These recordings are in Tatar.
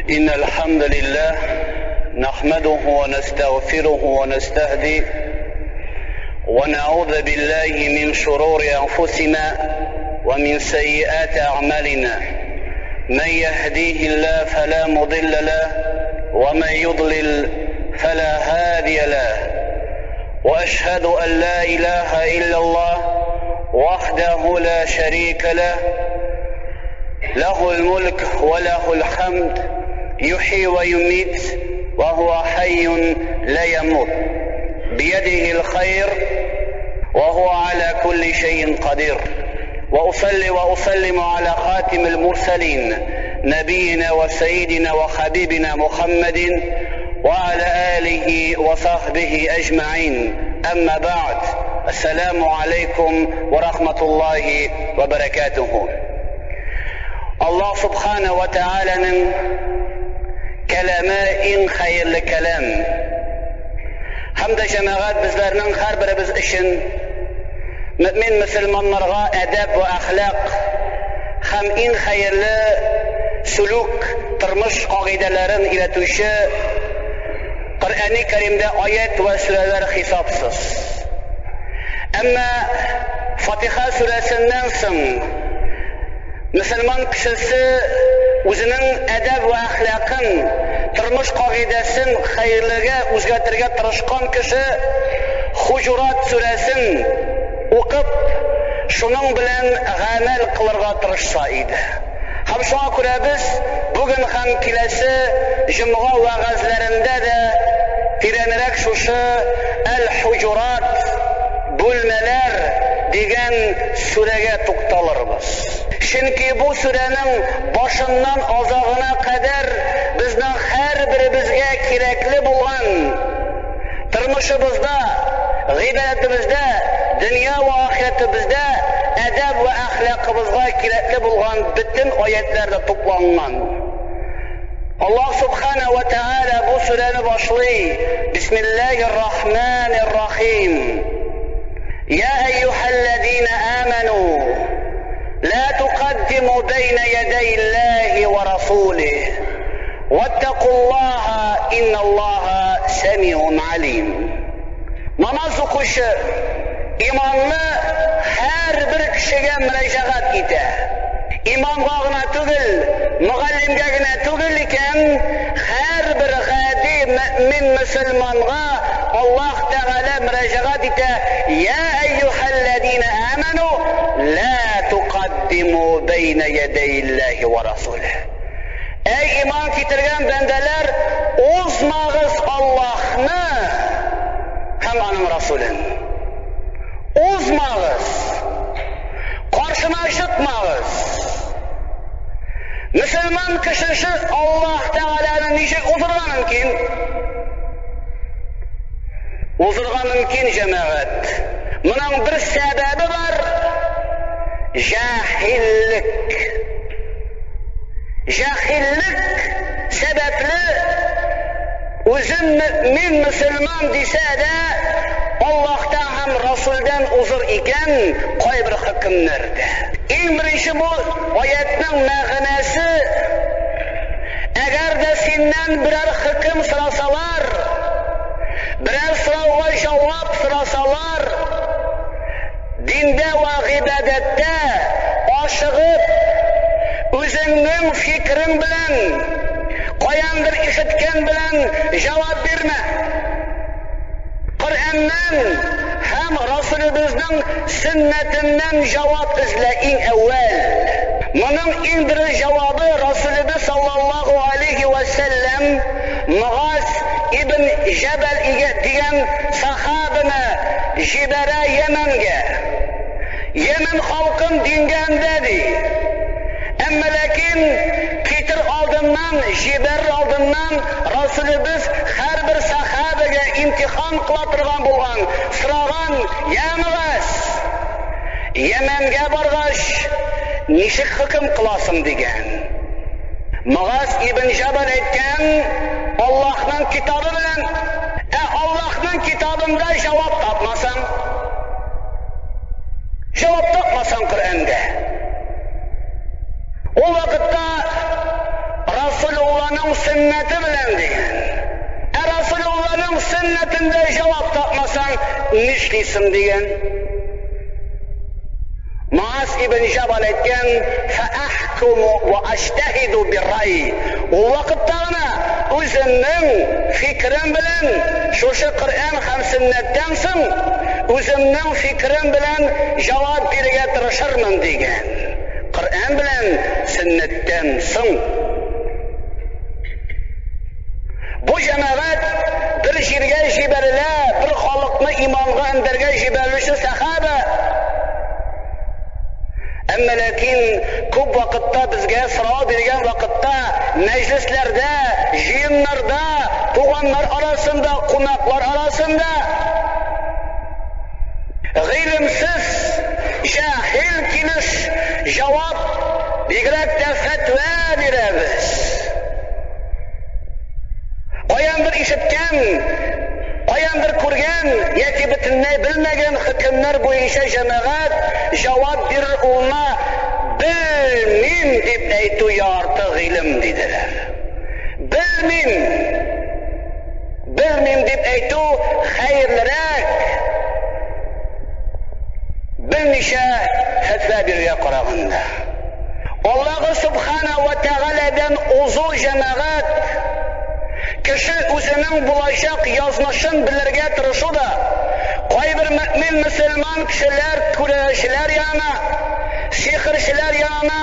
إن الحمد لله نحمده ونستغفره ونستهديه ونعوذ بالله من شرور أنفسنا ومن سيئات أعمالنا من يهديه الله فلا مضل له ومن يضلل فلا هادي له وأشهد أن لا إله إلا الله وحده لا شريك له له الملك وله الحمد يحيي ويميت وهو حي لا يموت بيده الخير وهو على كل شيء قدير واصلي واسلم على خاتم المرسلين نبينا وسيدنا وحبيبنا محمد وعلى اله وصحبه اجمعين اما بعد السلام عليكم ورحمه الله وبركاته Аллаһ Субхана ва Тааляның кәламе иң хәерле кәлам. Һәм дә җәмәгать безләрнең һәрберебез өчен мөмин мөселманнарга әдәп вә әхлак һәм иң хәерле сүлүк, тормыш кагыйдәләрен өйрәтүче Коръәни Кәримдә аять вә сүрәләр хисапсыз. Әмма Фатиха сүрәсеннән соң мөселман кешесе үзенең әдәп вә әхлакын, тормыш кагыйдәсен хәерлегә үзгәртергә тырышкан кеше Хуҗурат сүрәсен укып, шуның белән гамәл кылырга тырышса иде. Һәм шуңа күрә без бүген һәм киләсе җомга вәгазьләрендә дә тирәнрәк шушы Әл-Хуҗурат, Бүлмәләр, дигән сүрәгә тукталырбыз. Чөнки бу сүрәнең башыннан азагына кадәр безнең һәрберебезгә кирәкле булган, тормышыбызда, гыйбадәтебездә, дөнья вә ахирәтебездә әдәп вә әхлакыбызга кирәкле булган бөтен аятьләр дә тупланган. Аллаһ Субхана вә Тәгалә бу сүрәне башлый, Бисмиллаһир Рахманир Рахим. Я әйюһәлләзина аману, ла тукаддиму бәйнә ядәйиллаһи вә расулих. Ваттакуллаһа инналлаһа сәмиун алим. Намаз укучы иманлы һәрбер кешегә мөрәҗәгать итә. Имамга гына түгел, мөгаллимгә генә түгел икән, һәрбер гади мөэмин мөселманга Аллаһ Тәгалә мөрәҗәгать итә, Я әйюһәлләзина аману, ла тукаддиму бәйнә ядәйиллаһи ва расулих. Әй иман китергән бәндәләр, узмагыз Аллаһны һәм аның Расулен. Узмагыз! Каршына чыкмагыз! Мөселман кешесе Аллаһ Тәгаләне ничек узырга мөмкин? Узырга мөмкин, җәмәгать. Моның бер сәбәбе бар, җаһиллек. Җаһиллек сәбәпле үзен мөэмин мөселман дисә дә, Аллаһтан һәм Расүлдән узыр икән кайбер хөкемнәрдә. Иң беренче бу аятьнең мәгънәсе, әгәр дә синнән берәр хөкем сорасалар, берәр сорауга җавап сорасалар, Диндә вә гыйбадәттә ашыгып, үзеңнең фикерең белән, каяндыр ишеткән белән җавап бирмә. Коръәннән һәм Расүлебезнең сөннәтеннән җавап эзлә иң әүвәл. Моның иң дөрес җавабы Расүлебез саллаллаһу алейһи вә сәлләм Мөгаз ибн Җәбәл дигән сахабаны җибәрә Йәмәнгә. Йәмән халкын дингә өндә, ди. Әмма ләкин китер алдыннан, җибәрер алдыннан Расүлебез һәрбер сахабәгә имтихан кыла торган булган, сораган, Йә Мөгаз, Йәмәнгә баргач, ничек хөкем кыласың, дигән. Мөгаз ибн Җәбәл әйткән, Аллаһның китабы белән. Ә Аллаһның китабында җавап тапмасаң? Җавап тапмасаң Коръәндә. Ул вакытта Расулулланың Расулулланың сөннәте белән дигән. Ә Расулулланың сөннәтендә җавап тапмасаң, нишлисең дигән. Муаз ибн Җабал әйткән, Фәәхкуму вә әҗтәһиду биррай. Ул вакытта гына үземнең фикерем белән, шушы Коръән һәм сөннәттән соң, үземнең фикерем белән җавап бирергә тырышырмын, дигән. Коръән белән сөннәттән соң. Бу җәмәгать бер җиргә җибәрелә, бер халыкны иманга өндәргә җибәрелүче сәхабә. Әмма ләкин күп вакытта безгә сорау биргән вакытта, мәҗлесләрдә, җыеннарда, туганнар арасында, кунаклар арасында гыйлемсез, җаһил килеш җавап, бигрәк тә фәтва бирәбез. Каяндыр ишеткән, каяндыр күргән яки бөтенләй белмәгән хөкемнәр буенча җәмәгать җавап бирер урынына белмим дип әйтү ярты гыйлем, диделәр. Белмим, белмим дип әйтү хәерлерәк, белмичә фәтва бирергә караганда. Аллаһы Сүбхәнәһү вә Тәгаләдән узу җәмәгать, кеше үзенең булачак язмышын белергә тырышу да, кайбер мөэмин мөселман кешеләр күрәзәчеләр янына, сихерчеләр янына,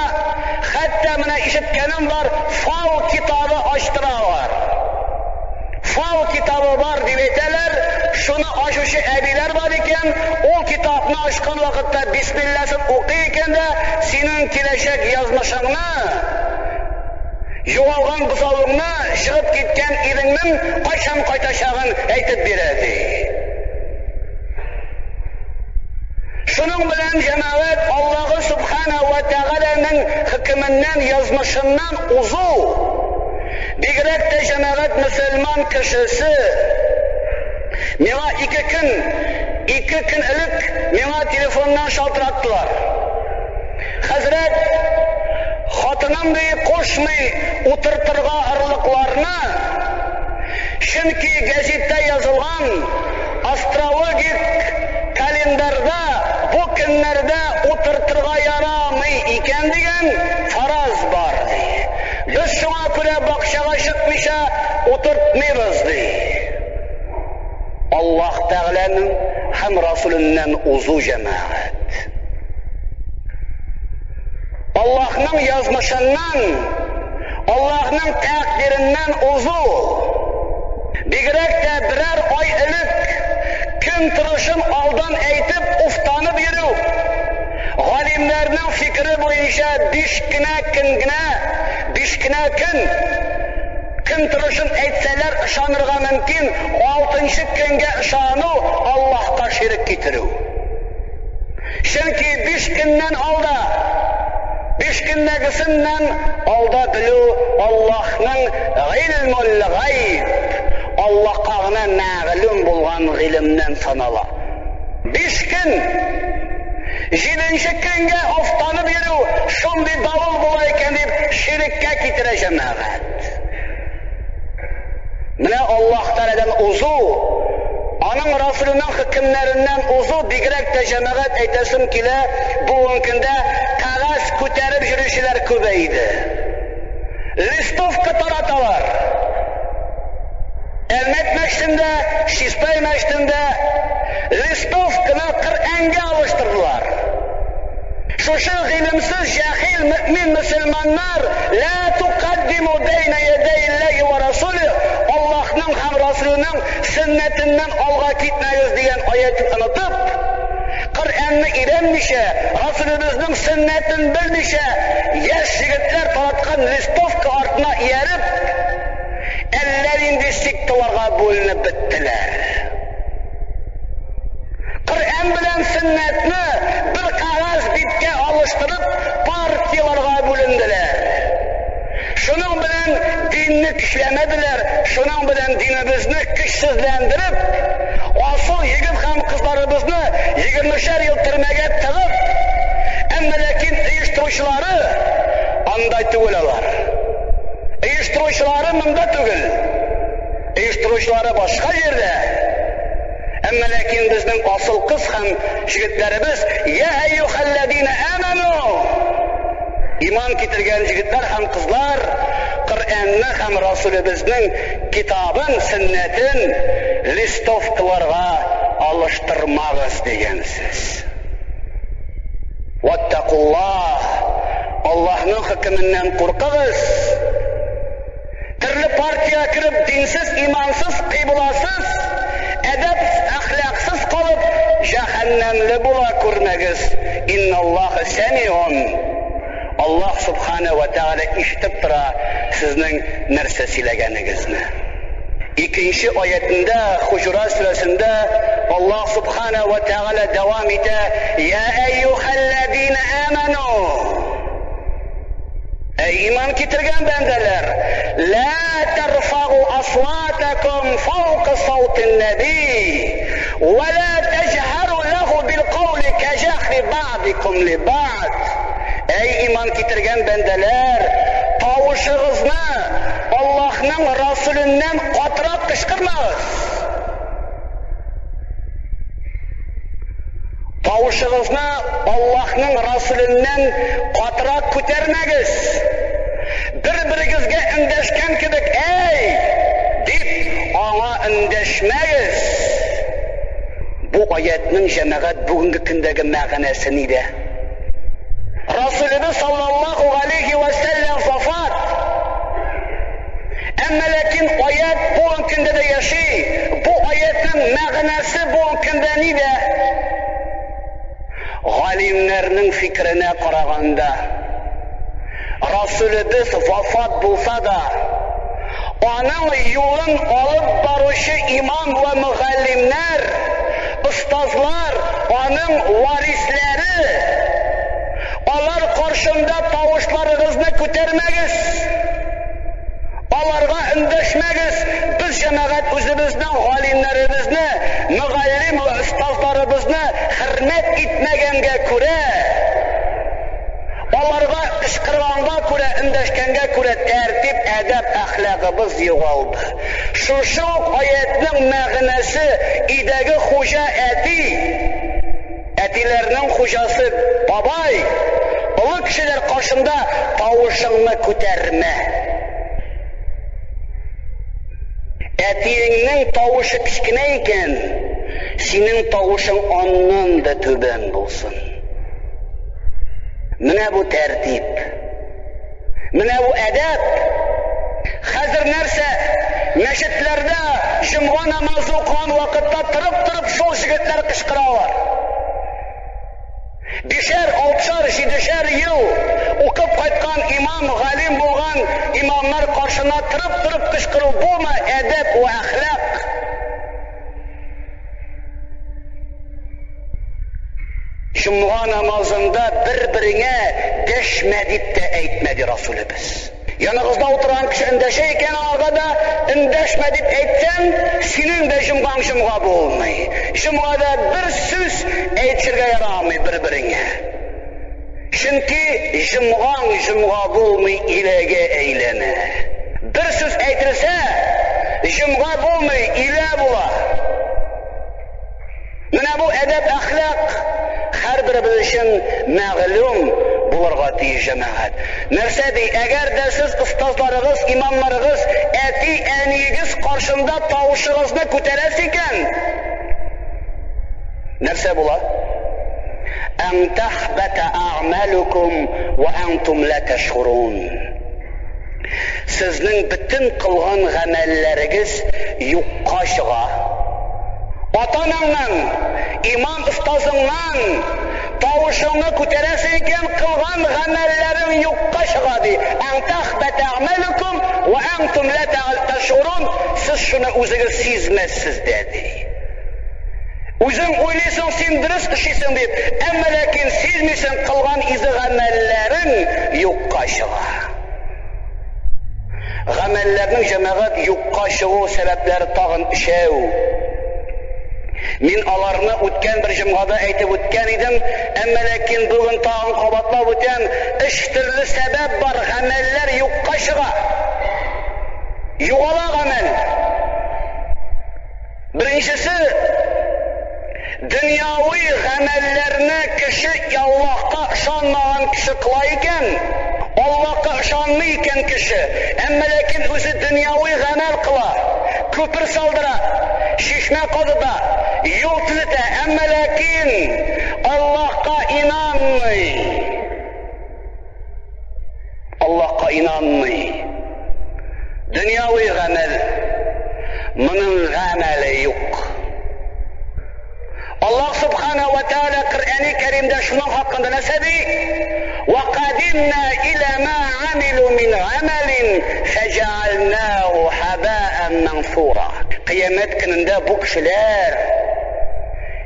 хәтта менә ишеткәнем бар, фал китабы ачтыралар. Фал китабы бар дип әйтәләр, шуны ачучы әбиләр бар икән, ул китапны ачкан вакытта бисмилласын укый икән дә, синең киләчәк язмышыңны, югалган бозавыңны, чыгып киткән иреңнең кайчан кайтачагын әйтеп бирә, ди. Шуның белән, җәмәгать, Аллаһы Сүбхәнәһү вә Тәгаләнең хөкеменнән, язмышыннан узу, бигрәк тә, җәмәгать, мөселман кешесе. Миңа ике көн, ике көн элек миңа телефоннан шалтыраттылар. Хәзрәт, хатыным ди, кушмый утыртырга орлыкларны, чөнки гәзиттә язылган, Астрологик календарьда бу көннәрдә утыртырга ярамый икән дигән фараз бар, ди. Без шуңа күрә бакчага чыкмыйча утыртмыйбыз, ди. Аллаһ Тәгаләнең һәм Расүленнән узу җәмәгать. Аллаһның язмышыннан, Аллаһның тәкъдиреннән узу. Бигрәк тә берәр ай элек көн торышын алдан әйтеп, уфтанып йөрү. Галимнәрнең фикере буенча биш кенә көн генә, биш кенә көн, көн торышын әйтсәләр ышанырга мөмкин, алтынчы көнгә ышану, Аллаһка ширек китерү. Чөнки биш көннән алда, биш көннәгесеннән алда белү Аллаһның гыйльмул гайб, Аллаһка гына мәгълүм булган гыйлемнән санала. Биш көн, җиденче көнгә офтанып йөрү шундый давыл була икән дип ширеккә китерә җәмәгать. Менә Аллаһ Тәгаләдән узу, Аның Расүленең хөкемнәреннән узу, бигрәк тә, җәмәгать, әйтәсем килә, бүгенге көндә кәгазь күтәреп йөрүчеләр күбәйде. Листовка тараталар. Әлмәт мәчетендә, Чистай мәчетендә листовканы Коръәнгә алыштырдылар. Шушы гыйлемсез җахил мөэмин мөселманнар, Лә тукаддиму бәйнә ядәйилләһи вә расулих, Аллаһның һәм Расүленең сөннәтеннән алга китмәгез дигән аятен онытып, Коръәнне өйрәнмичә, Расүлебезнең сөннәтен белмичә, яшь егетләр тараткан листовка артына ияреп, әллә нинди секталарга бүленеп беттеләр. Коръән белән сөннәтне бер кәгазь биткә алыштырып, партияләргә бүленделәр. Шуның белән динне көчләмәделәр, шуның белән динебезне көчсезләндереп, асыл егет һәм кызларыбызны егермешәр ел төрмәгә тыгып, әмма ләкин оештыручылары андай түгел алар. Оештыручылары монда түгел. Оештыручылары башка җирдә. Әмма ләкин безнең асыл кыз һәм җегетләребез, Я әйюхәлләзина аману! Иман китергән җегетләр һәм кызлар, Коръәнне һәм Расулебезнең китабын, сөннәтен листовкаларга алыштырмагыз дигән сүз. Ваттакуллаһ, Аллаһның хөкеменнән куркыгыз. Төрле партиягә кереп, динсез, имансыз, кыйбласыз, әдәп, әхлаксыз калып, җәһәннәмле була күрмәгез. Инналлаһа сәмиун. Аллаһ Субхана вә Тәгалә ишетеп тора сезнең нәрсә сөйләгәнегезне. Икенче аятендә, Хуҗурат сүрәсендә Аллаһ Субхана вә Тәгалә дәвам итә, Я әйюхәлләзина аману! Әй иман китергән бәндәләр, Лә тәрфагу асватакум фаука саутин нәби, вә лә тәҗһәру ләһу бил каули кәҗәһри бәгъдикум ли бәгъд. Әй иман китергән бәндәләр, тавышыгызны Аллаһның Расүленнән катырак кычкырмагыз. Тавышыгызны Аллаһның Расүленнән катырак күтәрмәгез. Бер-берегезгә эндәшкән кебек, әй! дип, аңа эндәшмәгез. Бу аятьнең җәмәгать бүгенге көндәге мәгънәсе нидә? Расүлебез саллаллаһу галәйһи вә сәлләм вафат. Әмма ләкин аять бүгенге көндә дә яши. Бу аятьнең мәгънәсе бүгенге көндә нидә? Галимнәрнең фикеренә караганда, Расүлебез вафат булса да, аның юлын алып баручы имам вә мөгаллимнәр, остазлар, аның варисләре, алар каршында тавышларыгызны күтәрмәгез. Аларга эндәшмәгез, без җәмәгать үзебезнең галимнәребезне, мөгаллим вә остазларыбызны хөрмәт итмәгәнгә күрә, аларга кычкырганга күрә, эндәшкәнгә күрә тәртип, әдәп, әхлагыбыз югалды. Шушы ук аятьнең мәгънәсе өйдәге хуҗа әти, Әтиләрнең хуҗасы бабай, олы кешеләр каршында тавышыңны күтәрмә. Әтиеңнең тавышы кечкенә икән, синең тавышың аннан да түбән булсын. Менә бу тәртип. Менә бу әдәп. Хәзер нәрсә? Мәчетләрдә җомга намазы укыган вакытта торып-торып шул җегетләр кычкыралар. Бишәр, алтышар, җидешәр ел укып кайткан имам, галим булган имамнар каршына торып-торып кычкыру бумы әдәп вә әхлак? Җомга намазында бер-береңә дәшмә дип тә әйтмәде Расулебез. Яныгызда утырган кеше эндәшә икән, аңарга да эндәшмә дип әйтсәң, синең дә җомгаң җомга булмый. Җомгада бер сүз әйтергә ярамый бер-береңә. Чөнки җомгаң җомга булмый, иләгә әйләнә. Бер сүз әйтелсә, җомга булмый, илә була. Менә бу әдәп-әхлак һәрберебез өчен мәгълүм булырга тиеш, җәмәгать. Нәрсә ди, әгәр дә сез остазларыгыз, имамнарыгыз, әти-әниегез каршында тавышыгызны күтәрәсез икән, нәрсә була? Ән тахбата әгъмалукум ва антум ла ташурун. Сезнең бөтен кылган гамәлләрегез юкка чыга. Ата-анаңнан, имам-остазыңнан тавышыңны күтәрәсең икән, кылган гамәлләрең юкка чыга, ди. Ән тахбата әгъмалукум ва антум ла ташурун, сез шуны үзегез сизмәссез дә, ди. Үзең уйлыйсың, син дөрес эшлисең дип, әмма ләкин сизмисең, кылган изге гамәлләрең юкка чыга. Гамәлләрнең җәмәгать юкка чыгу сәбәпләре тагын өчәү. Мин аларны үткән бер җомгада әйтеп үткән идем, әмма ләкин бүген тагын кабатлап үтәм, өч төрле сәбәп бар, гамәлләр юкка чыга. Югала гамәл. Беренчесе, дөньяви гамәлләрне кеше Аллаһка ышанмаган кеше кыла икән, Аллаһка ышанмый икән кеше, әмма ләкин үзе дөньяви гамәл кыла, күпер салдыра, чишмә казыта, юл төзетә, әмма ләкин Аллаһка инанмый. Аллаһка инанмый. Дөньяви гамәл. Моның гамәле юк. Аллаһ Субхана ва Тааля Коръәни Кәримдә шуның хакында нәрсә ди? Ва кадимна иля ма амилу мин амалин фәҗәальнаху хабаан мансура. Кыямәт көнендә бу кешеләр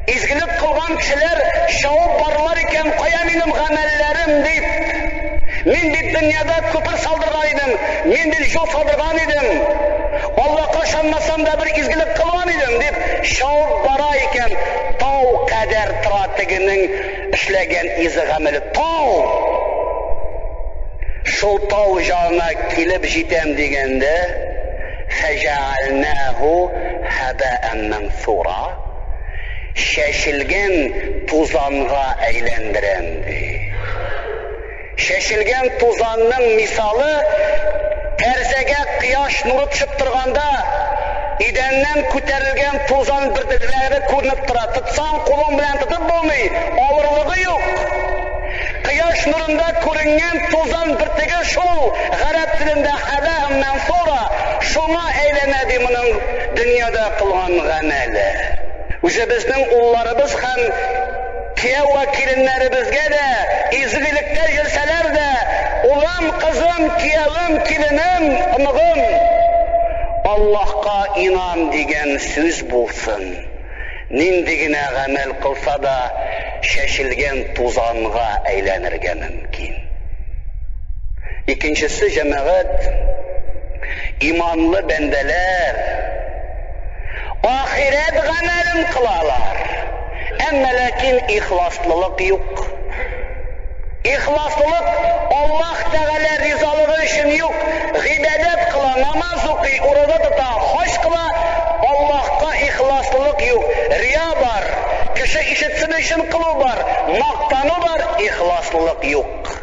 Изгелек кылган кешеләр чабып барырлар икән, кая минем гамәлләрем дип. Мин бит дөньяда күпер салдырган идем, мин бит юл салдырган идем. Аллаһка ышанмасам да бер изгелек кылган идем дип чабып бара икән, тау кадәр тора тегенең эшләгән изге гамәле. Тау! Шул тау җанына килеп җитәм дигәндә, фәҗәгальнәһу һәбәән мансура. Чәчелгән тузанга әйләндерәм, ди. Чәчелгән тузанның мисалы, тәрзәгә кояш нуры төшеп торганда, идәннән күтәрелгән тузан бөртекләре күренеп тора. Тотсаң, кулың белән тотып булмый, авырлыгы юк. Кояш нурында күренгән тузан бөртеге шул, гарәп телендә хәбәән мансура, шуңа әйләнә, ди моның дөньяда кылган гамәле. Үзебезнең улларыбыз һәм кияү вә киленнәребезгә дә изгелектә йөрсәләр дә, улым, кызым, киявем, киленем, оныгым, Аллаһка инан дигән сүз булсын. Нинди генә гамәл кылса да, чәчелгән тузанга әйләнергә мөмкин. Икенчесе, җәмәгать, иманлы бәндәләр ахирәт гамәлен кылалар, әмма ләкин ихласлылык юк. Ихласлылык Аллаһ Тәгалә ризалыгы өчен юк. Гыйбадәт кыла, намаз укый, ураза тота, хаҗ кыла, Аллаһка ихласлылык юк. Рия бар, кеше ишетсен өчен кылу бар, мактану бар, ихласлылык юк.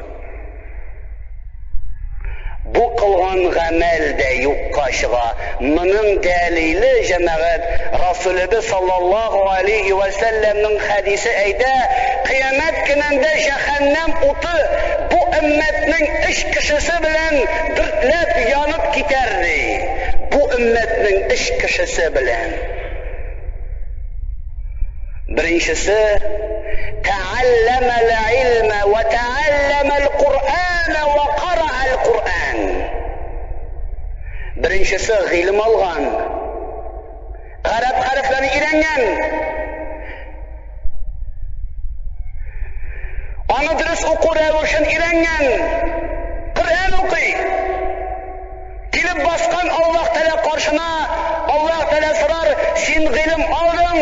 Бу кылган гамәл дә юкка чыга. Моның дәлиле, җәмәгать, Расулебез саллаллаһу алейһи вә сәлләмнең хәдисе әйтә, Кыямәт көнендә җәһәннәм уты бу өммәтнең өч кешесе белән дөртләп янып китәр, ди. Бу өммәтнең өч кешесе белән. Беренчесе, Тәгалләмәл илмә вә тәгалләмәл Куръәнә вә караәл Куръән. Беренчесе гыйлем алган, гарәп хәрефләрен өйрәнгән, аны дөрес уку рәвешен өйрәнгән, Коръән укый. Килеп баскан Аллаһ Тәгалә каршына Аллаһ Тәгалә сорар, син гыйлем алдың,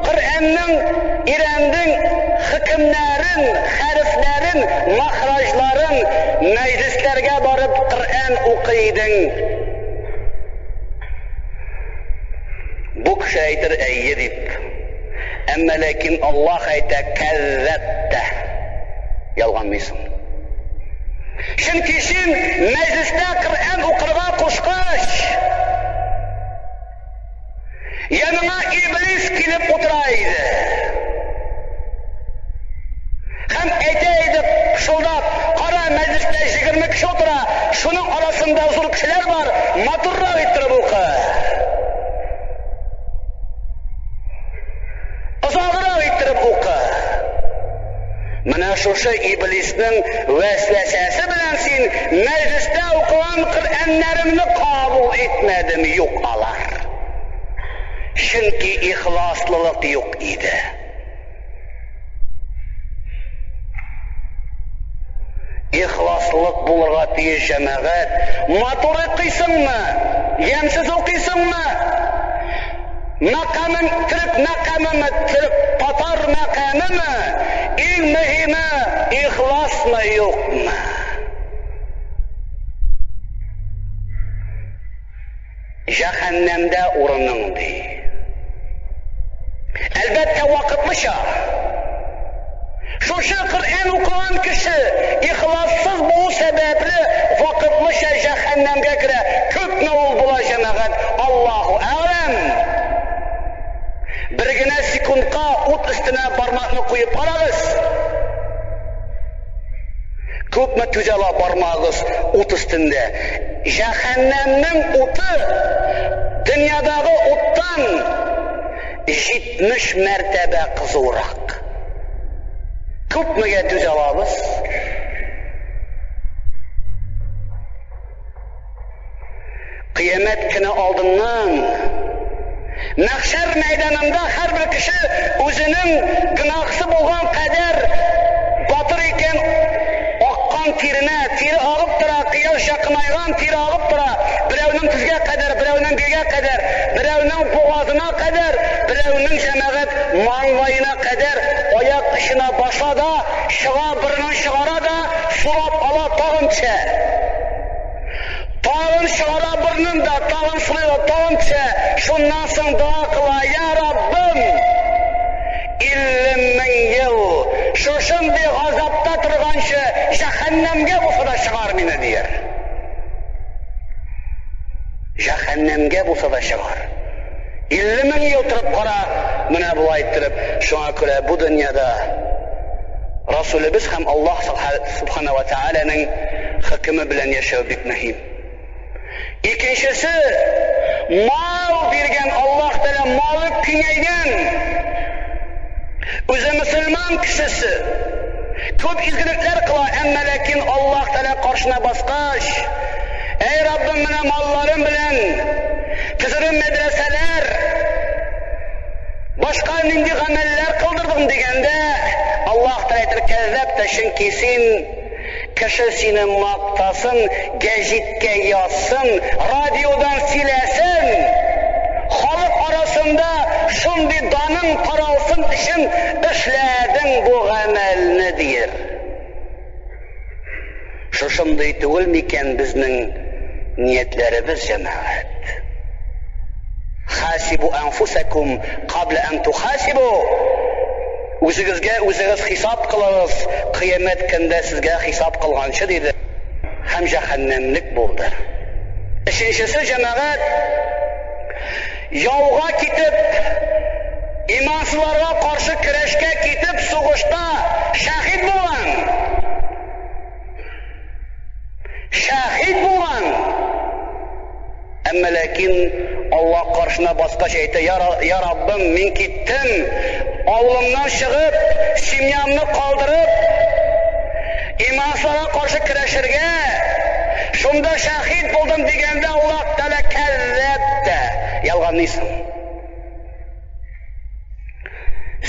Коръәннең өйрәндең хөкемнәрен, хәрефләрен, махраҗларын, мәҗлесләргә барып Коръән укый идең. Бу кеше әйтер әйе дип. Әмма ләкин Аллаһ әйтә, кәззәбтә. Ялганлыйсың. Чөнки син мәҗлестә Коръән укырга кушкач, яныңа иблис килеп утыра иде. Һәм әйтә иде пышылдап, кара, мәҗлестә 20 кеше утыра, шуның арасында зур кешеләр бар, матуррак иттереп укы. Озаграк иттереп укы. Менә шушы иблиснең вәсвәсәсе белән син мәҗлестә укыган Коръәннәремне кабул итмәдем, юк алар. Чөнки ихласлылык юк иде. Ихласлылык булырга тиеш, җәмәгать. Матур укыйсыңмы? Ямьсез укыйсыңмы? Мәкамың төрек мәкамымы, төрек татар мәкамымы? Иң мөһиме ихласмы, юкмы? Җәһәннәмдә урының, ди. Әлбәттә, вакытлыча. Шушы Коръән укыган кеше ихлассыз булу сәбәпле вакытлыча җәһәннәмгә керә. Күпме ул була, җәмәгать, Аллаһу әгъләм. Бер генә секундка ут өстенә бармакны куеп карагыз. Күпме түзә ала бармагыз ут өстендә? Җәһәннәмнең уты дөньядагы уттан 70 мәртәбә кызурак. Күпмегә түзә алабыз? Кыямәт көне алдыннан мәхшәр мәйданында һәрбер кеше үзенең гөнаһсы булган кадәр батыр икән аккан тиренә, тире агып тора, кояш якынайган, тире агып тора, берәүнең тезгә кадәр, берәүнең билгә кадәр, берәүнең бугазына кадәр, берәүнең җәмәгать маңгаена кадәр аяк очына баса да, чыга, борынын чыгара да, сулап ала, тагын төшә. Тагын чыгара борынын да, тагын сулый да, тагын төшә. Шуннан соң дога кыла, Я Раббым! 50 мең ел шушындый газапта торганчы, җәһәннәмгә булса да чыгар мине, дияр. Җәһәннәмгә булса да чыгар. 50 мең ел торып кара, менә болай иттереп. Шуңа күрә бу дөньяда Расулебез һәм Аллаһ Субхана ва Тәгаләнең хөкеме белән яшәү бик мөһим. Икенчесе, мал биргән Аллаһ Тәгалә малы киңәйгән. Үзе мөселман кешесе. Күп изгелекләр кыла, әмма ләкин Аллаһ Тәгалә каршына баскач, Әй Раббым, менә малларым белән төзедем мәдрәсәләр, башка нинди гамәлләр кылдырдым дигәндә, Аллаһ Тәгалә әйтер, кәззәбтә, чөнки син кеше сине мактасын, гәҗиткә язсын, радиодан сөйләсен, халык арасында шундый даның таралсын өчен эшләдең бу гамәлне, диер. Шушындый түгел микән безнең ниятләребез, җәмәгать? Хасибу анфусакум кабла ан тухасибу. Үзегезгә үзегез хисап кылыгыз, кыямәт көндә сезгә хисап кылганчы, диде. Һәм җәһәннәмлек булды. Өченчесе, җәмәгать, яуга китеп, имансызларга каршы көрәшкә китеп, сугышта шәһид булган. Шәһид булган. Әмма ләкин Аллаһ каршына баскач әйтә, Я Раббым, мин киттем, авылымнан чыгып, семьямны калдырып, имансызларга каршы көрәшергә, шунда шәһид булдым дигәндә Аллаһ Тәгалә кәззәбтә, ялганлыйсың.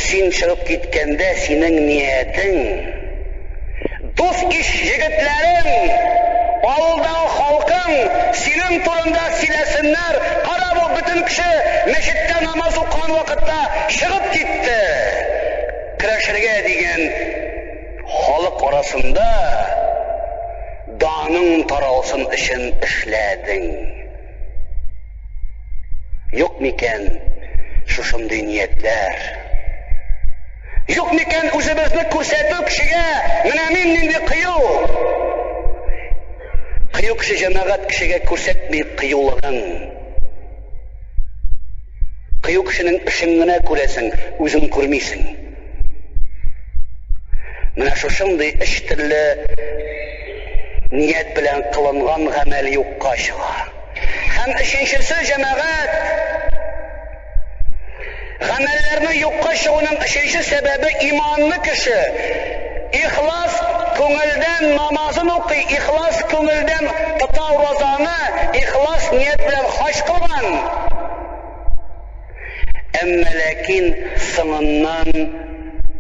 Син чыгып киткәндә синең ниятең, дус-иш егетләрең, авылдагы халкың синең турында сөйләсеннәр, кара бу бөтен кеше мәчеттә намаз укыган вакытта чыгып китте, көрәшергә дигән халык арасында даның таралсын өчен эшләдең. Юк микән шушындый ниятләр? Юк микән үзебезне күрсәтү кешегә, менә мин нинди кыю? Кыю кеше җәмәгать кешегә күрсәтми кыюлыгын. Кыю кешенең эшен генә күрәсең, үзен күрмисең. Менә шушындый өч төрле ният белән кылынган гамәл юкка чыга. Һәм өченчесе, җәмәгать, гамәлләрнең юкка чыгуның өченче сәбәбе иманлы кеше ихлас күңелдән намазын укый, ихлас күңелдән тота уразаны, ихлас ният белән хаҗ кылган. Әмма ләкин соңыннан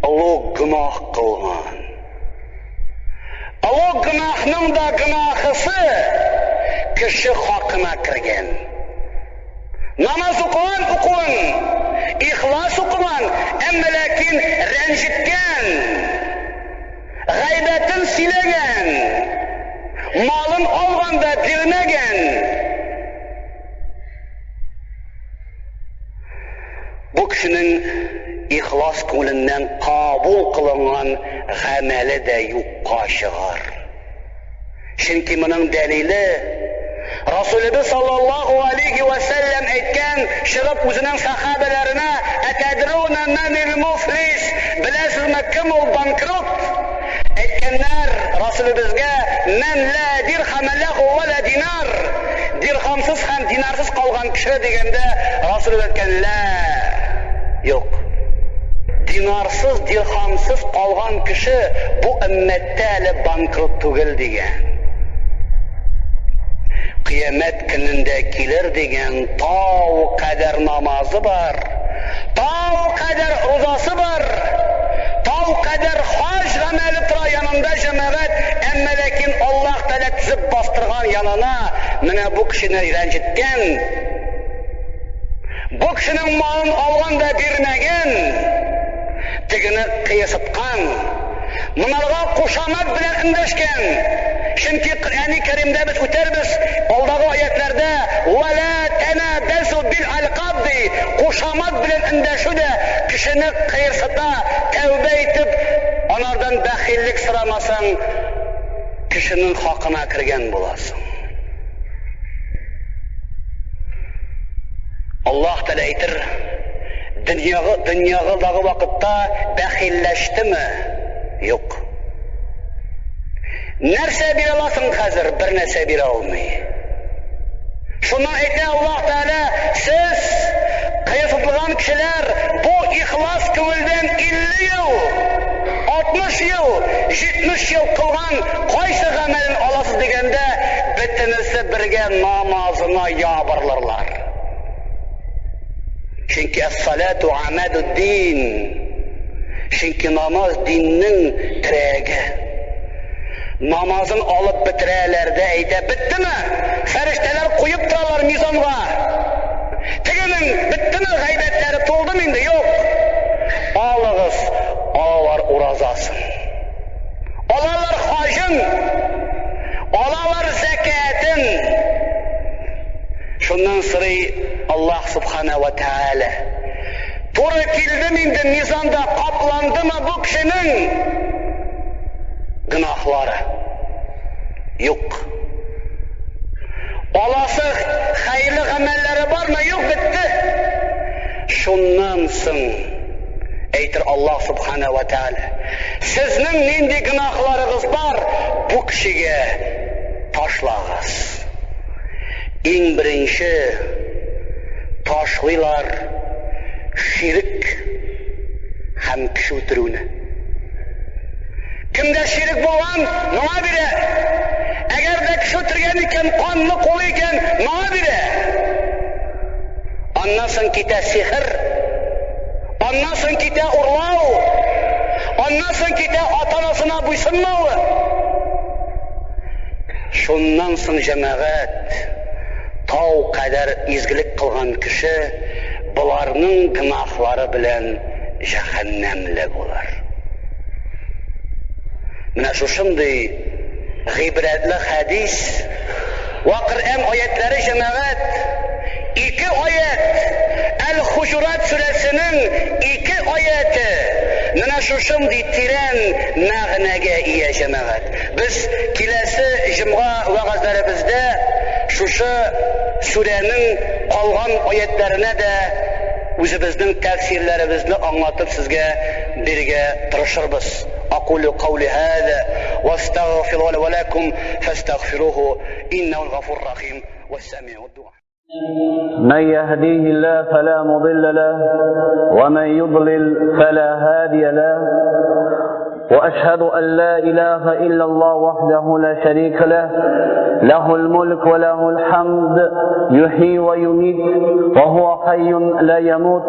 олуг гөнаһ кылган. Олуг гөнаһның да гөнаһысы кеше хакына кергән. Намаз укыган укуын, ихлас укыган, әмма ләкин рәнҗеткән, гайбәтен сөйләгән, малын алган да бирмәгән. кешенең ихлас күңеленнән кабул кылынган гамәле дә юкка чыгар. Чөнки моның дәлиле, Расулебез саллаллаһу алейһи вә сәлләм әйткән, чыгып үзенең сахабәләренә, Әтәдруна мәнил муфлис, беләсезме кем ул банкрот? Әйткәннәр Расулебезгә, Мән лә дирхәмә ләһу вә лә динар, дирхамсыз һәм динарсыз калган кеше дигәндә, Расулебез әйткән, Лә, юк. Динарсыз, дирхамсыз калган кеше бу өммәттә әле банкрот түгел, дигән. Кыямәт көнендә килер, дигән, тау кадәр намазы бар, тау кадәр рузасы бар, тау кадәр хаҗ гамәле тора янында, җәмәгать, әмма ләкин Аллаһ Тәгалә тезеп бастырган янына менә бу кешене рәнҗеткән, Бу кешенең малын алган да бирмәгән, тегене кыерсыткан, монарга кушамат белән эндәшкән. Чөнки Коръәни Кәримдә без үтәрбез, алдагы аятьләрдә «Вә лә тәнәбәзү бил әлкаб» ди, кушамат белән эндәшү дә кешене кыерсыта, тәүбә итеп, анардан бәхиллек сорамасаң, кешенең хакына кергән буласың. Аллаһ Тәгалә әйтер, дөньягы, дөньягыдагы вакытта бәхилләштеме? Юк. Нәрсә бирә аласың хәзер? Бер нәрсә бирә алмый. Шуннан әйтә Аллаһ Тәгалә, сез кыерсытылган кешеләр, бу ихлас күңелдән 50 ел, 60 ел, 70 ел кылган кайсы гамәлен аласыз дигәндә, бөтенесе бергә намазына ябырылырлар. Чөнки әс-салату амадуддин. Чөнки намаз диннең терәге. Намазын алып бетерәләр дә әйтә, беттеме? Фәрештәләр куеп торалар мизанга. Тегенең беттеме гайбәтләре тулдымы инде? Юк. Алыгыз, алалар уразасын. Алалар хаҗын, алалар зәкәтен. Шуннан сорый Аллаһ Субхана ва Тәгалә. Туры килдеме инде мизанда капландымы бу кешенең гөнаһлары? Юк. Аласы хәерле гамәлләре бармы? Юк, бетте. Шуннан соң әйтер Аллаһ Субхана ва Тәгалә, сезнең нинди гөнаһларыгыз бар, бу кешегә ташлагыз. Иң беренче ташлыйлар ширек һәм кеше үтерүне. Кемдә ширек булган, моңа бирә. Әгәр дә кеше үтергән икән, канлы кулы икән, моңа бирә. Аннан соң китә сихер, аннан соң китә урлау, аннан соң китә ата-анасына буйсынмавы. Шуннан соң җәмәгать, тау кадәр изгелек кылган кеше боларның гөнаһлары белән җәһәннәмле булыр. Менә шушындый гыйбрәтле хәдис вә Коръән аятьләре, җәмәгать, ике аять, Әл-Хуҗурат сүрәсенең ике аяте менә шушындый тирән мәгънәгә ия, җәмәгать. Без киләсе җомга вәгазьләребездә шушы сүрәнең калган аятьләренә дә үзебезнең тәфсирләребезне аңлатып сезгә бирергә тырышырбыз. Акулю каули һаза ва астагфиру ва лакум фастагфируһу иннахул гафур рахим ва сәмиуд дуа. من يهديه الله فلا مضل له ومن يضلل فلا هادي له وأشهد أن لا إله إلا الله وحده لا شريك له له الملك وله الحمد يحيي ويميت وهو حي لا يموت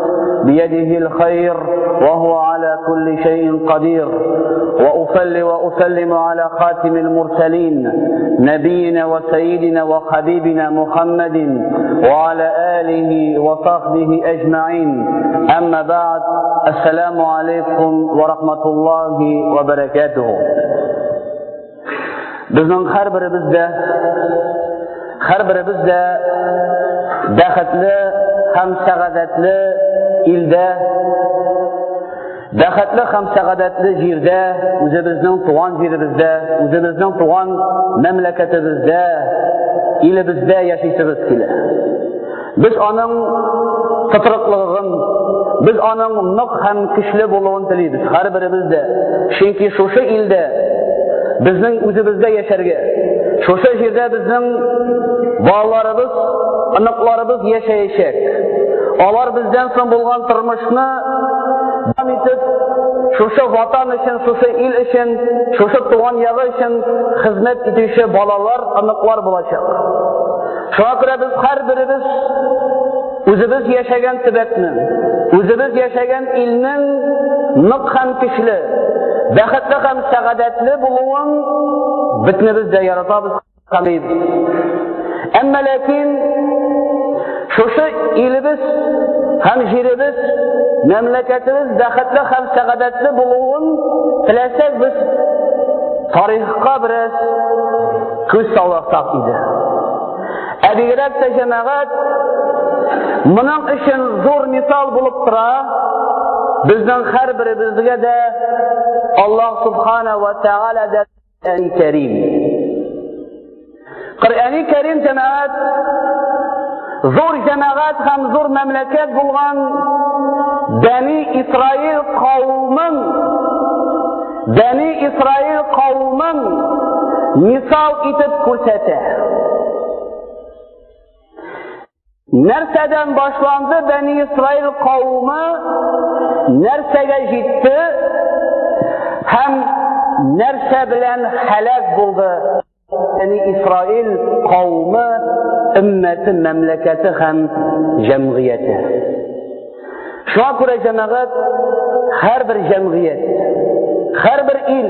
بيده الخير وهو على كل شيء قدير وأصلي وأسلم على خاتم المرسلين نبينا وسيدنا وحبيبنا محمد وعلى آله وصحبه أجمعين أما بعد السلام عليكم ورحمة الله وبركاته Безнең һәрберебез дә һәрберебез дә бәхетле һәм сәгадәтле илдә, бәхетле һәм сәгадәтле җирдә, үзебезнең туган җиребездә, үзебезнең туган мәмләкәтебездә, илебездә яшисебез килә. Без аның тотрыклыгын, без аның нык һәм көчле булуын телибез, һәрберебез дә. Чөнки шушы илдә безнең үзебездә яшәргә, шушы җирдә безнең балаларыбыз, оныкларыбыз яшәячәк. Алар бездән соң булган тормышны дәвам итеп, шушы ватан өчен, шушы ил өчен, шушы туган ягы өчен хезмәт итүче балалар, оныклар булачак. Шуңа күрә без һәрберебез үзебез яшәгән төбәкнең, үзебез яшәгән илнең нык һәм көчле, бәхетле һәм сәгадәтле булуын бөтенебез дә яратабыз һәм Әмма ләкин шушы илебез һәм җиребез, мәмләкәтебез бәхетле һәм сәгадәтле булуын теләсәк без тарихка бераз күз салсак иде. Ә бигрәк тә җәмәгать моның өчен зур мисал булып тора. Безнең һәрберебезгә дә Аллаһ субхана ва тааля да Кәрим. Коръәни Кәрим җәмәгать зур җәмәгать һәм зур мәмләкәт булган Бәни Исраил кавымын Бәни Исраил кавымын мисал итеп күрсәтә. Нәрсәдән башланды Бәни Исраил кавымы, нәрсәгә җитте һәм нәрсә белән һәлак булды Бәни Исраил кавымы, өммәте, мәмләкәте һәм җәмгыяте. Шуңа күрә җәмәгать һәрбер җәмгыять, һәрбер ил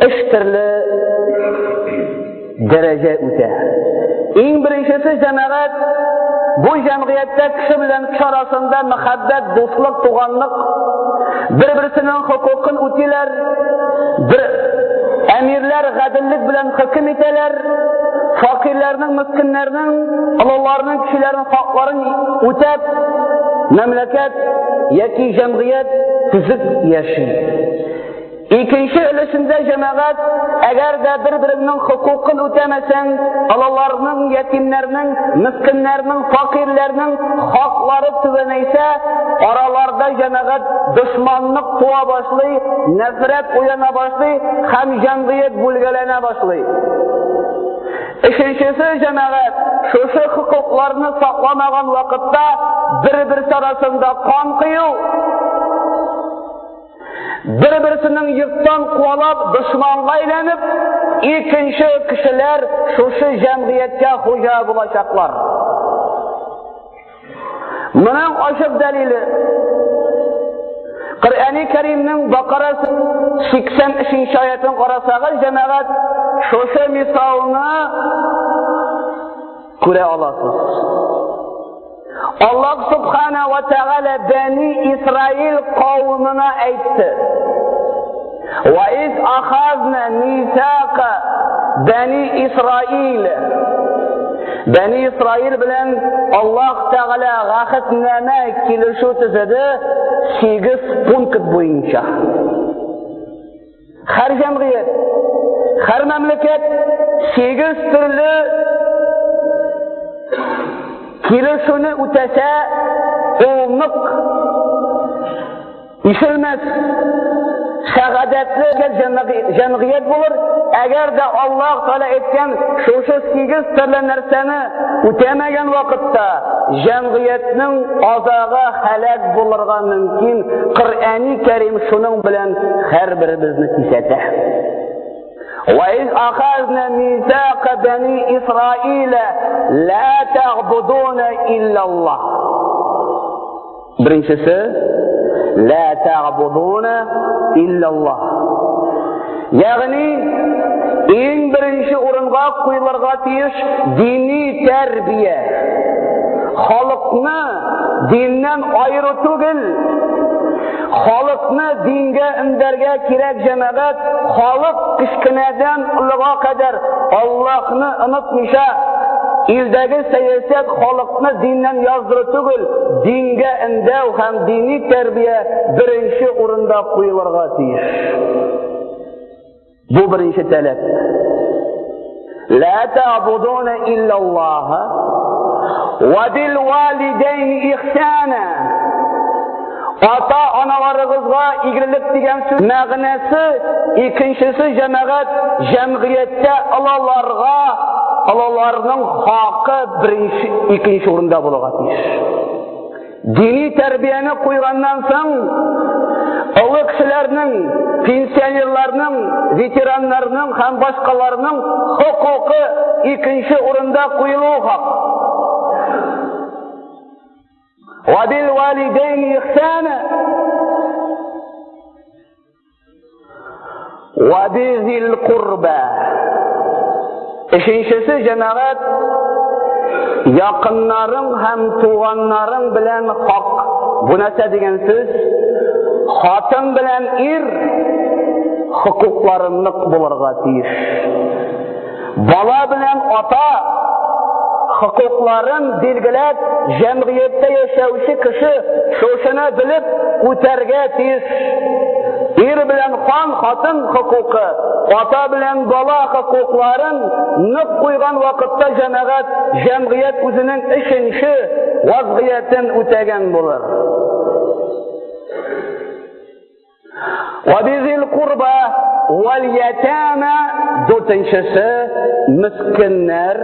өч төрле дәрәҗә үтә. Иң беренчесе җәмәгать бу җәмгыятьтә кеше белән кеше арасында мәхәббәт, дуслык, туганлык, бер-берсенең хокукын үтиләр, бер әмирләр гаделлек белән хөкем итәләр, факирләрнең, мескеннәрнең, олыларның, кешеләрнең хакларын үтәп, мәмләкәт яки җәмгыять төзек яши. Икенче өлешендә җәмәгать, әгәр дә бер-береңнең хокукын үтәмәсәң, олыларның, ятимнәрнең, мескеннәрнең, факирләрнең хаклары түбәнәйсә, араларда җәмәгать дошманлык туа башлый, нәфрәт уяна башлый һәм җәмгыять бүлгәләнә башлый. Өченчесе җәмәгать, шушы хокукларны сакламаган вакытта бер-берсе арасында кан кою, Бер-берсенең йорттан куалап, дошманга әйләнеп, икенче кешеләр шушы җәмгыятькә хуҗа булачаклар. Моның ачык дәлиле Коръәни Кәримнең Бакара 83 аятын карасагыз, җәмәгать, шушы мисалны күрә аласыз. Аллаһ Субхана ва Тааля Бәни Исраил кавымына әйтте. Ва из ахазна мисака Бәни Исраил. Бәни Исраил белән Аллаһ Тааля гахетнамә килешү төзеде 8 пункт буенча. Һәр җәмгыять, һәр мәмләкәт 8 төрле килешүне үтәсә, ул нык ишелмәс, сәгадәтле җәмгыять булыр. Әгәр дә Аллаһ Тәгалә әйткән шушы 8 төрле нәрсәне үтәмәгән вакытта, җәмгыятьнең азагы һәлак булырга мөмкин. Коръәни Кәрим шуның белән һәрберебезне кисәтә. وَإِذْ أَخَذْنَا مِيثَاقَ بَنِي إِسْرَائِيلَ لَا تَعْبُدُونَ إِلَّا اللَّهَ. Беренчесе ла ta'buduna иллаллаһ. Ягъни иң беренче урынга куелырга тиеш дини тәрбия. Халыкны диннән аеру түгел, халыкны дингә өндәргә кирәк җәмәгать, халык кечкенәдән олыга кадәр Аллаһны онытмыйча Илдәге сәясәт халыкны диннән яздыру түгел, дингә өндәү һәм дини тәрбия беренче урында куелырга тиеш. Бу беренче таләп. Ла ta'buduna illa Аллаһ ва бил валидейни ихсана. Ата аналарыгызга игелек дигән сүз мәгънәсе, икенчесе җәмәгать, җәмгыятьтә алаларга, алаларның хакы беренче, икенче урында булырга тиеш. Дини тәрбияне куйганнан соң, олы кешеләрнең, пенсионерларның, ветераннарның һәм башкаларның хокукы икенче урында куелуы хак. Вабил валидейни ихсана. Вабизил курба. Өченчесе җәмәгать якыннарың һәм туганнарың белән хак. Бу нәрсә дигән сүз? Хатын белән ир хокуклары нык булырга тиеш. Бала белән ата хокукларын билгеләп, җәмгыятьтә яшәүче кеше шушыны белеп үтәргә тиеш. Ир белән хан, хатын хокукы, ата белән бала хокукларын нык куйган вакытта җәмәгать, җәмгыять үзенең өченче вазгыятен үтәгән булыр. Вабизил курба вал ятама дүртенчесе мескеннәр,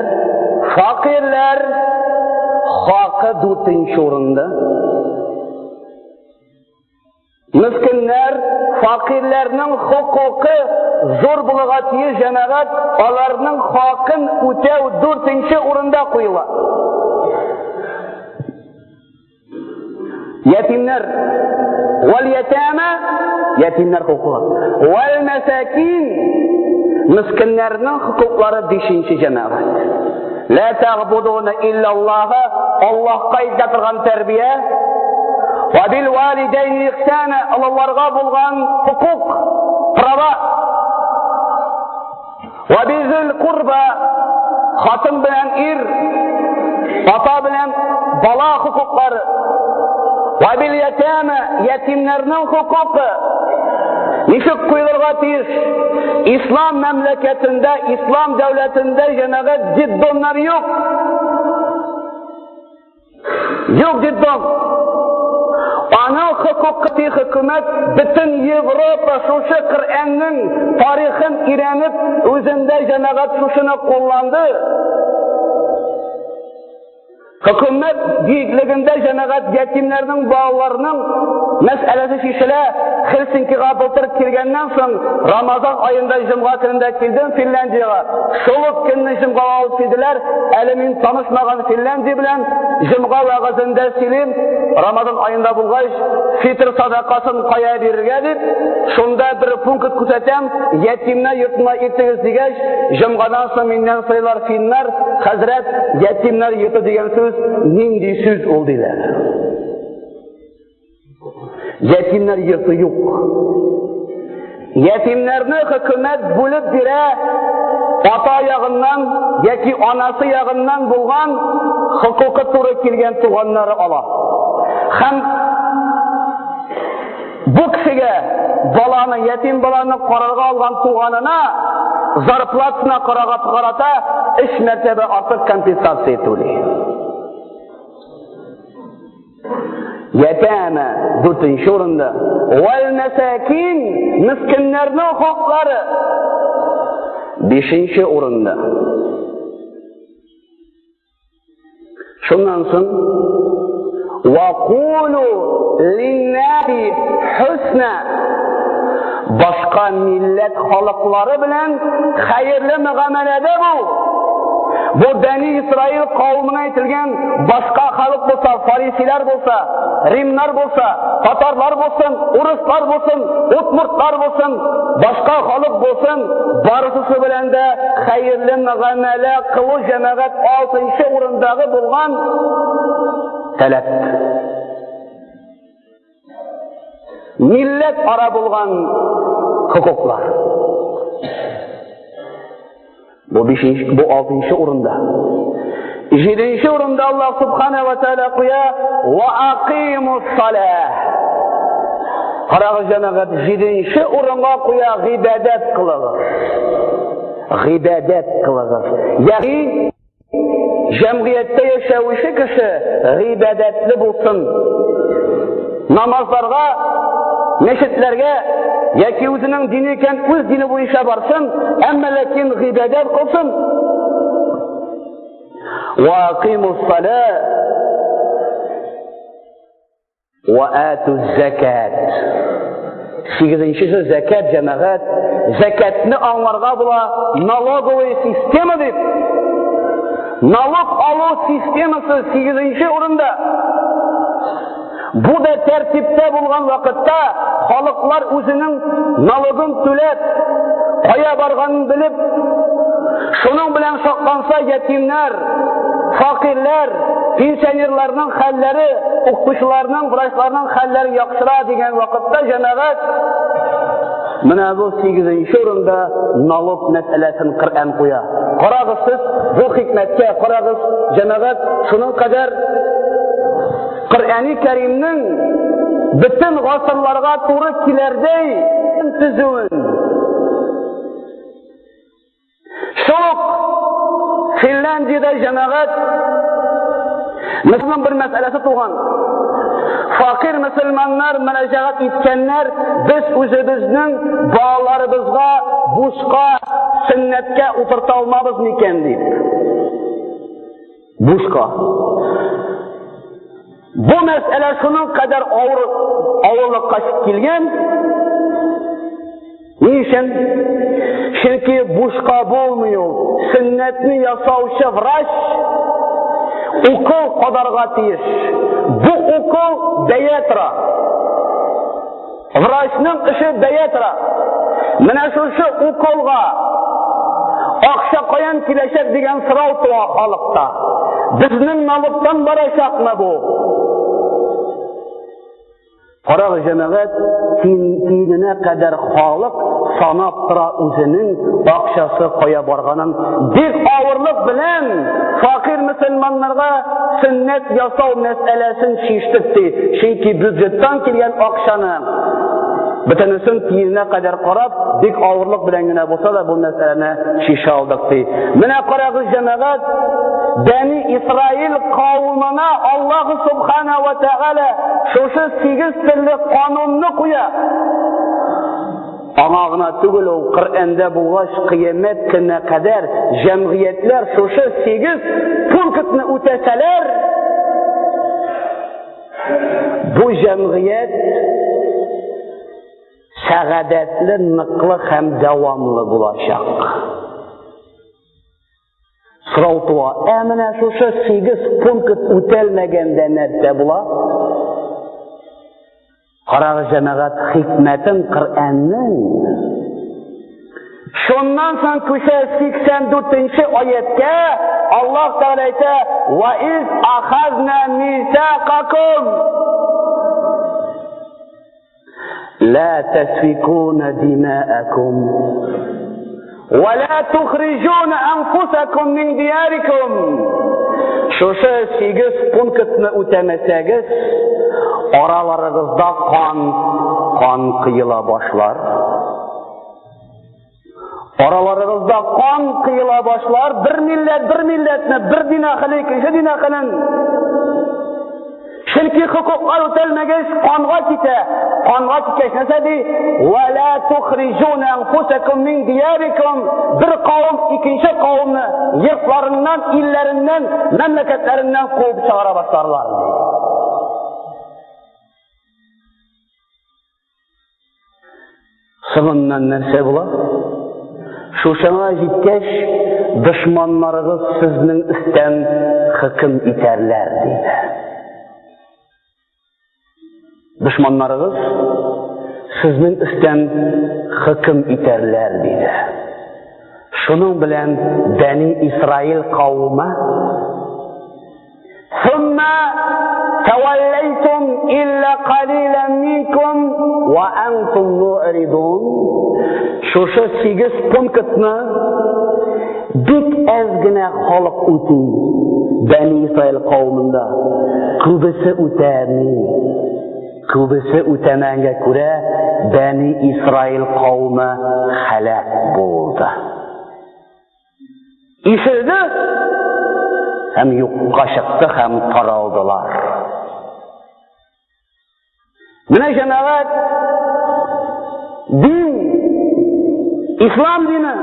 факирләр хакы дүртенче урында. Мескеннәр, факирләрнең хокукы зур булырга тиеш җәмәгать, аларның хакын үтәү дүртенче урында куела. Ятимнәр вал ятама ятимнәр хокукы. Вал мәсакин мискиннәрнең хокуклары бишенче җәмәгать. Ла тагбудуна илля Аллаһ, Аллаһка илтә торган тәрбия. Ва бил валидейни ихсана, Аллаһларга булган хокук, права. Ва бизил курба, хатын белән ир, ата белән бала хокуклары. Ва бил ятама, ятимнәрнең хокукы. Ничек куелырга тиеш? Ислам мәмләкәтендә, ислам дәүләтендә җәмәгать детдомнар юк. Юк детдом. Аның хокукы хөкүмәт бөтен Европа шушы Коръәннең тарихын өйрәнеп, үзендә җәмәгать шушыны кулланды. Хөкүмәт биеклегендә җәмәгать ятимнәрнең балаларының мәсьәләсе чишелә. Хельсинкига былтыр килгәннән соң, Рамазан аенда җомга көнендә килдем Финляндиягә. Шул ук көнне җомгага алып килделәр. Әле мин танышмаган Финляндия белән җомга вәгазендә сөйлим. Рамазан аенда булгач, фитр садакасын кая бирергә дип, шунда бер пункт күрсәтәм, ятимнәр йортына илтегез дигәч, җомгадан соң миннән сорыйлар финнар, хәзрәт, ятимнәр йорты дигән сүз нинди сүз ул диләр. Ятимнәр йорты юк. Ятимнәрне хөкүмәт бүлеп бирә, ата ягыннан яки анасы ягыннан булган хокукы туры килгән туганнары ала. Һәм бу кешегә баланы, ятим баланы карарга алган туганына зарплатасына карата 3 мәртәбә артык компенсация түли. Ятама дүртенче урында. Вал мәсәкин мискиннәрнең хаклары бишенче урында. Шуннан соң вакулу линнаси хусна башка милләт халыклары белән хәерле мөгамәләдә бул. Бу Бәни Исраил кавымына әйтелгән башка халык булса, фарисиләр булса, римнар булса, татарлар булсын, урыслар булсын, удмуртлар булсын, башка халык булсын, барысы белән дә хәерле мөгамәлә кылу җәмәгать алтынчы урындагы булган таләп. Милләт ара булган хокуклар. Бу бишенче, бу алтынчы урында. Җиденче урында Аллаһ Субхана ва Тааля куя: "Ва акимус салах". Карагыз, җәмәгать, җиденче урынга куя: гыйбадәт кылыгыз. Гыйбадәт кылыгыз. Ягъни җәмгыятьтә яшәүче кеше гыйбадәтле булсын. Намазларга, мәчетләргә яки үзенең дине икән, үз дине буенча барсын, әмма ләкин гыйбадәт кылсын. Ва акимус сала ва ату закат. Сигезенчесе зәкәт, җәмәгать. Зәкәтне аңларга була налоговая система дип. Налог алу системасы сигезенче урында. Бу да тәртиптә булган вакытта халыклар үзенең налогын түләп, кая барганын белеп, шуның белән сакланса ятимнәр, факирләр, пенсионерларның хәлләре, укытучыларның, врачларның хәлләре яхшыра дигән вакытта җәмәгать менә бу сигезенче урында налог мәсьәләсен Коръән куя. Карагыз сез бу хикмәткә, карагыз, җәмәгать, шуның кадәр Коръәни Кәримнең бөтен гасырларга туры киләрдәй төзүен. Шул ук Финляндиядә, җәмәгать, мөселман бер мәсьәләсе туган. Факир мөселманнар мөрәҗәгать иткәннәр, без үзебезнең балаларыбызга бушка сөннәткә утырта алмабыз микән дип. Бушка. Бу мәсьәлә шуның кадәр авыр авырлыкка килгән. Ни өчен? Чөнки бушка булмый ул. Сөннәтне ясаучы врач укол кадарга тиеш. Бу укол бәя тора. Врачның эше бәя тора. Менә шушы уколга акча каян киләчәк дигән сорау туа халыкта. Безнең налогтан барачакмы бу? Карагыз, җәмәгать, тиененә кадәр халык санап тора үзенең акчасы кая барганын. Бик авырлык белән факир мөселманнарга сөннәт ясау мәсьәләсен чиштек ди. Чөнки бюджеттан килгән акчаны бөтенесен тиененә кадәр карап, бик авырлык белән генә булса да бу мәсьәләне чишә алдык ди. Менә карагыз, җәмәгать, Бәни Исраил кавымына Аллаһ Субхана ва Тәгалә шушы сигез төрле канунны куя. Аңа гына түгел ул, Коръәндә булгач, кыямәт көненә кадәр җәмгыятьләр шушы сигез пунктны үтәсәләр, бу җәмгыять сәгадәтле, ныклы һәм дәвамлы булачак. Сорау туа, ә менә шушы сигез пункт үтәлмәгәндә нәрсә була? Карагыз, җәмәгать, хикмәтен Коръәннең. Шуннан соң күчә 84-нче аяткә, Аллаһ Тәгалә әйтә: "Ва из ахазна мисакакум ла тасфикуна димаакум ва ла тухриҗуна анфусакум мин диярикум". Шушы сигез пунктны үтәмәсәгез, араларыгызда кан кыела башлар. Араларыгызда кан кыела башлар, бер милләт бер милләтне, бер дин әһеле икенче дин әһелен. Чөнки хокуклар үтәлмәгәч, канга китә. Канга киткәч нәрсә ди? Ва ла тухриҗуна анфусакум мин диярикум. Бер кавым икенче кавымны йортларыннан, илләреннән, мәмләкәтләреннән куып чыгара башларлар. Соңыннан нәрсә була? Шушыңа җиткәч, дошманнарыгыз сезнең өстән хөкем итәрләр, диде. Дошманнарыгыз сезнең өстән хөкем итәрләр, диде. Шуның белән Бәни Исраил кавымы Сумма таваллайтум илля калилан минкум ва антум муъридун. Шушы сигез пунктны бик әз генә халык үти. Бәни Исраил кавымында. Күбесе үтәми. Күбесе үтәмәгәнгә күрә Бәни Исраил кавымы һәлак булды. Ишелде һәм юкка чыкты һәм таралдылар. Менә җәмәгать дин, ислам дине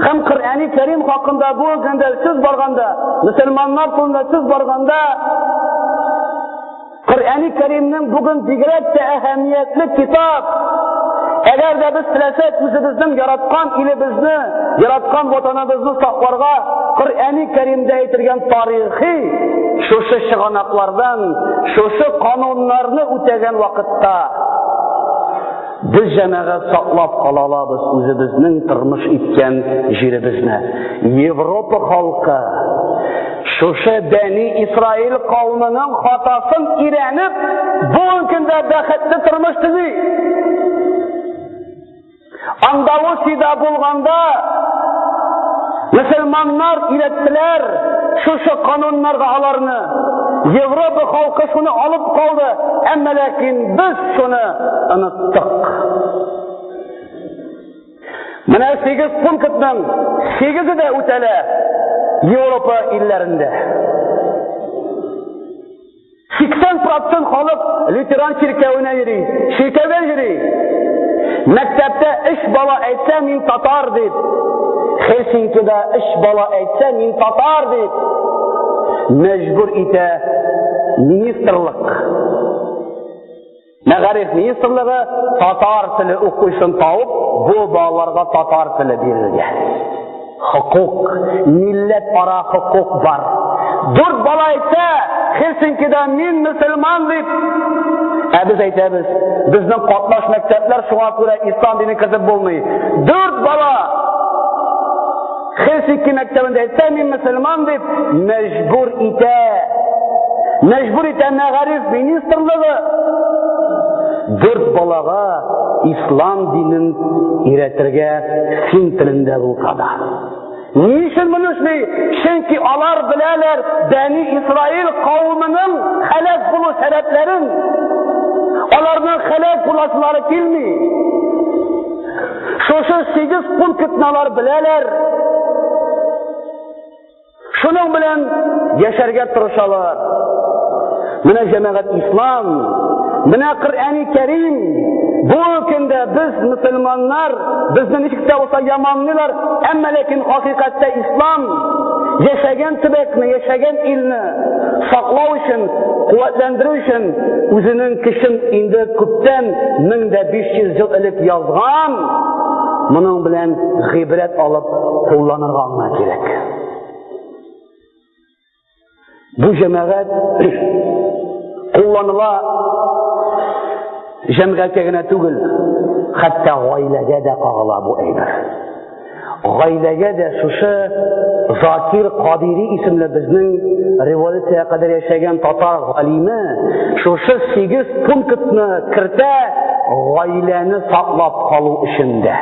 һәм Коръәни Кәрим хакында бу көндә сүз барганда, мөселманнар турында сүз барганда, Коръәни Кәримнең бүген бигрәк тә әһәмиятле китап. Әгәр дә без теләсәк үзебезнең яраткан илебезне, яраткан ватаныбызны сакларга, Коръәни Кәримдә әйтелгән тарихи шушы чыганаклардан, шушы кануннарны үтәгән вакытта без җәмәгать саклап кала алабыз үзебезнең тормыш иткән җиребезне. Европа халкы шушы Бәни Исраил кавымының хатасын өйрәнеп, бүгенге көндә бәхетле тормыш төзи. Андалусиядә булганда мөселманнар өйрәттеләр шушы кануннарга аларны. Европа халкы шуны алып калды, әмма ләкин без шуны оныттык. Менә 8 пунктның 8-е дә үтәлә Европа илләрендә. 80% халык лютеран чиркәвенә йөри, чиркәүгә йөри. Мәктәптә өч бала әйтсә, мин татар дип. Хельсинкида өч бала әйтсә, мин татар дип. Мәҗбүр итә министрлык. Мәгариф министрлыгы татар теле укучысын табып, бу балаларга татар теле бирергә. Хокук, милләт ара хокук бар. Дүрт бала әйтсә, Хельсинкида мин мөселман дип, ә без әйтәбез, безнең катнаш мәктәпләр шуңа күрә ислам динен кертеп булмый. Дүрт бала Хельсинки мәктәбендә әйтсә, мин мөселман дип мәҗбүр итә. Мәҗбүр итә мәгариф министрлыгы. Дүрт балага ислам динен өйрәтергә фин телендә булса да. Ни өчен моны эшли? Чөнки алар беләләр Бәни Исраил кавымының һәлак булу сәбәпләрен. Аларның һәлак буласылары килми. Шушы 8 пунктны алар беләләр. Шуның белән яшәргә тырышалар. Менә җәмәгать ислам, менә Коръәни Кәрим. Бу көндә без мөселманнар, безне ничек тә булса яманлыйлар, әмма ләкин хакыйкатьтә ислам яшәгән төбәкне, яшәгән илне саклау өчен, куәтләндерү өчен үзенең көчен инде күптән 1500 ел элек язган. Моның белән гыйбрәт алып кулланырга гына кирәк. Бу җәмәгать кулланыла җәмгыятькә генә түгел, хәтта гаиләгә дә кагыла бу әйбер. Гаиләгә дә шушы Закир Кадири исемле безнең революциягә кадәр яшәгән татар галиме шушы 8 пунктны кертә гаиләне саклап калу өчен дә.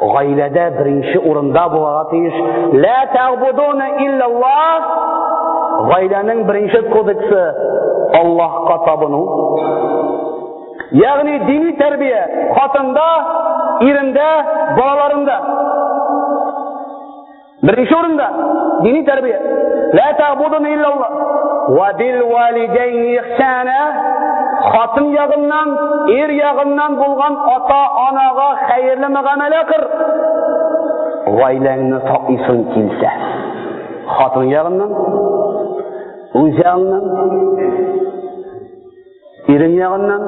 Гаиләдә беренче урында булырга тиеш. Ла тәгъбудуна иллаллаһ. Гаиләнең беренче кодексы Аллаһка табыну. Ягъни дини тәрбия хатында, ирендә, балаларында. Беренче урында дини тәрбия. Ла тәгъбудуна иллаллаһ. Ва бил валидәйни ихсана. Хатын ягыннан, ир ягыннан булган ата-анага хәерле мөгамәлә кыр. Гаиләңне саклыйсың килсә. Хатын ягыннан, үз ягыннан, Ирең ягыннан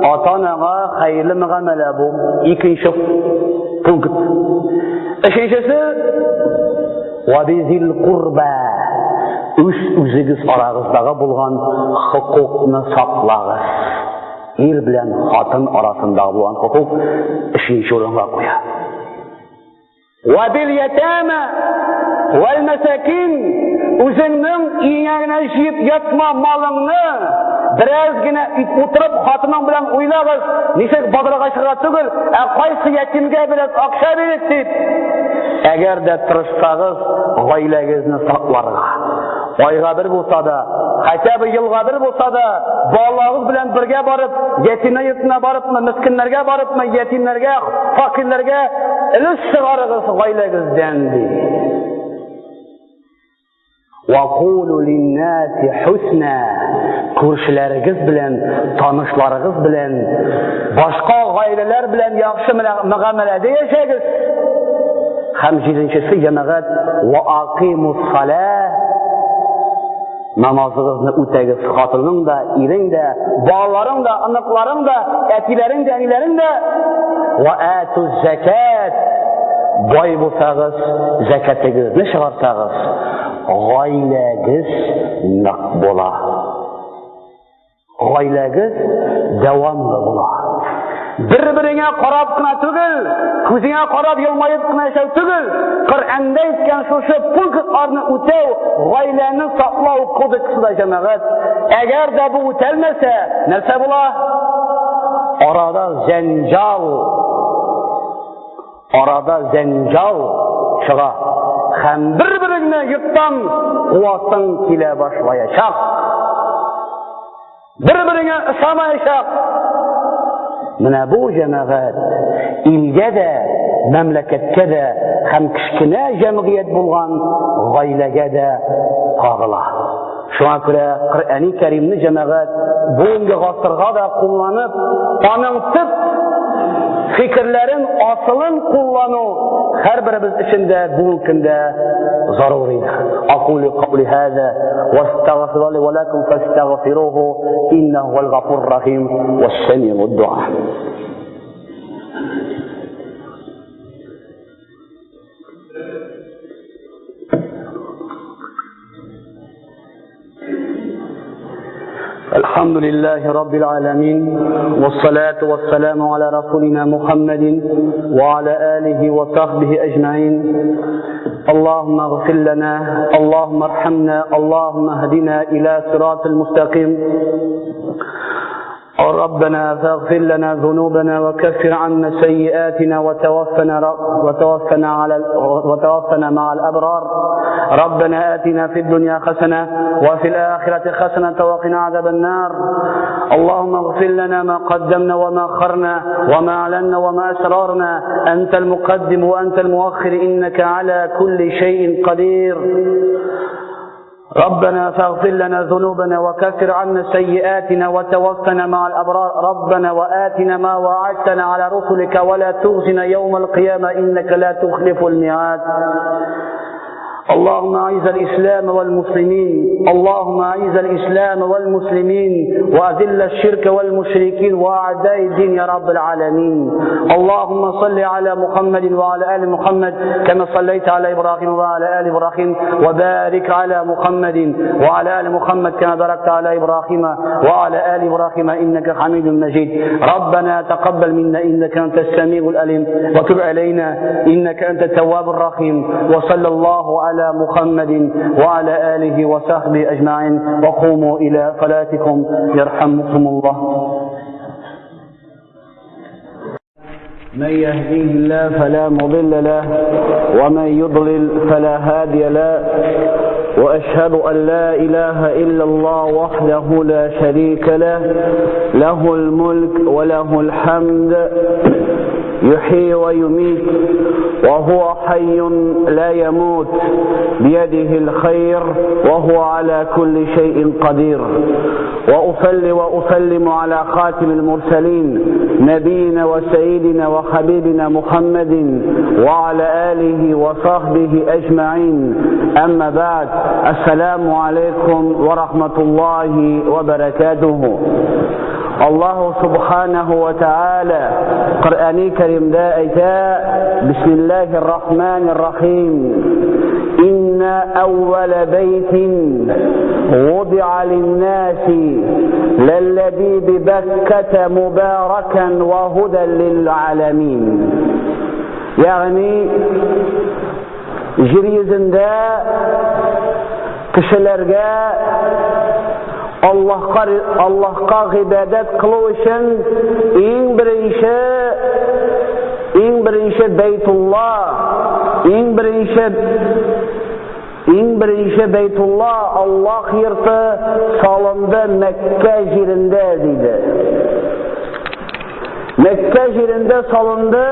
ата-анаңа хәерле мөгамәлә бу. Икенче пункт. Өченчесе вабизил курба. Үз үзегез арагыздагы булган хокукны саклагыз. Ир белән хатын арасындагы булган хокук өченче урынга куя. Вә бил ятама вәл мәсәкин үзеңнең өеңә генә җыеп ятма малыңны, бераз генә утырып хатының белән уйлагыз, ничек базарга чыгарга түгел, ә кайсы ятимгә бераз акча бирик дип. Әгәр дә тырышсагыз, гаиләгезне сакларга. Айга бер булса да, хотя бы елга бер булса да, балаларыгыз белән бергә барып, ятимнәр йортына барыпмы, мескеннәргә барыпмы, ятимнәргә, факирләргә өлеш чыгарыгыз гаиләгездән, ди. Вакулу линнаси хусна. Күршеләрегез белән, танышларыгыз белән, башка гаиләләр белән яхшы мөгамәләдә яшәгез. Һәм җиденчесе җәмәгать ва акимус салә. Намазыгызны үтәгез, хатының да, ирең дә, балаларың да, оныкларың да, әтиләрең дә, әниләрең дә. Ва ату закат. Бай булсагыз, закатыгызны чыгарсагыз, гаиләгез нык була. Гаиләгез дәвамлы була. Бер-береңә карап кына түгел, күзеңә карап елмаеп кына яшәү түгел, Коръәндә әйткән шушы пунктларны үтәү, гаиләне саклау кодексы да җәмәгать. Әгәр дә бу үтәлмәсә, нәрсә була? Арада җәнҗал, арада җәнҗал чыга. Һәм бер-береңне йорттан куасың килә башлаячак. Бер-береңә ышамаячак. Менә бу җәмәгать илгә дә, мәмләкәткә дә һәм кечкенә җәмгыять булган гаиләгә дә кагыла. Шуңа күрә Коръәни Кәримне җәмәгать бүгенге гасырга да кулланып, аның төп фикерләрен, асылын куллану һәрберебез өчен дә бүгенге көндә зарури. Акулю каули һаза вастагфиру ли ва лакум фастагфируһу иннаһу хувал гафур рахим вассамиуд дуа. الحمد لله رب العالمين والصلاة والسلام على رسولنا محمد وعلى آله وصحبه أجمعين. اللهم اغفر لنا، اللهم ارحمنا، اللهم اهدنا إلى صراط المستقيم. ربنا فاغفر لنا ذنوبنا وكفر عنا سيئاتنا وتوفنا مع الأبرار. ربنا آتنا في الدنيا حسنة وفي الآخرة حسنة وقنا عذاب النار. اللهم اغفر لنا ما قدمنا وما أخرنا وما أعلنا وما أسررنا، أنت المقدم وأنت المؤخر، إنك على كل شيء قدير. ربنا فاغفر لنا ذنوبنا وكفر عنا سيئاتنا وتوفنا مع الأبرار. ربنا وآتنا ما وعدتنا على رسلك ولا تخزنا يوم القيامة إنك لا تخلف الميعاد. اللهم أعز الإسلام والمسلمين، اللهم أعز الإسلام والمسلمين، وأذل الشرك والمشركين وأعداء الدين يا رب العالمين. اللهم صل على محمد وعلى آل محمد كما صليت على إبراهيم وعلى آل إبراهيم، وبارك على محمد وعلى آل محمد كما باركت على إبراهيم وعلى آل إبراهيم إنك حميد مجيد. ربنا تقبل منا إنك أنت السميع العليم، وتب علينا إنك أنت التواب الرحيم. وصلى الله على محمد وعلى آله وصحبه أجمعين. وقوموا إلى صلاتكم يرحمكم الله. من يهديه الله فلا مضل له ومن يضلل فلا هادي له، وأشهد أن لا إله إلا الله وحده لا شريك له، له الملك وله الحمد، يحيي ويميت وهو حي لا يموت، بيده الخير وهو على كل شيء قدير. وأصلي وأسلم على خاتم المرسلين نبينا وسيدنا وحبيبنا محمد وعلى آله وصحبه أجمعين. أما بعد، السلام عليكم ورحمة الله وبركاته. الله سبحانه وتعالى قرآن كريم دا أيتاء بسم الله الرحمن الرحيم. إن أول بيت وضع للناس للذي ببكة مباركا وهدى للعالمين. يعني җир йөзендә кешеләргә Аллаһка гыйбадәт кылу өчен иң беренче Бәйтулла, иң Иң беренче Бәйтулла, Аллаһ йорты салынды Мәккә җирендә, диде. Мәккә җирендә салынды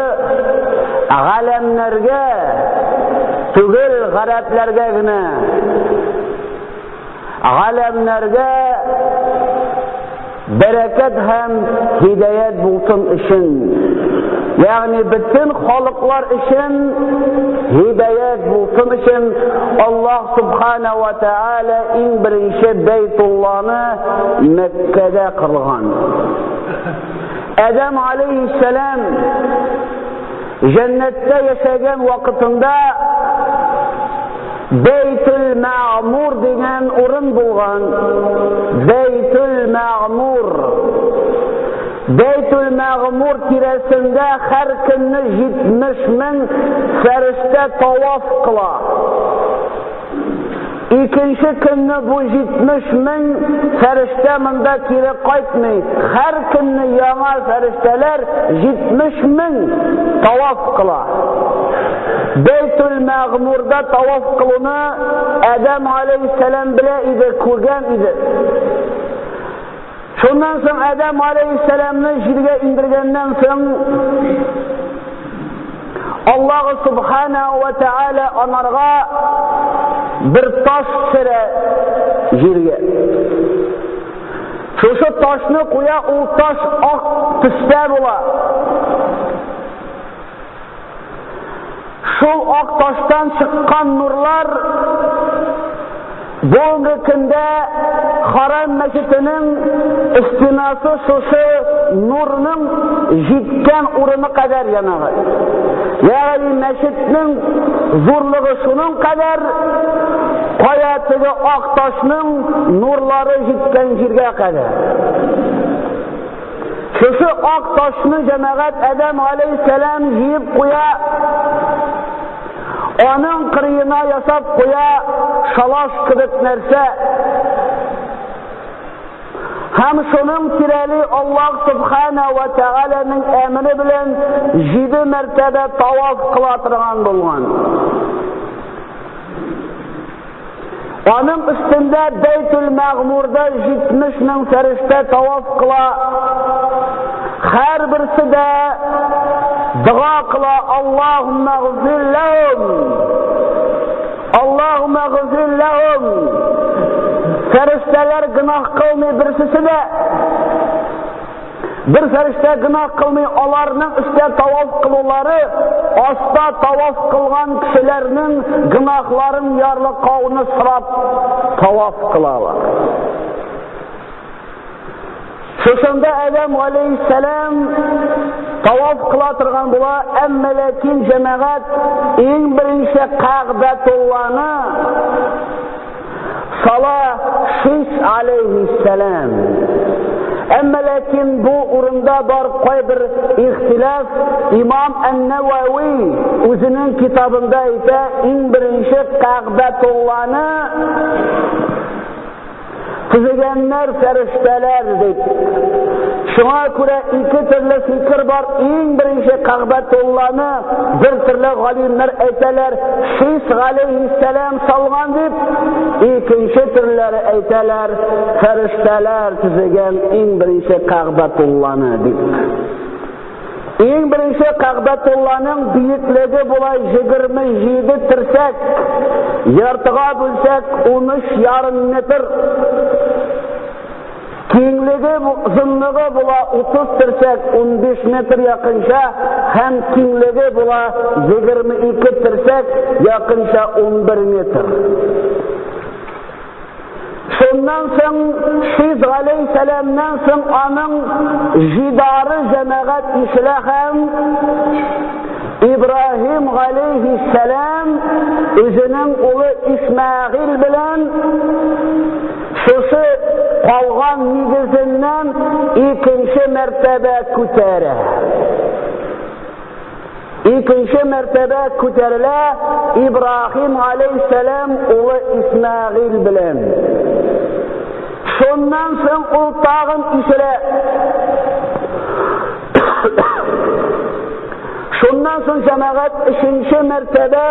галәмнәргә түгел, гарәпләргә генә. Галәмнәргә бәрәкәт һәм һидаят булсын өчен. Ягъни бөтен халыклар өчен һидаят булсын өчен Аллаһ субхана ва тааля иң беренче Бәйтулланы Мәккәдә кылган. Адәм алейхиссалам җәннәттә яшәгән вакытында Бәйтүл Мәгъмур дигән урын булган. Бәйтүл Мәгъмур. Бәйтүл Мәгъмур тирәсендә һәр көнне 70 мең фәрештә таваф кыла. Икенче көнне бу 70 мең фәрештә монда кире кайтмый. Һәр көнне яңа фәрештәләр 70 мең таваф кыла. Бәйтүл Мәгъмурда таваф кылуны Адәм алейхиссалам белә иде, күргән иде. Шуннан соң Адәм алейхиссаламны җиргә индергәннән соң Аллаһ субхана ва тааля анарга бер таш төшерә җиргә. Шушы ташны куя, ул таш ак төстә була. Шул ак таштан чыккан нурлар бүгенге көндә Харам мәчетенең стенасы шушы нурның җиткән урыны кадәр янагы. Ягъни мәчетнең зурлыгы шуның кадәр, кая теге ак ташның нурлары җиткән җиргә кадәр. Шушы ак ташны җәмәгать Адәм алейхиссалам җыеп куя, аның кырыена ясап куя шалаш кебек нәрсә. Һәм шуның тирәли Аллаһ субхана ва тааляның әмере белән 7 мәртәбә таваф кыла торган булган. Аның өстендә Бәйтүл Мәгъмурда 70 мең фәрештә таваф кыла. Һәрберсе дә дога кыла: Аллаһумма гфир ләһум. Аллаһумма гфир ләһум. Фәрештәләр гөнаһ кылмый берсесе дә. Бер фәрештә гөнаһ кылмый, аларның өстә таваф кылулары аста таваф кылган кешеләрнең гөнаһларын ярлыкауны сорап таваф кылалар. Шушында Адәм алейхиссалам таваф кыла торган була, әмма ләкин җәмәгать иң беренче Кәгъбәтулланы сала Шис алейхиссалам. Әмма ләкин бу урында бар кайбер ихтилаф. Имам Ән-Навави үзенең китабында әйтә, иң беренче Кәгъбәтулланы төзегәннәр фәрештәләр дип. Шуңа күрә ике төрле фикер бар. Иң беренче Кәгъбәтулланы бер төрле галимнәр әйтәләр, Шис галәйһиссәлам салган дип, икенче төрләре әйтәләр, фәрештәләр төзегән иң беренче Кәгъбәтулланы дип. Иң беренче Кәгъбәтулланың биеклеге була 27 терсәк, яртыга бүлсәк 13,5 метр. Киңлеге, озынлыгы була 30 терсәк, 15 метр якынча, һәм киңлеге була 22 терсәк, якынча 11 метр. Шуннан соң Шиз галәйһиссәламнән соң аның җидары җәмәгать ишелә һәм Ибраһим галәйһиссәлам үзенең улы Исмәгыйль белән шушы калган нигезеннән икенче мәртәбә күтәрә. Икенче мәртәбә күтәрелә Ибраһим алейхиссәлам улы Исмәгыйль белән. Шуннан соң ул тагын ишелә. Шуннан Шуннан соң җәмәгать өченче мәртәбә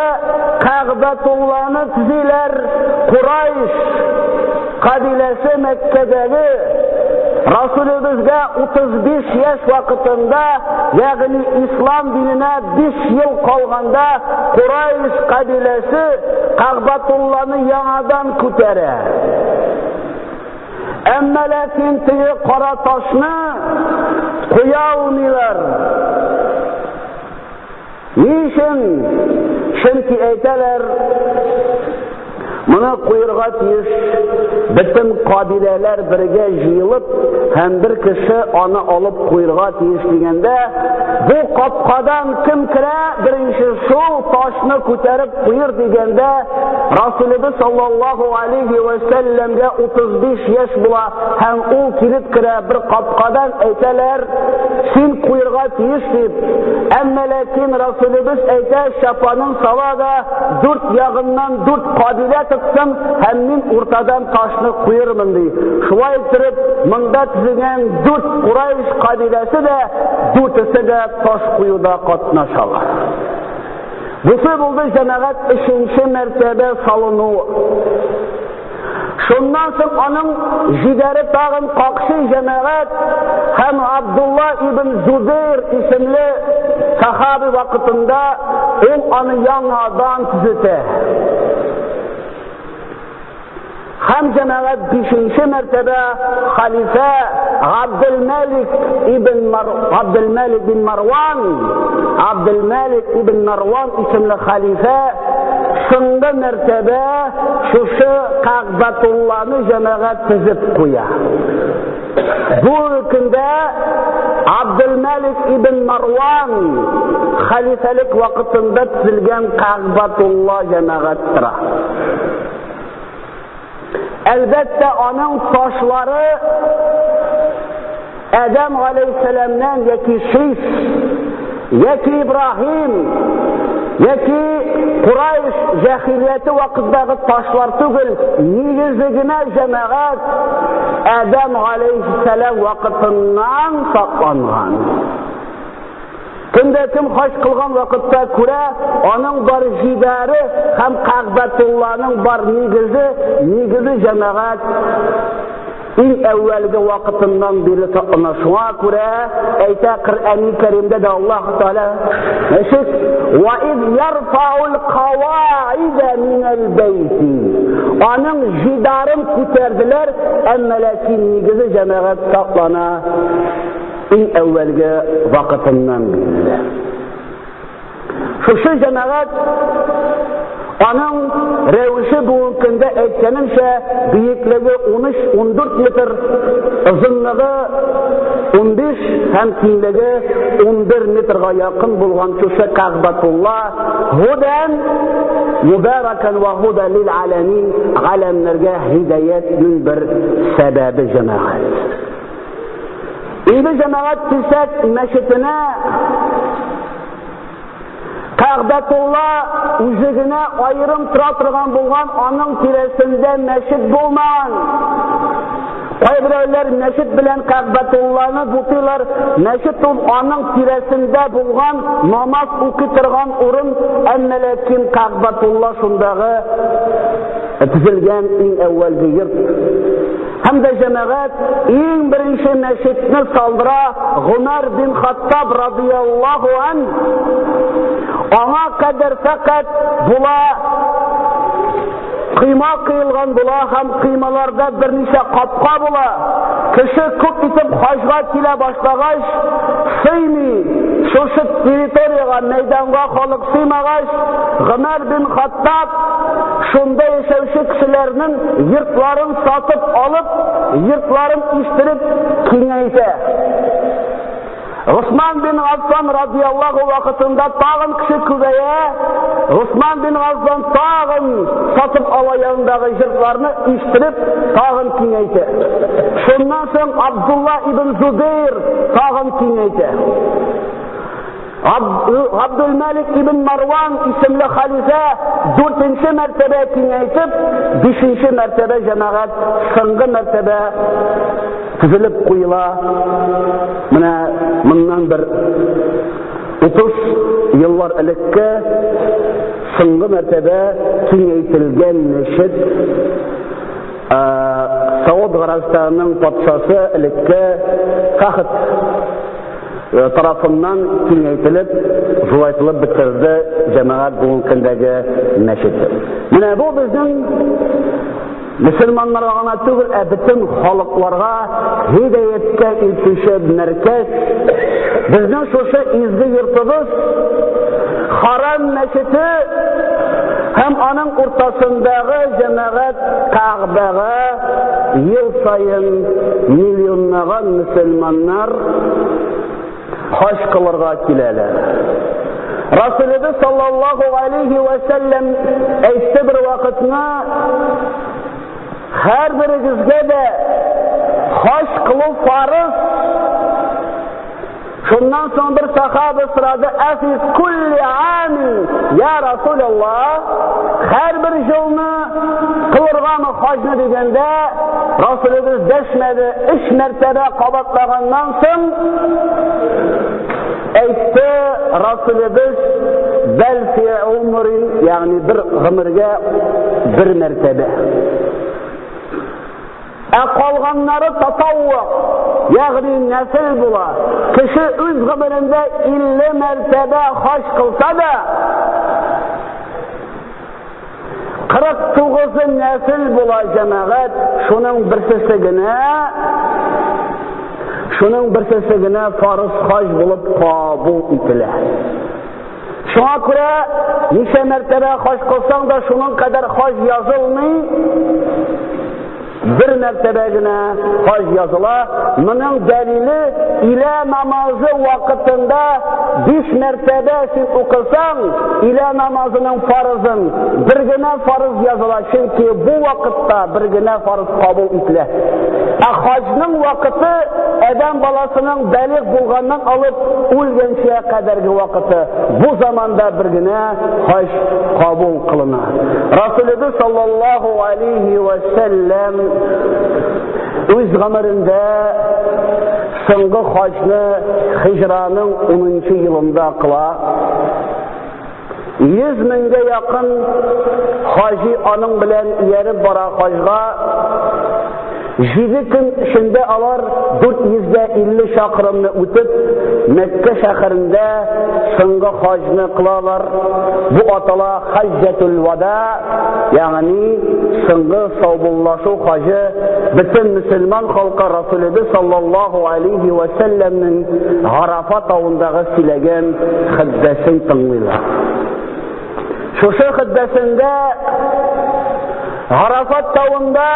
Кәгъбәтулланы төзиләр. Курайш кабиләсе Мәккәдәге Расулебезгә 35 яшь вакытында, ягъни ислам диненә 5 ел калганда, Курайш кабиләсе Кәгъбәтулланы яңадан күтәрә. Әмма ләкин теге кара ташны куя алмыйлар. Ни өчен? Чөнки әйтәләр, моны куерга тиеш бөтен кабиләләр бергә җыелып һәм бер кеше аны алып куерга тиеш дигәндә, бу капкадан кем керә, беренче шул ташны күтәреп куер дигәндә, Расулебез саллаллаһу алейхи вә сәлләмгә 35 яшь була һәм ул килеп керә бер капкадан әйтәләр, син куерга тиеш дип. Әмма ләкин Расулебез әйтә, чапанын сала да дүрт ягыннан дүрт кабилә тотсын һәм мин уртадан ташны куермын ди. Шулай иттереп, монда төзегән дүрт Курайш кабиләсе дә дүртесе дә таш куюда катнашалар. Бусы булды җәмәгать өченче мәртәбә салынуы. Шуннан соң аның җидәре тагын какшый җәмәгать һәм Абдулла ибн Зубейр исемле сахаби вакытында ул аны яңадан төзетә. Һәм җәмәгать бишенче мәртәбә халифә Габделмәлик ибн Мар Габделмәлик бин Марван Габделмәлик ибн Марван исемле халифә соңгы мәртәбә шушы Кәгъбәтулланы җәмәгать төзеп куя. Бу көндә Абдулмалик ибн Марван хәлифәлек вакытында төзелгән Кәгъбәтулла җәмәгать тора. Әлбәттә, аның ташлары Адәм галәйһиссәламнән яки Шис, яки Ибраһим, яки Курайш җәһилияте вакытындагы ташлар түгел, нигезе генә җәмәгать Адәм галәйһиссәлам вакытыннан сакланган. Кемдә кем хаҗ кылган вакытта күрә, аның бар җидәре һәм Кәгъбәтулланың бар нигезе, нигезе җәмәгать иң әүвәлге вакытыннан бирле саклана. Шуңа күрә әйтә Коръәни Кәримдә дә Аллаһ Тәгалә ничек ва из ярфаул каваида минәл бәйти. Аның җидарын күтәрделәр, әмма ләкин нигезе җәмәгать саклана. Иң әүвәлге вакытыннан бирле. Шушы җәмәгать аның рәвеше бүгенге көндә әйткәнемчә биеклеге 13-14 метр, озынлыгы 15 һәм киңлеге 11 метрга якын булган шушы Кәгъбәтулла һудан мубаракан ва һуда лил аламин галәмнәргә һидаятнең бер сәбәбе җәмәгать. Инде җәмәгать килсәк мәчетенә Кәгъбәтулла үзе генә аерым тора торган булган, аның тирәсендә мәчет булмаган. Кайберәүләр мәчет белән Кәгъбәтулланы бутыйлар. Мәчет ул аның тирәсендә булган намаз укый торган урын, әмма ләкин Кәгъбәтулла шундагы төзелгән иң әүвәлге йорт. Һәм дә җәмәгать иң беренче мәчетне салдыра Гомәр бин Хаттаб радияллаһу ан. Аңа кадәр фәкать була кыйма кыелган була һәм кыймаларда берничә капка була. Кеше күп итеп хаҗга килә башлагач, сыймый. Шушы территориягә, мәйданга халык сыймагач, Гомәр бин Хаттаб шунда яшәүче кешеләрнең йортларын сатып алып, йортларын үстереп киңәйтә. Госман бин Аффан радияллаһу вакытында тагын кеше күбәя. Госман бин Аффан тагын сатып ала янындагы йортларны үстереп, тагын киңәйтә. Шуннан соң Абдулла ибн Зубейр тагын киңәйтә. Габдулмәлик ибн Марван исемле халифә дүртенче мәртәбә киңәйтеп, бишенче мәртәбә җәмәгать соңгы мәртәбә төзелеп куела. Менә моннан бер 30 еллар элекке соңгы мәртәбә киңәйтелгән мәчет. Сауд Гарәбстанының патшасы элекке Фахд тарафыннан киңәйтелеп, зурайтылып бетерде җәмәгать бүгенге көндәге мәчет. Менә бу безнең мөселманнарга гына түгел, ә бөтен халыкларга һидаяткә илтүче мәркәз. Безнең шушы изге йортыбыз Харам мәчете һәм аның уртасындагы җәмәгать Кәгъбәгә ел саен миллионлаган мөселманнар хаҗ кылырга киләләр. Расулыбыз саллаллаху алейхи ва сәлләм әйтте бер вакытны, һәрберегезгә дә хаҗ кылу фарыз. Шуннан соң бер сахаба сорады, әфи кулли амин, я Расулаллах, һәрбер елны кылыргамы хаҗны дигәндә, Расулыбыз дәшмәде, өч мәртәбә кабатлаганнан соң әйтте Расулыбыз, бәл фи умрин, ягъни бер гомергә бер мәртәбә. Ә калганнары татавву, ягъни нәфил була. Кеше үз гомерендә 50 мәртәбә хаҗ кылса да, 49-ы нәфил була җәмәгать, шуның берсесе генә шуның берсесе генә фарыз хаҗ булып кабул ителә. Шуңа күрә ничә мәртәбә хаҗ кылсаң да, шуның кадәр хаҗ язылмый. Бер мәртәбә генә хаҗ языла. Моның дәлиле илә намазы вакытында 5 мәртәбә син укысаң, илә намазының фарызын бер генә фарыз языла, чөнки бу вакытта бер генә фарыз кабул ителә. Ә хаҗның вакыты адәм баласының балигъ булганнан алып үлгәнчә кадәрге вакыты. Бу заманда бер генә хаҗ кабул кылына. Расулыбыз саллаллаху алейхи ва сәлләм үз гомерендә соңгы хаҗны хиҗраның 10 елында кыла. 100 меңгә якын хаҗи аның белән ияреп бара хаҗга. 7 көн эчендә алар 450 чакрымны үтеп, Мәккә шәһәрендә соңгы хаҗны кылалар. Бу атала хаҗҗатул вада, ягъни соңгы саубуллашу хаҗы. Бөтен мөселман халкы Расулыбыз саллаллаху алейхи ва сәлләмнең Арафа тавындагы сөйләгән хөтбәсен тыңлыйлар. Шушы хөтбәсендә Арафат тавында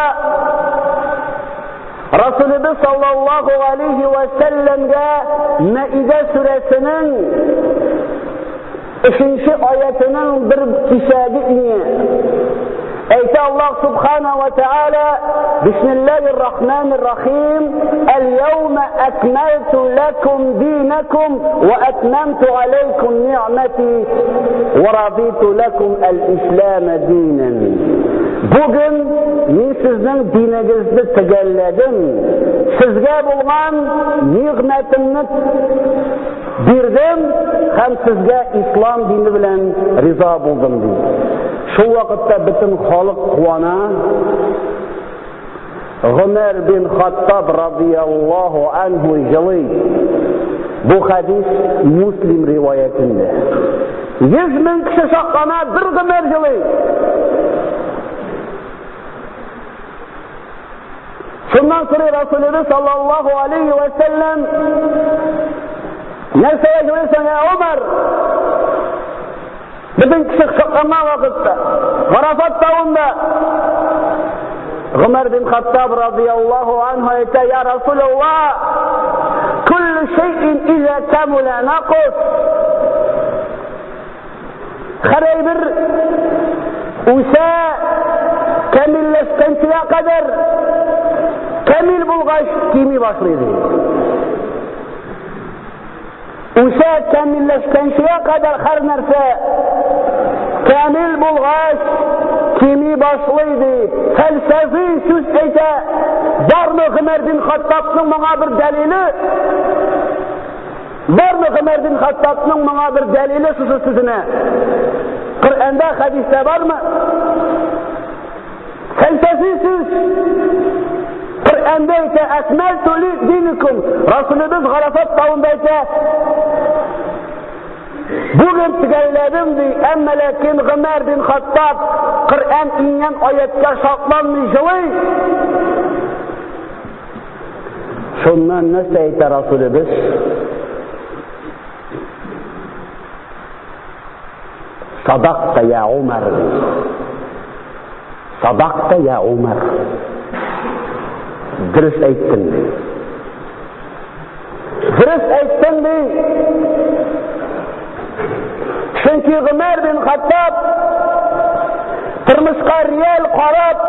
Расулыбыз саллаллаху алейхи ва сәлләмгә Мәидә сүрәсенең 3 аятының бер кисәге ине. Әйтә Аллаһ Субхана ва Тааля: Бисмиллаһир Рахманир Рахим. Әл-яума акмалту лакум динакум ва атмамту алейкум ни'мати ва радиту лакум ал-ислам динан. Бүген мин сезнең динегезне төгәлләдем. Сезгә булган нигъмәтемне бирдем һәм сезгә ислам дине белән риза булдым, ди. Шул вакытта бөтен халык куана. Гомәр бин Хаттаб радияллаһу анһу җылый. Бу хадис Муслим риваятендә. 100 мең кеше шатлана, бер Гомәр җылый. Шуннан сорый Расулыбыз саллаллаһу алейхи ва сәлләм, нәрсәгә җылыйсың, я Умар? Бөтен кеше шатланган вакытта, Арафат тавында Гомәр бин Хаттаб радияллаһу анһу әйтә, я Расулуллаһ, куллу шәйин иза камула накус. Һәр әйбер үсә, камилләшкәнчегә кадәр, камил булгач кими башлый ди. Үсә, камилләшкәнчегә кадәр һәр нәрсә камил булгач кими башлый ди. Фәлсәфи сүз әйтә. Бармы Гомәр бин Хаттабның моңа бер дәлиле? Бармы Гомәр бин Хаттабның моңа бер дәлиле шушы сүзенә? Коръәндә, хәдистә бармы? Фәлсәфи сүз. Коръәндә әйтә, әкмәлту динекум. Расулыбыз Гарафат тавында әйтә, бүген төгәлләдем ди, әмма ләкин Гомәр бин Хаттаб Коръән иңгән аяткә шатланмый җылый. Шуннан нәрсә әйтә Расулыбыз? Садакта я Умар. Садакта я Умар. Дөрес әйттең. Дөрес әйттең ди. Чөнки Гомәр бин Хаттаб тормышка реаль карап,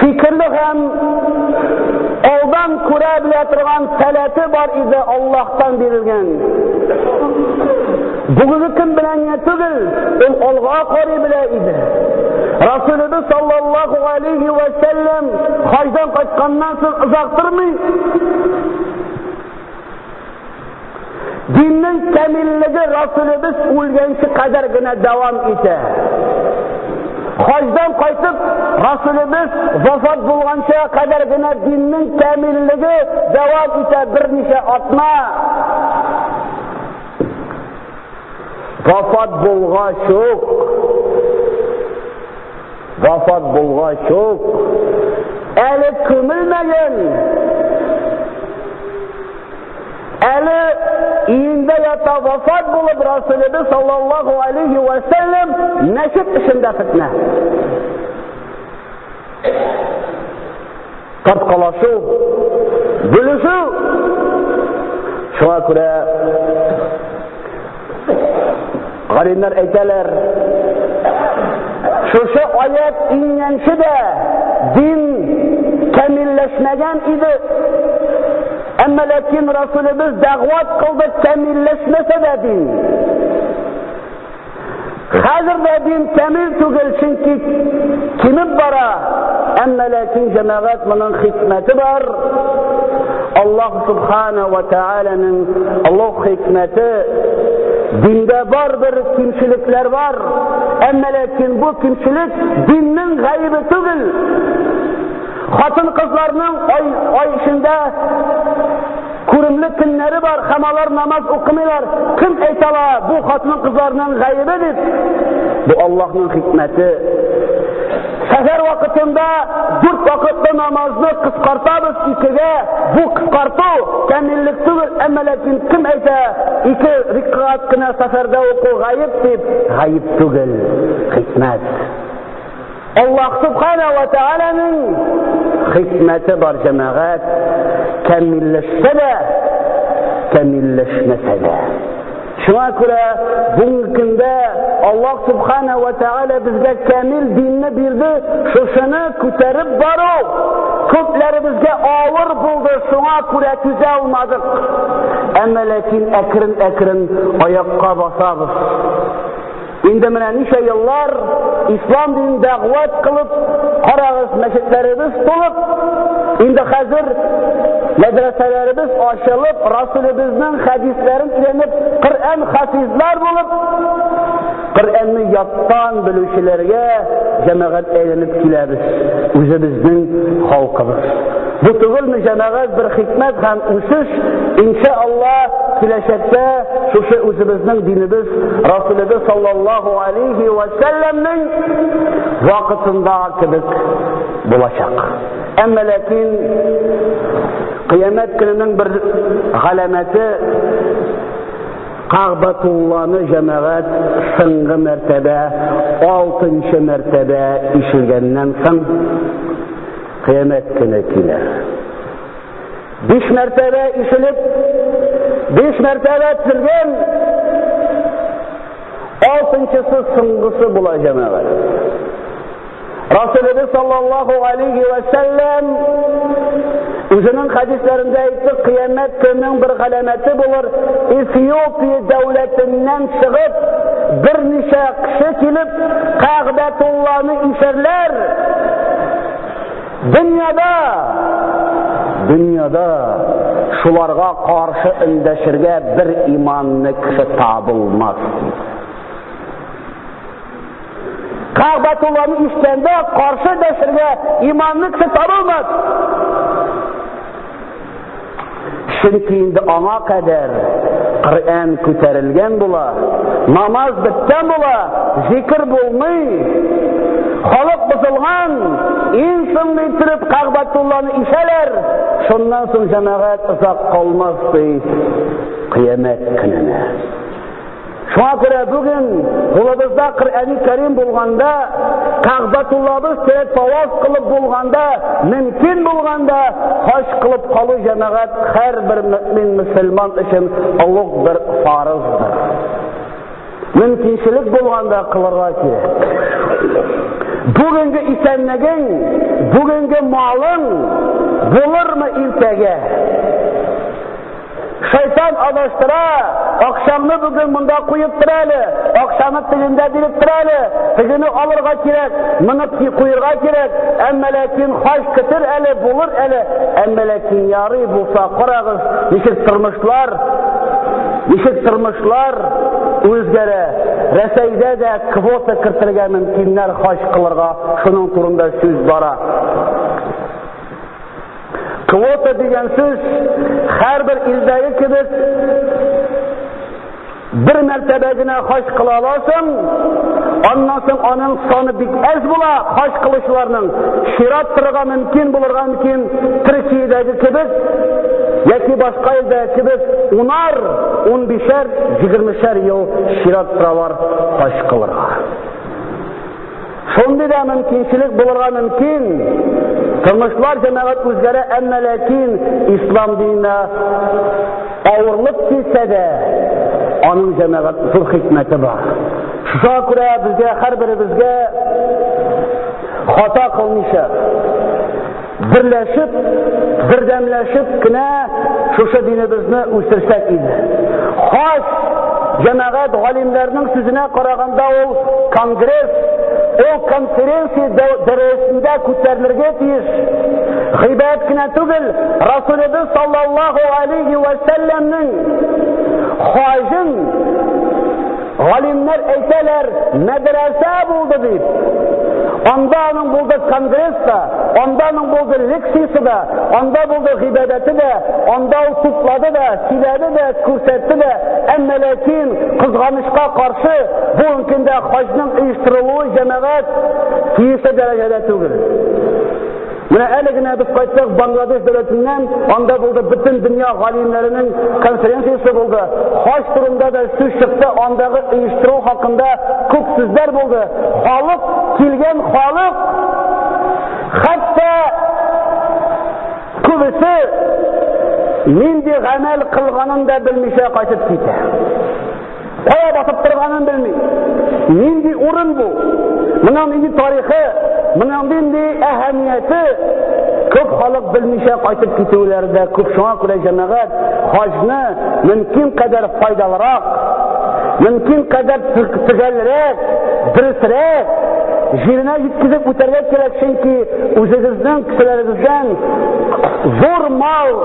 фикерле һәм алдан күрә белә торган сәләте бар иде Аллаһтан бирелгән. Бүгенге көн белән генә түгел, ул алга карый белә иде. Расулыбыз саллаллаху алейхи ва сәлләм хаҗдан кайтканнан соң озак тормый, Диннең камиллеге Расулыбыз үлгәнче кадәр генә дәвам итә. Хаҗдан кайтып, Расулыбыз вафат булганча кадәр генә диннең камиллеге дәвам итә берничә атна. Вафат булгач ук, вафат булгач ук, әле күмелмәгән, әле өендә ята вафат булып Расулыбыз саллаллаху алейхи ва сәлләм мәчет эчендә фетнә. Тарткалашу, бүлешү. Шуңа күрә галимнәр әйтәләр, шушы аят иңгәнче дә дин камилләшмәгән иде. Әмма ләкин Расулыбыз дәгъват кылды, камилләшмәсә дә дин. Хәзер дә дин камил түгел, чөнки кимеп бара. Әмма ләкин җәмәгать моның хикмәте бар. Аллаһ субхана ва тааляның олуг хикмәте диндә бар бер кимчелекләр бар. Әмма ләкин бу кимчелек диннең гаебе түгел. Хатын-кызларның ай, ай эчендә күремле көннәре бар һәм алар намаз укымыйлар. Кем әйтә ала бу хатын-кызларның гаебе дип? Бу Аллаһның хикмәте. Сәфәр вакытында дүрт вакытлы намазны кыскартабыз икегә. Бу кыскарту камиллек түгел, әмма ләкин кем әйтә ике рикъат кына сәфәрдә уку гаеп дип? Гаеп түгел, хикмәт. Аллаһ Субхана ва Тааляның хикмәте бар җәмәгать, камилләшсә дә, камилләшмәсә дә. Шуңа күрә бүгенге көндә Аллаһ Субхана ва Тааля безгә камил динне бирде, шушыны күтәреп бару күпләребезгә авыр булды, шуңа күрә түзә алмадык. Әмма ләкин әкрен-әкрен аякка басабыз. Инде менә ничә еллар ислам динен дәгъват кылып, карагыз, мәчетләребез тулып, инде хәзер мәдрәсәләребез ачылып, Расулебезнең хәдисләрен өйрәнеп, Коръән хафизлар булып, Коръәнне яттан белүчеләргә җәмәгать әйләнеп киләбез, үзебезнең халкыбыз. Бу түгелме җәмәгать бер хикмәт һәм үсеш, иншалла, киләчәктә шушы үзебезнең динебез Расулебез саллаллаху алейхи ва сәлләмнең вакытында кебек булачак. Әмма ләкин кыямәт көненең бер галәмәте Кәгъбәтулланы җәмәгать соңгы мәртәбә, алтынчы мәртәбә ишелгәннән соң кыямәт көне килә. Биш мәртәбә ишелеп, биш мәртәбә төзелгән, алтынчысы соңгысы була җәмәгать. Расулыбыз саллаллаху алейхи ва сәлләм үзенең хәдисләрендә әйтте, кыямәт көненең бер галәмәте булыр, Эфиопия дәүләтеннән чыгып, берничә кеше килеп, Кәгъбәтулланы ишәрләр. Дөньяда Дөньяда шуларга каршы эндәшергә бер иманлы кеше табылмас. Кәгъбәтулланы ишеткәндә каршы дәшергә иманлы кеше табылмас. Чөнки инде аңа кадәр Коръән күтәрелгән була, намаз беткән була, зикр булмый. Халык бозылган, иң соңгы иттереп Кәгъбәтулланы ишәләр. Шуннан соң җәмәгать озак калмас ди кыямәт көненә. Шуңа күрә бүген кулыбызда Коръәни Кәрим булганда, Кәгъбәтуллабыз терә таваф кылып булганда, мөмкин булганда, хаҗ кылып калу җәмәгать һәрбер мөмин мөселман өчен олуг бер фарыздыр. Мөмкинчелек булганда кылырга кирәк. Бүгенге исәнлегең, бүгенге малың булырмы иртәгә? Шайтан адаштыра, акчаңны бүген монда куеп тор әле, акчаны тегендә биреп тор әле, тегене алырга кирәк, моны куерга кирәк, әмма ләкин хаҗ көтер әле, булыр әле, әмма ләкин ярый булса, карагыз, ничек тормышлар, ничек тормышлар үзгәрә. Рәсәйдә дә квота кертергә мөмкиннәр хаҗ кылырга, шуның турында сүз бара. Квота дигән сүз һәрбер илдәге кебек бер мәртәбә генә хаҗ кыла аласың, аннан соң аның саны бик әз була, хаҗ кылучыларның чират торырга мөмкин булырга мөмкин, Төркиядәге кебек яки башка илдәге кебек унар, унбишәр, егермешәр ел чират торалар хаҗ кылырга. Шундый да мөмкинчелек булырга мөмкин. Тормышлар җәмәгать үзгәрә, әмма ләкин ислам диненә авырлык килсә дә, аның җәмәгать зур хикмәте бар. Шуңа күрә безгә һәрберебезгә хата кылмыйча, берләшеп, бердәмләшеп кенә шушы динебезне үстерсәк иде. Хаҗ җәмәгать галимнәрнең сүзенә караганда ул конгресс, ул конференция дәрәҗәсендә күтәрелергә тиеш. Гыйбадәт кенә түгел, Расулыбыз саллаллаһу алейхи ва сәлләмнең хаҗын Галимнәр әйтәләр, мәдрәсә булды дип. Анда аның булды конгресс та, анда аның булды лекциясе дә, анда булды гыйбадәте дә, анда ул туплады да, сөйләде дә, күрсәтте дә. Әмма ләкин кызганычка каршы бүгенге көндә хаҗның оештырылуы җәмәгать тиешле дәрәҗәдә түгел. Менә әле генә без кайттык Бангладеш дәүләтеннән, анда булды бөтен дөнья галимнәренең конференциясе булды. Хаҗ турында да сүз чыкты, андагы оештыру хакында күп сүзләр булды. Халык, килгән халык, хәтта күбесе нинди гамәл кылганын да белмичә кайтып китә. Кая басып торганын белми. Нинди урын бу? Моның нинди тарихы, моның нинди әһәмияте? Күп халык белмичә кайтып китүләре дә күп. Шуңа күрә җәмәгать хаҗны мөмкин кадәр файдалырак, мөмкин кадәр төгәлрәк, дөресрәк җиренә җиткезеп үтәргә кирәк, чөнки үзегезнең кешеләрегездән зур мал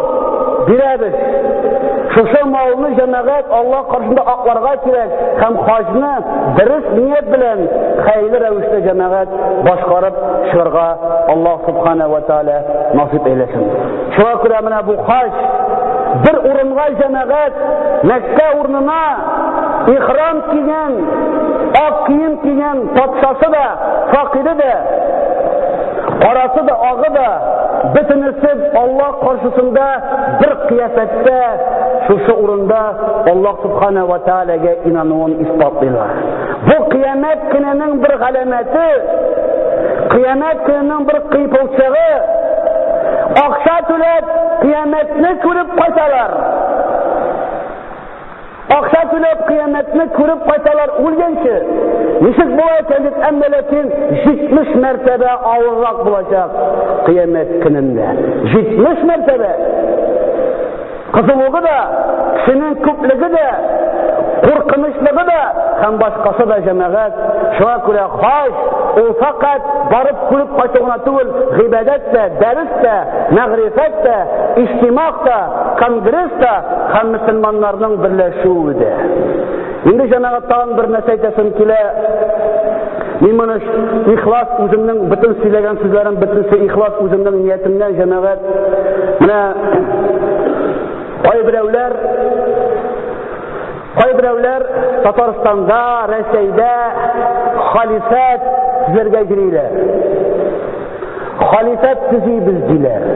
бирәбез. Шушы малны җәмәгать Аллаһ каршында акларга кирәк һәм хаҗны дөрес ният белән хәерле рәвештә җәмәгать башкарып чыгарга Аллаһ субхана ва тааля насыйп әйләсен. Шуңа күрә менә бу хаҗ бер урынга җәмәгать Мәккә урынына ихрам кигән, ак кием кигән патшасы да, факире дә, карасы да, агы да, бөтенесе Аллаһ каршысында бер кыяфәттә шушы урында Аллаһ Субхана ва Таалагә инануын исбатлыйлар. Бу кыямәт көненең бер галәмәте, кыямәт көненең бер кыйпылчыгы. Акча түләп, кыямәтне күреп кайталар. Акча түләп кыямәтне күреп кайталар үлгәнче. Ничек була икән дип, әмма ләкин 70 мәртәбә авыррак булачак кыямәт көнендә. 70 мәртәбә. Кызыллыгы да, кешенең күплеге дә, куркынычлыгы да һәм башкасы да, җәмәгать. Шуңа күрә хаҗ ул фәкать барып күреп кайту гына түгел, гыйбадәт тә, дәрес тә, мәгърифәт тә, иҗтимаг та, конгресс та һәм мөселманнарның берләшүе дә. Инде җәмәгать тагын бер нәрсә әйтәсем килә. Мин моны ихлас үземнең бөтен сөйләгән сүзләрем бөтенесе ихлас үземнең ниятемнән җәмәгать. Менә кайберәүләр кайберәүләр Татарстанда, Рәсәйдә халифәт төзергә йөриләр. Халифәт төзибез диләр.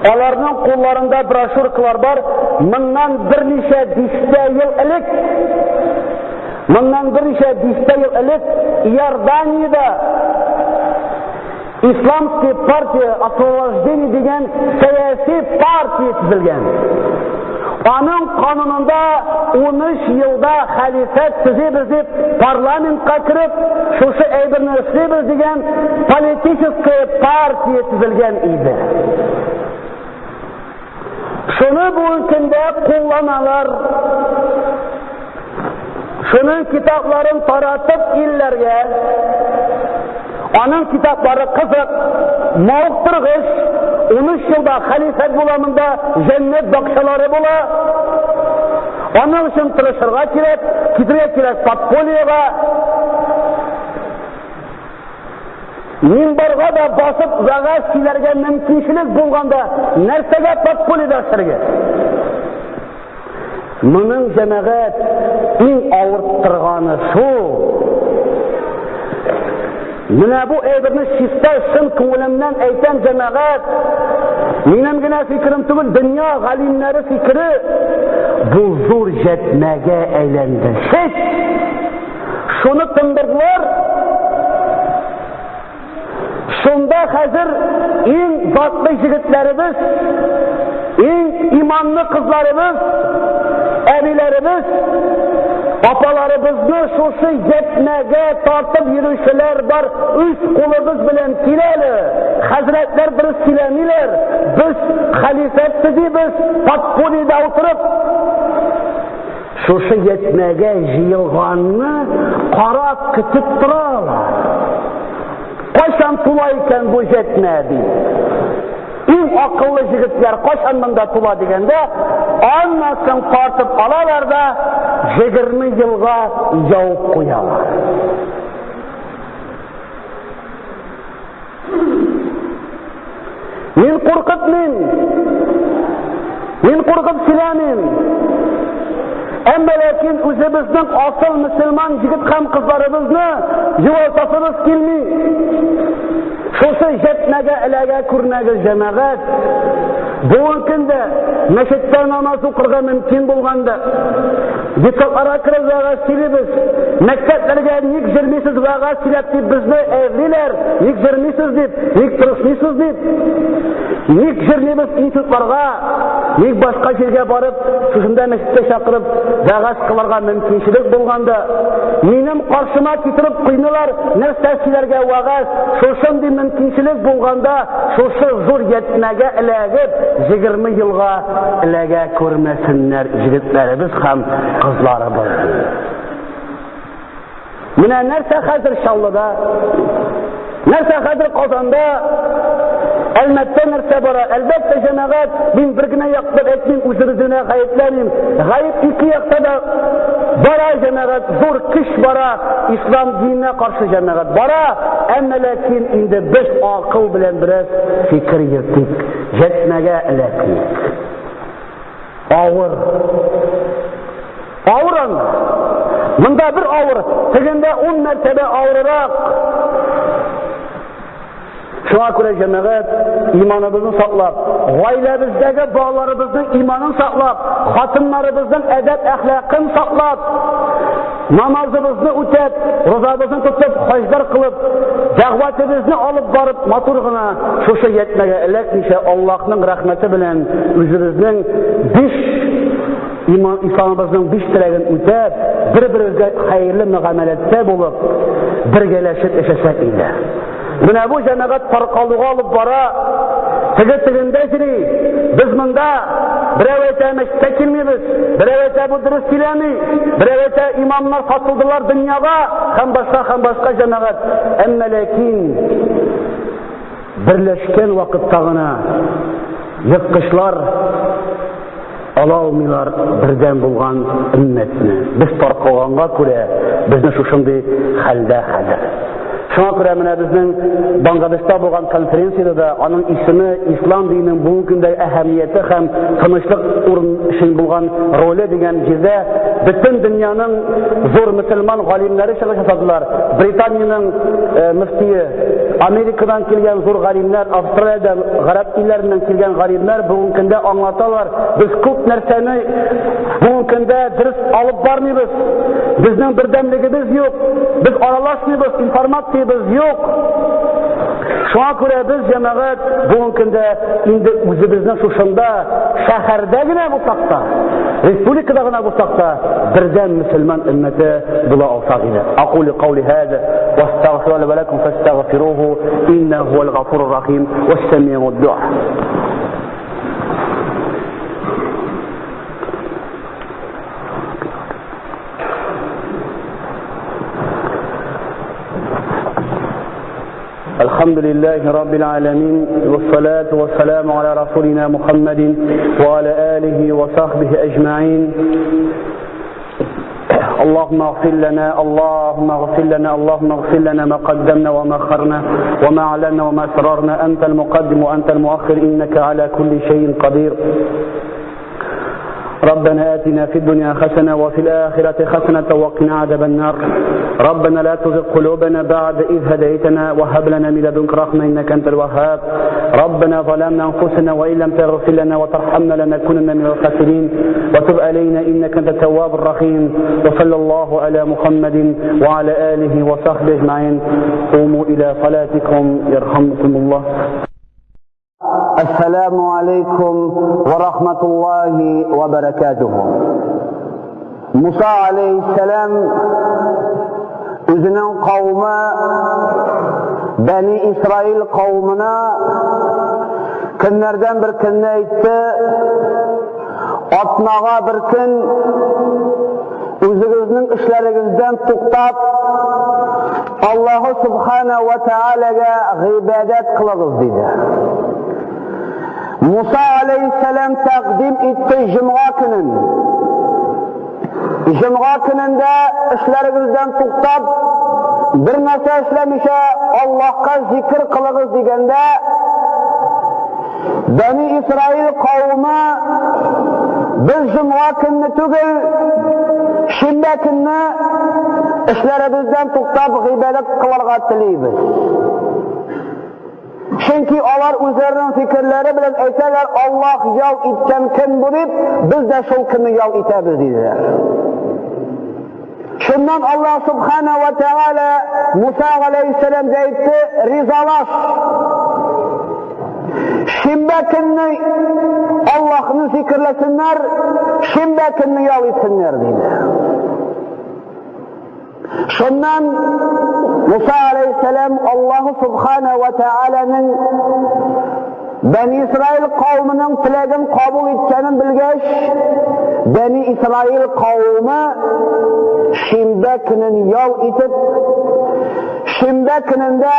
Аларның кулларында брошюркалар бар. Моннан берничә дистә ел элек Моннан берничә дистә ел элек Иорданиядә Исламская партия освобождения дигән сәяси партия төзелгән. Аның канунында 13 елда хәлифәт төзибез дип парламентка кереп, шушы әйберне эшлибез дигән политическая партия төзелгән иде. Шуны бүгенге көндә кулланалар. Шуның китапларын таратып илләргә, аның китаплары кызык, мавыктыргыч, 13 елда хәлифәт була монда, җәннәт бакчалары була. Аның өчен тырышырга кирәк, китергә кирәк подпольега. Минбарга да басып вәгазь сөйләргә мөмкинчелек булганда, нәрсәгә подпольеда эшләргә? Моның җәмәгать иң авырттырганы шул. Менә бу әйберне чиста чын күңелемнән әйтәм, җәмәгать. Минем генә фикерем түгел, дөнья галимнәре фикере. Бу зур җәтмәгә әйләнде. Шик! Шуны тындырдылар. Шунда хәзер иң затлы җегетләребез, иң иманлы кызларыбыз, әбиләребез, апаларыбызны шушы ятмәгә тартып йөрүчеләр бар, үз кулыбыз белән киләле. Хәзрәтләр дөрес сөйләмиләр. Без хәлифәт төзибез, подпольеда утырып. Шушы ятмәгә җыелганны карап көтеп торалар. Кайчан тула икән бу җәтмә дип. Иң акыллы җегетләр кайчан монда тула дигәндә, аннан соң тартып алалар да 20 елга явып куялар. Мин куркытмыйм. Мин куркып сөйләмим. Әмма ләкин үзебезнең асыл мөселман егет һәм кызларыбызны югалтасыбыз килми. Шушы җәтмәгә эләгә күрмәгез, җәмәгать. Бүгенге көндә мәчеттә намаз укырга мөмкин булганда, Детсадларга кереп вәгазь сөйлибез. Мәктәпләргә ник йөрмисез вәгазь сөйләп дип безне әйбиләр. Ник йөрмисез дип, ник тырышмыйсыз дип. Ник йөрмибез институтларга, ник башка җиргә барып, шушында мәчеткә чакырып вәгазь кылырга мөмкинчелек булганда, минем каршыма китереп куймыйлар, нәрсә сөйләргә вәгазь, шушындый мөмкинчелек булганда, шушы зур ятмәгә эләгеп, 20 елга эләгә күрмәсеннәр җегетләребез һәм кызларыбыз. Менә нәрсә хәзер Чаллыда, нәрсә хәзер Казанда, Әлмәттә нәрсә бара? Әлбәттә, җәмәгать, мин бер генә яктан әйтмим, үзебезне генә гаепләмим. Гаеп ике якта да бара, җәмәгать, зур көч бара, ислам диненә каршы җәмәгать бара, әмма ләкин инде без акыл белән бераз фикер йөртик. Җәтмәгә эләкмик. Авыр. Авыр анда. Монда бер авыр, тегендә ун мәртәбә авыррак. Шуңа күрә җәмәгать иманыбызны саклап, гаиләбездәге балаларыбызның иманын саклап, хатыннарыбызның әдәп-әхлакын саклап, намазыбызны үтәп, розабызны тотып, хаҗлар кылып, дәгъватыбызны алып барып, матур гына шушы ятмәгә эләкмичә, Аллаһның рәхмәте белән үзебезнең биш иман исламыбызның биш терәген үтәп, бер-беребезгә хәерле мөгамәләттә булып, бергәләшеп яшәсәк иде. Менә бу җәмәгать таркалуга алып бара. Теге тегендә йөри. Без монда берәү әйтә, мәчеткә килмибез. Берәү әйтә, бу дөрес сөйләми. Берәү әйтә, имамнар сатылдылар дөньяга һәм башка һәм башка җәмәгать. Әмма ләкин берләшкән вакытта гына ерткычлар ала алмыйлар бердәм булган өммәтне. Без таркалганга күрә безне шушындый хәлдә хәзер. Шуңа күрә менә безнең Бангладешта булган конференциядә дә аның исеме Ислам диненең бүгенге көндә әһәмияте һәм тынычлык урын өчен булган роле дигән җирдә бөтен дөньяның зур мөселман галимнәре чыгыш ясадылар. Британиянең мөфтие, Америкадан килгән зур галимнәр, Австралиядән, гарәп илләреннән килгән галимнәр бүгенге көндә аңлаталар, без күп нәрсәне бүгенге көндә дөрес алып бармыйбыз. Безнең бердәмлегебез юк, без аралашмыйбыз, информациябез юк. Шуңа күрә без җәмәгать бүгенге көндә инде үзебезнең шушында шәһәрдә генә булсак та, республикада гына булсак та, бердәм мөселман өммәте була алсак иде. Акулю каули һаза ва астагфиру ва лакум фастагфируһу иннаһу хувал гафурур рахим вассамиуд дуа. الحمد لله رب العالمين والصلاة والسلام على رسولنا محمد وعلى آله وصحبه أجمعين. اللهم اغفر لنا، اللهم اغفر لنا، اللهم اغفر لنا ما قدمنا وما أخرنا وما أعلنا وما أسررنا، أنت المقدم وأنت المؤخر، إنك على كل شيء قدير. ربنا آتنا في الدنيا حسنة وفي الآخرة حسنة وقنا عذاب النار. ربنا لا تزغ قلوبنا بعد إذ هديتنا وهب لنا من لدنك رحمة إنك أنت الوهاب. ربنا ظلمنا أنفسنا وإن لم تغفر لنا وترحمنا لنكونن من الخاسرين. وتب علينا إنك أنت التواب الرحيم. وصلى الله على محمد وعلى آله وصحبه أجمعين. قوموا إلى صلاتكم يرحمكم الله. السلام عليكم ورحمة الله وبركاته. Musa aleyhisselam үзенең кавымы Бәни Исраил кавымына көннәрдән бер көнне әйтте: атнага бер көн үзегезнең эшләрегездән туктап, Аллаһу субхана ва таалагә гыйбадәт кылыгыз, диде. Муса алейхиссалам тәкъдим итте җомга көнен. Җомга көнендә эшләрегездән туктап, бер нәрсә эшләмичә Аллаһка зикр кылыгыз дигәндә, Бәни Исраил кавымы без җомга көнне түгел, шимбә көнне эшләребездән туктап гыйбадәт кылырга телибез. Чөнки алар үзләренең фикерләре белән әйтәләр, Аллаһ ял иткән көн бу дип, без дә шул көнне ял итәбез диделәр. Шуннан Аллаһ субхана ва тааля Муса алейхиссәламгә әйтте: ризалаш. Шимбә көнне Аллаһны зикерләсеннәр, шимбә көнне ял итсеннәр диде. Шуннан Муса алейхиссәлам Аллаһу субхана ва тааляның Бәни Исраил кавымының теләген кабул иткәнен белгәч, Бәни Исраил кавымы шимбә көнен ял итеп, шимбә көнендә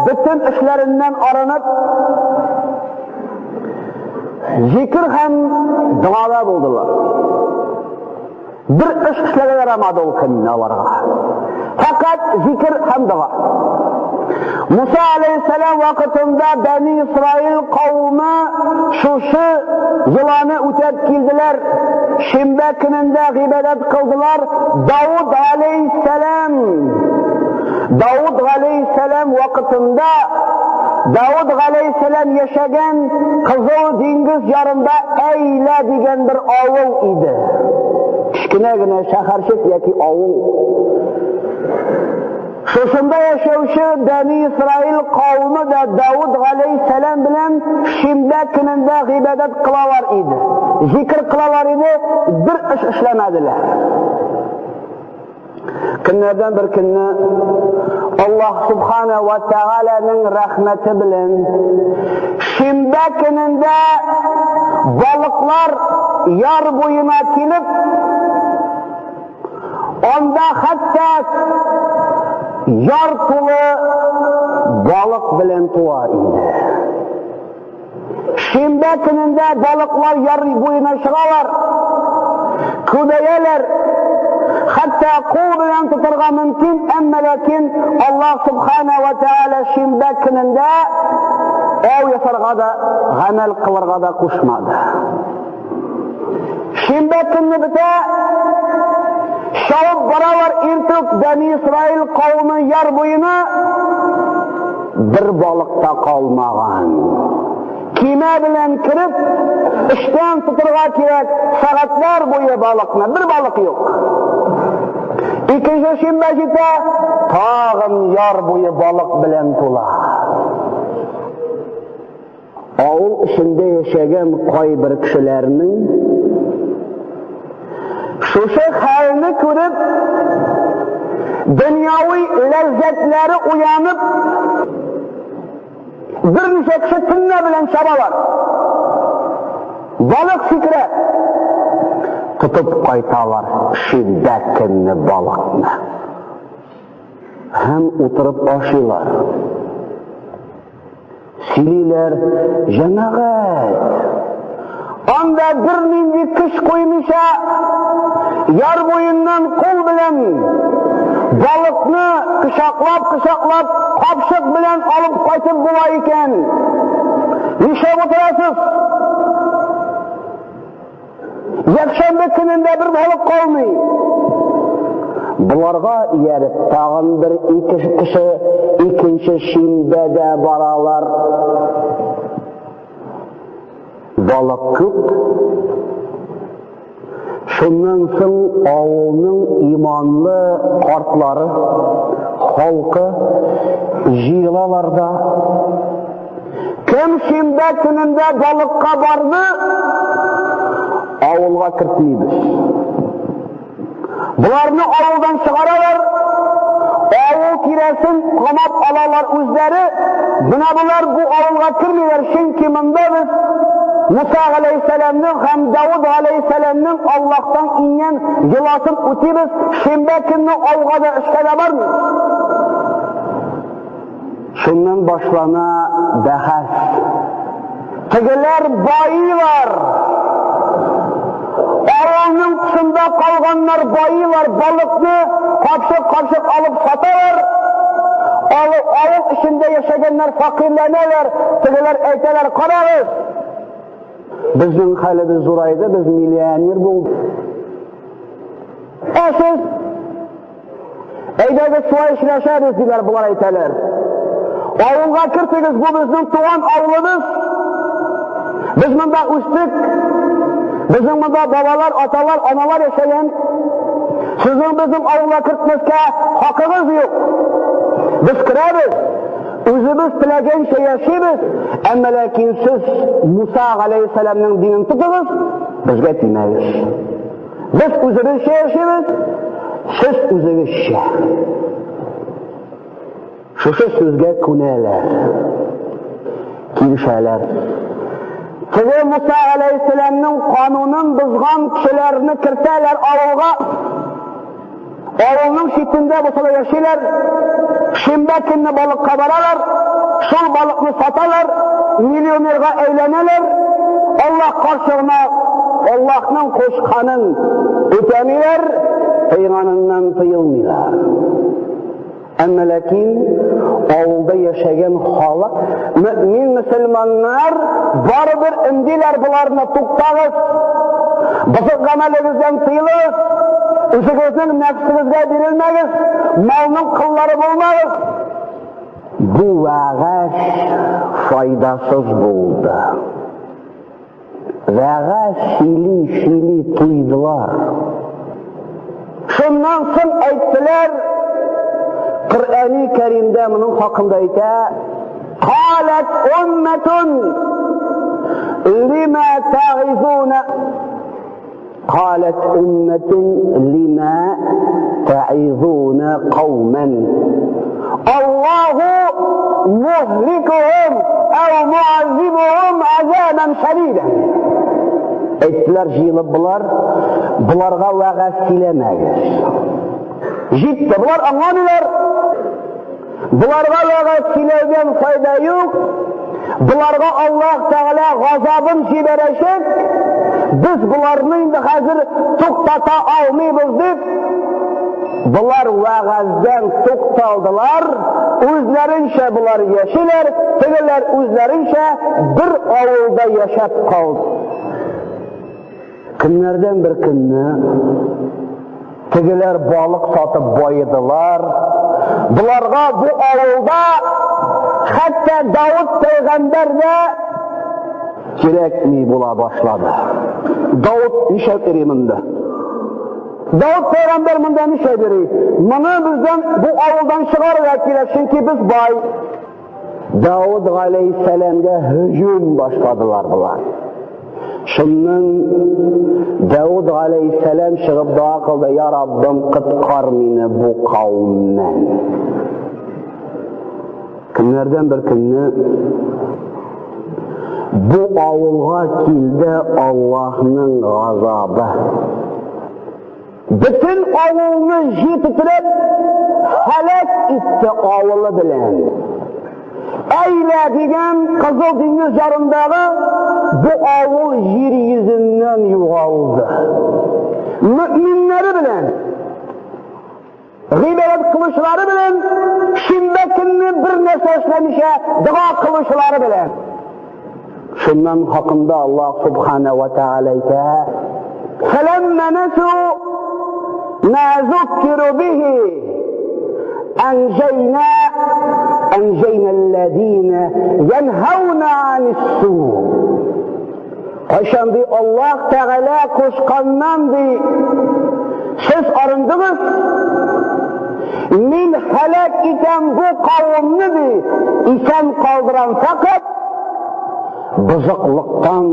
бөтен эшләреннән арынып, зикр һәм дуада булдылар. Бер эш эшләргә ярамады ул көнне аларга. Фақат зикр һәм дога. Муса алейхиссалам вакытында Бәни Исраил кавымы шушы йоланы үтәп килделәр. Шимбә көнендә гыйбадәт кылдылар. Дауд алейхиссалам Дауд алейхиссалам вакытында Дауд алейхиссалам яшәгән Кызыл диңгез ярында Әйлә дигән бер авыл иде. Кечкенә генә шәһәрчек яки авыл. Шушында яшәүче Бәни Исраил кавымы да Дауд алейхиссалам белән шимбә көнендә гыйбадәт кылалар иде. Зикр кылалар иде, бер эш эшләмәделәр. Көннәрдән бер көнне Аллаһ субхана ва тааляның рәхмәте белән шимбә көнендә балыклар Балыклар яр буена килеп, анда хәтта яр тулы балык белән туа иде. Шимбә көнендә балыклар яр буена чыгалар, күбәяләр, хәтта кул белән тотарга мөмкин, әмма ләкин Аллаһ субхана ва тааля шимбә көнендә ау ясарга да, гамәл кылырга да кушмады. Шимбә көнне бетә, чабып баралар иртүк Бәни Исраил кавымы яр буена, бер балык та калмаган. Кимә белән кереп, эштән тотырга кирәк, сәгатьләр буе балыкны, бер балык юк. Икенче шимбә җитә, тагын яр буе балык белән тула. Авыл эчендә яшәгән кайбер кешеләрнең шушы хәлне күреп, дөньяви ләззәтләре уянып, берничә кеше төнлә белән чабалар. Балык сикерә. Тотып кайталар шимбә көнне балыкны. Һәм утырып ашыйлар. Сөйлиләр, җәмәгать! Анда бернинди көч куймыйча, яр буеннан кул белән балыкны кочаклап-кочаклап, капчык белән алып кайтып була икән. Нишләп утырасыз? Якшәмбе көнендә бер балык калмый. Боларга ияреп тагын бер ике кеше икенче шимбәдә баралар. Балык күп. Шуннан соң авылның иманлы картлары, халкы җыелалар да Кем шимбә көнендә балыкка барды, авылга кертмибез. Боларны авылдан чыгаралар, авыл тирәсен камап алалар үзләре. Менә болар бу авылга кермиләр, чөнки монда без Муса галәйһиссәламнең һәм Давыд галәйһиссәламнең Аллаһтан иңгән йоласын үтибез, шимбә көнне ауга да эшкә дә бармыйбыз. Шуннан башлана бәхәс. Тегеләр байыйлар. Авылның тышында калганнар байыйлар, балыкны капчык-капчык алып саталар. Авыл, авыл эчендә яшәгәннәр фәкыйрьләнәләр. Тегеләр әйтәләр, карагыз, безнең хәлебез зурайды, без миллионер булдык. Ә сез Әйдәгез шулай эшләшәбез, диләр болар әйтәләр. Авылга кертегез, бу безнең туган авылыбыз. Без монда үстек. Безнең монда бабалар, аталар, аналар яшәгән. Сезнең безнең авылга кертмәскә хакыгыз юк. Без керәбез, үзебез теләгәнчә яшибез, әмма ләкин сез Муса галәйһиссәламнең динен тотыгыз, безгә тимәгез. Без үзебезчә яшибез, сез үзегезчә. Шушы сүзгә күнәләр, килешәләр. Теге Муса алейхиссәламның канунын бозган кешеләрне кертәләр авылга. Авылның читендә булса да яшиләр. Шимбә көнне балыкка баралар, шул балыкны саталар, миллионерга әйләнәләр. Аллаһ каршыгына Аллаһның кушканын үтәмиләр, тыйганыннан тыелмыйлар. Әмма ләкин авылда яшәгән халык, мөмин мөселманнар барыбер өндиләр боларны, туктагыз, бозык гамәлегездән тыелыгыз, үзегезнең нәфсегезгә бирелмәгез, малның коллары булмагыз. Бу вәгазь файдасыз булды. Вәгазь сөйли-сөйли туйдылар. Шуннан соң әйттеләр, Коръәни Кәримдә моның хакында әйтә, Калат умматун лима та'изуна Калат умматун лима та'изуна кауман Аллаху мухликухум ау муаззибухум азабан шадидан. Әйттеләр җыелып болар, боларга вәгазь сөйләмәгез. Җитте, болар аңламыйлар. Боларга вәгазь сөйләүдән файда юк. Боларга Аллаһ Тәгалә газабын җибәрәчәк. Без боларны инде хәзер туктата алмыйбыз дип, болар вәгазьдән тукталдылар, үзләренчә болар яшиләр, тегеләр үзләренчә бер авылда яшәп калды. Көннәрдән бер көнне тегеләр балык сатып байыдылар. Боларга бу авылда хәтта Давыт пәйгамбәр дә кирәкми була башлады. Давыт нишләп йөри монда? Давыт пәйгамбәр монда нишләп йөри? Моны бездән бу авылдан чыгарырга кирәк, чөнки без бай. Давыт галәйһиссәламгә һөҗүм башладылар болар. Шуннан Давыт галәйһиссәлам чыгып дога кылды, Я Раббым, коткар мине бу кавемнән. Көннәрдән бер көнне бу авылга килде Аллаһның газабы. Бөтен авылны җир тетрәп, һәлак итте авылы белән. Әйлә дигән Кызыл диңгез ярындагы бу авыл җир йөзеннән югалды. Мөминнәре белән, гыйбадәт кылучылары белән, шимбә көнне бер нәрсә эшләмичә дога кылучылары белән. Шуннан хакында Аллаһ Субхана ва Тааля әйтә: "Фәләммә нәсу ма зуккиру бихи анҗайна анҗайна аллазина янһауна анис-су." Кайчан ди Аллаһ Тәгалә кушканнан ди, сез арындыгыз, мин һәлак итәм бу кавымны ди, исән калдырам фәкать бозыклыктан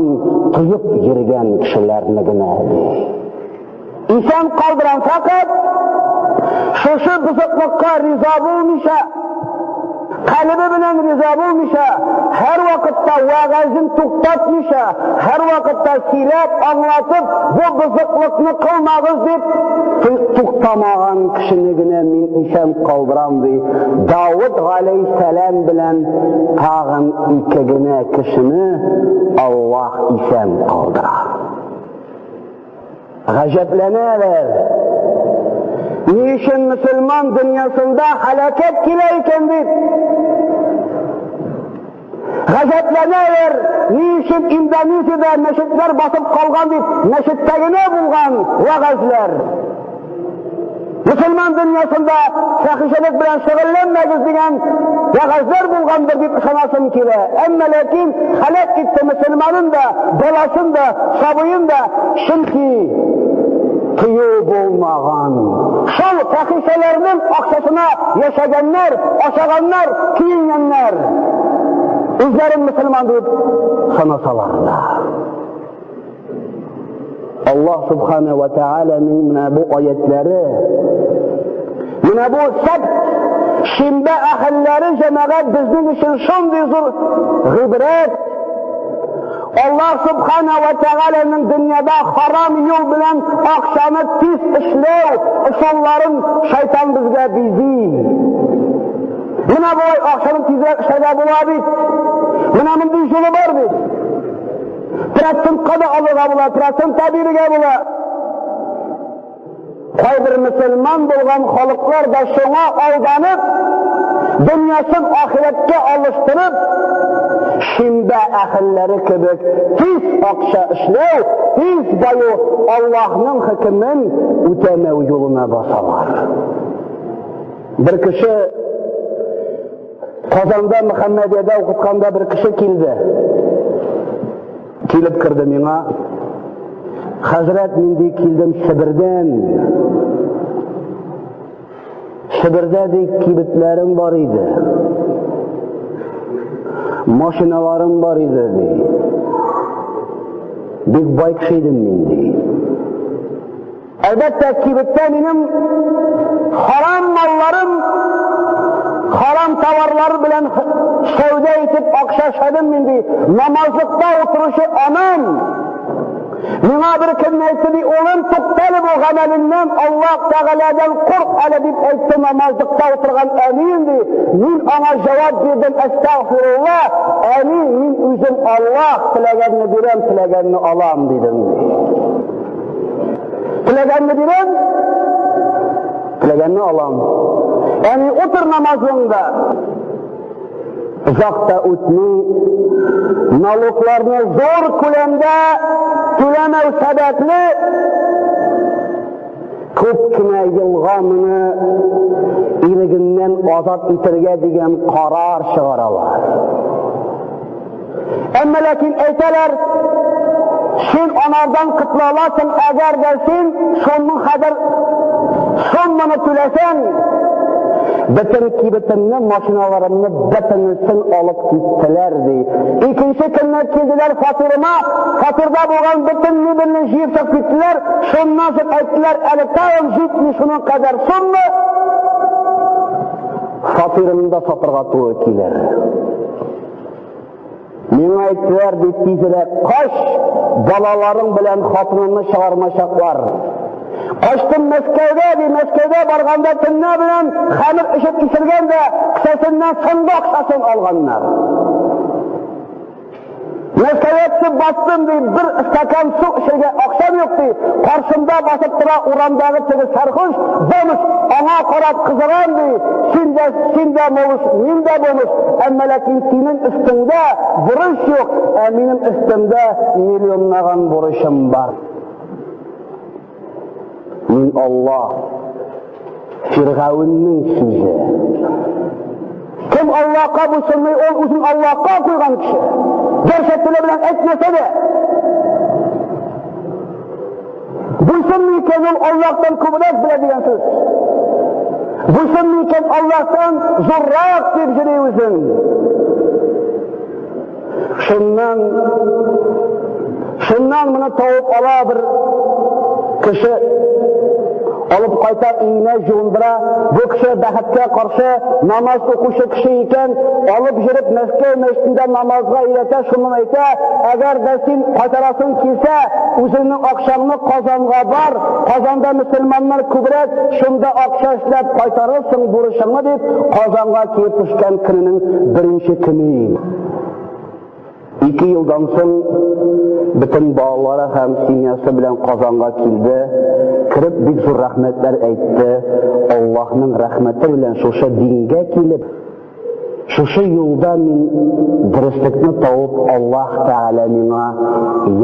тыеп йөргән кешеләрне генә ди. Исән калдырам фәкать шушы бозыклыкка риза булмыйча, калебе белән риза булмыйча, һәр вакытта вәгазен туктатмыйча, һәр вакытта сөйләп, аңлатып, бу бозыклыкны кылмагыз дип туктамаган кешене генә мин исән калдырам ди. Давыт галәйһиссәлам белән тагын ике генә кешене Аллаһ исән калдыра. Гаҗәпләнәләр. Ни өчен мөселман дөньясында һәлакәт килә икән дип? Гаҗәпләнәләр, ни өчен Индонезиядә мәчетләр басып калган дип, мәчеттә генә булган вәгазьләр. Мөселман дөньясында фәхишәлек белән шөгыльләнмәгез дигән вәгазьләр булгандыр дип ышанасым килә. Әмма ләкин һәлак итте мөселманын да, баласын да, сабыен да, чөнки тыю булмаган. Шул фәхишәләрнең акчасына яшәгәннәр, ашаганнар, киенгәннәр. Үзләрен мөселман дип санасалар да. Аллаһ Субхана ва Тааляның менә бу аятләре, менә бу сәбт, шимбә әһелләре җәмәгать безнең өчен шундый зур гыйбрәт. Аллаһ Субхана ва Тааляның дөньяда харам юл белән акчаны тиз эшләү ысулларын шайтан безгә бизи. Менә болай акчаны тизрәк эшләргә була бит. Менә мондый юлы бар бит. Процентка да алырга була, процент та бирергә була. Кайбер мөселман булган халыклар да шуңа алданып, дөньясын ахирәткә алыштырып, шимбә әһелләре кебек тиз акча эшләү, тиз баю Аллаһның хөкемен үтәмәү юлына басалар. Бер кеше Казанда Мөхәммәдиядә укытканда бер кеше килде. Килеп керде миңа. Хәзрәт, мин ди килдем Себердән. Себердә ди кибетләрем бар иде. Машиналарым бар иде ди. Бик бай кеше идем мин ди. Әлбәттә, кибеттә минем харам малларым, харам товарлар белән сәүдә итеп акча эшләдем мин ди. Намазлыкта утыручы анам. Миңа бер көнне әйтте, ди, улым, тукта әле бу гамәлеңнән, Аллаһ Тәгаләдән курк әле, дип әйтте намазлыкта утырган әнием, ди. Мин аңа җавап бирдем, әстәгъфирулла, әни, мин үзем Аллаһ, теләгәнне бирәм, теләгәнне алам, дидем. Теләгәнне бирәм, теләгәнне алам. Әни, утыр намазыңда. Озак та үтми, налогларны зур күләмдә түләмәү сәбәпле, күп кенә елга моны ирегеннән азат итәргә дигән карар чыгаралар. Әмма ләкин әйтәләр, син анардан котыла аласың, әгәр дә син шуның хәзер сумманы түләсәң, бөтен кибетемне, машиналарымны бөтенесен алып киттеләр, ди. Икенче көнне килделәр фатирыма, фатирда булган бөтен мебельне җыеп чыгып киттеләр, шуннан соң әйттеләр, әле тагын җитми шуның кадәр сумма, фатирымны да сатырга туры килер. Миңа әйттеләр, дип тизрәк кач, балаларың белән хатыныңны чыгармачаклар. Качтым Мәскәүгә, ди, Мәскәүгә барганда төнлә белән хәмер эчеп исергән дә, кесәсеннән соңгы акчасын алганнар. Мәскәүгә төшеп бастым, ди, бер стакан су эчәргә акчам юк, ди. Каршымда басып тора урамдагы теге сәрхуш, бомж, аңа карап кызарам, ди. Син дә, син дә бомж, мин дә бомж, әмма ләкин синең өстеңдә бурыч юк, ә минем өстемдә миллионлаган бурычым бар. Мин Аллаһ, Фиргавеннең сүзе. Кем Аллаһка буйсынмый, ул үзен Аллаһка куйган кеше. Гәрчә теле белән әйтмәсә дә. Буйсынмый икән, ул Аллаһтан күбрәк белә дигән сүз. Буйсынмый икән, Аллаһтан зуррак дип йөри үзен. Шуннан шуннан моны табып ала бер кеше алып кайта өенә җуындыра. Бу кеше бәхеткә каршы намаз укучы кеше икән, алып йөреп Мәскәү мәчетендә намазга өйрәтә, шуннан әйтә, әгәр дә син кайтарасың килсә, үзеңнең акчаңны Казанга бар, Казанда мөселманнар күбрәк, шунда акча эшләп кайтарырсың бурычыңны дип, Казанга килеп төшкән көненең беренче көне. Ике елдан соң бөтен балалары һәм семьясы белән Казанга килде. Кереп бик зур рәхмәтләр әйтте. Аллаһның рәхмәте белән шушы дингә килеп, шушы юлда мин дөреслекне табып, Аллаһ Тәгалә миңа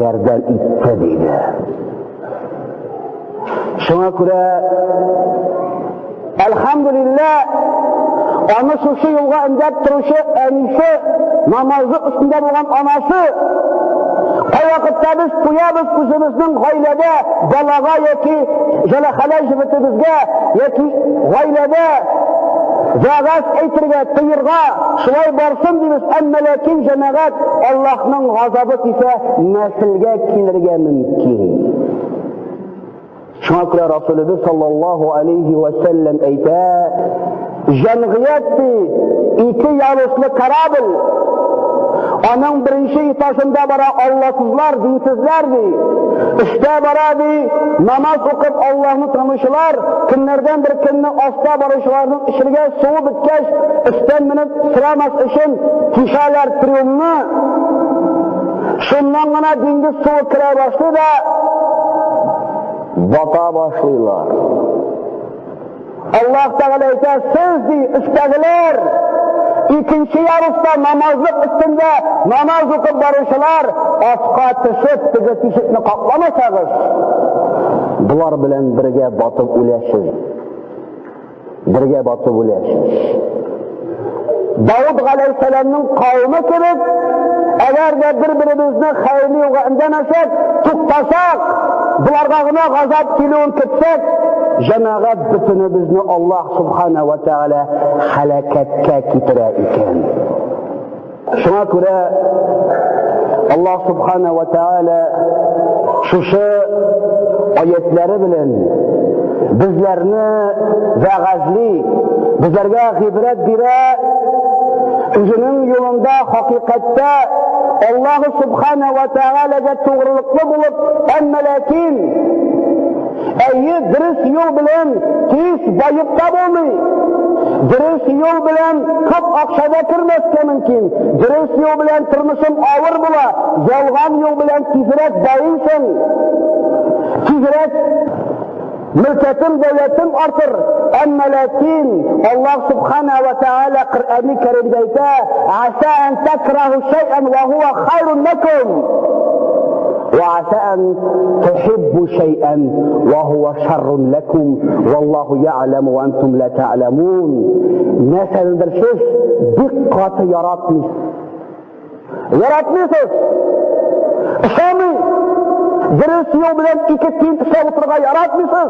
ярдәм итте, диде. Шуңа күрә Әлхәмдүлилләһ, аны шушы юлга өндәп торучы әнисе, намазы өстендә булган анасы. Кайвакытта без куябыз үзебезнең гаиләдә балага яки җәләхәләй җегетебезгә яки гаиләдә вәгазь әйтергә, тыерга, шулай барсын дибез, әмма ләкин җәмәгать Аллаһның газабы кисә нәселгә килергә мөмкин. Шуңа күрә Расулыбыз саллаллаһу алейхи ва сәлләм әйтә, җәмгыять ди, ике яруслы корабль, аның беренче этажында бара алласызлар, динсезләр ди. Өстә бара ди, намаз укып Аллаһны танучылар, көннәрдән бер көнне аста баручыларның эчергә суы беткәч, өстән менеп сорамас өчен тишәләр трюмны. Шуннан гына диңгез суы керә башлый да, бата башлыйлар. Аллаһ Тәгалә әйтә, сез ди, өстәгеләр, икенче яруста намазлык өстендә намаз укып баручылар, аска төшеп, теге тишекне капламасагыз, болар белән бергә батып үләсез. Бергә батып үләсез. Дауд галәйһиссәламнең кавеме кебек, әгәр дә бер-беребезне хәерле юлга өндәмәсәк, туктасак, боларга гына газап килүен көтсәк, җәмәгать бөтенебезне Аллаһ субхана ва тәгалә һәлакәткә китерә икән. Шуңа күрә Аллаһ субхана ва тәгалә шушы аятлары белән безләрне вәгазьли, безләргә гыйбрәт бирә, үзенең юлында хакыйкатьтә Аллаһу Субхана ва Тәгаләгә тугрылыклы булып, әмма ләкин әйе, дөрес юл белән тиз баеп та булмый. Дөрес юл белән күп акча да кермәскә мөмкин. Дөрес юл белән тормышың авыр була. Ялган юл белән тизрәк байыйсың. Тизрәк мөлкәтең, дәүләтең артыр. Әмма ләкин Аллаһ Субхана ва Тааля Коръәни Кәримдә әйтә: "Аса ан такраһу шай'ан ва хуа хайрун лакум." وعسى أن تحبوا شيئا وهو شر لكم والله يعلم وأنتم لا تعلمون. Нәрсәнедер сез бик каты яратмыйсыз. Яратмыйсыз. Ошамый. Дөрес юл белән ике тиен эшләп утырырга яратмыйсыз.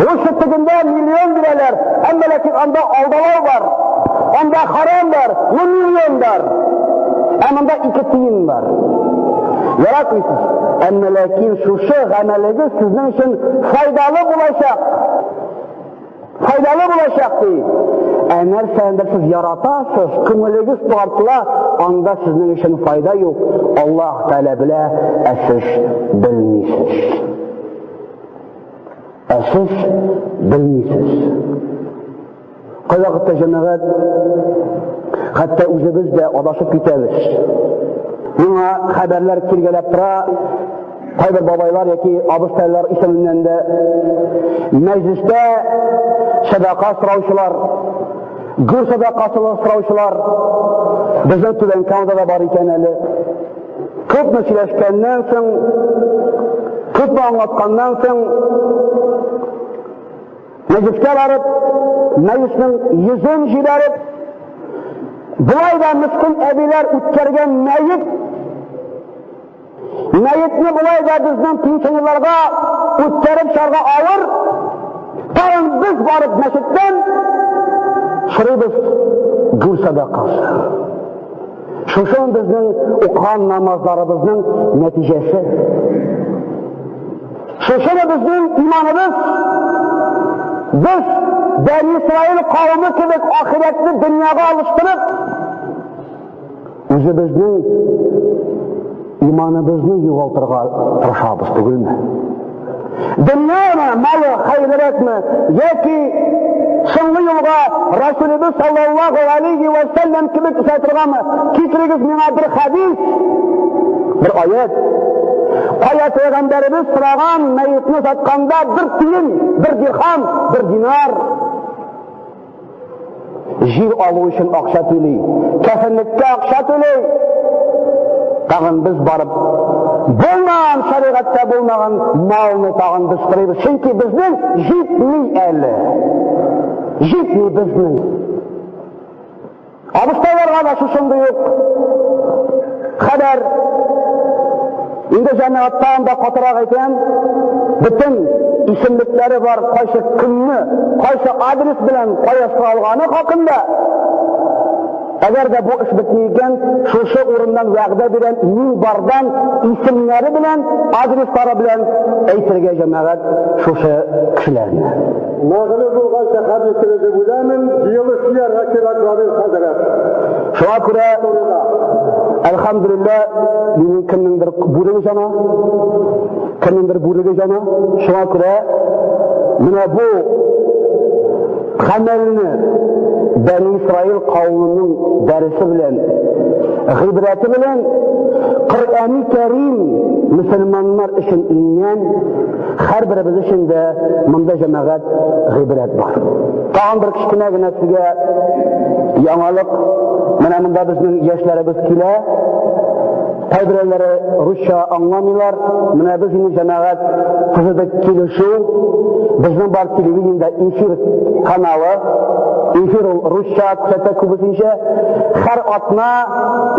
Лучше тегендә миллион бирәләр, әмма ләкин анда алдалау бар, анда харам бар, но миллион бар. Ә монда ике тиен бар. Яратмыйсыз. Әмма ләкин шушы гамәлегез сезнең өчен файдалы булачак. Файдалы булачак ди. Ә нәрсәнедер сез яратасыз, күңелегез тартыла, анда сезнең өчен файда юк. Аллаһ Тәгалә белә, ә сез белмисез. Ә сез белмисез. Кайвакытта җәмәгать хәтта үзебез дә адашып китәбез. Миңа хәбәрләр килгәләп тора, кайбер бабайлар яки абыстайлар исеменнән дә мәҗлестә садака сораучылар, гүр садакасы сораучылар безнең Түбән Камада да бар икән әле. Күпме сөйләшкәннән соң, күпме аңлатканнан соң, мәҗлескә барып, мәҗлеснең йөзен җибәреп, болай да мескен әбиләр үткәргән мәет, мәетне болай да безнең пенсионерларга үткәреп чыгарга авыр, тагын без барып мәчеттән сорыйбыз гүр садакасы. Шушы безнең укыган намазларыбызның нәтиҗәсе. Шушы безнең иманыбыз. Без Бәни Исраил кавымы кебек ахирәтне дөньяга алыштырып, үзебезнең иманыбызны югалтырга тырышабыз түгелме? Дөньямы, малы хәерлерәкме, яки соңгы юлга Расулыбыз саллаллаху алейхи ва сәлләм кебек озатыргамы? Китерегез миңа бер хәдис, бер аят. Кая пәйгамбәребез сораган мәетне озатканда бер тиен, бер дирхам, бер динар. Җир алу өчен акча түли, кәфенлеккә акча түли. Тагын без барып, булмаган шәригатьтә булмаган малны тагын без сорыйбыз. Чөнки безнең җитми әле. Җитми безнең. Абыстайларга да шушындый ук хәбәр. Инде җәмәгатьтән дә катырак әйтәм, бөтен исемлекләре бар, кайсы көнне, кайсы адрес белән кая соралганы хакында. Әгәр дә бу эш бетми икән, шушы урыннан вәгъдә бирәм, мин бардан исемнәре белән, адреслары белән әйтергә җәмәгать шушы кешеләрне. Мәгълүм булганча хәбәр дип уйлаймын, җыелыш җыярга кирәк, Равил хәзрәт. Шуңа күрә, әлхәмдүлилләһ, минем кемнеңдер бүреге җана, кемнеңдер бүреге җана. Шуңа күрә менә бу гамәлне Бәни Исраил кавеменең дәресе белән, гыйбрәте белән Коръәни Кәрим мөселманнар өчен иңгән, һәрберебез өчен дә монда җәмәгать гыйбрәт бар. Тагын бер кечкенә генә сезгә яңалык. Менә монда безнең яшьләребез килә. Кайберәүләре русча аңламыйлар. Менә без инде җәмәгать төзедек килешү. Безнең бар телевидениедә эфир каналы. Эфир ул русча күрсәтә күбесенчә. Һәр атна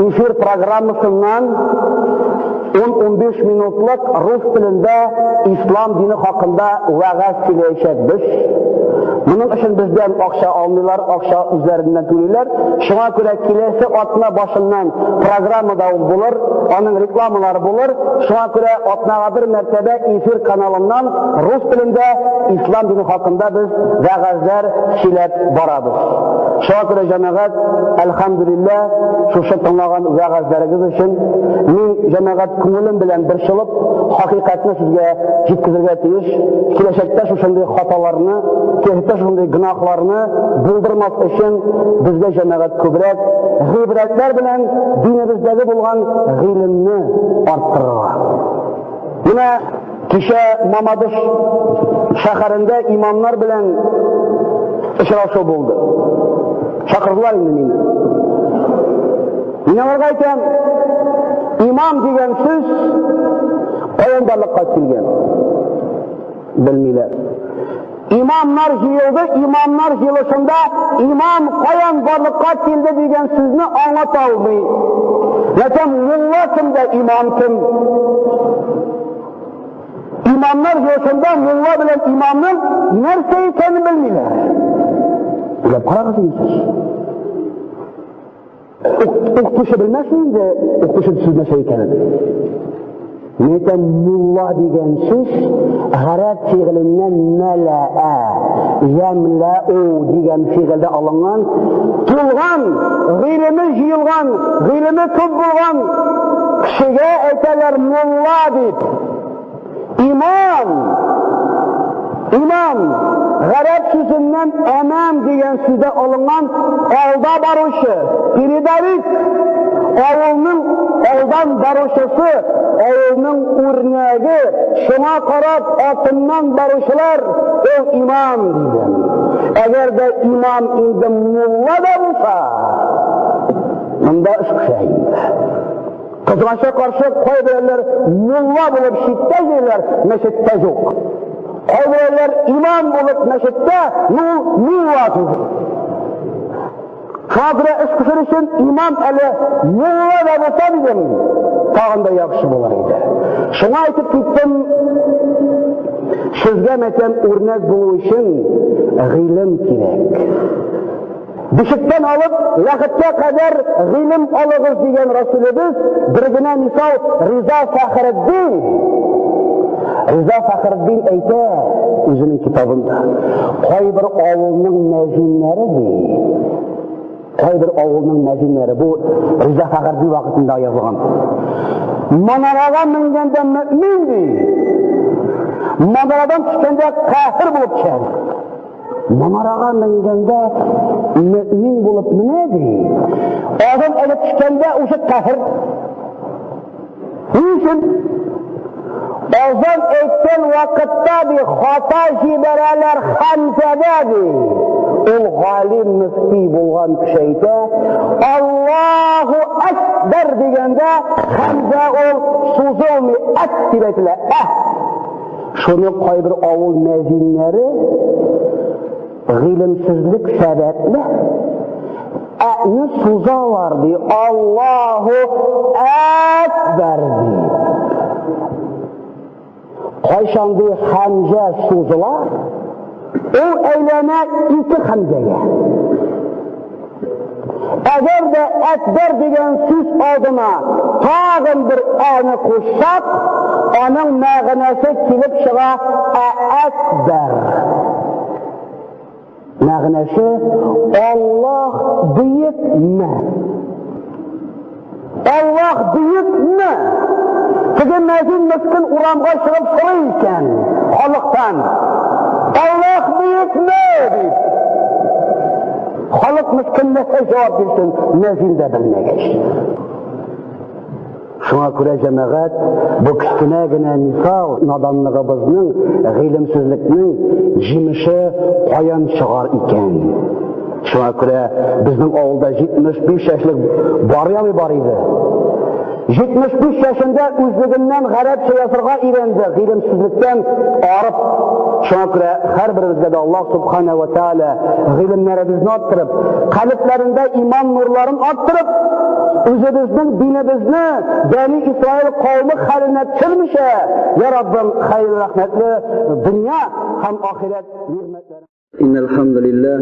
эфир программасыннан 10-15 минутлык рус телендә ислам дине хакында вәгазь сөйләячәкбез. Моның өчен бездән акча алмыйлар, акча үзләреннән түлиләр. Шуңа күрә киләсе атна башыннан программада ул булыр, аның рекламалары булыр. Шуңа күрә атнага бер мәртәбә эфир каналыннан рус телендә ислам дине хакында без вәгазьләр сөйләп барабыз. Шуңа күрә җәмәгать, әлхәмдүлилләһ, шушы тыңлаган вәгазьләрегез өчен мин җәмәгать күңелем белән борчылып, хакыйкатьне сезгә җиткезергә тиеш. Киләчәктә шушындый хаталарны, киләчәктә шушындый гөнаһларны булдырмас өчен безгә җәмәгать күбрәк гыйбрәтләр белән динебездәге булган гыйлемне арттырырга. Менә кичә Мамадыш шәһәрендә имамнар белән очрашу булды. Чакырдылар инде мине. Мин аларга әйтәм, имам дигән сүз каян барлыкка килгән? Белмиләр. Имамнар җыелды, имамнар җыелышында имам каян барлыкка килде дигән сүзне аңлата алмый. Мәсәлән, мулла кем дә имам кем? Имамнар җыелышында мулла белән имамның нәрсә икәнен белмиләр. Уйлап карагыз инде сез. Укытучы белмәс инде, укытучы сүз нәрсә икәнен. Мин әйтәм, мулла дигән сүз гарәп фигыленнән мәләә, ямләу дигән фигыльдә алынган, тулган, гыйлеме җыелган, гыйлеме күп булган кешегә әйтәләр мулла дип. Имам, имам, гарәп сүзеннән әмам дигән сүздә алынган алда баручы, передовик, авылның алдан баручысы, авылның үрнәге, шуңа карап артыннан баручылар, ул имам дигән. Әгәр дә имам инде мулла да булса, монда эш пешә инде. Кызганычка каршы, кайберәүләр мулла булып читтә йөриләр, мәчеттә юк. Кайберәүләр имам булып мәчеттә, ну мулла түгел. Шуңа күрә эш пешер өчен имам әле мулла да булса дидем, тагын да яхшы булыр иде. Шуңа әйтеп киттем, сезгә мәтәм үрнәк булу өчен гыйлем кирәк. Бишектән алып ләхеткә кадәр гыйлем алыгыз дигән Расулебез, бер генә мисал Риза Фәхретдин. Риза Фәхретдин әйтә үзенең китабында, кайбер авылның мәзиннәре ди, кайбер авылның мәзиннәре, бу Риза Фәхретдин вакытында язылган. Манарага менгәндә мөмин ди, манарадан төшкәндә кафир булып төшә. Манарага менгәндә мөмин булып менә ди. Азан әле төшкәндә уже кафир. Ни өчен? Азан әйткән вакытта ди хата җибәрәләр хәмзәдә ди. Ул галим мөфти булган кеше әйтә, Аллаһу әкбәр дигәндә хәмзә ул сузылмый, әк дип әйтелә, ә. Шуны кайбер авыл мәзиннәре гыйлемсезлек сәбәпле әне сузалар ди, Аллаһу әкбәр ди. Кайчан ди хәмзә сузыла, ул әйләнә ике хәмзәгә. Әгәр дә әкбәр дигән сүз алдына тагын бер әне кушсак, аның мәгънәсе килеп чыга әкбәр. Мәгънәсе Аллаһ бөекме? Аллаһ бөекме? Теге мәзин мескен урамга чыгып сорый икән халыктан. Аллаһ бөекме? Дип. Халык мескен нәрсә җавап бирсен, мәзин дә белмәгәч. Шуңа күрә җәмәгать бу кечкенә генә мисал наданлыгыбызның, гыйлемсезлекнең җимеше каян чыгар икән? Шуңа күрә безнең авылда 75 яшьлек Барый абый бар иде. 75 яшендә үзлегеннән гарәпчә язырга өйрәнде, гыйлемсезлектән арып. Шуңа күрә һәрберебезгә дә Аллаһ субхана ва тааля гыйлемнәребезне арттырып, калебләрендә иман нурларын арттырып, үзебезнең динебезне Бәни Исраил кавымы хәленә төшермичә, я Раббым, хәер рәхмәтле дөнья һәм ахирәт нигъмәтләрен. إن الحمد لله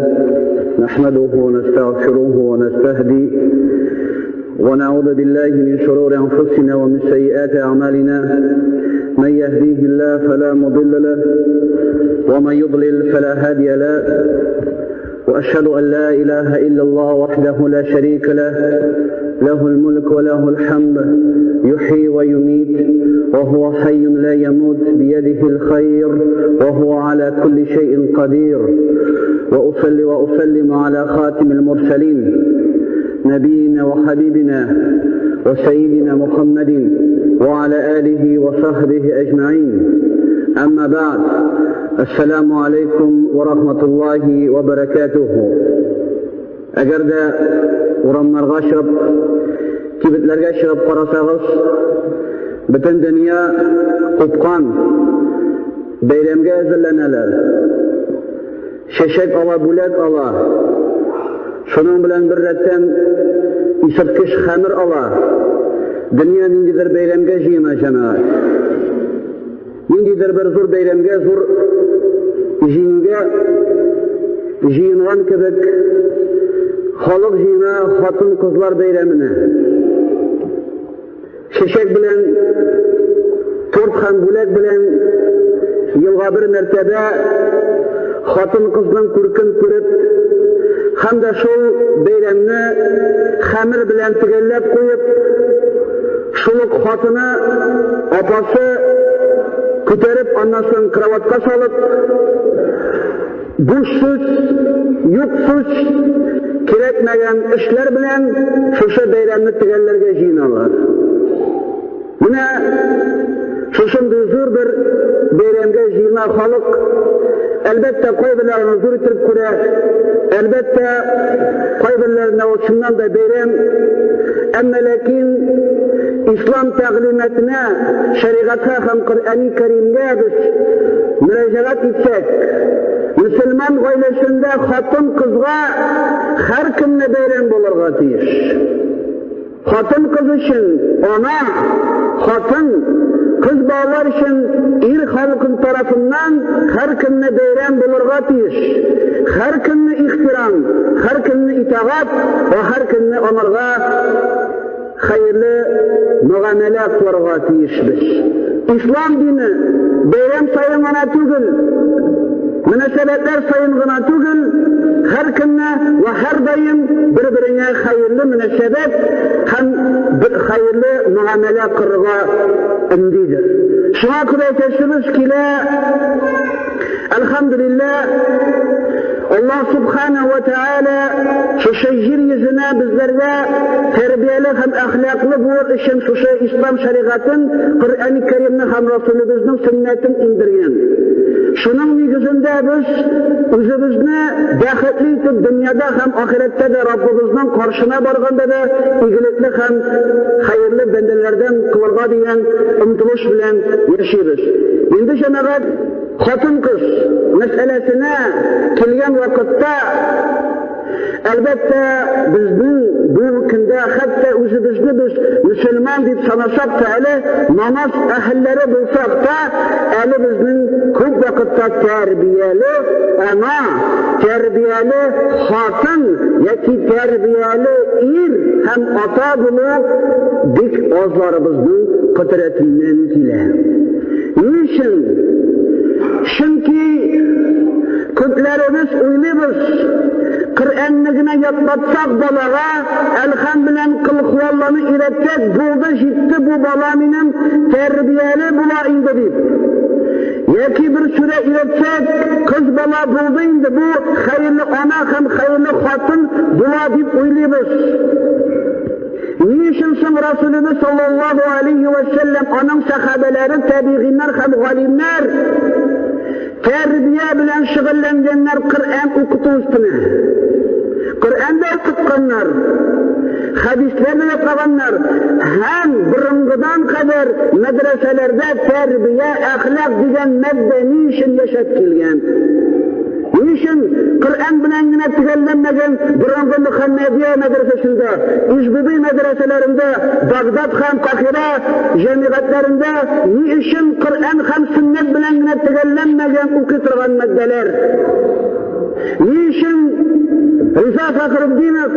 نحمده ونستغفره ونستهدي ونعوذ بالله من شرور أنفسنا ومن سيئات أعمالنا، من يهديه الله فلا مضل له ومن يضلل فلا هادي له، وأشهد أن لا إله إلا الله وحده لا شريك له، له الملك وله الحمد، يحيي ويميت وهو حي لا يموت، بيده الخير وهو على كل شيء قدير. وأصلي وأسلم على خاتم المرسلين نبينا وحبيبنا وسيدنا محمد وعلى آله وصحبه أجمعين. أما بعد، السلام عليكم ورحمة الله وبركاته. Әгәр дә урамнарга чыгып, кибетләргә чыгып карасагыз, бөтен дөнья купкан, бәйрәмгә әзерләнәләр. Чәчәк ала, бүләк ала. Шуның белән бер рәттән исерткеч хәмер ала. Дөнья ниндидер бәйрәмгә җыена, җәмәгать. Ниндидер бер зур бәйрәмгә, зур җиңүгә җыенган кебек халык җыена хатын-кызлар бәйрәменә. Чәчәк белән, торт һәм бүләк белән елга бер мәртәбә хатын-кызның күркен күреп, һәм дә шул бәйрәмне хәмер белән төгәлләп куеп, шул ук хатыны, апасы күтәреп, аннан соң кроватька салып, буш сүз, юк сүз, кирәкмәгән эшләр белән шушы бәйрәмне төгәлләргә җыеналар. Менә шушындый зур бер бәйрәмгә җыена халык. Әлбәттә, кайберләрен зур итеп күрә, әлбәттә, кайберләренә ул чыннан да бәйрәм. Әмма ләкин ислам тәгълиматына, шәригатькә һәм Коръәни Кәримгә без мөрәҗәгать итсәк, мөселман гаиләсендә хатын-кызга һәр көнне бәйрәм булырга тиеш. Хатын-кыз өчен ана, хатын, кыз балалар өчен ир халкын тарафыннан һәр көнне бәйрәм булырга тиеш. Һәр көнне ихтирам, һәр көнне итагать ва һәр көнне аңарга хәерле мөгамәлә кылырга тиешбез. Ислам дине бәйрәм саен гына түгел, мөнәсәбәтләр саен гына түгел, һәр көнне вә һәрдаим бер-береңә хәерле мөнәсәбәт һәм хәерле мөгамәлә кылырга өндидер. Шуңа күрә әйтәсебез килә, әлхәмдүлилләһ, Аллаһ субхана ва тааля шушы җир йөзенә безләргә тәрбияле һәм әхлаклы булыр өчен шушы ислам шәригатен, Коръәни Кәримне һәм Расулыбызның сөннәтен индергән. Шуның нигезендә без үзебезне бәхетле итеп дөньяда һәм ахирәттә дә Раббыбызның каршына барганда да игелекле һәм хәерле бәндәләрдән кылырга дигән омтылыш белән яшибез. Инде, җәмәгать, хатын-кыз мәсьәләсенә килгән вакытта, әлбәттә, безнең бу көндә хәтта үзебезне без мөселман дип санасак та әле, намаз әһелләре булсак та, әле безнең күп вакытта тәрбияле ана, тәрбияле хатын яки тәрбияле ир һәм ата булу бик азларыбызның кодрәтеннән килә. Ни өчен? Чөнки күпләребез уйлыйбыз, Коръәнне генә ятлатсак балага, Әлхәм белән Кыл Хуалланы өйрәтсәк, булды, җитте, бу бала минем тәрбияле була инде дип. Яки бер сүрә өйрәтсәк, кыз бала булды инде, бу хәерле ана һәм хәерле хатын була дип уйлыйбыз. Ни өчен соң Расулыбыз саллаллаһу алейхи ва сәлләм, аның сәхабәләре, табигыйннар һәм галимнәр тәрбия белән шөгыльләнгәннәр Коръән укыту өстенә? Коръән дә укытканнар, хәдисләр дә ятлаганнар һәм борынгыдан кадәр мәдрәсәләрдә тәрбия, әхлак дигән маддә ни өчен яшәп килгән? Ни өчен Коръән белән генә төгәлләнмәгән борынгы Мөхәммәдия мәдрәсәсендә, Ижбубый мәдрәсәләрендә, Багдад һәм Кахира җәмигатьләрендә ни өчен Коръән һәм сөннәт белән генә төгәлләнмәгән укый торган маддәләр? Ни өчен Риза Фәхретдинов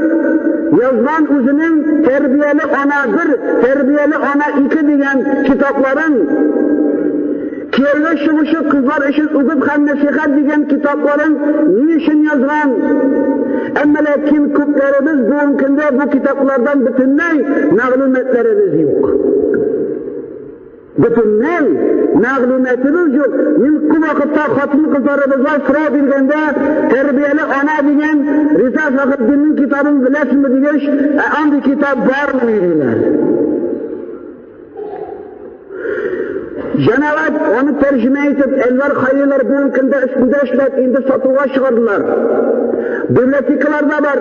язган үзенең Тәрбияле ана бер, Тәрбияле ана ике дигән китапларын, Кияүгә чыгучы кызлар өчен үгет һәм нәсыйхәт дигән китапларын ни өчен язган? Әмма ләкин күпләребез бүгенге көндә бу китаплардан бөтенләй мәгълүматларыбыз юк. Бөтенләй мәгълүматыбыз юк. Мин күп вакытта хатын-кызларыбызга сорау биргәндә, Тәрбияле ана дигән Риза Фәхретдиннең китабын беләсезме дигәч, ә андый китап бармы диләр. Җәмәгать аны тәрҗемә итеп, Әнвәр Хәлиләр бүгенге көндә өстендә эшләп, инде сатуга чыгардылар. Библиотекаларда бар.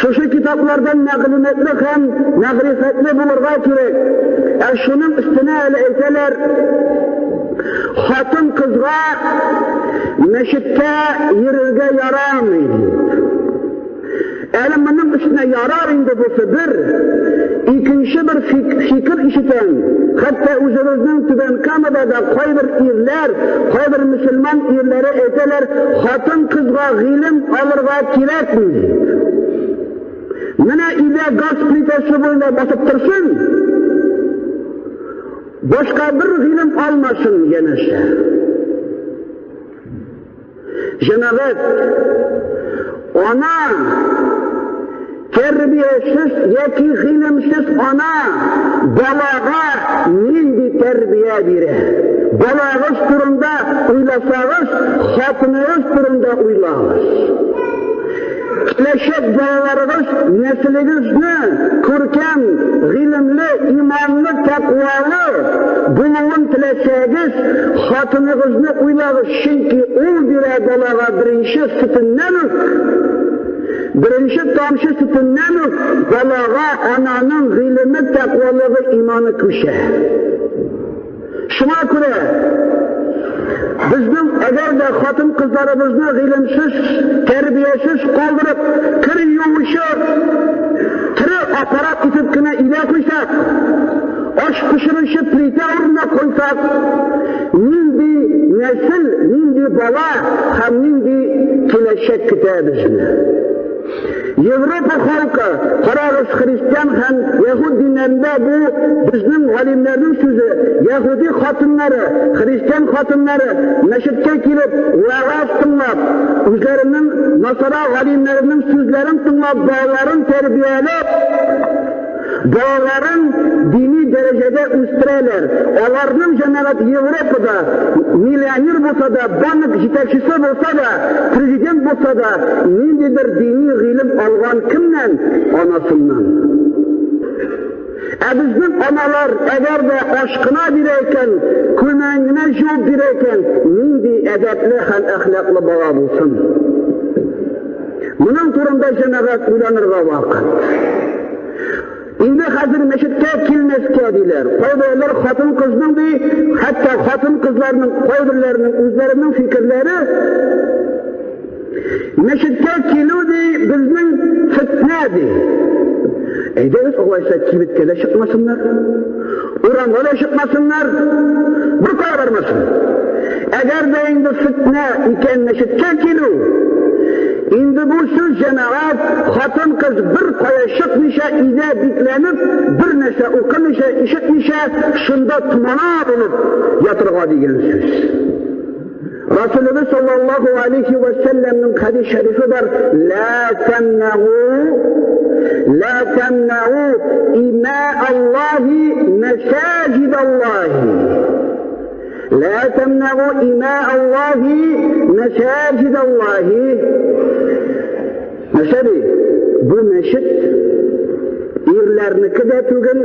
Шушы китаплардан мәгълүматлы һәм мәгърифәтле булырга кирәк. Ә шуның өстенә әле әйтәләр, хатын-кызга мәчеткә йөрергә ярамый дип. Әле моның өстенә ярар инде бусы бер, икенче бер фикер ишетәм. Хәтта үзебезнең Түбән Камада да кайбер ирләр, кайбер мөселман ирләре әйтәләр, хатын-кызга гыйлем алырга кирәкми дип. Менә өйдә газ плитәсе буенда басып торсын, башка бер гыйлем алмасын янәшә. Җәмәгать, ана тәрбиясез яки гыйлемсез ана балага нинди тәрбия бирә? Балагыз турында уйласагыз, хатыныгыз турында уйлагыз. Киләчәк балаларыгыз нәселегезне күркәм, гыйлемле, иманлы, тәкъвалы булуын теләсәгез, хатыныгызны уйлагыз, чөнки ул бирә балага беренче сөтеннән үк, беренче тамчы сөтеннән үк балага ананың гыйлеме, тәкъвалыгы, иманы күчә. Шуңа күрә безнең әгәр дә хатын-кызларыбызны гыйлемсез, тәрбиясез калдырып, кер юучы тере аппарат итеп кенә өйдә куйсак, аш пешерүче плитә урынына куйсак, нинди нәсел, нинди бала һәм нинди киләчәк көтә безне? Европа халкы, карагыз, христиан һәм яһүд диннәрендә бу безнең галимнәрнең сүзе, яһүди хатыннары, христиан хатыннары мәчеткә килеп вәгазь тыңлап, үзләренең насара галимнәренең сүзләрен тыңлап, балаларын тәрбияләп, Балаларын дини дәрәҗәдә үстерәләр. Аларның җәмәгать Европада миллионер булса да, банк җитәкчесе булса да, президент булса да, ниндидер дини гыйлем алган кемнән? Анасыннан. Ә безнең аналар әгәр дә аш кына бирә икән, күлмәген генә җуып бирә икән, нинди әдәпле һәм әхлаклы бала булсын? Моның турында җәмәгать уйланырга вакыт. Инде хәзер мәчеткә килмәскә диләр. Кайберләр хатын-кызның ди, хәтта хатын-кызларның кайберләренең үзләренең фикерләре мәчеткә килү ди безнең фетнә ди. Әйдәгез алайса кибеткә дә чыкмасыннар, урамга да чыкмасыннар, бер кая бармасын. Әгәр дә инде фетнә икән мәчеткә килү, инде бу сүз җәмәгать, хатын-кыз бер кая чыкмыйча, өйдә бикләнеп, бер нәрсә укымыйча, ишетмичә, шунда томана булып ятырга дигән сүз. Расулыбыз саллаллаху алейхи ва сәлләмнең хәдис шәрифе бар, ла тәмнәгу, ла тәмнәгу има Аллахи мәсаҗид Аллахи. Ла тәмнәгу има Аллахи мәсаҗид Аллахи. Нәрсә ди? Бу мәчет ирләрнеке дә түгел,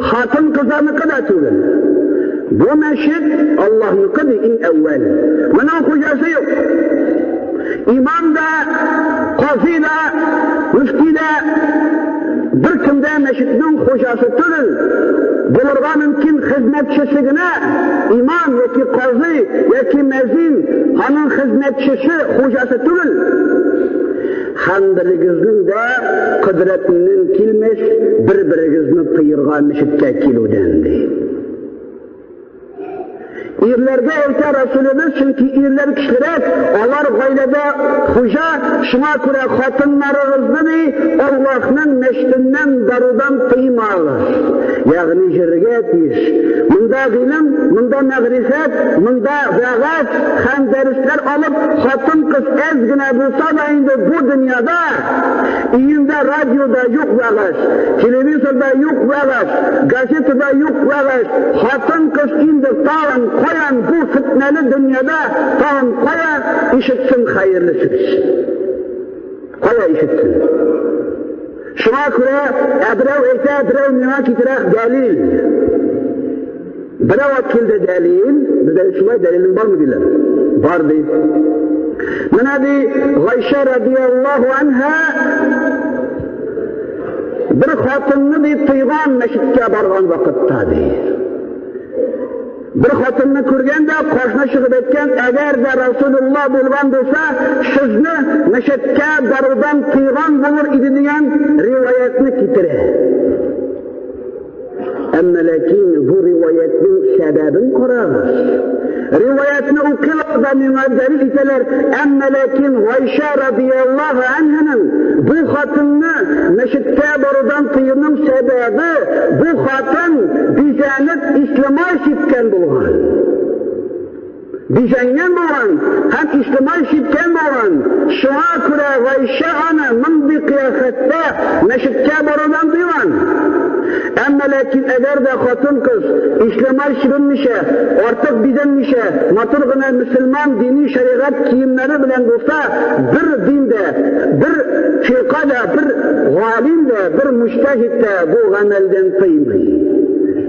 хатын-кызларныкы да түгел. Бу мәчет Аллаһныкы ди иң әүвәл. Моның хуҗасы юк. Имам да, казый да, мөфти дә беркем дә мәчетнең хуҗасы түгел. Булырга мөмкин хезмәтчесе генә, имам яки казый яки мәзин аның хезмәтчесе, хуҗасы түгел. Һәм берегезнең дә кодрәтеннән килмәс бер-берегезне тыерга мәчеткә килүдән, ди. Ирләргә әйтә Расулыбыз, чөнки ирләр көчлерәк, алар гаиләдә хуҗа, шуңа күрә хатыннарыгызны ди, Аллаһның мәчетеннән барудан тыймагыз. Ягъни җиргә тиеш. Монда гыйлем, монда мәгърифәт, монда вәгазь һәм дәресләр алып, хатын-кыз әз генә булса да инде бу дөньяда өендә радиода юк вәгазь, телевизорда юк вәгазь, газетада юк вәгазь, хатын-кыз инде тагын каян бу фитнәле дөньяда тагын кая ишетсен хәерле сүз? Кая ишетсен? Шуңа күрә берәү әйтә, берәү миңа китерә дәлил. Берәү алып килде дәлил, бездә шулай дәлилең бармы диләр. Бар ди. Менә ди Гайшә радияллаһу анһа бер хатынны ди тыйган мәчеткә барган вакытта ди. Бер хатынны күргән дә каршына чыгып әйткән, әгәр дә Расулулла булган булса, сезне мәчеткә барудан тыйган булыр иде дигән риваятны китерә. Әмма ләкин бу риваятның сәбәбен карагыз. Риваятны укыйлар да миңа дәлил итәләр, әмма ләкин Гайшә радияллаһу анһаның бу хатынны мәчеткә барудан тыюның сәбәбе бу хатын бизәнеп ислемай сипкән булган. Бизәнгән булган һәм ислемай сипкән булган. Шуңа күрә Гайшә аны мондый кыяфәттә мәчеткә барудан тыйган. Әмма ләкин әгәр дә хатын-кыз ислемай сибенмичә, артык бизәнмичә, матур гына мөселман дини шәригать киемнәре белән булса, бер диндә, бер фирка да, бер галим дә, бер муҗтаһид та бу гамәлдән тыймый.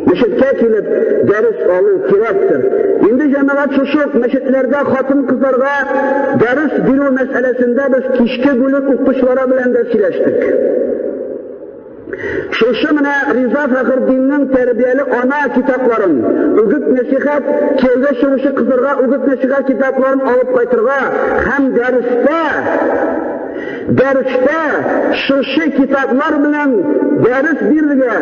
Мәчеткә килеп дәрес алу кирәктер. Инде җәмәгать шушы ук мәчетләрдә хатын-кызларга дәрес бирү мәсьәләсендә без кичке бүлек укытучылары белән дә сөйләштек. Шушы менә Риза Фәхретдиннең тәрбияле ана китапларын, үгет нәсихәт, кияүгә чыгучы кызларга үгет нәсихәт китапларын алып кайтырга һәм дәрестә шушы китаплар белән дәрес бирергә,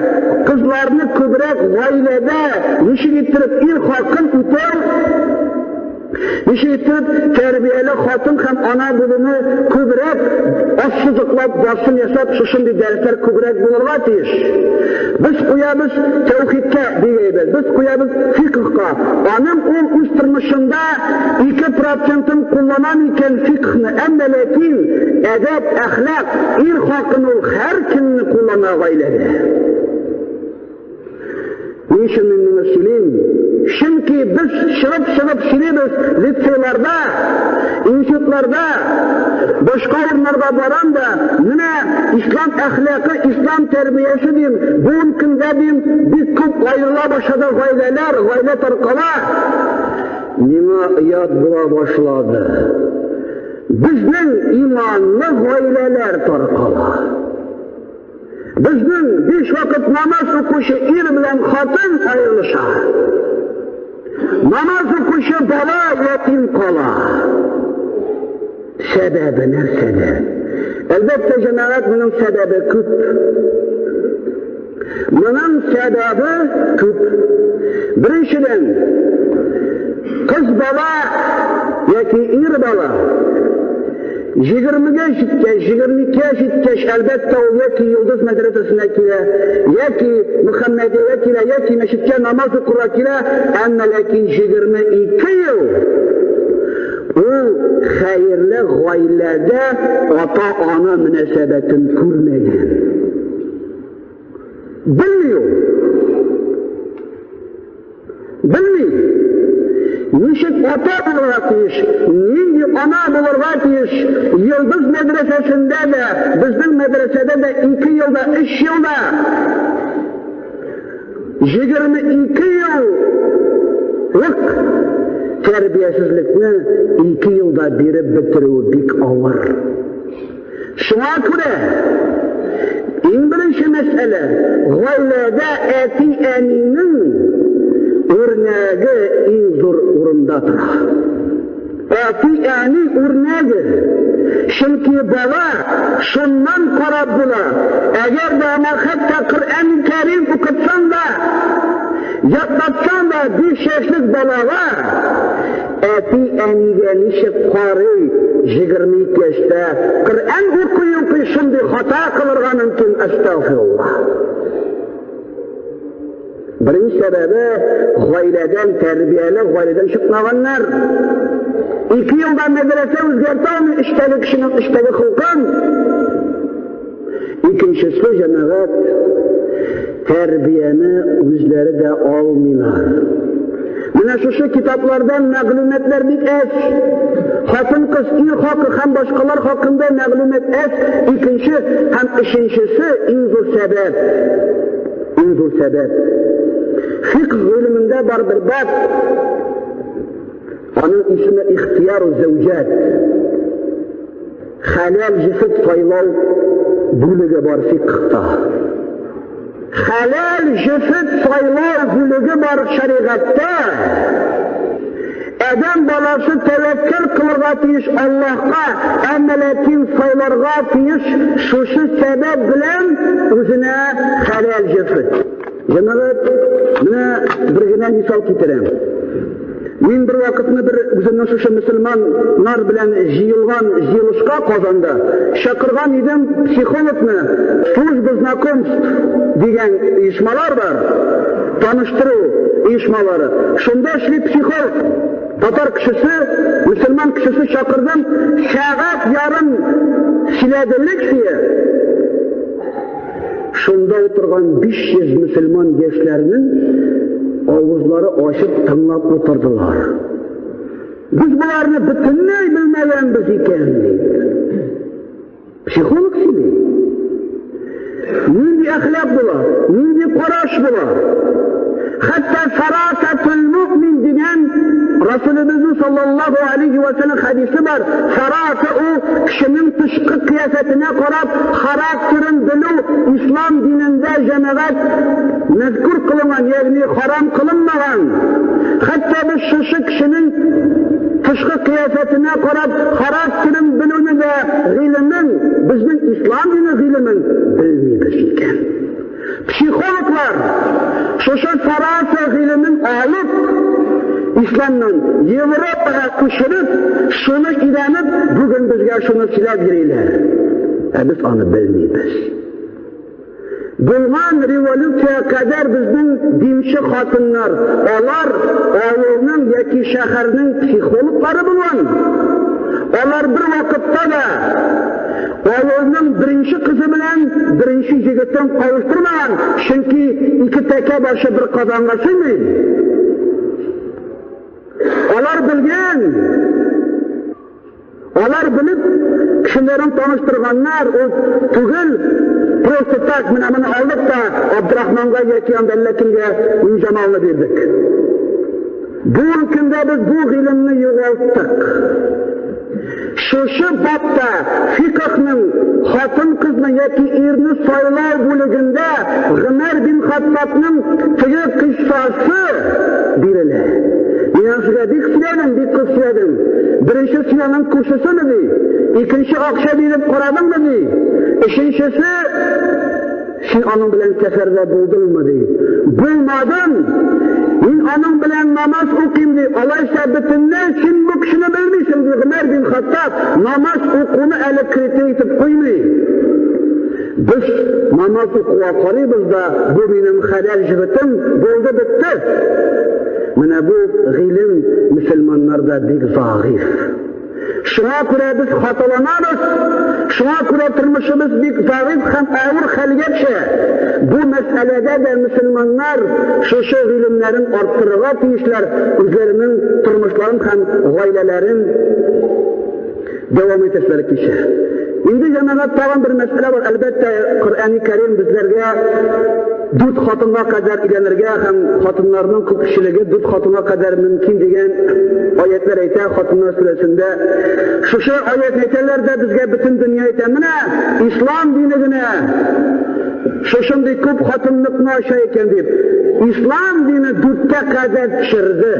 кызларны күбрәк гаиләдә ничек иттереп ир хакын үтәү, ничек иттереп тәрбияле хатын һәм ана булуны күбрәк ассызыклап, басым ясап, шушындый дәресләр күбрәк булырга тиеш. Без куябыз тәүхидкә дигәйбез, без куябыз фикхка. Аның ул үз тормышында 2%-ын кулланам икән фикхны, әмма ләкин әдәп, әхлак, ир хакын ул һәр көнне куллана гаиләдә. Ни өчен мин моны сөйлим? Чөнки без чыгып-чыгып сөйлибез лицейларда, институтларда, башка урыннарда барам да, менә ислам әхлакы, ислам тәрбиясе дим, бүгенге көндә дим, бик күп аерыла башлады гаиләләр, гаилә таркала. Миңа оят була башлады. Безнең иманлы гаиләләр таркала. Безнең биш вакыт намаз укучы ир белән хатын аерылыша. Намаз укучы бала ятим кала. Сәбәбе нәрсәдә? Әлбәттә, җәмәгать моның сәбәбе күп. Моның сәбәбе күп. Беренчедән, кыз бала яки ир бала 20-гә җиткәч, 22-гә җиткәч, әлбәттә, ул яки Йолдыз мәдрәсәсенә килә, яки Мөхәммәдиягә килә, яки мәчеткә намаз укырга килә, әмма ләкин 22 ел ул хәерле гаиләдә ата-ана мөнәсәбәтен күрмәгән. Белми ул. Белми. Ничек ата булырга тиеш, нинди ана булырга тиеш. Йолдыз мәдрәсәсендә дә, безнең мәдрәсәдә дә 2 елда, 3 елда 22 еллык тәрбиясезлекне 2 елда биреп бетерү бик авыр. Шуңа күрә иң беренче мәсьәлә гаиләдә әти-әнинең үрнәге иң зур урында тора. Әти-әни үрнәге. Чөнки бала шуннан карап була. Әгәр дә аңа хәтта Коръән Кәрим укытсаң да, ятлатсаң да, бала, 5 яшьлек балага әти-әнигә ничек карый 22 яшьтә Коръән укый-укый шундый хата кылырга мөмкин, әстәгъфируллаһ. Беренче сәбәбе гаиләдән тәрбияле гаиләдән чыкмаганнар. 2 елда мәдрәсә үзгәртә алмый эчтәге кешенең эчтәге холкын. Икенчесе җәмәгать тәрбияне үзләре дә алмыйлар. Менә шушы китаплардан мәгълүматлар бик әз. Хатын-кыз, ир хакы һәм башкалар хакында мәгълүмат әз. Икенче һәм өченчесе иң зур сәбәп. Иң зур сәбәп. Фикх гыйлемендә бар бер баб. Аның исеме ихтияру зәүҗәт. Хәләл җефет сайлау бүлеге бар фикхта. Хәләл җефет сайлау бүлеге бар шәригатьтә. Адәм баласы тәвәккәл кылырга тиеш Аллаһка, әмма ләкин сайларга тиеш шушы сәбәп белән үзенә хәләл җефет. Җәмәгать, менә бер генә мисал китерәм. Мин бер вакытны бер үземнең шушы мөселманнар белән җыелган җыелышка Казанда чакырган идем психологны, служба знакомств дигән оешмалар бар, таныштыру оешмалары. Шунда эшли психолог. Татар кешесе, мөселман кешесе чакырдым, сәгать ярым сөйләде лекция. Шунда утырган 500 мөселман яшьләренең авызлары ачып тыңлап утырдылар. Без боларны бөтенләй белмәгәнбез икән, дип. Психолог сөйли. Нинди әхлак була, нинди караш була. Хәтта фарасатул муъмин дигән Расулыбызның саллаллаһу алейхи ва саллям хәдисе бар. Фараса ул кешенең тышкы кыяфәтенә карап характерын белү ислам динендә җәмәгать мәзкур кылынган, ягъни харам кылынмаган. Хәтта без шушы кешенең тышкы кыяфәтенә карап характерын белүне дә гыйлемен, безнең ислам дине гыйлемен белмибез икән. Психологлар шушы фараса гыйлемен алып, исламнан Европага күчереп, шуны өйрәнеп, бүген безгә шуны сөйләп йөриләр. Ә без аны белмибез. Булган революция кадәр безнең динче хатыннар, алар авылның яки шәһәрнең психологлары булган. Алар бер вакытта да авылның беренче кызы белән беренче егетен кавыштырмаган, чөнки ике тәкә башы бер казанга сыймый. Алар белгән, алар белеп кешеләрен таныштырганнар, ул түгел, просто так менә моны алдык та Абдрахманга яки анда әллә кемгә Минҗамалны бирдек. Бүгенге көндә без бу гыйлемне югалттык. Шушы бабта фикхның хатын-кызны яки ирне сайлау бүлегендә Гомәр бин Хаттабның теге кыйссасы бирелә. Мин аны сезгә бик сөйләдем, бик күп сөйләдем. Беренче син аның күршесеме ди? Икенче акча биреп карадыңмы ди? Өченчесе син аның белән сәфәрдә булдыңмы ди? Булмадым. Мин аның белән намаз укыйм ди. Алайса бөтенләй син бу кешене белмисең ди Гомәр бин Хаттаб. Намаз укуны әле критерий итеп куймый. Без намаз укуга карыйбыз да, бу минем хәләл җегетем, булды бетте. Менә бу гыйлем мөселманнарда бик зәгыйф. Шуңа күрә без хаталанабыз, шуңа күрә тормышыбыз бик зәгыйф һәм авыр хәлгә төшә. Бу мәсьәләдә дә мөселманнар шушы гыйлемнәрен арттырырга тиешләр, үзләренең тормышларын һәм гаиләләрен дәвам итәселәре килсә. Инде җәмәгать тагын бер мәсьәлә бар. Әлбәттә, Коръәни Кәрим безләргә дүрт хатынга кадәр өйләнергә һәм хатыннарның күпчелеге дүрт хатынга кадәр мөмкин дигән аятлар әйтә Хатыннар сүрәсендә. Шушы аятны әйтәләр дә безгә бөтен дөнья әйтә. Менә ислам дине генә шушындый күп хатынлыкны ача икән дип. Ислам дине дүрткә кадәр төшерде.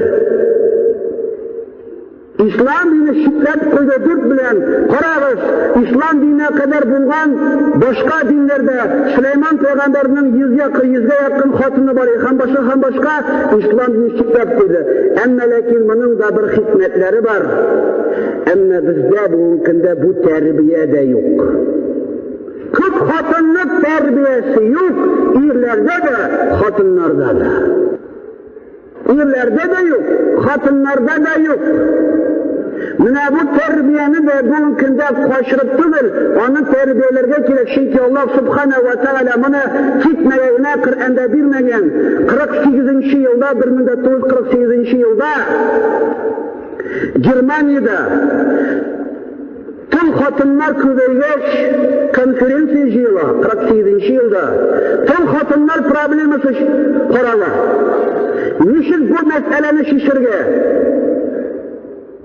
Ислам дине чикләп куйды дүрт белән. Карагыз, ислам диненә кадәр булган башка диннәрдә Сөләйман пәйгамбәрнең йөзгә йөзгә якын хатыны бар һәм башка һәм башка ислам дине чикләп куйды. Әмма ләкин моның да бер хикмәтләре бар. Әмма бездә бүгенге көндә бу тәрбия дә юк. Күп хатынлык тәрбиясе юк, ирләрдә дә, хатыннарда да. Ирләрдә дә юк, хатыннарда да юк. Менә бу тәрбияне дә бүгенге көндә качырып түгел, аны тәрбияләргә кирәк, чөнки Аллаһ субхана ва тааля моны тикмәгә генә Коръәндә бирмәгән. 48 елда, 1948 елда Германиядә Тол хатыннар күбәйгәч, конференция җыела, 48 елда. Тол хатыннар проблемасы карала. Ничек бу мәсьәләне чишергә?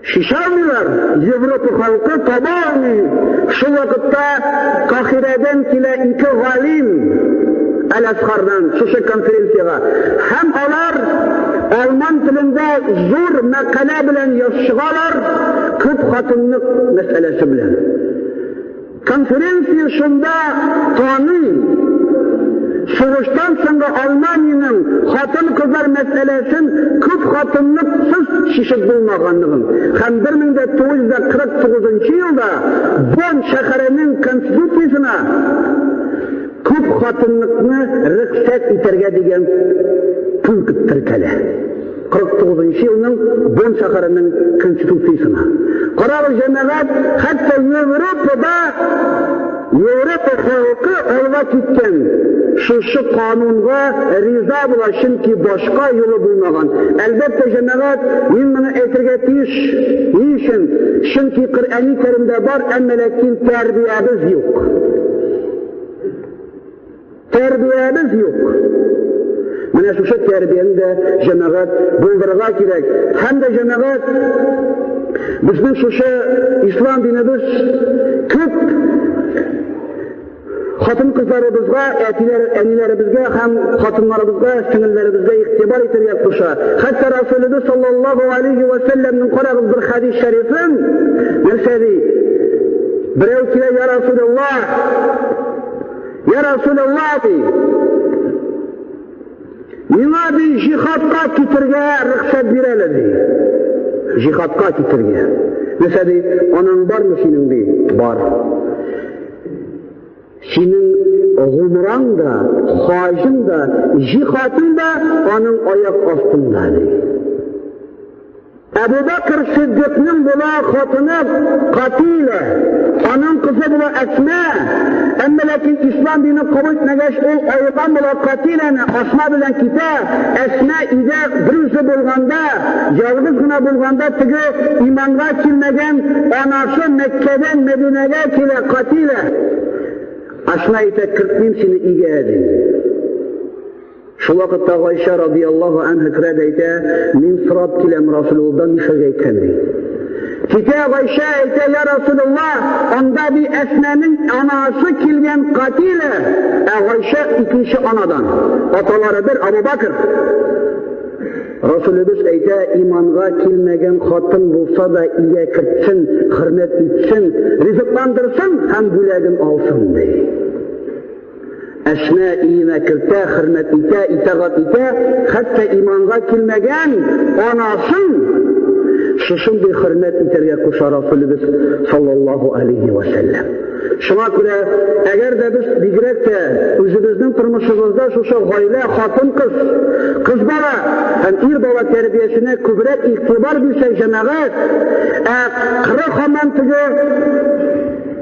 Шишә алмыйлар, Европа халкы таба алмый. Шул вакытта Кахирәдән килә ике галим Әл-Әсхардан шушы конференциягә. Һәм алар алман телендә зур мәкалә белән язып күп хатынлык мәсьәләсе белән. Конференция шунда таный, сугыштан соңгы Алманиянең хатын-кызлар мәсьәләсен күп хатынлыксыз чишеп булмаганлыгын һәм 1949 елда Бонн шәһәренең конституциясенә күп хатынлыкны рөхсәт итәргә дигән пункт теркәлә. 49 елның Бонн шәһәренең конституциясенә. Карагыз, җәмәгать, хәтта Европада Европа халкы алга киткән шушы канунга риза була, чөнки башка юлы булмаган. Әлбәттә, җәмәгать, мин моны әйтергә тиеш. Ни өчен? Чөнки Коръәни Кәримдә бар, әмма ләкин тәрбиябез юк. Тәрбиябез юк. Менә шушы тәрбияне дә җәмәгать булдырырга кирәк. Һәм дә җәмәгать безнең шушы ислам динебез күп хатын-кызларыбызга, әтиләр, әниләребезгә һәм хатыннарыбызга, сеңелләребезгә игътибар итәргә куша. Хәтта Расулыбыз саллаллаһу алейхи ва сәлләмнең карагыз бер хадис шәрифен, нәрсә ди? Берәү килә, я Расулуллаһ, я Расулуллаһ ди. Миңа ди җихадка китергә рөхсәт бирәләр ди. Җихадка китергә. Нәрсә ди? Анаң бармы синең ди? Бар. Синең гумраң да, хаҗың да, җихадың да аның аяк астында ди. Әбу Бәкр Сиддикның була хатыны Катилә, аның кызы була Әсма. Әмма ләкин ислам дине кабул итмәгәч, ул аерган була Катиләне, Асма белән китә. Әсма өйдә бер үзе булганда, ялгыз гына булганда теге иманга килмәгән анасы Мәккәдән Мәдинәгә килә Катилә. Асма әйтә, кертмим сине өйгә, ди. Шул вакытта Гайшә радияллаһу анһа керә дә әйтә, мин сорап киләм Расулуллаһдан нишләргә икән ди. Китә Гайшә әйтә, я Расулуллаһ, анда ди Әсмәнең анасы килгән Катилә, ә Гайшә икенче анадан. Аталары бер Абу Бакр. Расулыбыз әйтә, иманга килмәгән хатын булса да өйгә кертсен, хөрмәт итсен, ризыкландырсын һәм бүләген алсын ди. Әсмә өенә кертә, хөрмәт итә, итагать итә, хәтта иманга килмәгән анасын шушындый хөрмәт итәргә куша Расулыбыз саллаллаһу алейхи ва сәлләм. Шуңа күрә, әгәр дә без бигрәк тә үзебезнең тормышыбызда шушы гаилә, хатын-кыз, кыз бала һәм ир бала тәрбиясенә күбрәк игътибар бирсәк, җәмәгать, ә кыры һаман теге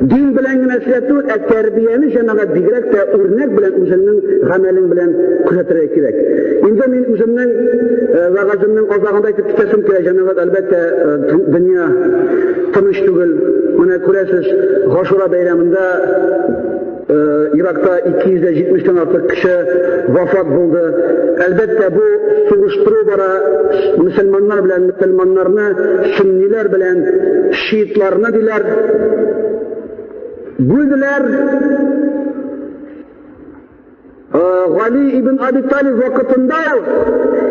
Дин белән генә эшләп түгел, ә тәрбияне җәмәгать бигрәк тә үрнәк белән үзеңнең гамәлең белән күрсәтергә кирәк. Инде мин үземнең вәгаземнең азагында әйтеп китәсем килә, җәмәгать, әлбәттә, дөнья тыныч түгел. Менә күрәсез, Гашура бәйрәмендә Иракта 270-тән артык кеше вафат булды. Әлбәттә, бу сугыштыру бара мөселманнар белән мөселманнарны, сөнниләр белән шиитларны диләр. Бүлделәр. Гали ибн Аби Талиб вакытында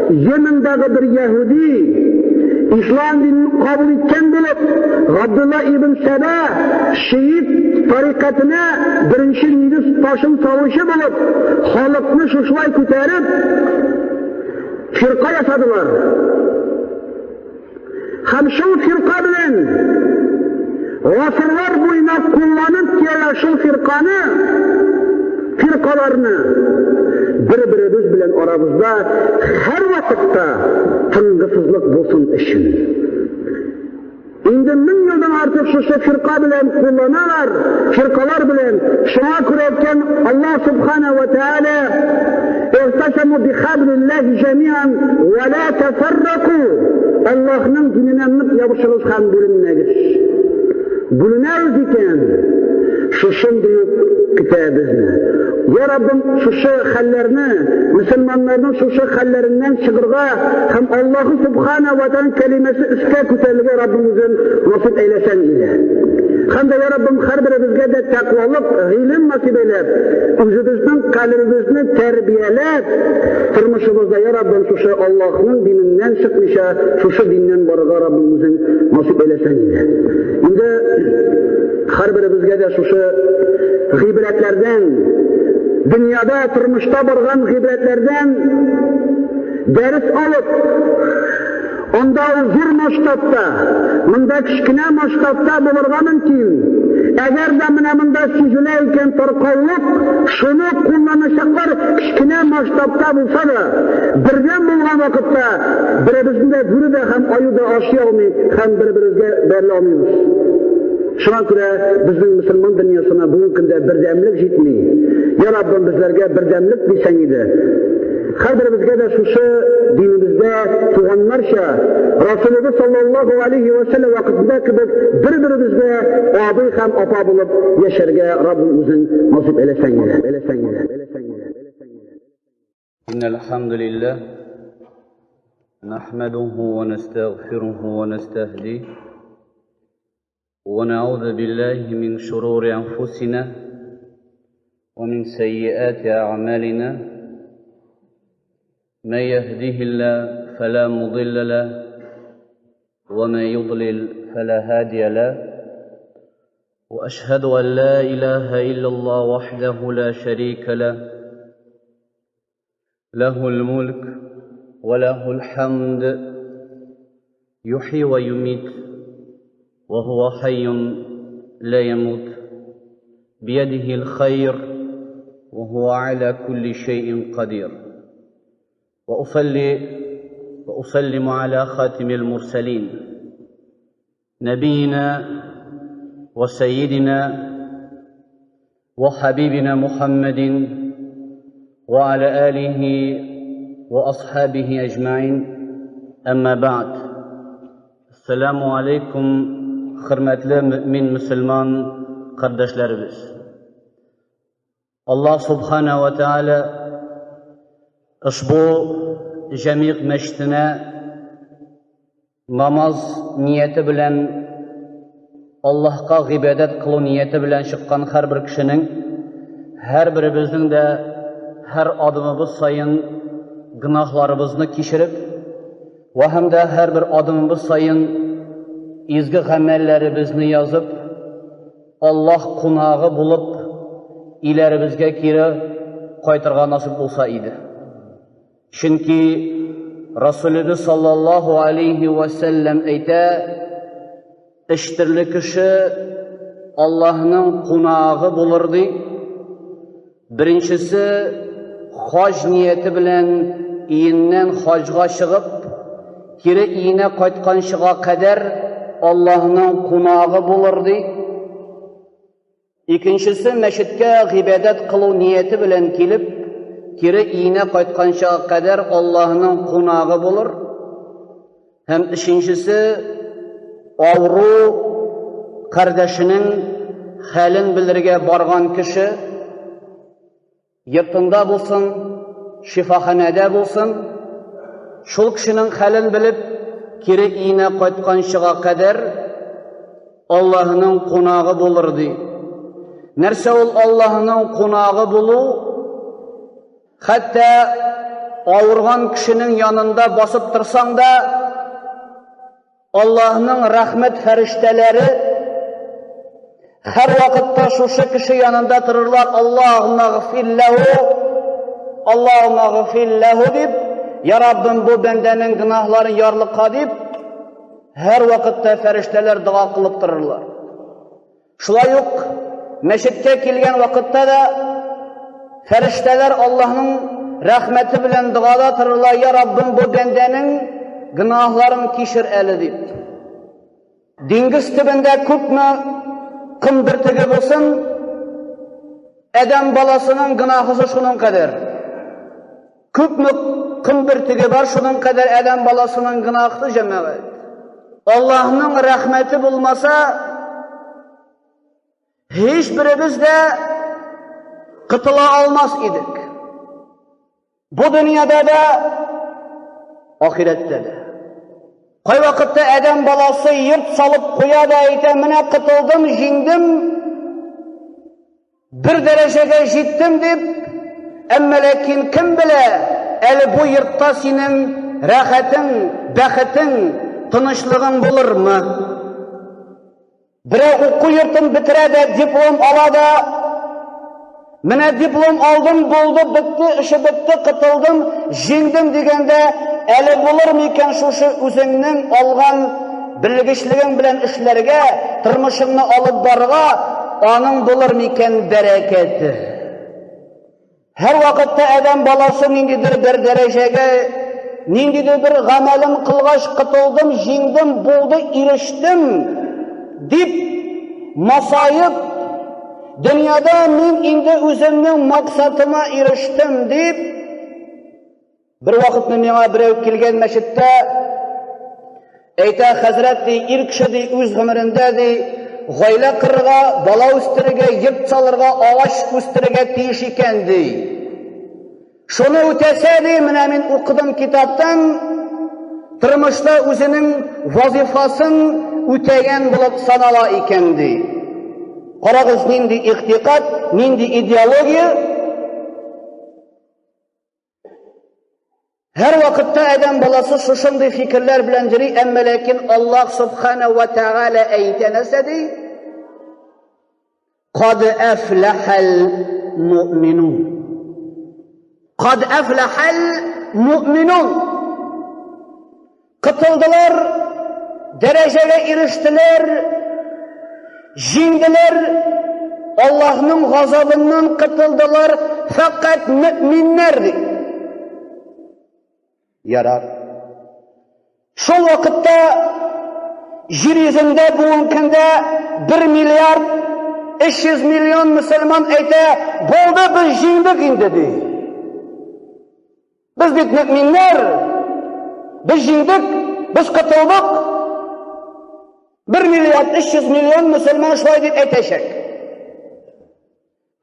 Йемендагы бер яһүди Ислам динен кабул иткән булып, Габдулла ибн Сәбә шиит тарикатына беренче нигез ташын салучы булып, халыкны шушылай күтәреп, фирка ясадылар. Һәм шул фирка белән гасырлар буена кулланып килә шул фирканы, фиркаларны бер-беребез белән арабызда һәр вакытта тынгысызлык булсын өчен. Инде 1000 елдан артык шушы фирка белән кулланалар, фиркалар белән. Шуңа күрә әйткән Аллаһ субхана ва тааля: "Игътасаму бихаблиллаһи җамиан ва ла тафарраку." Аллаһның диненә нык ябышыгыз һәм бүленмәгез. Бүленәбез икән, шушындый ук көтә безне. Я Раббым, шушы хәлләрне, мөселманнарның шушы хәлләреннән чыгырга һәм Аллаһу субхана ва тааля кәлимәсе өскә күтәрелергә Раббым үзең насыйп әйләсәң иде. Һәм дә, я Раббым, һәрберебезгә дә тәкъвалык, гыйлем насыйп әйләп, үзебезнең калебебезне тәрбияләп, тормышыбызда, я Раббым, шушы Аллаһның диненнән чыкмыйча, шушы диннән барырга Раббым үзең насыйп әйләсәң иде. Инде һәрберебезгә дә шушы гыйбрәтләрдән, дөньяда, тормышта барган гыйбрәтләрдән дәрес алып, анда ул зур масштабта, монда кечкенә масштабта булырга мөмкин. Әгәр дә менә монда сизелә икән таркаулык, шуны кулланачаклар кечкенә масштабта булса да, бердәм булган вакытта беребезне дә бүре дә һәм аю да ашый алмый һәм бер-беребезгә бәрелә алмыйбыз. Шуңа күрә безнең мөселман дөньясына бүгенге көндә бердәмлек җитми. Я Раббым, безләргә бердәмлек бирсәң иде. Һәрберебезгә дә шушы динебездә туганнарча, Расулыбыз саллаллаһу алейһи ва сәлләм вакытында кебек бер-беребезгә абый һәм апа булып яшәргә Раббым үзең насыйп әйләсәң иде. إن الحمد لله نحمده ونستغفره ونستهديه ونعوذ بالله من شرور أنفسنا ومن سيئات أعمالنا، من يهده الله فلا مضل له ومن يضلل فلا هادي له، وأشهد أن لا إله إلا الله وحده لا شريك له، له الملك وله الحمد، يحيي ويميت وهو حي لا يموت، بيده الخير وهو على كل شيء قدير. وأصلي وأسلم على خاتم المرسلين نبينا وسيدنا وحبيبنا محمد وعلى آله وأصحابه أجمعين. أما بعد، السلام عليكم хөрмәтле мөмин мөселман кардәшләребез. Аллаһ субхана ва тааля ошбу җәмигъ мәчетенә намаз нияте белән Аллаһка гыйбадәт кылу нияте белән чыккан һәрбер кешенең, һәрберебезнең дә һәр адымыбыз саен гөнаһларыбызны кичереп, вә һәм дә һәрбер адымыбыз саен изге гамәлләребезне язып, Аллаһ кунагы булып иләребезгә кире кайтырга насыйп булса иде. Чөнки Расулыбыз саллаллаһу алейхи ва сәлләм әйтә, өч төрле кеше Аллаһның кунагы булыр ди. Беренчесе хаҗ нияте белән иеннән хаҗга чыгып, кире иенә кайтканчыга кадәр Аллаһның кунагы булыр ди. Икенчесе мәчеткә гыйбадәт кылу нияте белән килеп, кире иенә кайтканчыга кадәр Аллаһның кунагы булыр. Һәм өченчесе авыру кардәшенең хәлен белергә барган кеше, йортында булсын, шифаханәдә булсын, шул кешенең хәлен белеп, кире өенә кайтканчыга кадәр Аллаһның кунагы булыр ди. Нәрсә ул Аллаһның кунагы булу? Хәтта авырган кешенең янында басып торсаң да, Аллаһның рәхмәт фәрештәләре һәр вакытта шушы кеше янында торырлар. Аллаһумма гфир ләһу, Аллаһумма гфир ләһу дип, Я Раббым, бу бәндәнең гөнаһларын ярлыка дип, һәр вакытта фәрештәләр дога кылып торырлар. Шулай ук мәчеткә килгән вакытта да фәрештәләр Аллаһның рәхмәте белән догада торырлар, Я Раббым, бу бәндәнең гөнаһларын кичер әле дип. Диңгез төбендә күпме ком бөртеге булсын, адәм баласының гөнаһысы шуның кадәр. Күпме ком бөртеге бар, шуның кадәр адәм баласының гөнаһы җәмәгать. Аллаһның рәхмәте булмаса, һич беребез дә котыла алмас идек. Бу дөньяда да, ахирәттә дә. Кайвакытта адәм баласы йорт салып куя да әйтә, менә котылдым, җиңдем, Бер дәрәҗәгә җиттем дип, әмма ләкин кем белә, әле бу йортта синең рәхәтең, бәхетең, тынычлыгың булырмы? Берәү уку йортын бетерә дә, диплом ала да, менә диплом алдым, булды, бетте, эше бетте, котылдым, җиңдем дигәндә, әле булыр микән шушы үзеңнең алган белгечлегең белән эшләргә, тормышыңны алып барырга, аның булыр микән бәрәкәте? Һәр вакытта адәм баласы ниндидер бер дәрәҗәгә, ниндидер бер гамәлен кылгач, котылдым, җиңдем, булды, ирештем дип масаеп, дөньяда мин инде үземнең максатыма ирештем дип, Бер вакытны миңа берәү килгән мәчеттә, әйтә, хәзрәт, ди, ир кеше, ди, үз гомерендә, ди, гаилә корырга, бала үстерергә, йорт салырга, агач үстерергә тиеш икән, ди. Шуны үтәсә, ди, менә мин укыдым китаптан, тормышта үзенең вазифасын үтәгән булып санала икән, ди. Карагыз, нинди игътикад, нинди идеология. Һәр вакытта адәм баласы шушындый фикерләр белән йөри, әмма ләкин Аллаһ субхана ва тәгалә әйтә нәрсә ди? Кад әфләхәл муъминун. Кад әфләхәл муъминун. Котылдылар, дәрәҗәгә ирештеләр, җиңделәр, Аллаһның газабыннан котылдылар фәкать мөэминнәр ди. Ярар. Шул вакытта җир йөзендә бүгенге көндә 1 миллиард 300 миллион мөселман әйтә, булды, без җиңдек инде ди. Без бит мөминнәр, без җиңдек, без котылдык. 1 миллиард 300 миллион мөселман шулай дип әйтәчәк.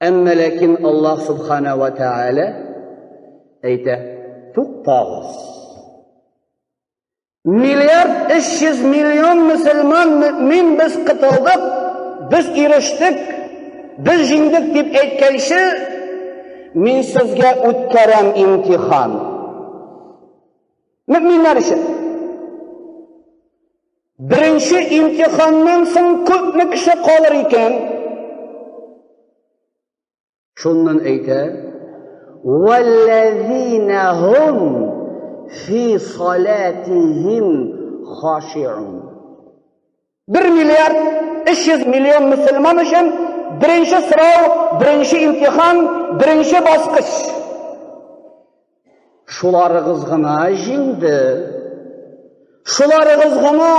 Әмма ләкин Аллаһ субхана ва тааля әйтә, туктагыз. Миллиард 300 миллион мөселман мөмин без котылдык, без ирештек, без җиңдек дип әйткәнче, мин сезгә үткәрәм имтихан. Мөминнәр өчен. Беренче имтиханнан соң күпме кеше калыр икән? Шуннан әйтә, «Вәлләзина һум фи салатихим хашиун». 1 миллиард 300 миллион мөселман өчен беренче сорау, беренче имтихан, беренче баскыч. Шуларыгыз гына җиңде. Шуларыгыз гына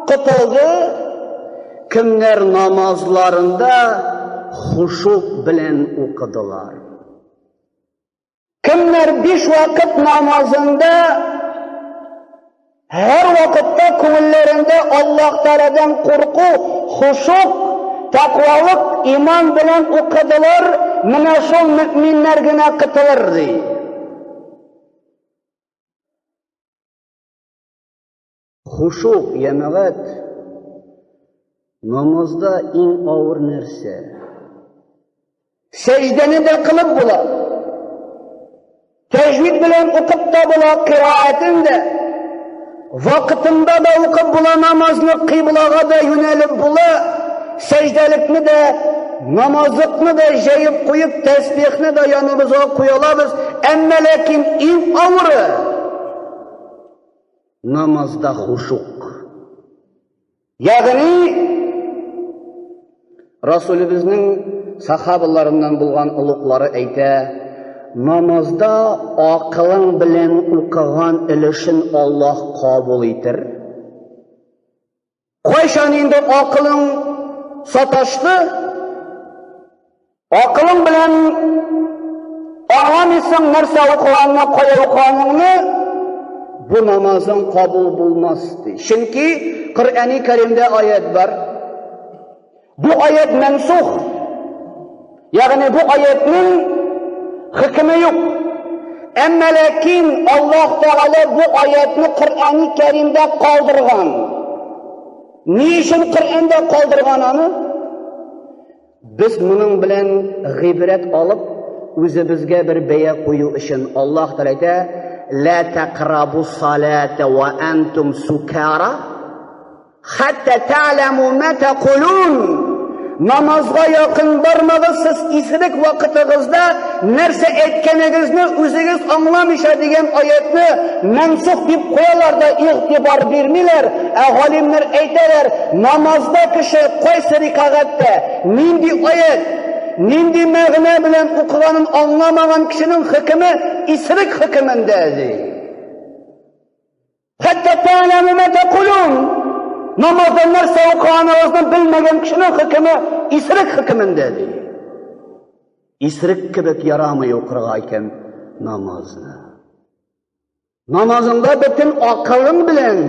котылды. Кемнәр намазларында хушук белән укыдылар. Кемнәр биш вакыт намазында һәр вакытта күңелләрендә Аллаһ Тәгаләдән курку, хушук, тәкъвалык, иман белән укыдылар, менә шул мөэминнәр генә котылыр, ди. Хушук, җәмәгать, намазда иң авыр нәрсә. Сәҗдәне дә кылып була. Тәҗвид белән укып та була, кыраатен дә. Вакытында да укып була намазны, кыйблага да юнәлеп була, сәҗдәлекне дә, намазлыкны да җәеп куеп, тәсбихне дә яныбызга куя алабыз. Әмма ләкин иң авыры намазда хушук. Ягъни Расулебезнең сахабаларыннан булган олуглары әйтә, намазда акылың белән укыган өлешен Аллаһ кабул итер. Кайчан инде акылың саташты, акылың белән аңламыйсың нәрсә укыганны, кая укыганыңны, бу намазың кабул булмас ди. Чөнки Коръәни Кәримдә аят бар. Бу аят мәнсух. Ягъни бу аятның хөкеме юк. Әмма ләкин Аллаһ Тәгалә бу аятны Коръәни Кәримдә калдырган. Ни өчен Коръәндә калдырган аны? Без моның белән гыйбрәт алып, үзебезгә бер бәя кую өчен Аллаһ Тәгалә әйтә: "Ла тaqrabu салата ва антум сукара хатта та'ламу ма тaqулун." Намазга якын бармагыз, сез исерек вакытыгызда нәрсә әйткәнегезне үзегез аңламыйча дигән аятны мәнсух дип куялар да игътибар бирмиләр. Ә галимнәр әйтәләр, намазда кеше кайсы рикагатьтә, нинди аят, нинди мәгънә белән укыганын аңламаган кешенең хөкеме исерек хөкемендә, ди. Хәтта тәгъләму ма тәкулун. Намазда нәрсә укыганыгызны белмәгән кешенең хөкеме исерек хөкемендә, ди. Исерек кебек ярамый укырга икән намазны. Намазыңда бөтен акылың белән,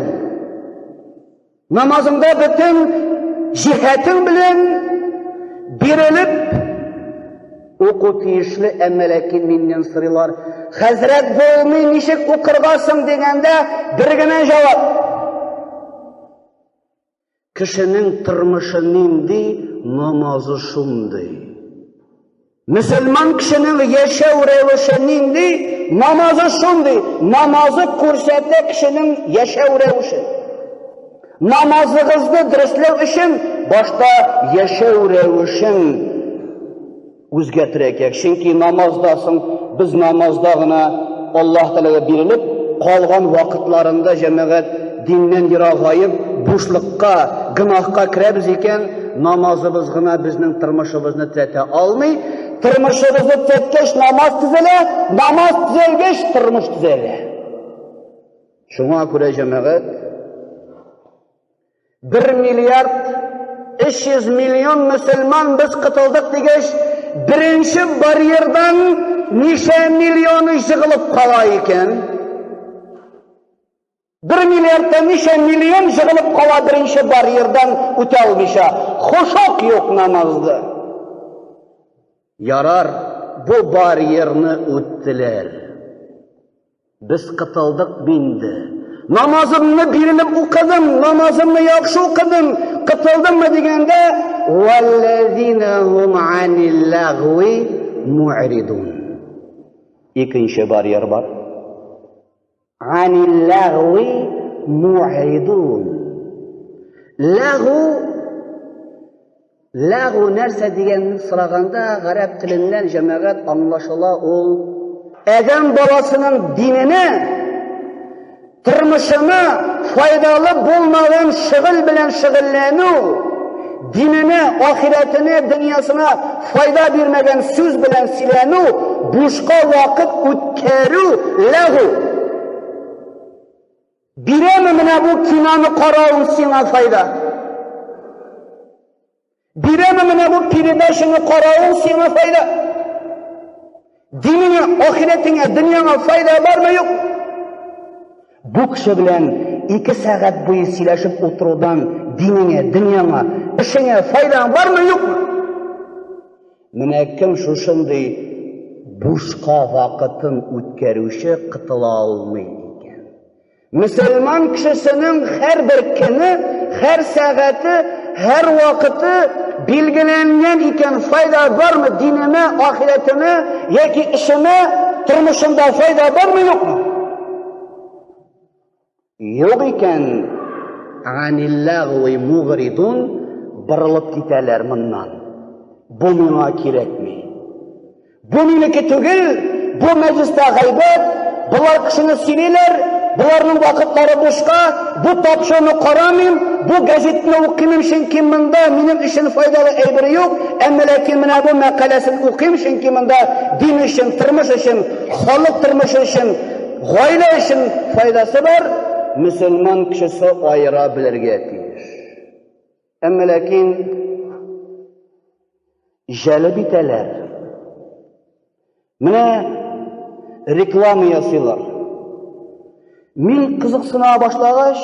намазыңда бөтен җиһәтең белән бирелеп уку тиешле, әмма ләкин миннән сорыйлар, хәзрәт булмый, ничек укырга соң дигәндә, бер генә җавап. Кешенең тормышы нинди, намазы шундый. Мөселман кешенең яшәү рәвеше нинди, намазы шундый. Намазы күрсәтә кешенең яшәү рәвешен. Намазыгызны дөресләү өчен башта яшәү рәвешен үзгәртергә кирәк. Чөнки намазда соң без намазда гына Аллаһ Тәгаләгә бирелеп, калган вакытларында җәмәгать диннән ерагаеп, бушлыкка, гөнаһка керәбез икән, намазыбыз гына безнең тормышыбызны төзәтә алмый. Тормышыбызны төзәткәч, намаз төзәлә, намаз төзәлгәч, тормыш төзәлә. Шуңа күрә җәмәгать 1 миллиард 300 миллион мөселман без кытылдык дигәч, беренче барьердан ничә миллионы җыгылып кала икән? 1 миллиардтан ничә миллион җыгылып кала беренче барьердан үтә алмыйча? Хошок юк намазда. Ярар, бу барьерны үттеләр. Без кытылдык инде. Намазымны бирелеп укыдым, намазымны яхшы укыдым, кытылдыммы дигәндә, валлазина хум анил лагви муъридун. Икенче барьер бар. Анил лагви муъридун. Лагу Ләгу нәрсә дигәнне сораганда, гарәп теленнән җәмәгать аңлашыла ул адәм баласының диненә, тормышына файдалы булмаган шөгыль белән шөгыльләнү, диненә, ахирәтенә, дөньясына файда бирмәгән сүз белән сөйләнү, бушка вакыт үткәрү ләгу. Бирәме менә бу киноны карау сиңа файда? Бирәме менә бу передачаны карау сиңа файда? Динеңә, ахирәтеңә, дөньяңа файда бармы юк? Бу кеше белән 2 сәгать буе сөйләшеп утырудан динеңә, дөньяңа, эшеңә файда бармы юкмы? Менә кем шушындый бушка вакытын үткәрүче кытыла алмый икән. Мөселман кешесенең һәрбер көне, һәр сәгате, һәр вакыты билгеләнгән икән, файда бармы динемә, ахирәтемә яки эшемә, тормышымда файда бармы юкмы? Юк икән, аниллагви мугридун, борылып китәләр моннан. Бу миңа кирәкми. Бу минеке түгел, бу мәҗлестә гайбәт, болар кешене сөйлиләр, боларның вакытлары бушка, бу тапшыруны карамыйм, бу газетны укымыйм, чөнки монда минем өчен файдалы әйбер юк, әмма ләкин менә бу мәкаләсен укыйм, чөнки монда дин өчен, тормыш өчен, халык тормышы өчен Гаилә өчен файдасы бар, мөселман кешесе аера белергә тиеш. Әмма ләкин җәлеп итәләр. Менә реклама ясыйлар. Мин кызыксына башлагач,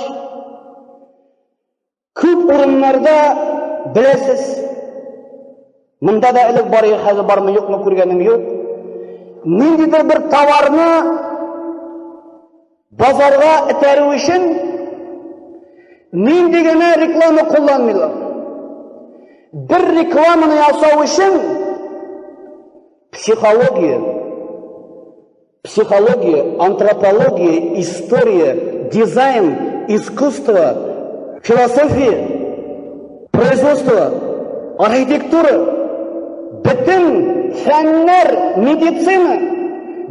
Күп урыннарда беләсез, монда да элек бар иде, хәзер бармы, юкмы күргәнем юк. Ниндидер бер товарны базарга этәрү өчен нинди генә реклама кулланмыйлар. Бер рекламаны ясау өчен психология, Психология, антропология, история, дизайн, искусство, философия, производство, архитектура, бөтен фәннәр, медицина,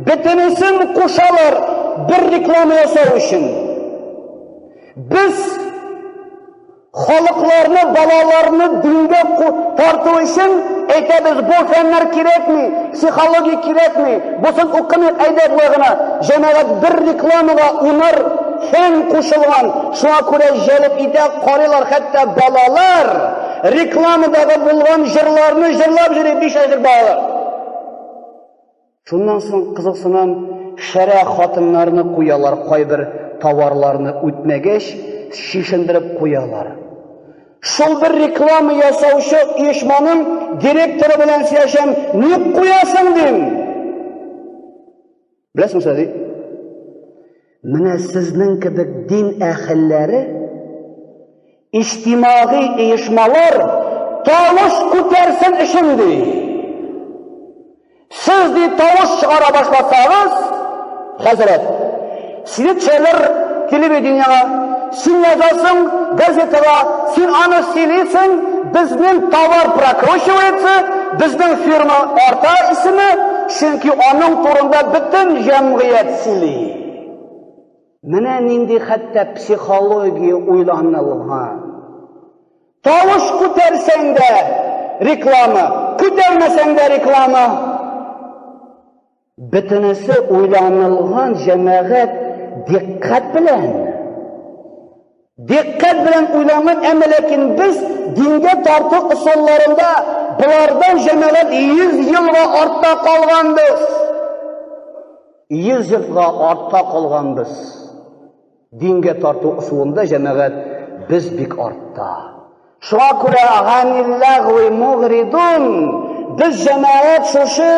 бөтенесен кушалар бер реклама ясау өчен. Без Халыкларны, балаларны дингә тарту өчен әйтәбез, бу фәннәр кирәкми, психология кирәкми, бусын укымыйк, әйдә болай гына. Җәмәгать бер рекламага унар фән кушылган, шуңа күрә җәлеп итә, карыйлар, хәтта балалар рекламадагы булган җырларны җырлап йөри, 5 яшьлек балалар. Шуннан соң кызыксынам, шәрә хатыннарны куялар, кайбер товарларны үтмәгәч, чишендереп куялар. Шул бер реклама ясаучы оешманың директоры белән сөйләшәм, ник куясың дим. Беләсең нәрсә ди? Менә сезнең кебек дин әһелләре, иҗтимагый оешмалар тавыш күтәрсен өчен ди. Сез ди тавыш чыгара башласагыз, хәзрәт, сине төшәләр телевидениега, син язасың газетага, син аны сөйлисең, безнең товар прокручивается, безнең фирма арта исеме, чөнки аның турында бөтен җәмгыять сөйли. Менә нинди хәтта психология уйланылган. Тавыш күтәрсәң дә реклама, күтәрмәсәң дә реклама. Бөтенесе уйланылган җәмәгать дикъкать белән. Дикъкать белән уйланган, әмма ләкин без дингә тарту ысулларында болардан җәмәгать 100 елга артта калганбыз. 100 елга артта калганбыз. Дингә тарту ысулында җәмәгать без бик артта. Шуңа күрә ганиллагви мугридун без җәмәгать шушы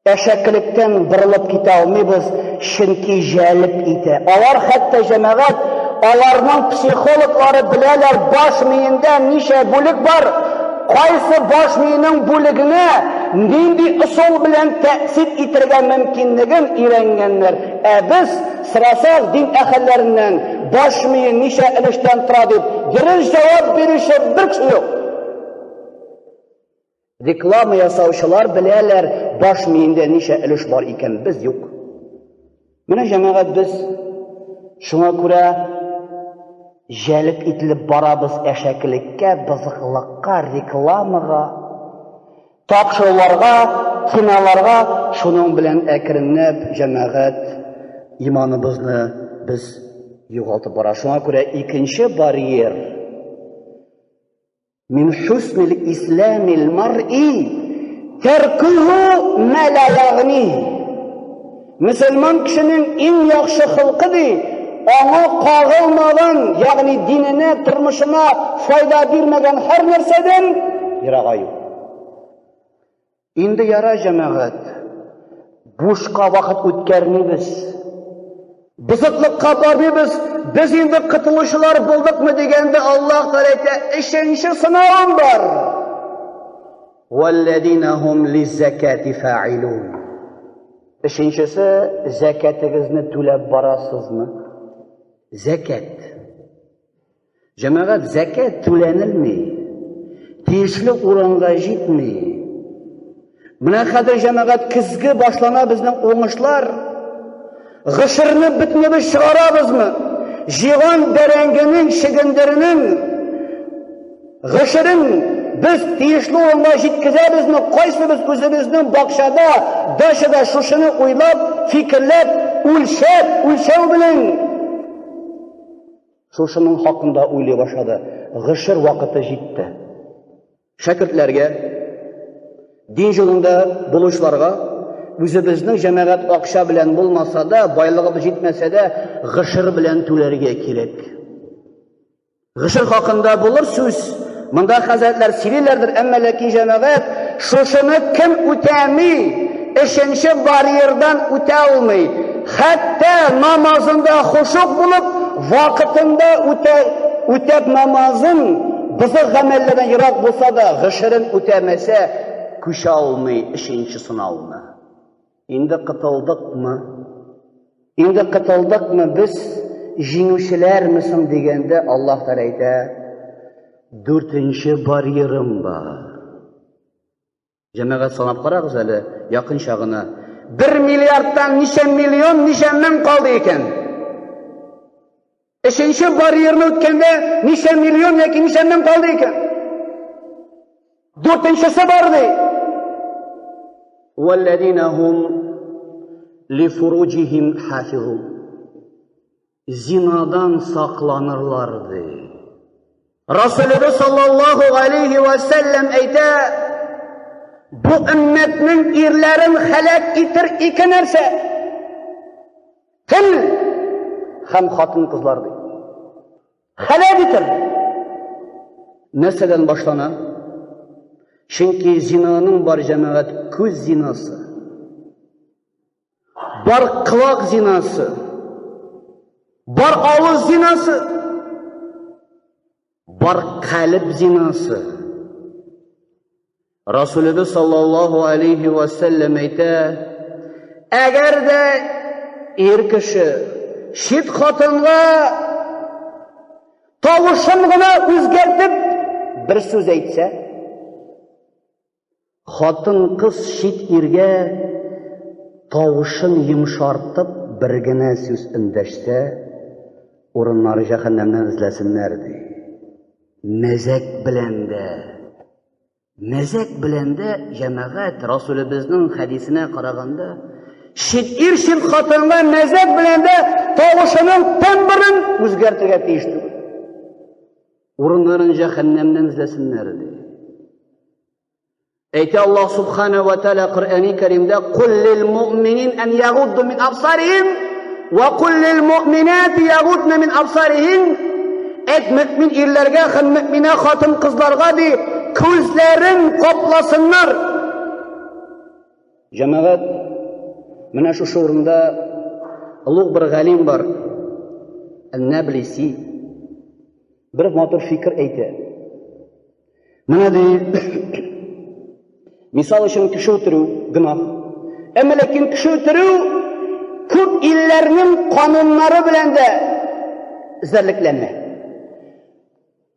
әшәкелектән борылып китә алмыйбыз, чөнки җәлеп итә. Алар хәтта җәмәгать, аларның психологлары беләләр, баш миендә ничә бүлек бар, кайсы баш миенең бүлегенә нинди ысул белән тәэсир итәргә мөмкинлеген өйрәнгәннәр. Ә без сорасак дин әһелләреннән, баш мие ничә өлештән тора дип, дөрес җавап бирүче бер кеше юк. Реклама ясаучылар беләләр, баш миендә ничә өлеш бар икән, без юк. Менә җәмәгать без шуңа күрә җәлеп ителеп барабыз әшәкелеккә, бозыклыкка, рекламага. Тапшыруларга, киноларга, шуның белән әкренләп җәмәгать иманыбызны без югалтып бара. Шуңа күрә икенче барьер мин хуснил исламил мар'i тәркүһү ма ла ягъни. Мөселман кешенең иң яхшы холкы ди, аңа кагылмаган, ягъни диненә, тормышына файда бирмәгән һәр нәрсәдән ерагаю. Инде яра җәмәгать, бушка вакыт үткәрмибез. Бозыклыкка бармыйбыз, без инде котылучылар булдыкмы дигәндә Аллаһ Тәгалә әйтә, өченче сынавым бар. Валлазина хум лиззакати фаилун. Өченчесе, зәкәтегезне түләп барасызмы? Зәкәт. Җәмәгать, зәкәт түләнелми. Тиешле урынга җитми. Менә хәзер җәмәгать көзге башлана безнең уңышлар. Гышырны бөтенебез чыгарабызмы? Җыйган бәрәңгенең, чөгендеренең гышырын без тиешле урынга җиткезәбезме? Кайсыбыз үзебезнең бакчада, дачада шушыны уйлап, фикерләп, үлчәп, үлчәү белән шушының хакында уйлый башлады. Гышыр вакыты җитте. Шәкертләргә, дин юлында булучыларга үзебезнең җәмәгать акча белән булмаса да, байлыгыбыз җитмәсә дә, гышыр белән түләргә кирәк. Гышыр хакында булыр сүз. Монда хәзрәтләр сөйлиләрдер, әмма ләкин җәмәгать шушыны кем үтәми, өченче барьердан үтә алмый. Хәтта намазында хушук булып, вакытында үтә, үтәп намазын бозык гамәлләрдән ерак булса да, гышырын үтәмәсә, күчә алмый өченче сынауны. Инде кытылдыкмы? Инде кытылдыкмы без җиңүчеләрме соң дигәндә Аллаһ Тәгалә әйтә, дүртенче барьерым бар. Җәмәгать санап карагыз әле, якынча гына. Бер миллиардтан ничә миллион, ничә мең калды икән? Өченче барьерны үткәндә ничә миллион яки ничә мең калды икән? Дүртенчесе бар ди. Валлазина хум ли фуруҗихим хафизун. Зинадан сакланырлар ди. Расулыбыз саллаллаху алейхи ва сәлләм әйтә, бу өммәтнең ирләрен хәләк итер ике нәрсә. Тел һәм хатын-кызлар ди. Хәләк итер. Нәрсәдән башлана? Чөнки зинаның бар җәмәгать күз зинасы. Бар колак зинасы, бар авыз зинасы, бар калеб зинасы. Расулыбыз саллаллаху алейхи ва сәлләм әйтә, әгәр дә ир кеше чит хатынга тавышын гына үзгәртеп бер сүз әйтсә, Хатын-кыз чит иргә тавышын йомшартып бер генә сүз эндәшсә, урыннары җәһәннәмнән эзләсеннәр, ди. Мәзәк белән дә, мәзәк белән дә, җәмәгать, Расулебезнең хәдисенә караганда, чит ир чит хатынга мәзәк белән дә тавышының тембрын үзгәртергә тиеш түгел. Урыннарын җәһәннәмнән эзләсеннәр, ди. Әйтә Аллаһ Субхана ва Тааля Коръәни Кәримдә: "Кул лил муъминин ан ягудду мин абсарихим ва кул лил муъминати ягудна мин абсарихин." Әйт мөмин ирләргә һәм мөминә хатын-кызларга ди, күзләрен капласыннар. Җәмәгать, менә шушы урында олуг бер галим бар. Ән-Наблиси. Бер матур фикер әйтә. Менә ди, мисал өчен кеше үтерү гөнаһ. Әмма ләкин кеше үтерү күп илләрнең кануннары белән дә эзәрлекләнә.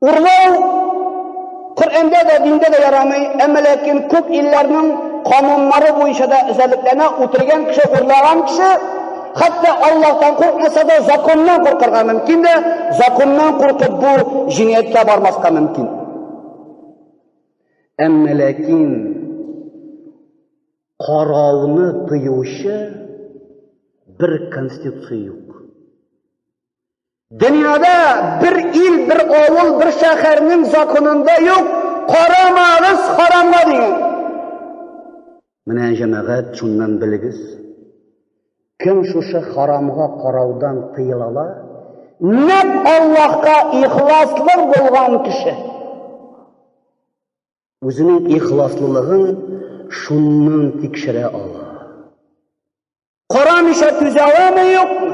Урлау Коръәндә дә, диндә дә ярамый, әмма ләкин күп илләрнең кануннары буенча да эзәрлекләнә, үтергән кеше, урлаган кеше Хәтта Аллаһтан куркмаса да, законнан куркырга мөмкин дә, законнан куркып бу җинаятькә бармаска мөмкин. Әмма ләкин карауны тыючы бер конституция юк. Дөньяда бер ил, бер авыл, бер шәһәрнең законында юк, карамагыз харамга дигән. Менә җәмәгать, шуннан белегез. Кем шушы харамга караудан тыелала, нәкъ Аллаһка ихласлы булган кеше. Үзенең ихласлылыгын шуннан тикшерә ала. Карамыйча түзә аламы, юкмы?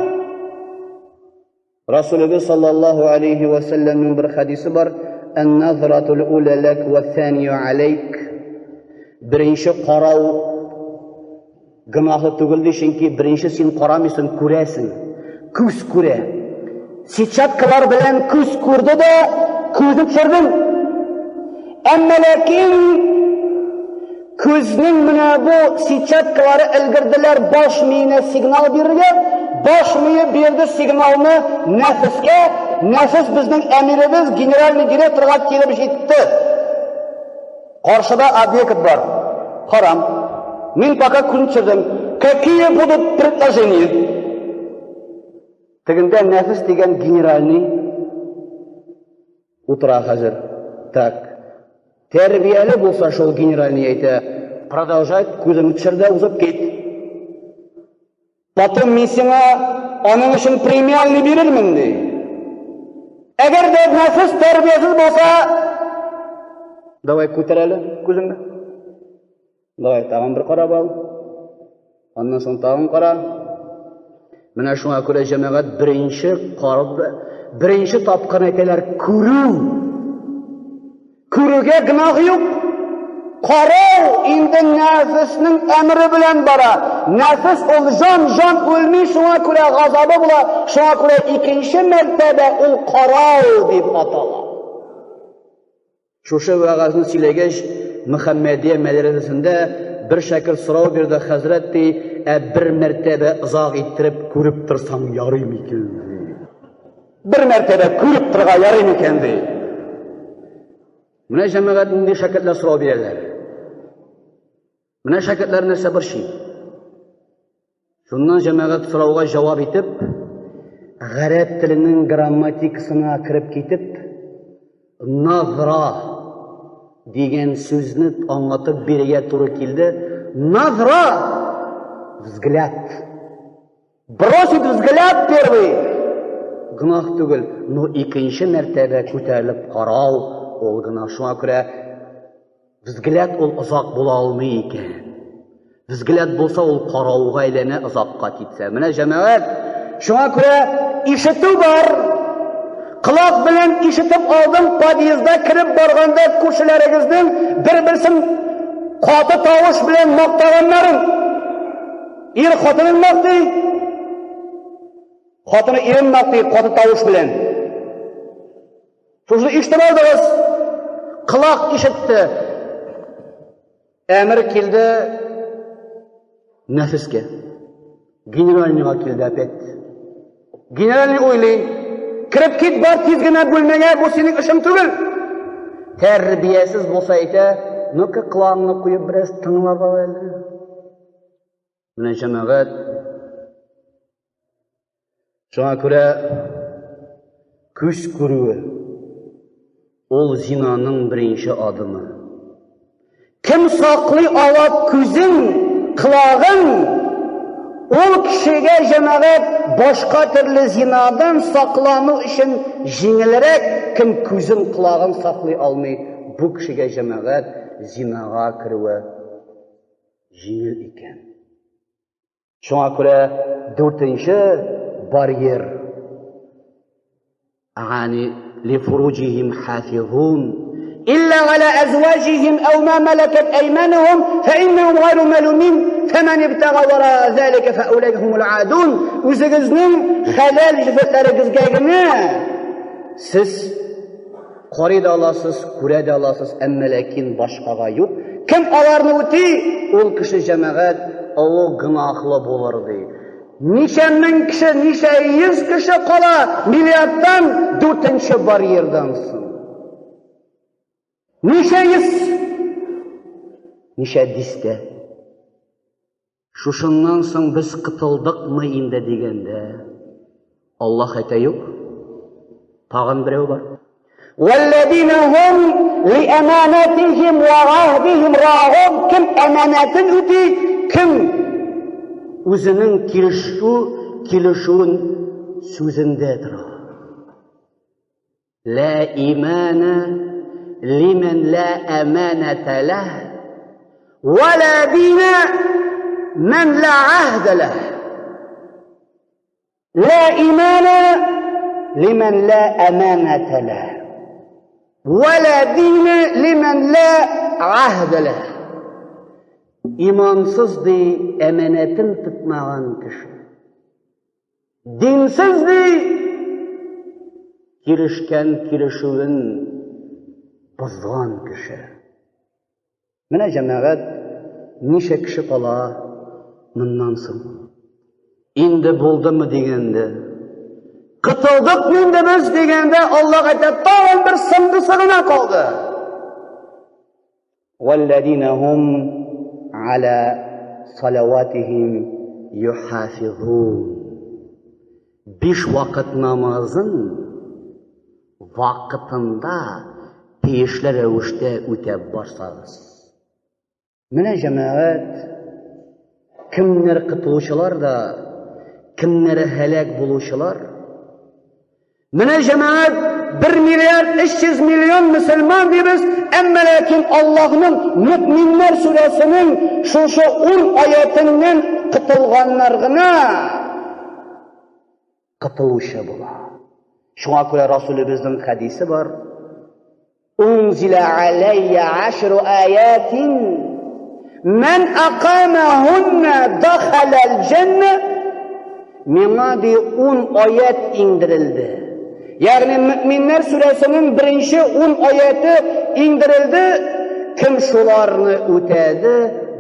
Расулыбыз саллаллаху алейхи ва сәлләмнең бер хәдисе бар: "Ан-назратул ула лак ва thaniyu алейк." Беренче карау Гөнаһлы түгел ди, чөнки беренче син карамыйсың, күрәсең. Күз күрә. Сетчаткалар белән күз күрде дә, күзне төшердең. Әмма ләкин күзнең менә бу сетчаткалары өлгерделәр баш миенә сигнал бирергә, баш мие бирде сигналны нәфескә, нәфес безнең әмиребез, генеральный директорга килеп җитте. Каршыда объект бар. Харам. Мин пока күн төшердем. Какие будут предложения? Тегендә нәфес дигән генеральный утыра хәзер. Так. Тәрбияле булса шул генеральный әйтә, продолжать күзеңне төшер дә узып кит. Потом мин сиңа аның өчен премиальный бирермен, ди. Әгәр дә нәфес тәрбиясез булса, давай күтәр әле күзеңне. Давай тагын бер карап ал. Аннан соң тагын кара. Менә шуңа күрә җәмәгать беренче карап, беренче тапкыр әйтәләр, күрү. Күрүгә гөнаһ юк. Карау инде нәфеснең әмере белән бара. Нәфес ул җан, җан үлми, шуңа күрә газабы була, шуңа күрә икенче мәртәбә ул карау дип атала. Шушы вәгазьне сөйләгәч, Мөхәммәдия мәдрәсәсендә бер шәкерт сорау бирде, хәзрәт ди, ә бер мәртәбә озак иттереп күреп торсаң ярый микән? Бер мәртәбә күреп торырга ярый микән ди. Менә җәмәгать нинди шәкертләр сорау бирәләр. Менә шәкертләр нәрсә борчый. Шуннан җәмәгать сорауга җавап итеп, гарәп теленең грамматикасына кереп китеп, назра дигән сүзне аңлатып бирергә туры килде. Назра взгляд. Бросить взгляд первый гөнаһ түгел, но икенче мәртәбә күтәрелеп карау ул гөнаһ. Шуңа күрә взгляд ул озак була алмый икән. Взгляд булса ул карауга әйләнә озакка китсә. Менә җәмәгать, шуңа күрә ишетү бар. Колак белән ишетеп алдым, подъездда кереп барганда күршеләрегезнең бер-берсен каты тавыш белән мактаганнарын. Ир хатынын мактый, хатыны ирен мактый каты тавыш белән. Шушы ишетеп алдыгыз. Колак ишетте. Әмер килде нәфескә. Генеральныйга килде опять. Генеральный уйлый. Кереп кит, бар тиз генә бүлмәңә, бу синең эшең түгел. Тәрбиясез булса әйтә, ну-ка колагыңны куеп бераз тыңлап ал әле. Менә җәмәгать шуңа күрә күз күрүе ул зинаның беренче адымы. Кем саклый ала күзен, колагын, ул кешегә җәмәгать башка төрле зинадан саклану өчен җиңелрәк, кем күзен, колагын саклый алмый, бу кешегә җәмәгать зинага керүе җиңел икән. Шуңа күрә дүртенче барьер. Ягъни лифуруҗихим хафизун илля аля әзваҗихим әү ма малакат әйманухум фа иннахум гайру малумин фаман ибтага вара залика фа улайка хумул адун. Үзегезнең хәләл җефетләрегезгә генә сез Карый да аласыз, күрә дә аласыз, әмма ләкин башкага юк. Кем аларны үти, ул кеше җәмәгать олы гөнаһлы булыр ди. Ничә мең кеше, ничә йөз кеше кала миллиардтан дүртенче барьердан соң. Ничә йөз, ничә дистә. Шушыннан соң без котылдыкмы инде дигәндә, Аллаһ әйтә, юк, тагын берәү бар. Вәлләзина һум лиаманатихим ва аһдихим раун. Кем әманәтен үти, кем үзенең килешү килешүен сүзендә тора. Ла имана лиман ла аманата лах ва ла дина ман ла ахда лах. Ла имана лиман ла аманата лах ва ла дина лиман ла ахда лах. Имансыз ди, әманәтен тотмаган кеше. Динсез ди, килешкән килешүен бозган кеше. Менә җәмәгать ничә кеше кала моннан соң? Инде булдымы дигәндә, котылдык инде без дигәндә, Аллаһ әйтә, тагын бер соңгысы гына калды. Валлазина хум аля салаватихим юхафизун. Биш вакыт намазын вакытында тиешле рәвештә үтәп барсагыз. Менә җәмәгать, кемнәр котылучылар да, кемнәр һәлак булучылар. Менә җәмәгать, 1 миллиард 300 миллион мөселман дибез, әмма ләкин Аллаһның Мөэминнәр сүрәсенең шушы 10 аятеннән котылганнар гына котылучы була. Шуңа күрә Расулебезнең хәдисе бар. Унзиля алайя ашру аятин Мән акамахунна дахалал җәннә. Миңа ди 10 аят иңдерелде. Ягъни Мөэминнәр сүрәсенең беренче 10 аяты иңдерелде. Кем шуларны үтәде,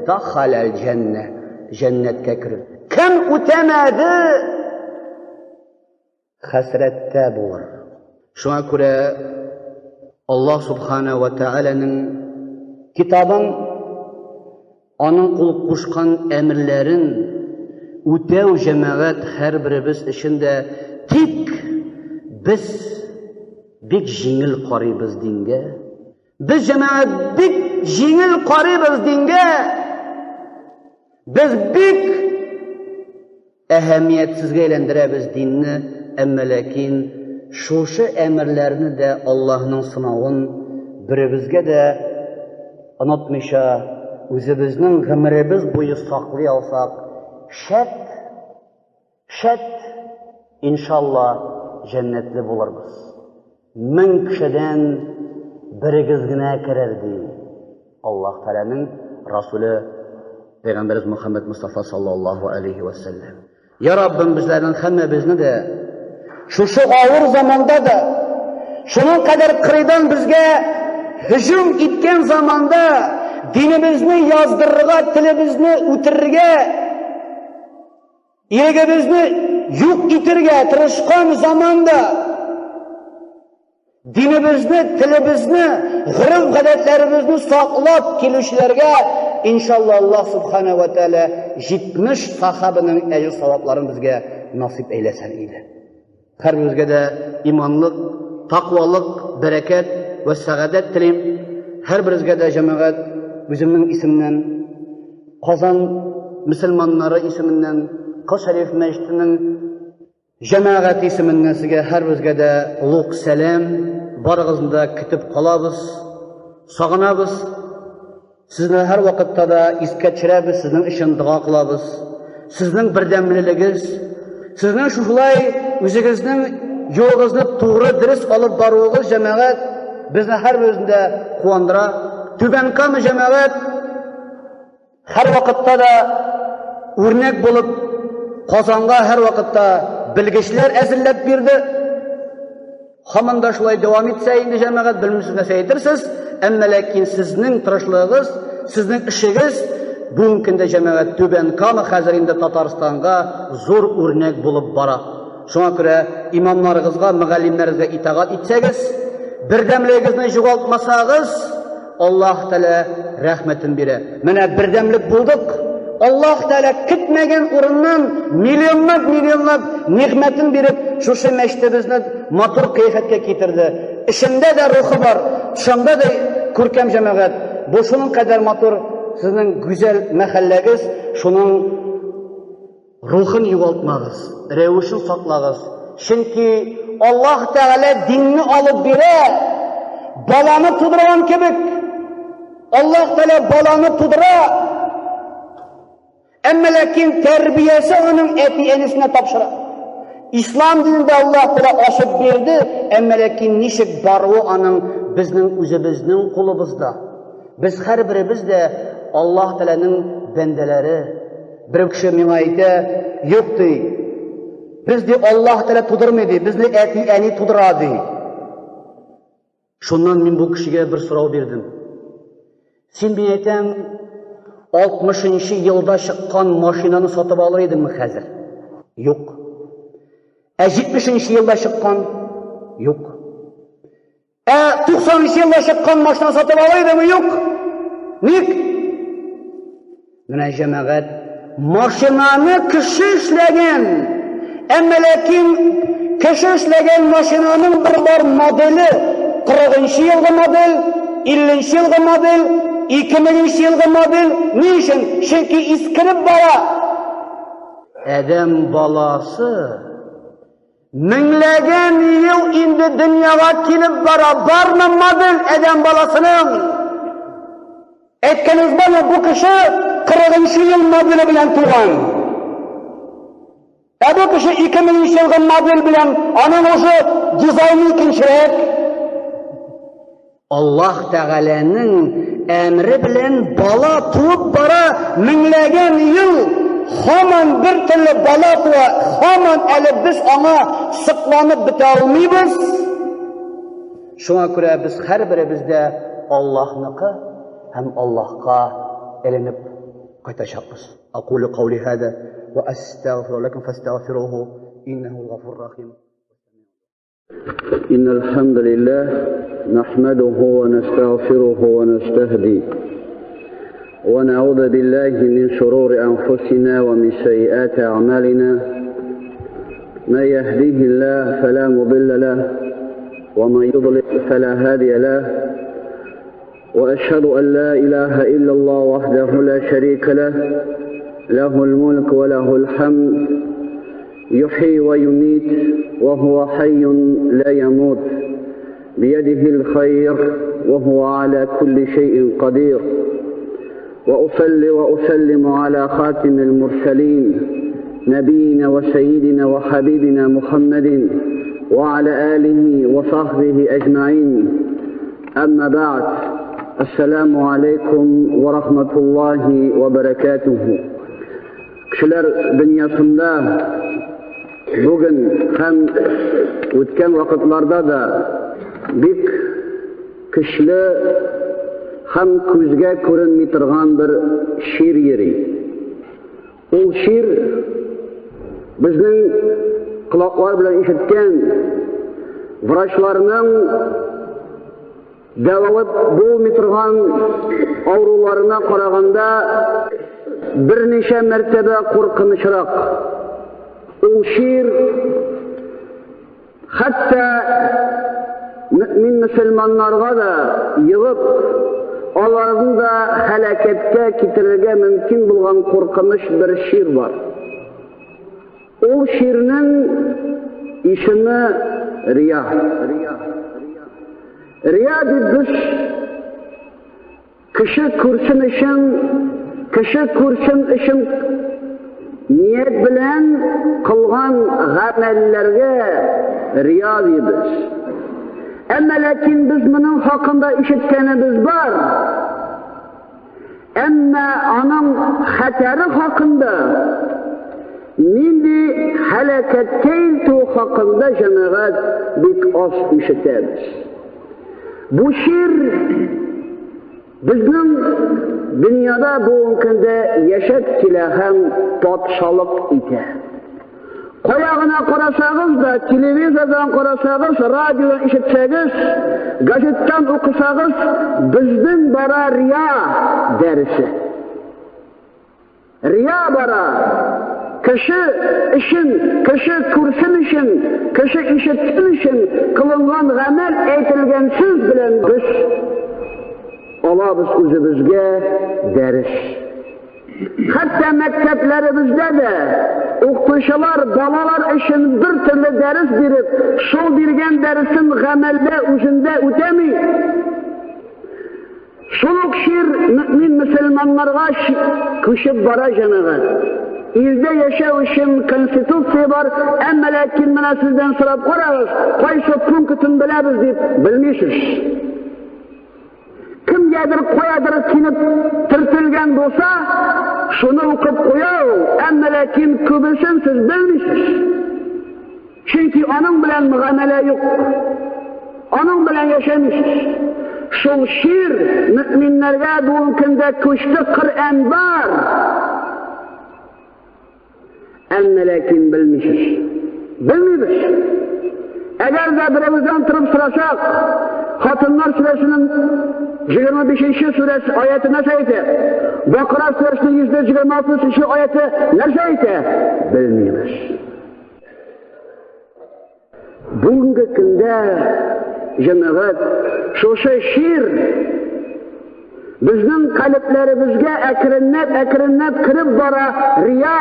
дахалал җәннә, җәннәткә керер. Кем үтәмәде, хәсрәттә булыр. Шуңа күрә Аллаһ Субхана ва Тааляның китабын, аның кул кушкан әмерләрен үтәү җәмәгать һәрберебез өчен дә тик без бик җиңел карыйбыз дингә. Без җәмәгать бик җиңел карыйбыз дингә. Без бик әһәмиятсезгә әйләндерәбез динне, әмма ләкин шушы әмерләрне дә Аллаһның сынавын беребезгә дә онытмыйча үзебезнең гомеребез буе саклый алсак, шәт, шәт, иншалла, җәннәтле булырбыз. Мең кешедән берегез генә керер, ди Аллаһ Тәгаләнең Расуле Пәйгамбәребез Мөхәммәд Мустафа саллаллаһу алейхи ва сәлләм. Я Раббым, безләрнең һәммәбезне дә шушы авыр заманда да, шуның кадәр кырыйдан безгә һөҗүм иткән заманда динебезне яздырырга, телебезне үтерергә, Ирегебезне юк итергә тырышкан заманда динебезне, телебезне, гореф-гадәтләребезне саклап килүчеләргә иншалла Аллаһ субхана ва тааля 70 сахабының әҗер савапларын безгә насыйп әйләсен иде. Һәрберебезгә дә иманлык, тақвалык, бәрәкәт вә сәгадәт телим. Һәрберебезгә дә җәмәгать үземнең исемнән, Казан мөселманнары исеменнән, Кол Шәриф мәчетенең җәмәгать исеменнән сезгә һәрберебезгә дә олуг сәлам, барыгызны да көтеп калабыз, сагынабыз. Сезне һәрвакытта да искә төшерәбез, сезнең өчен дога кылабыз. Сезнең бердәмлелегез, сезнең шушылай үзегезнең юлыгызны тугры, дөрес алып баруыгыз җәмәгать безне һәрберебезне дә куандыра. Түбән Кама җәмәгать һәрвакытта да үрнәк булып Казанга һәрвакытта белгечләр әзерләп бирде. Һаман да шулай дәвам итсә инде җәмәгать, белмим сез нәрсә әйтерсез, әмма ләкин сезнең тырышлыгыгыз, сезнең эшегез бүгенге көндә җәмәгать Түбән Кама хәзер инде Татарстанга зур үрнәк булып бара. Шуңа күрә имамнарыгызга, мөгаллимнәрегезгә итагать итсәгез, бердәмлегегезне югалтмасагыз, Аллаһ Тәгалә рәхмәтен бирә. Менә бердәмлек булдык. Аллаһ Тәгалә көтмәгән урыннан миллионлап миллионлап нигъмәтен биреп, шушы мәчетебезне матур кыяфәткә китерде. Эчендә дә рухы бар, тышында да күркәм җәмәгать. Бу шуның кадәр матур сезнең гүзәл мәхәлләгез, шуның Рухын югалтмагыз, рәвешен саклагыз. Чөнки Аллаһ Тәгалә динне алып бирә, баланы тудырган кебек. Аллаһ Тәгалә баланы тудыра. Әмма ләкин тәрбиясе аның әти-әнисенә тапшыра. Ислам динендә Аллаһ Тәгалә ачып бирде, әмма ләкин ничек баруы аның безнең үзебезнең кулыбызда. Без һәрберебез дә Аллаһ Тәгаләнең бәндәләре. Бер кеше миңа әйтә, юк ди. Без ди Аллаһ Тәгалә тудырмый ди, безне әти-әни тудыра ди. Шуннан мин бу кешегә бер сорау бирдем. Син мин әйтәм, 60 елда чыккан машинаны сатып алыр идеңме хәзер? Юк. Ә 70 елда чыккан? Юк. Ә 90 елда чыккан машина сатып алыр идеңме? Юк. Ник? Менә җәмәгать, машинаны кеше эшләгән, әмма ләкин кеше эшләгән машинаның бер бар моделе 40 елгы модель, 50 елгы модель, 2000 елгы модель. Ни өчен? Чөнки искереп бара. Адәм баласы меңләгән ел инде дөньяга килеп бара. Бармы модель адәм баласының? Әйткәнегез бармы, бу кеше 40 ел моделе белән туган. Ә бу кеше 2000 елгы модель белән, аның уже дизайны икенчерәк. Аллаһ Тәгаләнең әмре белән бала туып бара меңләгән ел, һаман бер төрле бала туа, һаман әле без аңа сыкланып бетә алмыйбыз. Шуңа күрә без һәрберебез дә Аллаһныкы һәм Аллаһка эленеп кайтачакбыз. Акулу каули һада ва астагфиру лакум фастагфируһу иннаху гафур рахим. إن الحمد لله نحمده ونستغفره ونستهدي ونعوذ بالله من شرور أنفسنا ومن سيئات أعمالنا ما يهديه الله فلا مضل له ومن يضلل فلا هادي له وأشهد أن لا إله إلا الله وحده لا شريك له له الملك وله الحمد يحيي ويميت وهو حي لا يموت بيده الخير وهو على كل شيء قدير وأصلي وأسلم على خاتم المرسلين نبينا وسيدنا وحبيبنا محمد وعلى آله وصحبه أجمعين أما بعد السلام عليكم ورحمة الله وبركاته Кешеләр дөньясында бүген һәм үткән вакытларда да бик көчле һәм күзгә күренми торган бер чир йөри. Ул чир безнең колаклар белән ишеткән врачларның дәвалап булмый торган авыруларына караганда берничә мәртәбә куркынычрак. Ул чир хәтта мөмин мөселманнарга да йогып, аларны да һәлакәткә китерергә мөмкин булган куркыныч бер чир бар. Ул чирнең исеме рия. Рия дип без кеше күрсен өчен, кеше күрсен өчен ният белән кылган гамәлләргә рия дибез. Әмма ләкин без моның хакында ишеткәнебез бар. Әмма аның хәтәре хакында, нинди һәлакәткә илтү хакында җәмәгать бик аз ишетәбез. Бу чир безнең дөньяда бүгенге көндә яшәп килә һәм патшалык итә. Кая гына карасагыз да, телевизордан карасагыз, радиодан ишетсәгез, газеттан укысагыз, безнең бара рия дәресе. Рия бара. Кеше өчен, кеше күрсен өчен, кеше ишетсен өчен кылынган гамәл әйтелгән сүз белән без алабыз үзебезгә дәрес. Хәтта мәктәпләребездә дә укытучылар балалар өчен бер төрле дәрес биреп, шул биргән дәресен гамәлдә үзендә үтәми. Шул ук чир мөмин мөселманнарга күчеп бара җәмәгать. Илдә яшәү өчен конституция бар, әмма ләкин менә сездән сорап карагыз, кайсы пунктын беләбез дип белмисез. Кем Кемгәдер каядыр килеп төртелгән булса, шуны укып куя ул, әмма ләкин күбесен сез белмисез. Чөнки аның белән мөгамәлә юк. Аның белән яшәмисез. Шул шир мөэминнәргә бүгенге көндә күчте Коръән бар. Әмма ләкин белмисез. Белмибез. Әгәр дә беребездән торып сорасак, Хатыннар сүрәсенең 25-нче сүрәсе аяты нәрсә әйтә? Бакара сүрәсенең 126-нчы аяты нәрсә әйтә? Белмибез. Бүгенге көндә җәмәгать шушы шир безнең калебләребезгә әкренләп-әкренләп кереп бара. Рия,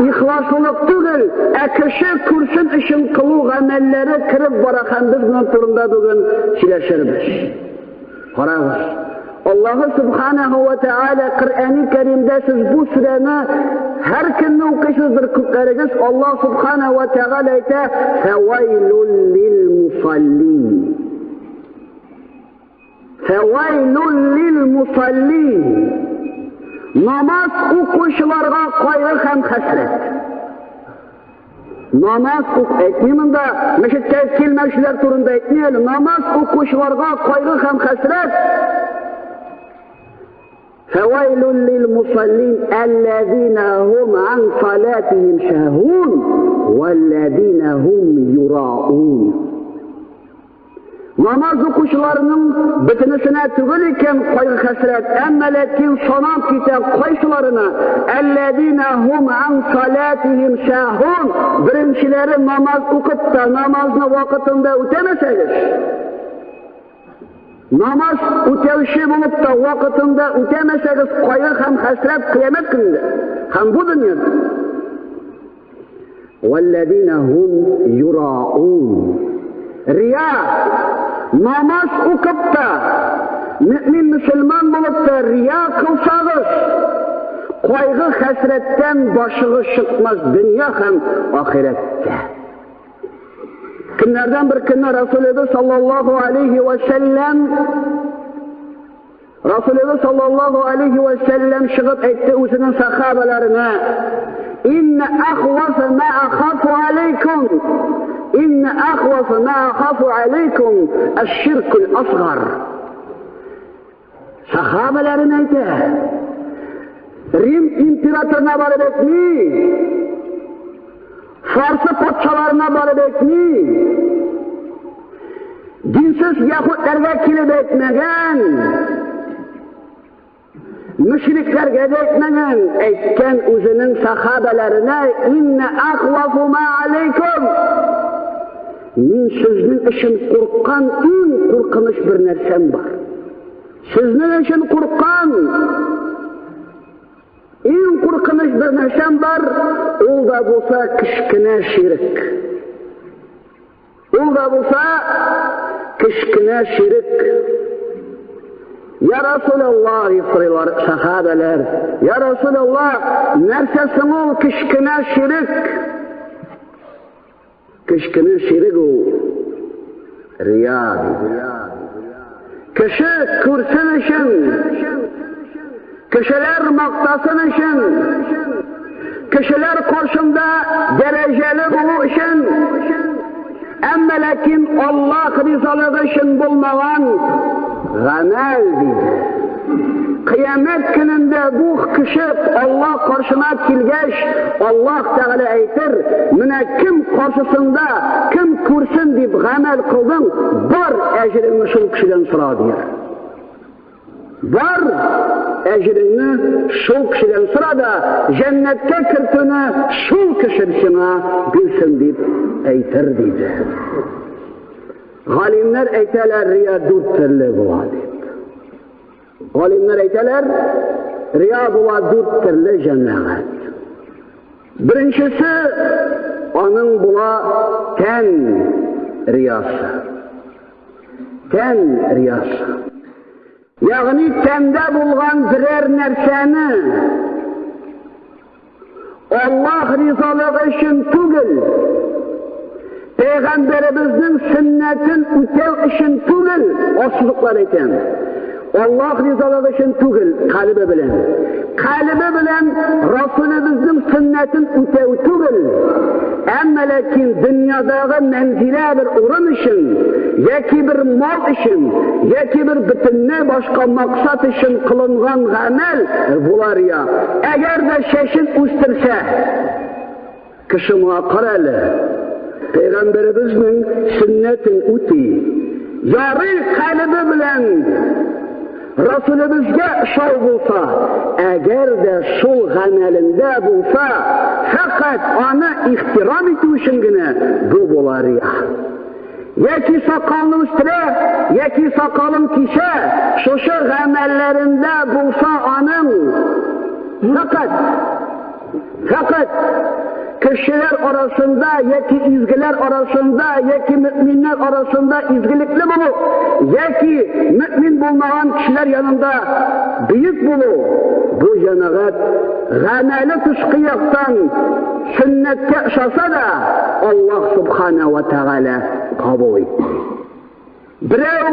ихласлылык түгел, ә кеше күрсен өчен кылу гамәлләре кереп бара һәм без моның турында бүген сөйләшербез. Карагыз. Аллаһы Субханаһу ва Тааля Коръәни Кәримдә сез бу сүрәне һәр көнне укыйсыздыр күпләрегез. Аллаһ Субханаһу ва Тааля әйтә: "Фәвайлул лил мусаллин". Фәвайлул лил мусаллин. Намаз укучыларга кайгы һәм хәсрәт. Намаз ук әйтми монда, мәчеткә килмәүчеләр турында әйтми әле. Намаз укучыларга кайгы һәм хәсрәт. Фәвайлул лил мусаллин аллазина хум ан салатихим сахун валлазина хум юраун. Намаз укучыларның бөтенесенә түгел икән кайгы-хәсрәт, әмма ләкин санап китә кайсыларына, әлләзина хум ан салатихим сахун, беренчеләре намаз укып та намазны вакытында үтәмәсәгез, намаз үтәүче булып та вакытында үтәмәсәгез, кайгы һәм хәсрәт кыямәт көнендә һәм бу дөньяда. Валләзина хум юраун. Рия, намаз укып та, мөмин мөселман булып та рия кылсагыз, кайгы хәсрәттән башыгыз чыкмас дөнья һәм ахирәттә. Көннәрдән бер көнне Расулебез саллаллаху алейхи ва сәлләм Расулыбыз саллаллаху алейхи ва сәлләм чыгып әйтте үзенең сахабаларына: "Инна ахвафа ма ахафу алейкум, инна ахвафа ма ахафу алейкум аш-ширкул асгар." Сахабаларына әйтә. Рим императорына барып әйтми, Фарсы патшаларына барып әйтми, динсез яһүдләргә килеп әйтмәгән, мөшрикләргә дә әйтмәгән, әйткән үзенең сахабәләренә: "Инна ахвафу ма алейкум". Мин сезнең өчен курккан иң куркыныч бер нәрсәм бар. Сезнең өчен курккан Иң куркыныч бер нәрсәм бар, ул да булса кечкенә ширек. Ул да булса кечкенә ширек. Я Расулаллах, дип сорыйлар сахабәләр. Я Расулаллах, нәрсә соң ул кечкенә ширек? Кечкенә ширек ул рия диде. Кеше күрсен өчен, кешеләр мактасын өчен, кешеләр каршында дәрәҗәле булу өчен, әмма ләкин Аллаһ ризалыгы өчен булмаган гамәл диде. Кыямәт көнендә бу кеше Аллаһ каршына килгәч, Аллаһ Тәгалә әйтер, менә кем каршысында, кем күрсен дип гамәл кылдың, бар әҗереңне шул кешедән сора, дияр. Бар әҗереңне шул кешедән сора да, җәннәткә кертүне шул кеше сиңа бирсен дип әйтер, диде. Галимнәр әйтәләр, рия дүрт төрле була дип. Галимнәр әйтәләр, рия була дүрт төрле җәмәгать. Беренчесе аның була тән риясы. Тән риясы. Ягъни тәндә булган берәр нәрсәне Аллаһ ризалыгы өчен түгел, Пәйгамбәребезнең сөннәтен үтәү өчен түгел, ассызыклар әйтәм. Аллаһ ризалыгы өчен түгел, калебе белән. Калебе белән Расулыбызның сөннәтен үтәү түгел, әмма ләкин дөньядагы мәнзилә бер урын өчен, яки бер мал өчен, яки бер бөтенләй башка максат өчен кылынган гамәл була рия. Әгәр дә чәчен үстерсә, кеше моңа кара әле, Пәйгамбәребезнең сөннәтен үти. Ярый калебе белән Расулебезгә шау булса, әгәр дә шул гамәлендә булса, фәкать аны ихтирам итү өчен генә бу була рия. Яки сакалны үстерә, яки сакалын кисә, шушы гамәлләрендә булса аның фәкать фәкать кешеләр арасында яки изгеләр арасында яки мөэминнәр арасында изгелекле булу, яки мөэмин булмаган кешеләр янында бөек булу, бу җәмәгать гамәле тышкы яктан сөннәткә ошаса да, Аллаһ субхана ва тәгалә кабул итми. Берәү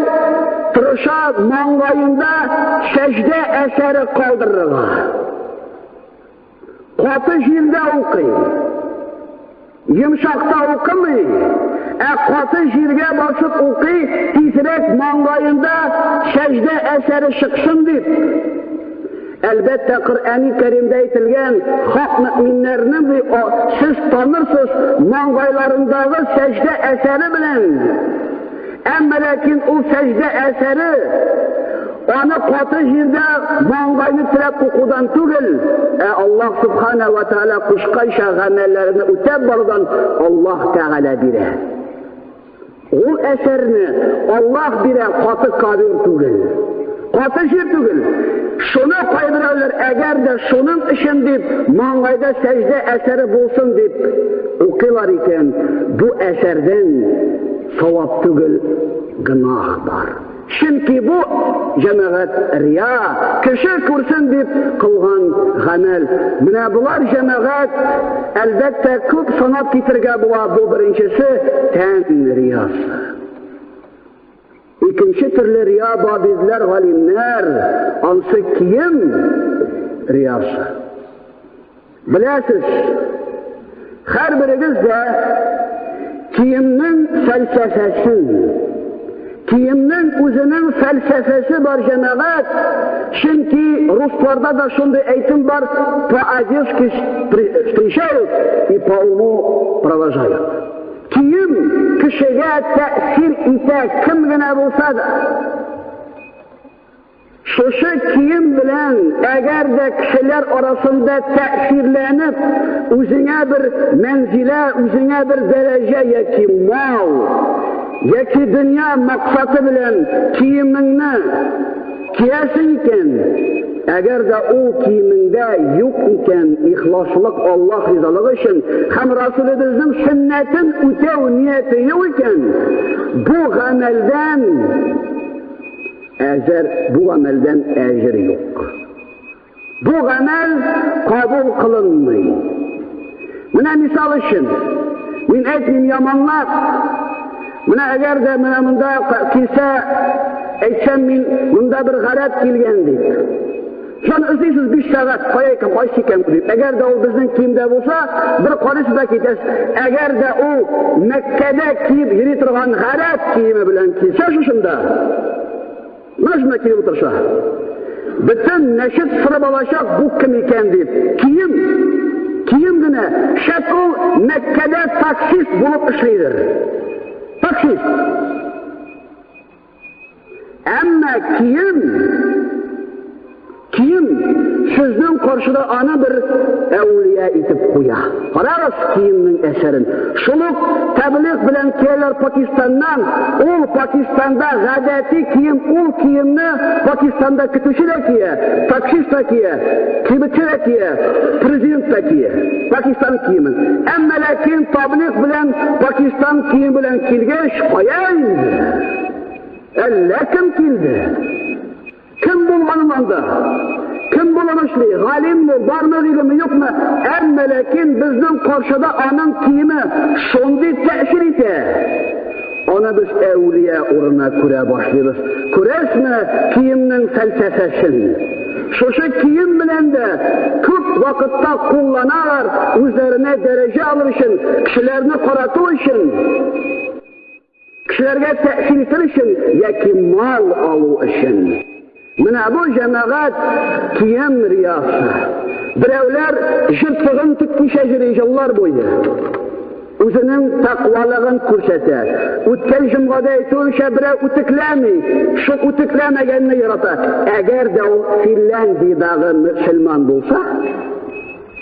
тырыша маңгаенда сәҗдә әсәре калдырырга. Каты җирдә укый. Йомшакта укымый, ә каты җиргә басып укый, тизрәк маңгаенда сәҗдә әсәре чыксын дип. Әлбәттә, Коръәни Кәримдә әйтелгән хак мөэминнәрне ди, сез танырсыз маңгайларындагы сәҗдә әсәре белән. Әмма ләкин ул сәҗдә әсәре аны каты җирдә маңгайны терәп укудан түгел, ә Аллаһ Субхана ва Тааля кушканча гамәлләрне үтәп барудан Аллаһ Тәгалә бирә. Ул әсәрне Аллаһ бирә, каты кавир түгел. Каты җир түгел. Шуны кайберәүләр әгәр дә шуның өчен дип маңгайда сәҗдә әсәре булсын дип укыйлар икән, бу әсәрдән савап түгел, гөнаһ бар. Чөнки бу җәмәгать рия, кеше күрсен дип кылган гамәл. Менә болар җәмәгать, әлбәттә, күп санап китергә була. Бу беренчесе тән риясы. Икенче төрле рия бар диделәр галимнәр, ансы кием риясы. Беләсез, һәрберегез дә киемнең фәлсәфәсен, киемнең үзенең фәлсәфәсе бар җәмәгать, чөнки русларда да шундый әйтем бар, по одежке встречают и по уму провожают. Кием кешегә тәэсир итә, кем генә булса да. Шушы кием белән, әгәр дә кешеләр арасында тәэсирләнеп, үзеңә бер мәнзилә, үзеңә бер дәрәҗә яки мал, яки дөнья максаты белән киемеңне киясең икән, әгәр дә ул киемеңдә юк икән, ихласлык Аллаһ ризалыгы өчен һәм Расулебезнең сөннәтен үтәү нияте юк икән, бу гамәлдән Әҗер, бу гамәлдән әҗер юк. Бу гамәл кабул кылынмый. Менә мисал өчен, мин әйтмим яманлап, менә әгәр дә менә монда килсә, әйтсәм мин монда бер гарәп килгән дип. Шуны эзлисез 5 сәгать, кая икән, кайсы икән дип. Әгәр дә ул безнең киемдә булса, бер карыйсыз да китәсез. Әгәр дә ул Мәккәдә киеп йөри торган гарәп киеме белән килсә шушында, менә шунда килеп утырса, бөтен мәчет сорап алачак бу кем икән дип. Кием, кием генә, шәт ул Мәккәдә таксист булып эшлидер. Таксист. Әмма кием, кием сезнең каршыда аны бер әүлия итеп куя. Карагыз киемнең әсәрен. Шул ук тәблигъ белән киләләр Пакистаннан, ул Пакистанда гадәти кием, ул киемне Пакистанда көтүче дә кия, таксист та кия, кибетче дә кия, президент та кия. Пакистан киемен. Әмма ләкин таблигъ белән Пакистан киеме белән килгәч, кая инде? Әллә кем килде? Кем булганын анда? Кем булып эшли? Галимме, бармы гыйлеме, юкмы? Әмма ләкин безнең каршыда аның киеме шундый тәэсир итә. аны без әүлия урынына күрә башлыйбыз. Күрәсезме киемнең фәлсәфәсен? Шушы кием белән дә күп вакытта кулланалар үзләренә дәрәҗә алыр өчен, кешеләрне карату өчен, кешеләргә тәэсир итер өчен яки мал алу өчен. Менә бу җәмәгать кием риясы. Берәүләр җыртыгын текмичә йөри еллар буе. Үзенең тәкъвалыгын күрсәтә. Үткән җомгада әйтүемчә, берәү үтекләми, шул үтекләмәгәнне ярата. Әгәр дә ул Финляндиядәге мөселман булса,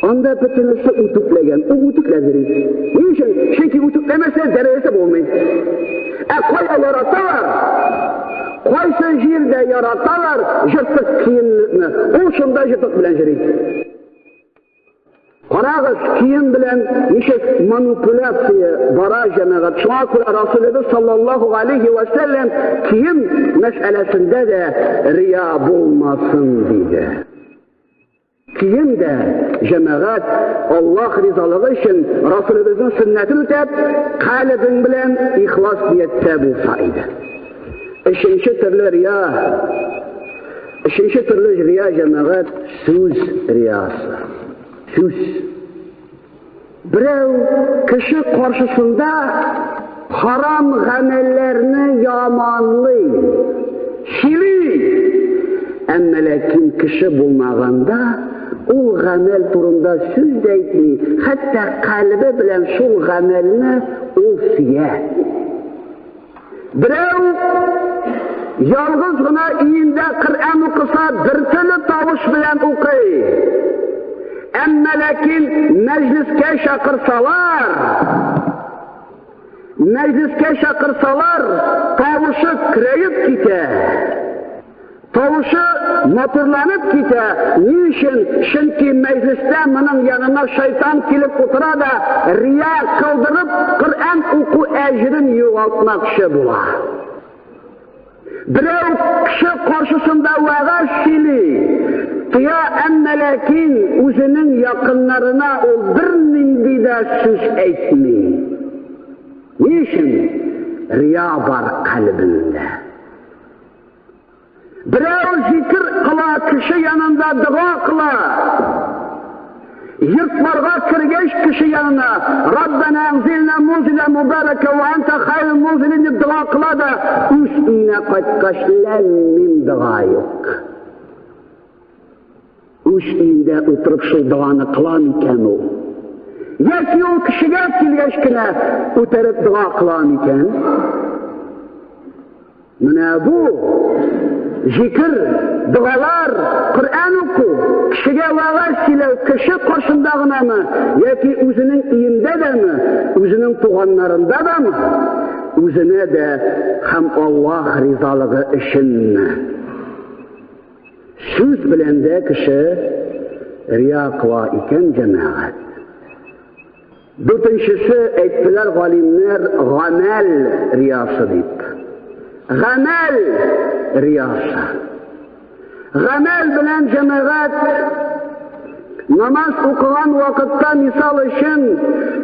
анда бөтенесе үтүкләгән, ул үтүкләп йөри. Ни өчен? Чөнки үтүкләмәсә дәрәҗәсе булмый. Ә кая яраталар? Кайсы җирдә яраталар җыртык киемне, ул шунда җыртык белән йөри. Карагыз, кием белән ничек манипуляция бара җәмәгать. Шуңа күрә Расулыбыз саллаллаһу алейхи ва сәлләм кием мәсьәләсендә дә рия булмасын диде. Кием дә җәмәгать Аллаһ ризалыгы өчен Расулыбызның сөннәтен үтәп, калебең белән ихлас нияттә булса иде. Өченче төрле рия. Өченче төрле рия җәмәгать сүз риясы. Сүз. Берәү кеше каршысында харам гамәлләрне яманлый, сөйли. Әмма ләкин кеше булмаганда ул гамәл турында сүз дә әйтми, хәтта калебе белән шул гамәлне ул сөя. Берәү ялгыз гына өендә Коръән укыса, бер төрле тавыш белән укый. Әмма ләкин мәҗлескә чакырсалар, мәҗлескә чакырсалар, тавышы көрәеп китә. Тавышы матурланып китә. Ни өчен? Чөнки мәҗлестә моның янына шайтан килеп утыра да, рия кылдырып, Коръән уку әҗерен югалтмакчы була. Берәү кеше каршысында вәгазь сөйли, тыя, әмма ләкин үзенең якыннарына ул бернинди дә сүз әйтми. Ни өчен? Рия бар калебендә. Берәү зикер кыла, кеше янында дога кыла. Йортларга кергәч кеше янына, Раббана анзилна мунзила мубарака ва анта хайрул мунзилин дип дога кыла да, үз өенә кайткач ләм-мим дога юк. Үз өендә утырып шул доганы кыла микән ул? Яки ул кешегә килгәч кенә үтереп дога кыла микән? Менә бу зикер, догалар, Коръән уку, кешегә вәгазь сөйләү кеше каршында гынамы, яки үзенең өендә дәме, үзенең туганнарында дамы, үзенә дә һәм Аллаһ ризалыгы өченме? Сүз белән дә кеше рия кыла икән, җәмәгать. Дүртенчесе, әйттеләр галимнәр, гамәл риясы дип. Гамәл риясы. Гамәл белән җәмәгать намаз укыган вакытта, мисал өчен,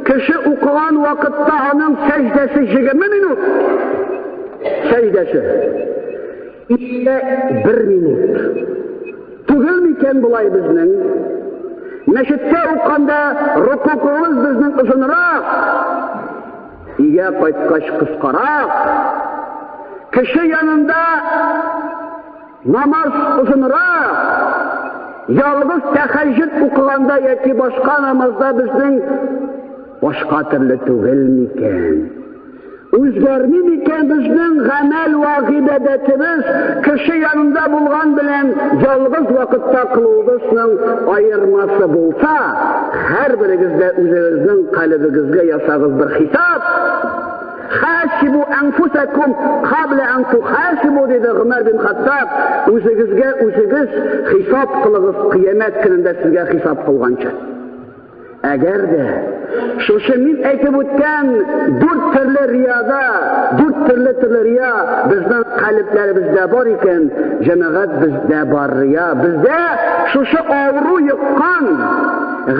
кеше укыган вакытта аның сәҗдәсе 20 минут. Сәҗдәсе. Иллә бер минут. Түгел микән болай безнең? Мәчеттә уканда рокукуыбыз безнең озынрак, өйгә кайткач кыскарак. Кеше янында намаз озынрак, ялгыз тәхәҗҗүд укыганда яки башка намазда безнең башка төрле түгел микән? Үзгәрми микән безнең гамәл вә гыйбадәтебез кеше янында булган белән ялгыз вакытта кылуыбызның аермасы булса, һәрберегез дә үзегезнең калебегезгә ясагыз бер хисап. Хасибу анфусакум кабла ан тухасибу диде Гомәр бин Хаттаб. Үзегезгә үзегез хисап кылыгыз кыямәт көнендә сезгә хисап кылганчы. Әгәр дә шушы мин әйтеп үткән дүрт төрле рияда, дүрт төрле төрле рия безнең калебләребездә бар икән, җәмәгать бездә бар рия. Бездә шушы авыру йоккан,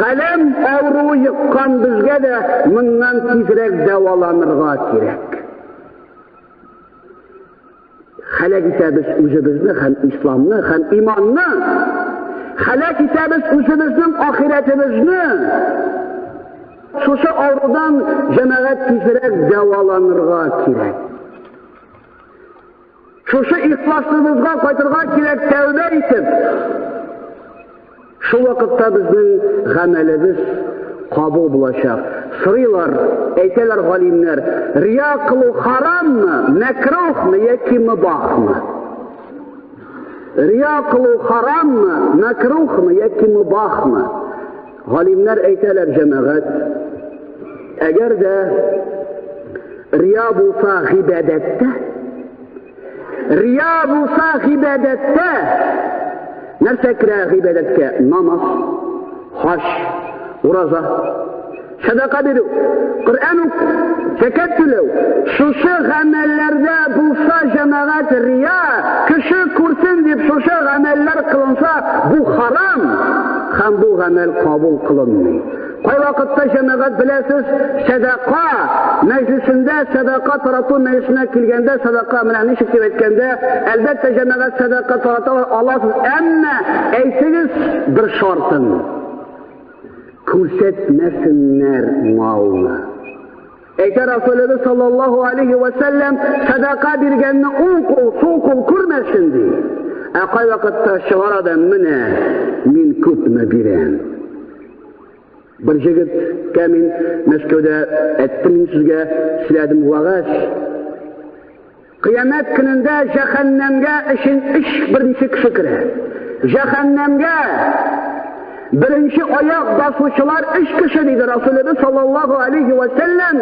галәм авыруы йоккан безгә дә моннан тизрәк дәваланырга кирәк. Һәлак итәбез үзебезне һәм исламны һәм иманны. Һәлак итәбез үзебезнең ахирәтебезне. Шушы авырудан җәмәгать тизрәк дәваланырга кирәк. Шушы ихласлыгыбызга кайтырга кирәк тәүбә итеп. Шул вакытта безнең гамәлебез кабул булачак. Сорыйлар, әйтәләр галимнәр, рия кылу хараммы, мәкрухмы яки мубахмы? Рия кылу хараммы, мәкрухмы яки мубахмы? Галимнәр әйтәләр, җәмәгать, әгәр дә рия булса гыйбадәттә, рия булса гыйбадәттә, нәрсә керә гыйбадәткә? Намаз, хаҗ, ураза, сәдака бирү, Коръән уку, зәкят түләү. Шушы гамәлләрдә булса җәмәгать рия, кеше күрсен дип шушы гамәлләр кылынса, бу харам һәм бу гамәл кабул кылынмый. Кайвакытта җәмәгать беләсез, сәдака мәҗлесендә, сәдака тарату мәҗлесенә килгәндә, сәдака менә ничек дип әйткәндә, әлбәттә җәмәгать сәдака тараталар, аласыз, әмма әйтегез бер шартын. Күрсәтмәсеннәр малны. Әйтә Расулыбыз саллаллаһу алейхи ва сәлләм, сәдака биргәнне уң кул, сул кул күрмәсен ди. Ә кайвакытта чыгара да менә мин күпме бирәм. Бер җегеткә мин Мәскәүдә әйттем мин сезгә, сөйләдем вәгазь. Кыямәт көнендә җәһәннәмгә өчен өч беренче кеше керә. Җәһәннәмгә беренче аяк басучылар өч кеше диде Расулыбыз саллаллаһу алейхи ва сәлләм.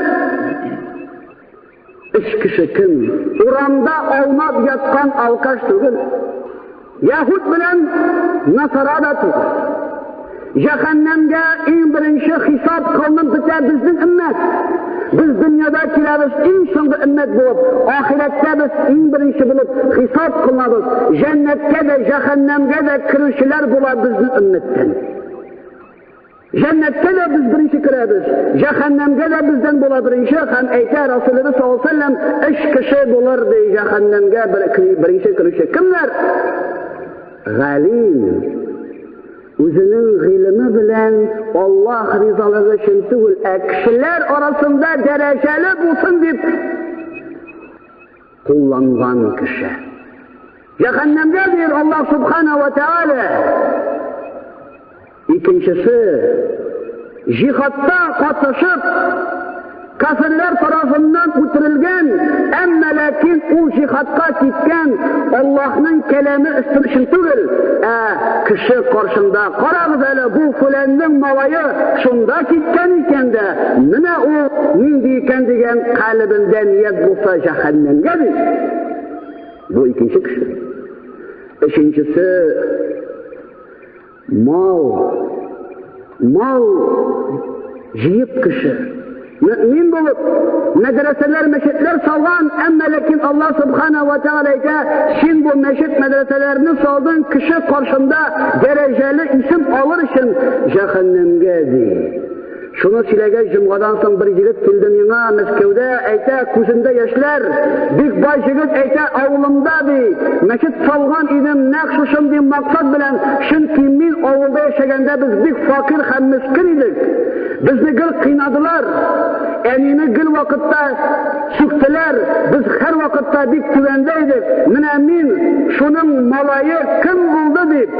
Өч кеше кем? Урамда аунап яткан алкаш түгел. Яһүд белән Насара да түгел. Җәһәннәмгә иң беренче хисап кылынып бетә безнең өммәт. Без дөньяда киләбез иң соңгы өммәт булып, ахирәттә без иң беренче булып хисап кылынабыз. Җәннәткә дә, җәһәннәмгә дә керүчеләр була безнең өммәттән. Җәннәткә дә без беренче керәбез, җәһәннәмгә дә бездән була беренче һәм әйтә Расулыбыз саллаллаһу алейһи вәсәлләм, өч кеше булыр ди җәһәннәмгә беренче керүче. Кемнәр? Галим. Үзенең гыйлеме белән Аллаһ ризалыгы өчен түгел, ә кешеләр арасында дәрәҗәле булсын дип кулланган кеше. Җәһәннәмгә дир Аллаһ субхана ва тааля. Икенчесе, җихадта катнашып, кафирләр тарафыннан үтерелгән, әмма ләкин ул җихадка киткән Аллаһның кәламе өстен өчен түгел, ә кеше каршында карагыз әле бу фүләннең малае шунда киткән икән дә, менә ул нинди икән дигән калебендә ният булса җәһәннәмгә ди. Бу икенче кеше. Өченчесе Мал, мал җыеп кеше. Мөмин булып, мәдрәсәләр, мәчетләр салган, әмма ләкин Аллаһ субхана ва тааля әйтә, син бу мәчет мәдрәсәләрне салдың кеше каршында дәрәҗәле исем алыр өчен җәһәннәмгә ди. Шуны сөйләгәч, җомгадан соң бер егет килде миңа Мәскәүдә, әйтә, күзендә яшьләр, бик бай җегет, әйтә, авылымда, ди, мәчет салган идем, нәкъ шушындый максат белән, чөнки мин авылда яшәгәндә без бик факир һәм мескен идек. Безне гел кыйнадылар, әнине гел вакытта сүктеләр, без һәр вакытта бик түбәндә идек. Менә мин шуның малае кем булды дип,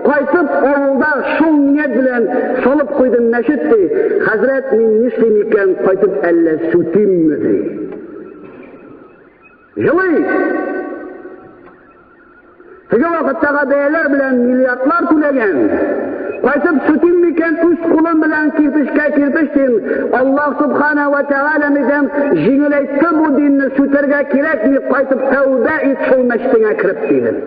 Кайтып авылда шул ният белән салып куйдым мәчет ди. Хәзрәт, мин нишлим икән, кайтып әллә сүтимме ди. Елый. Теге вакыттагы бәяләр белән миллиардлар түләгән. Кайтып сүтим микән үз кулым белән кирпечкә кирпеч дим. Аллаһ субхана ва тааля микән җиңеләйтте бу динне сүтәргә кирәкми, кайтып тәүбә ит шул мәчетеңә кереп дидем.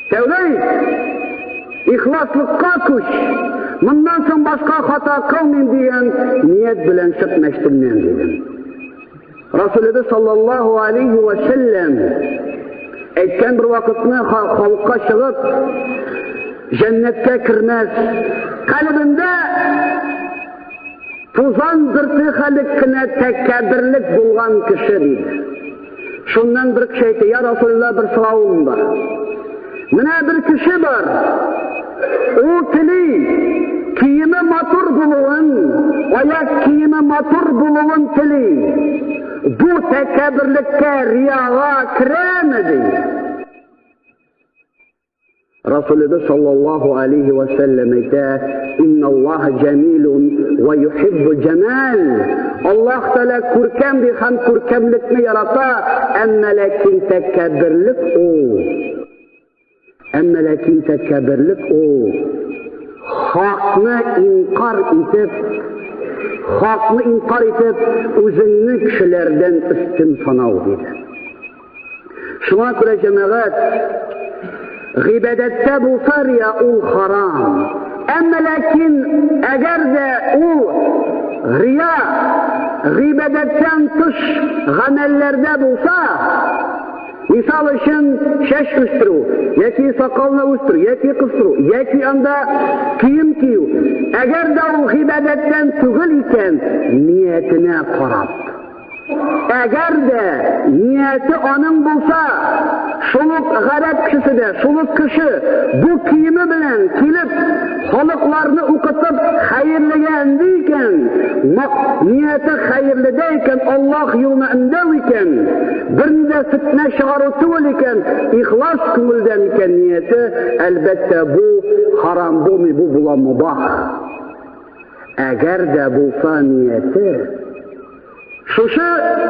Тәүбә ит! Ихласлыкка күч! Моннан соң башка хата кылмыйм дигән ният белән чык мәчетемнән дидем. Расулыбыз саллаллаһу алейхи ва сәлләм әйткән бер вакытны халыкка чыгып, җәннәткә кермәс, калебендә тузан бөрте хәлек кенә тәкәбберлек булган кеше диде. Шуннан бер кеше әйтте, я Расулулла, бер соравым бар. Менә бер кеше бар. Ул тели киеме матур булуын, аяк киеме матур булуын тели. Бу тәкәбберлеккә, рияга керәме ди. Расулыбыз саллаллаху алейхи ва сәлләм әйтә, «Инналлаһа җәмилун ва юхиббу җәмал». Аллаһ Тәгалә күркәм ди һәм күркәмлекне ярата, әмма ләкин тәкәбберлек ул. Әмма ләкин тәкәбберлек ул хакны инкар итеп, хакны инкар итеп, үзеңне кешеләрдән өстен санау диде. Шуңа күрә җәмәгать гыйбадәттә булса рия ул харам. Әмма ләкин әгәр дә ул рия гыйбадәттән тыш гамәлләрдә булса, мисал өчен чәч үстерү, яки сакалны үстерү, яки кыстыру, яки анда кием кию, әгәр дә ул гыйбадәттән түгел икән, ниятенә карап. Әгәр дә нияте аның булса, шул ук гарәп кешесе дә, шул ук кеше бу киеме белән килеп, халыкларны укытып хәерлегә өнди икән, нияте хәерледә икән, Аллаһ юлына өндәү икән, берни дә фетнә чыгару түгел икән, ихлас күңелдән икән нияте, әлбәттә, бу харам булмый, бу була мубах. Әгәр дә булса нияте, шушы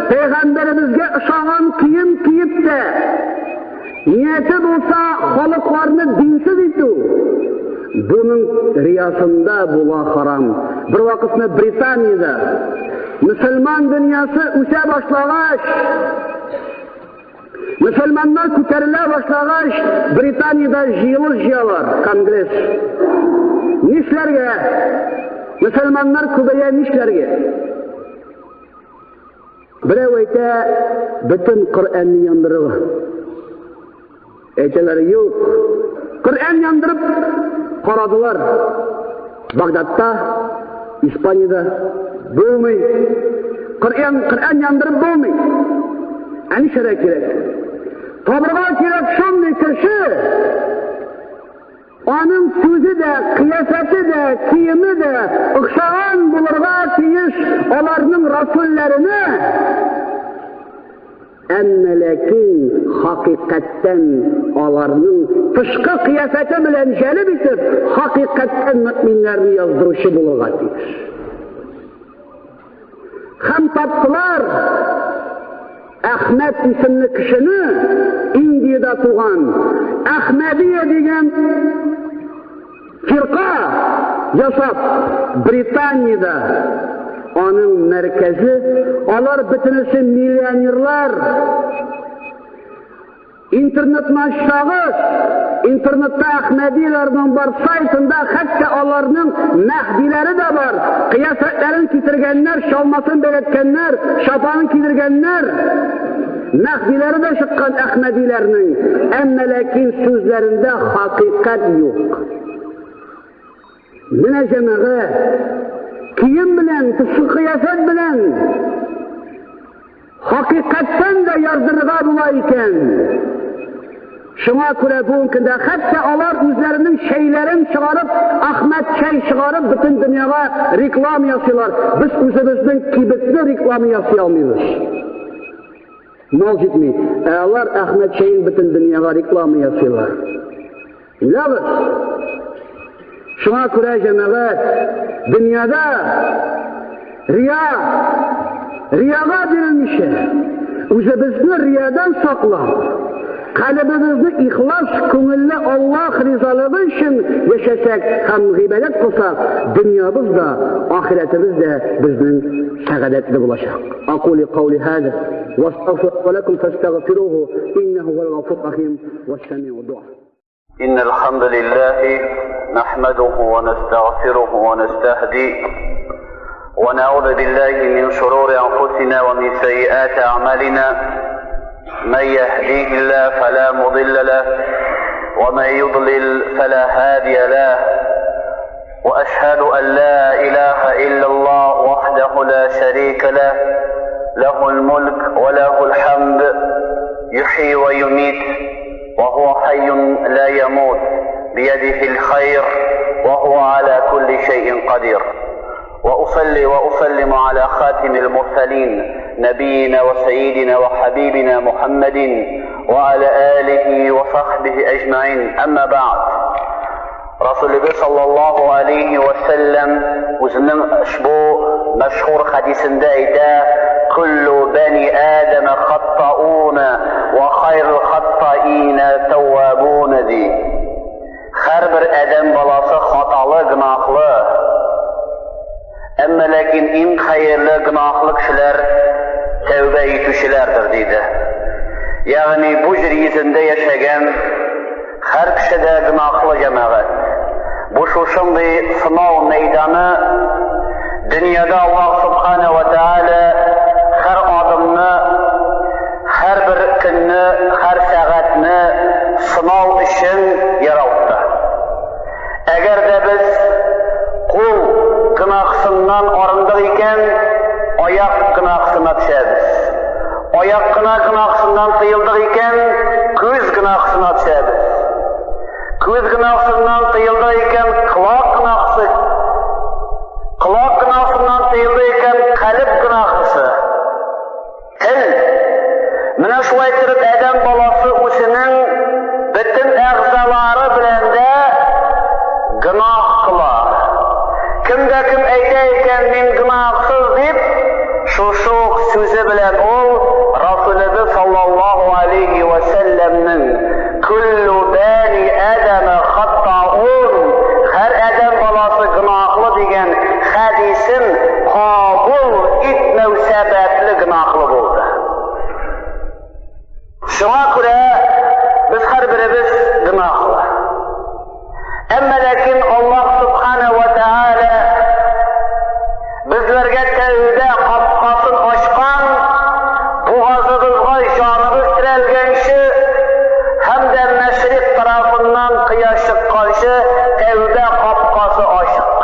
пәйгамбәребезгә ошаган кием киеп тә, нияте булса халыкларны динсез итү, буның риясында була харам. Бер вакытны Британиядә мөселман дөньясы үсә башлагач, Мөселманнар күтәрелә башлагач, Британиядә җыелыш җыялар, конгресс. Нишләргә? Мөселманнар күбәя нишләргә? Берәү әйтә, бөтен Коръәнне яндырырга. Әйтәләр, юк. Коръән яндырып карадылар. Багдадта, Испаниядә булмый. Коръән, Коръән яндырып булмый. Ә нишләргә кирәк? Табырга кирәк шундый кеше, аның сүзе дә, кыяфәте дә, киеме дә охшаган булырга тиеш аларның расулләренә. Әмма ләкин хакыйкатьтән аларның тышкы кыяфәте белән җәлеп итеп, хакыйкатьтән мөэминнәрне яздыручы булырга тиеш. Һәм таптылар Әхмәт исемле кешене Индиядә туган Әхмәдия дигән фирка ясап Британиядә аның мәркәзе, алар бөтенесе миллионерлар. Интернетны ачсагыз, интернетта Әхмәдиләрнең бар сайтында хәтта аларның мәһдиләре дә бар. Кыяфәтләрен китергәннәр, чалмасын бәйләткәннәр, чапанын кидергәннәр. Мәһдиләре дә чыккан Әхмәдиләрнең, әмма ләкин сүзләрендә хакыйкать юк. Менә җәмәгать, кием белән, тышкы кыяфәт белән хакыйкатьтән дә яздырырга була икән. Шуңа күрә бүгенге көндә хәтта алар үзләренең чәйләрен чыгарып, Ахмәт чәй чыгарып, бөтен дөньяга реклама ясыйлар. Без үзебезнең кибетне реклама ясый алмыйбыз. Мал җитми. Ә алар Әхмәт чәен бөтен дөньяга реклама ясыйлар. Беләбез. Шуңа күрә җәмәгать дөньяда рия рияга бирелмичә, үзебезне риядан саклап, калебебезне ихлас күңелле Аллаһ ризалыгы өчен яшәсәк һәм гыйбадәт кылсак, дөньябыз да, ахирәтебез дә безнең сәгадәтле булачак. Акули каули һаза вастагфиру лакум фастагфируһу иннаһу хувал гафур рахим вассамиу дуа. إن الحمد لله نحمده ونستغفره ونستهديه ونعوذ بالله من شرور أنفسنا ومن سيئات أعمالنا من يهديه الله فلا مضل له ومن يضلل فلا هادي له وأشهد أن لا إله إلا الله وحده لا شريك له له الملك وله الحمد يحيي ويميت وهو حي لا يموت بيده الخير وهو على كل شيء قدير. وأصلي وأسلم على خاتم المرسلين نبينا وسيدنا وحبيبنا محمد وعلى آله وصحبه أجمعين. أما بعد، Rasulыбыз саллаллаһу алейхи ва сәлләм үзенең ошбу мәшһүр хәдисендә әйтә: "Куллу бани Адама хаттауна ва хайрул хаттаина таввабун" ди. Һәрбер адәм баласы хаталы, гөнаһлы. Әмма ләкин иң хәерле гөнаһлы кешеләр тәүбә итүчеләрдер, диде. Ягъни бу җир йөзендә яшәгән һәр кеше дә гөнаһлы җәмәгать. Бу шушындый сынау мәйданы, дөньяда Аллаһ Субхана ва Тааля һәр адымны, һәрбер көнне, һәр сәгатьне сынау өчен яралтты. Әгәр дә без кул гөнаһсыннан арындык икән, аяк гөнаһсына төшәбез. Аяк кына гөнаһсыннан тыелдык икән, күз гөнаһсына төшәбез. Күз гөнаһсыннан тыелдык икән, колак гөнаһсы. Колак гөнаһсыннан тыелдык икән, калеб гөнаһысы. Тел. Менә шулай итеп адәм баласы үзенең бөтен әгъзалары белән дә гөнаһ кыла. Кем дә кем әйтә икән, мин гөнаһсыз дип, шушы ук сүзе белән ул Расулыбыз саллаллаһу алейхи ва сәлләмнең "Күллу бани Адама хаттаун", һәр адәм баласы гөнаһлы дигән хәдисен кабул итмәү сәбәпле гөнаһлы булды. Шуңа күрә без һәрберебез гөнаһлы. Әмма ләкин Аллаһ Субхана ва Тааля безләргә тәүбә капкасын ачкан, бугазыбызга җаныбыз терәлгәнче һәм дә мәшрикъ тарафыннан кояш чыкканчы тәүбә капкасы ачык.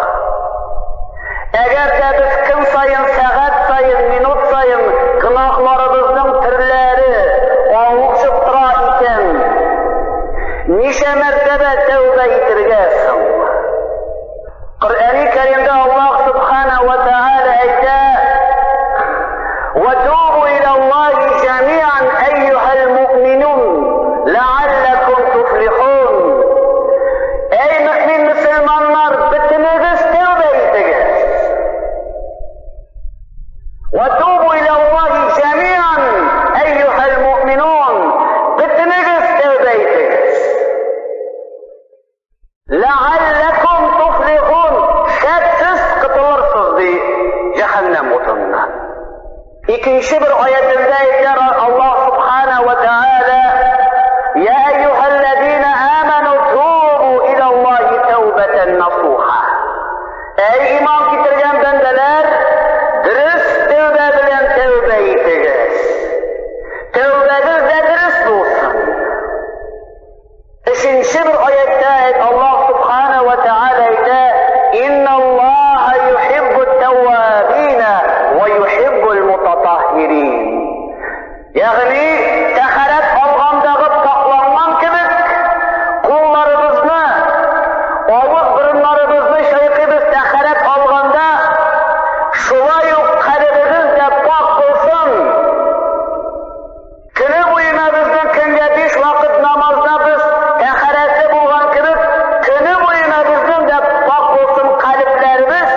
Әгәр дә без көн саен, сәгать саен, минут саен гөнаһларыбызның төрләре авышып тора икән, ничә мәртәбә тәүбә итергә соң? Коръәни Кәримдә Аллаһ Субхана ва Тааля әйтә: "Ва тубу иля Аллаһи джамиан әйюһәл муъминун, ләалләкум туфлихун." Әй мөэмин мөселманнар, бөтенегез тәүбә итегез. Ва тубу иля Аллаһи джамиан әйюһәл муъминун. Бөтенегез тәүбә итегез. Ләалләкум туфлихун. Шәксез котылырсыз ди җәһәннәм утыннан. Икенче бер аятендә әйтә Аллаһ Субхана ва Тааля: "Я әйюһәлләзина аману тубу иля Аллаһи тәүбәтән насуха." Әй иман китергән бәндәләр, дөрес тәүбә белән тәүбә итегез. Тәүбәгез дә дөрес булсын. Өченче бер аятта Аллаһ Субхана ва Тааля әйтә: "Инна Аллаһа юхиббу тәввабина ва юхиббул мутатаххирин." Ягъни, тәһарәт алгандагы пакъланган кебек, кулларыбызны, авыз борыннарыбызны чайкыйбыз тәһарәт алганда, шулай ук калебебез дә пакь булсын. Көне буена безнең көнгә биш вакыт намазда без тәһарәтле булган кебек, көне буена безнең дә пакь булсын калебләребез,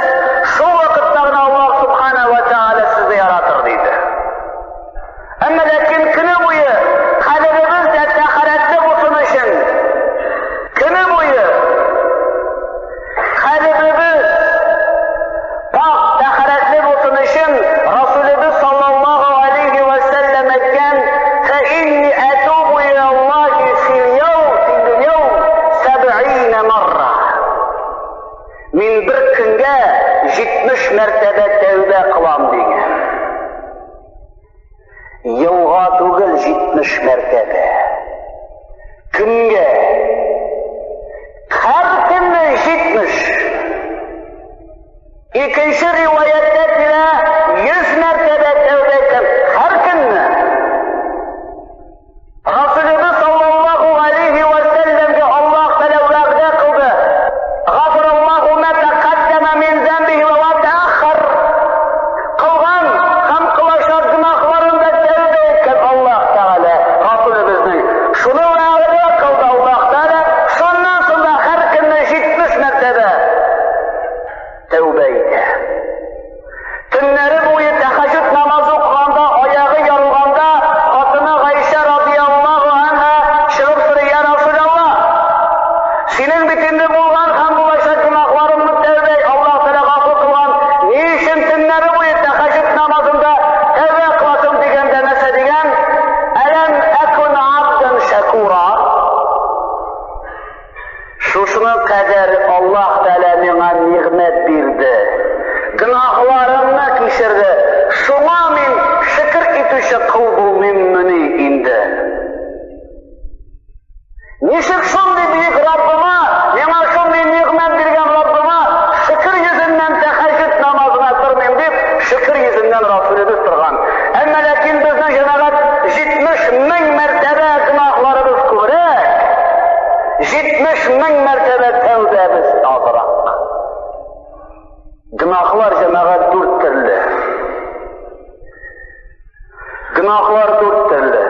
шул вакытта гына Аллаһ Субхана ва Тааля сезне яратыр, диде. Әмма ләкин көне буе калебебез дә тәһарәтле булсын өчен, көне буе калебебез пакь, тәһарәтле булсын өчен Расулебез саллаллаһу алейхи ва сәлләм әйткән: "Фә инни атубу иля Аллаһи фил яум фил яум сәбгыйна марра." Мин бер көнгә 70 мәртәбә тәүбә кылам дигән. Елга түгел 70 мәртәбә. Көнгә. Һәр көнне 70. Икенче риваятьтә килә 100 мәртәбә тәүбә итәм һәр көнне. Ничек шундый бөек Раббыма, миңа шундый нигъмәт биргән Раббыма шөкер йөзеннән тәһәҗҗүд намазына тормыйм дип, шөкер йөзеннән Расулебез торган. Әмма ләкин безнең җәмәгать 70 мең мәртәбә гөнаһларыбыз күбрәк, 70 мең мәртәбә тәүбәбез азрак. Гөнаһлар җәмәгать дүрт төрле. Гөнаһлар дүрт төрле.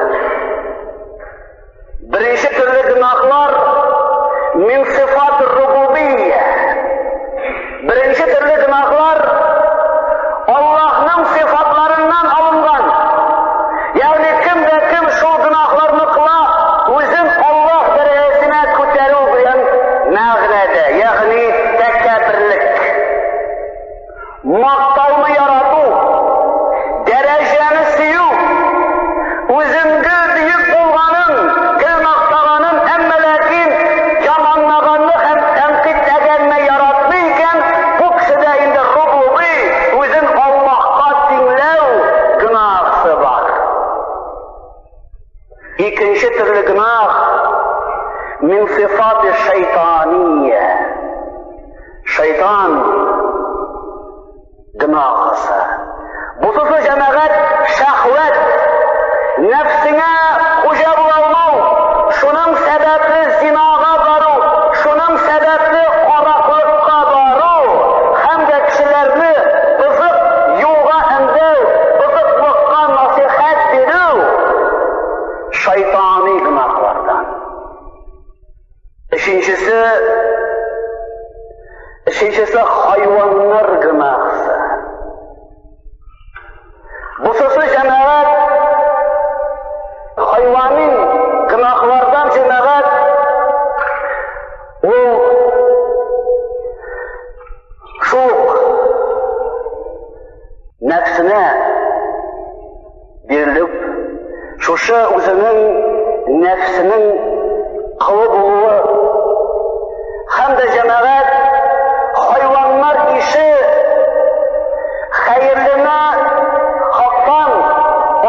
Беренче төрле гөнаһлар мин сыйфат рубубия. Беренче төрле гөнаһлар Аллаһның сыйфатларыннан алынган. Ягъни кем дә кем шул гөнаһларны кыла, үзен Аллаһ дәрәҗәсенә күтәрү белән мәгънәдә, ягъни тәкәбберлек. Мактауны ярату, дәрәҗәне сөю, үзеңге бөек булганын, гел мактаганын, әмма ләкин яманлаганны һәм тәнкыйтьләгәнне яратмый икән, бу кешедә инде рубуби, үзен Аллаһка тиңләү гөнаһсы бар. Икенче төрле гөнаһ мин сыйфаты шайтания. Шайтан гөнаһысы. Бусысы җәмәгать шәһвәт, нәфсеңә хуҗа була алмау, шуның сәбәпле зинага бару, шуның сәбәпле караклыкка бару һәм дә кешеләрне бозык юлга өндәү, бозыклыкка насыйхәт бирү шайтани гөнаһлардан. Өченчесе, өченчесе хайваннар гөнаһсы. Бусысы җәмәгать хайвани гөнаһлардан җәмәгать ул шул нәфсенә бирелеп, шушы үзенең нәфсенең колы булуы һәм дә җәмәгать хайваннар ише хәерлене хактан,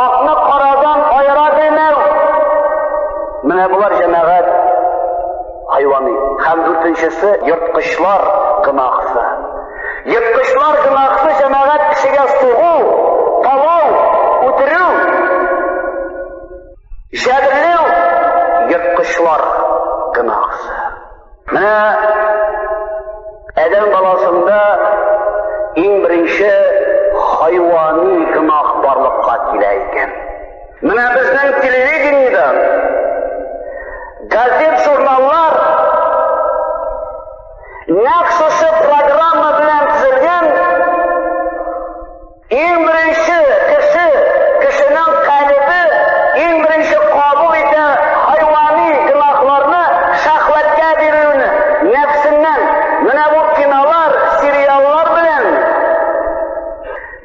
акны карадан аера белмәү. Менә болар җәмәгать хайваны. Һәм дүртенчесе ерткычлар гөнаһсы. Ерткычлар гөнаһсы җәмәгать кешегә сугу, талау, үтерү, җәберләү ерткычлар гөнаһсы. Менә адәм баласында иң беренче хайвани гөнаһ барлыкка килә икән. Менә безнең телевидениедә газет, журналлар нәкъ шушы программа белән төзелгән. Иң беренче кеше, кешенең калебе иң беренче кабул итә хайвани гөнаһларны, шәһвәткә бирелүне, нәфсеннән. Менә бу кинолар, сериаллар белән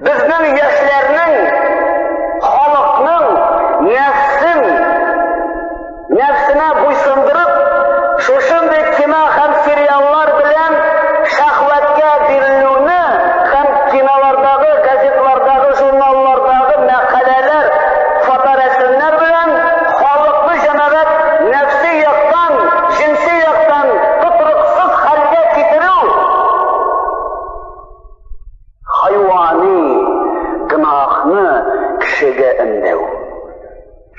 безнең яшьләрнең, халыкның нәфсен нәфсенә буйсындырып, шушындый кино һәм сериаллар белән шәһвәткә бирелүне һәм кинолардагы, газетлардагы, журналлардагы мәкаләләр, фоторәсемнәр белән халыкны җәмәгать нәфси яктан, җенси яктан тотрыксыз хәлгә китерү хайвани гөнаһны кешегә өндәү.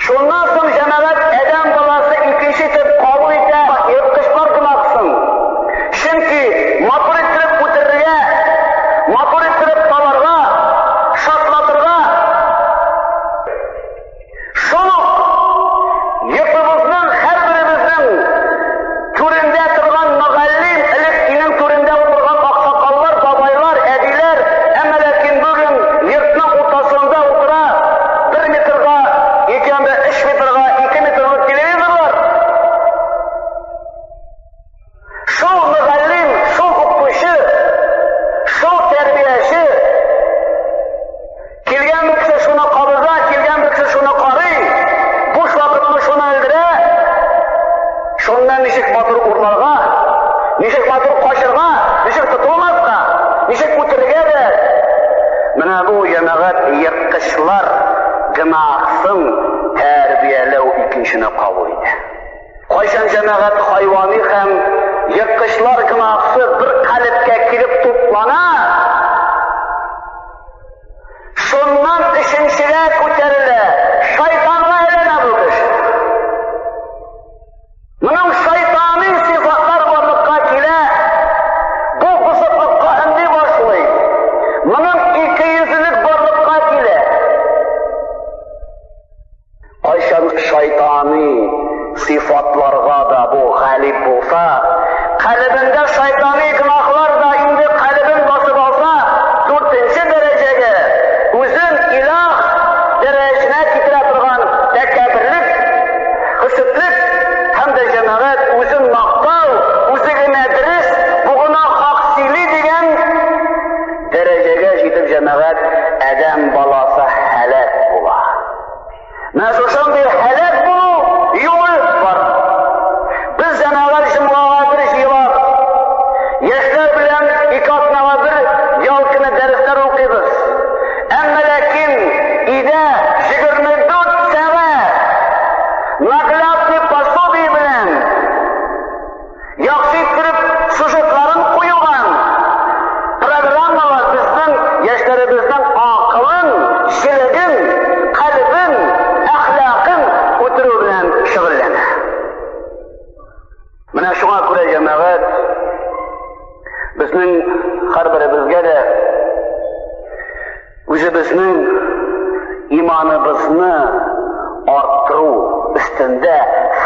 Шуннан соң җәмәгать адәм баласы икенче итеп кабул итә ерткычлар гөнаһсын. Чөнки матур иттереп үтерергә, матур иттереп таларга, шартлатырга, шул ук йортыбызның һәрберебезнең түрендә торган мөгаллим, элек өйнең түрендә утырган аксакаллар, бабайлар, әбиләр, әмма ләкин бүген йортның уртасында утыра бер метрга, икәндә өч метрга, ике метрлык телевизорлар. Шул мөгаллим, шул укытучы, шул тәрбияче килгән бер кеше шуны кабыза, килгән бер кеше шуны карый, буш вакытны шуны өлгерә. Шуннан ничек матур урларга, ничек матур качырга, ничек тотылмаска, ничек үтерергә дә. Менә бу җәмәгать ерткычлар гөнаһсын тәрбияләү икенчене кабул итә. Кайчан җәмәгать хайвани һәм ерткычлар гөнаһсы бер калепкә килеп туплана, шуннан өченчегә күтәрелә, шайтанга әйләнә бу кеше. Моның шайтани сыйфатлар барлыкка килә, бу бозыклыкка өнди башлый. Моның икейөзлелек барлыкка килә. Кайчан шайтани сыйфатларга да бу галиб булса, калебендә шайтани гөнаһлар да инде калебен басып алса, дүртенче дәрәҗәгә үзен илаһ дәрәҗәсенә китерә торган тәкәбберлек, хөсетлек һәм дә җәмәгать үзен мактау, үзе генә дөрес, бу гына хак сөйли дигән дәрәҗәгә җитеп җәмәгать адәм баласы һәлак була. Менә шушындый һәлак булу юлы бар. Без җәмәгать җомгага бер җыелабыз. Яшьләр белән ике атнага бер ял көне дәресләр укыйбыз. Әмма ләкин өйдә 24 сәгать наглядный пособие белән яхшы иттереп сюжетларын куелган программалар безнең яшьләребезнең акылын, җелеген, кальбен, әхлакын үтерү белән шөгыльләнә. Менә шуңа күрә җәмәгать безнең һәрберебезгә дә үзебезнең иманыбызны арттыру өстендә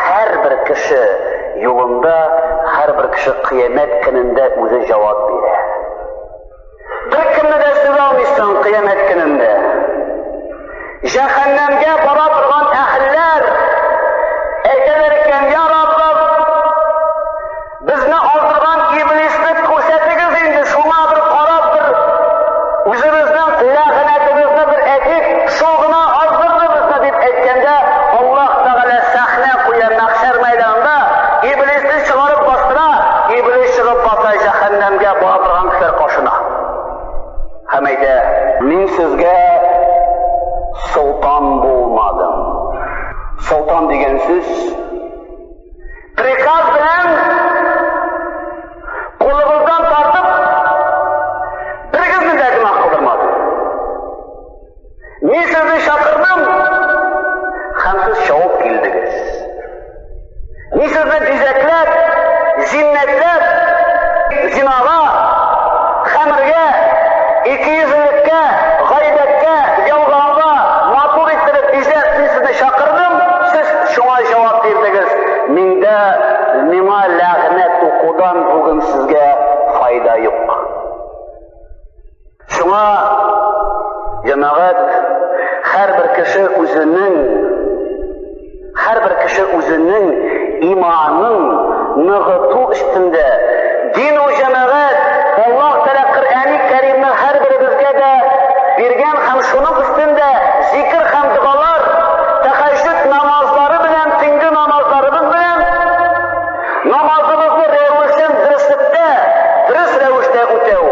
һәрбер кеше юлында, һәрбер кеше кыямәт көнендә үзе җавап бирә. Беркемне дә сүгә алмыйсың кыямәт көнендә. Җәһәннәмгә бара торган әһелләр әйтәләр икән, я Раббым, безне аздырган иблисне күрсәтегез инде, шуңа бер карап бер үзебезнең ләгънәтебезне бер әйтик, шул гына аздырды безне дип әйткәндә, Аллаһ Тәгалә сәхнә куя мәхшәр мәйданында, иблисне чыгарып бастыра, иблис чыгып баса җәһәннәмгә бара торган кешеләр каршына. Һәм әйтә, мин сезгә солтан булмадым. Солтан дигән сүз приказ белән кулыгыздан тартып берегезне дә гөнаһ кылдырмадым. Мин сезне чакырдым, һәм сез чабып килдегез. Мин сезне бизәкләп, зиннәтләп, зинага, хәмергә, икейөзлелеккә, гайбәткә, ялганга матур иттереп бизәп, мин сезне чакырдым, сез шуңа җавап бирдегез. Миндә миңа ләгънәт укудан бүген сезгә файда юк. Шуңа җәмәгать һәрбер кеше үзенең һәрбер кеше үзенең иманын ныгыту өстендә дин ул җәмәгать Аллаһ Тәгалә Коръәни Кәримне һәрберебезгә дә биргән һәм шуның өстендә зикр һәм догалар, тәһәҗҗүд намазлары белән, төнге намазларыбыз белән намазыбызны рәвешен дөреслектә, дөрес рәвештә үтәү.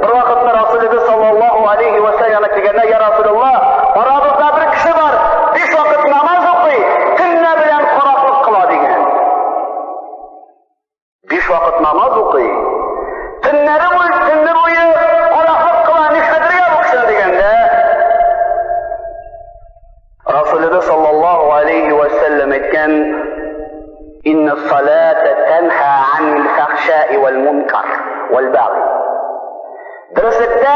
Бер вакытны Расулыбыз саллаллаһу алейхи ва сәлләм килгәндә, я Расулуллаһ, арабызда бер кеше бар, биш вакыт намаз укый, төнлә белән караклык кыла дигән. Биш вакыт намаз укый, төннәре буе, төнне буе караклык кыла, нишләтергә бу кешене дигәндә, Расулыбыз саллаллаһу алейхи ва сәлләм әйткән, Инна салата тәнһа анил фахшаи вал мункар вал баги. Дөреслектә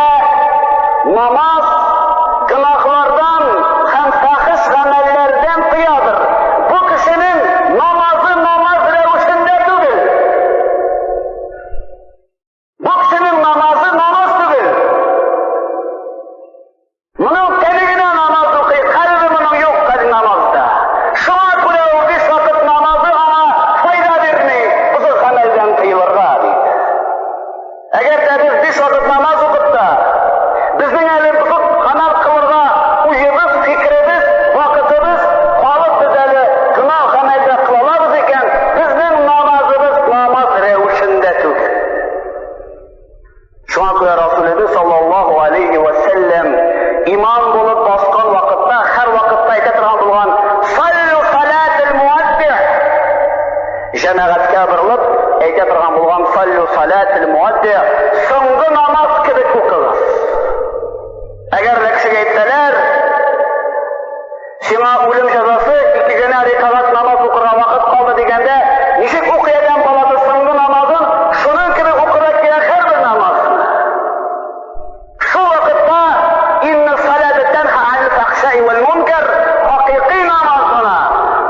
намаз гөнаһлардан һәм фахиш гамәлләрдән тыядыр. Бу кешенең намазы намаз рәвешендә түгел. Бу кешенең намазы намаз түгел. Моның тәне генә намаз укый, кальбе моның юк каль намазда. Шуңа күрә ул биш вакыт намазы аңа файда бирми, бозык гамәлдән тыелырга, ди. Әгәр дә без биш вакыт намаз укып та, безнең әле бозык гамәл Җәмәгатькә борылып әйтә торган булган саллю салатил муадди, соңгы намаз кебек укыгыз. Әгәр дә кешегә әйтсәләр, сиңа үлем җәзасы ике генә рәкәгать намаз укырга вакыт калды дигәндә, ничек укый адәм баласы соңгы намазын, шуның кебек укырга кирәк һәрбер намазны. Шул вакытта инна салата тәнха анил фахшаи вәл мункар хакыйкый намаз гына,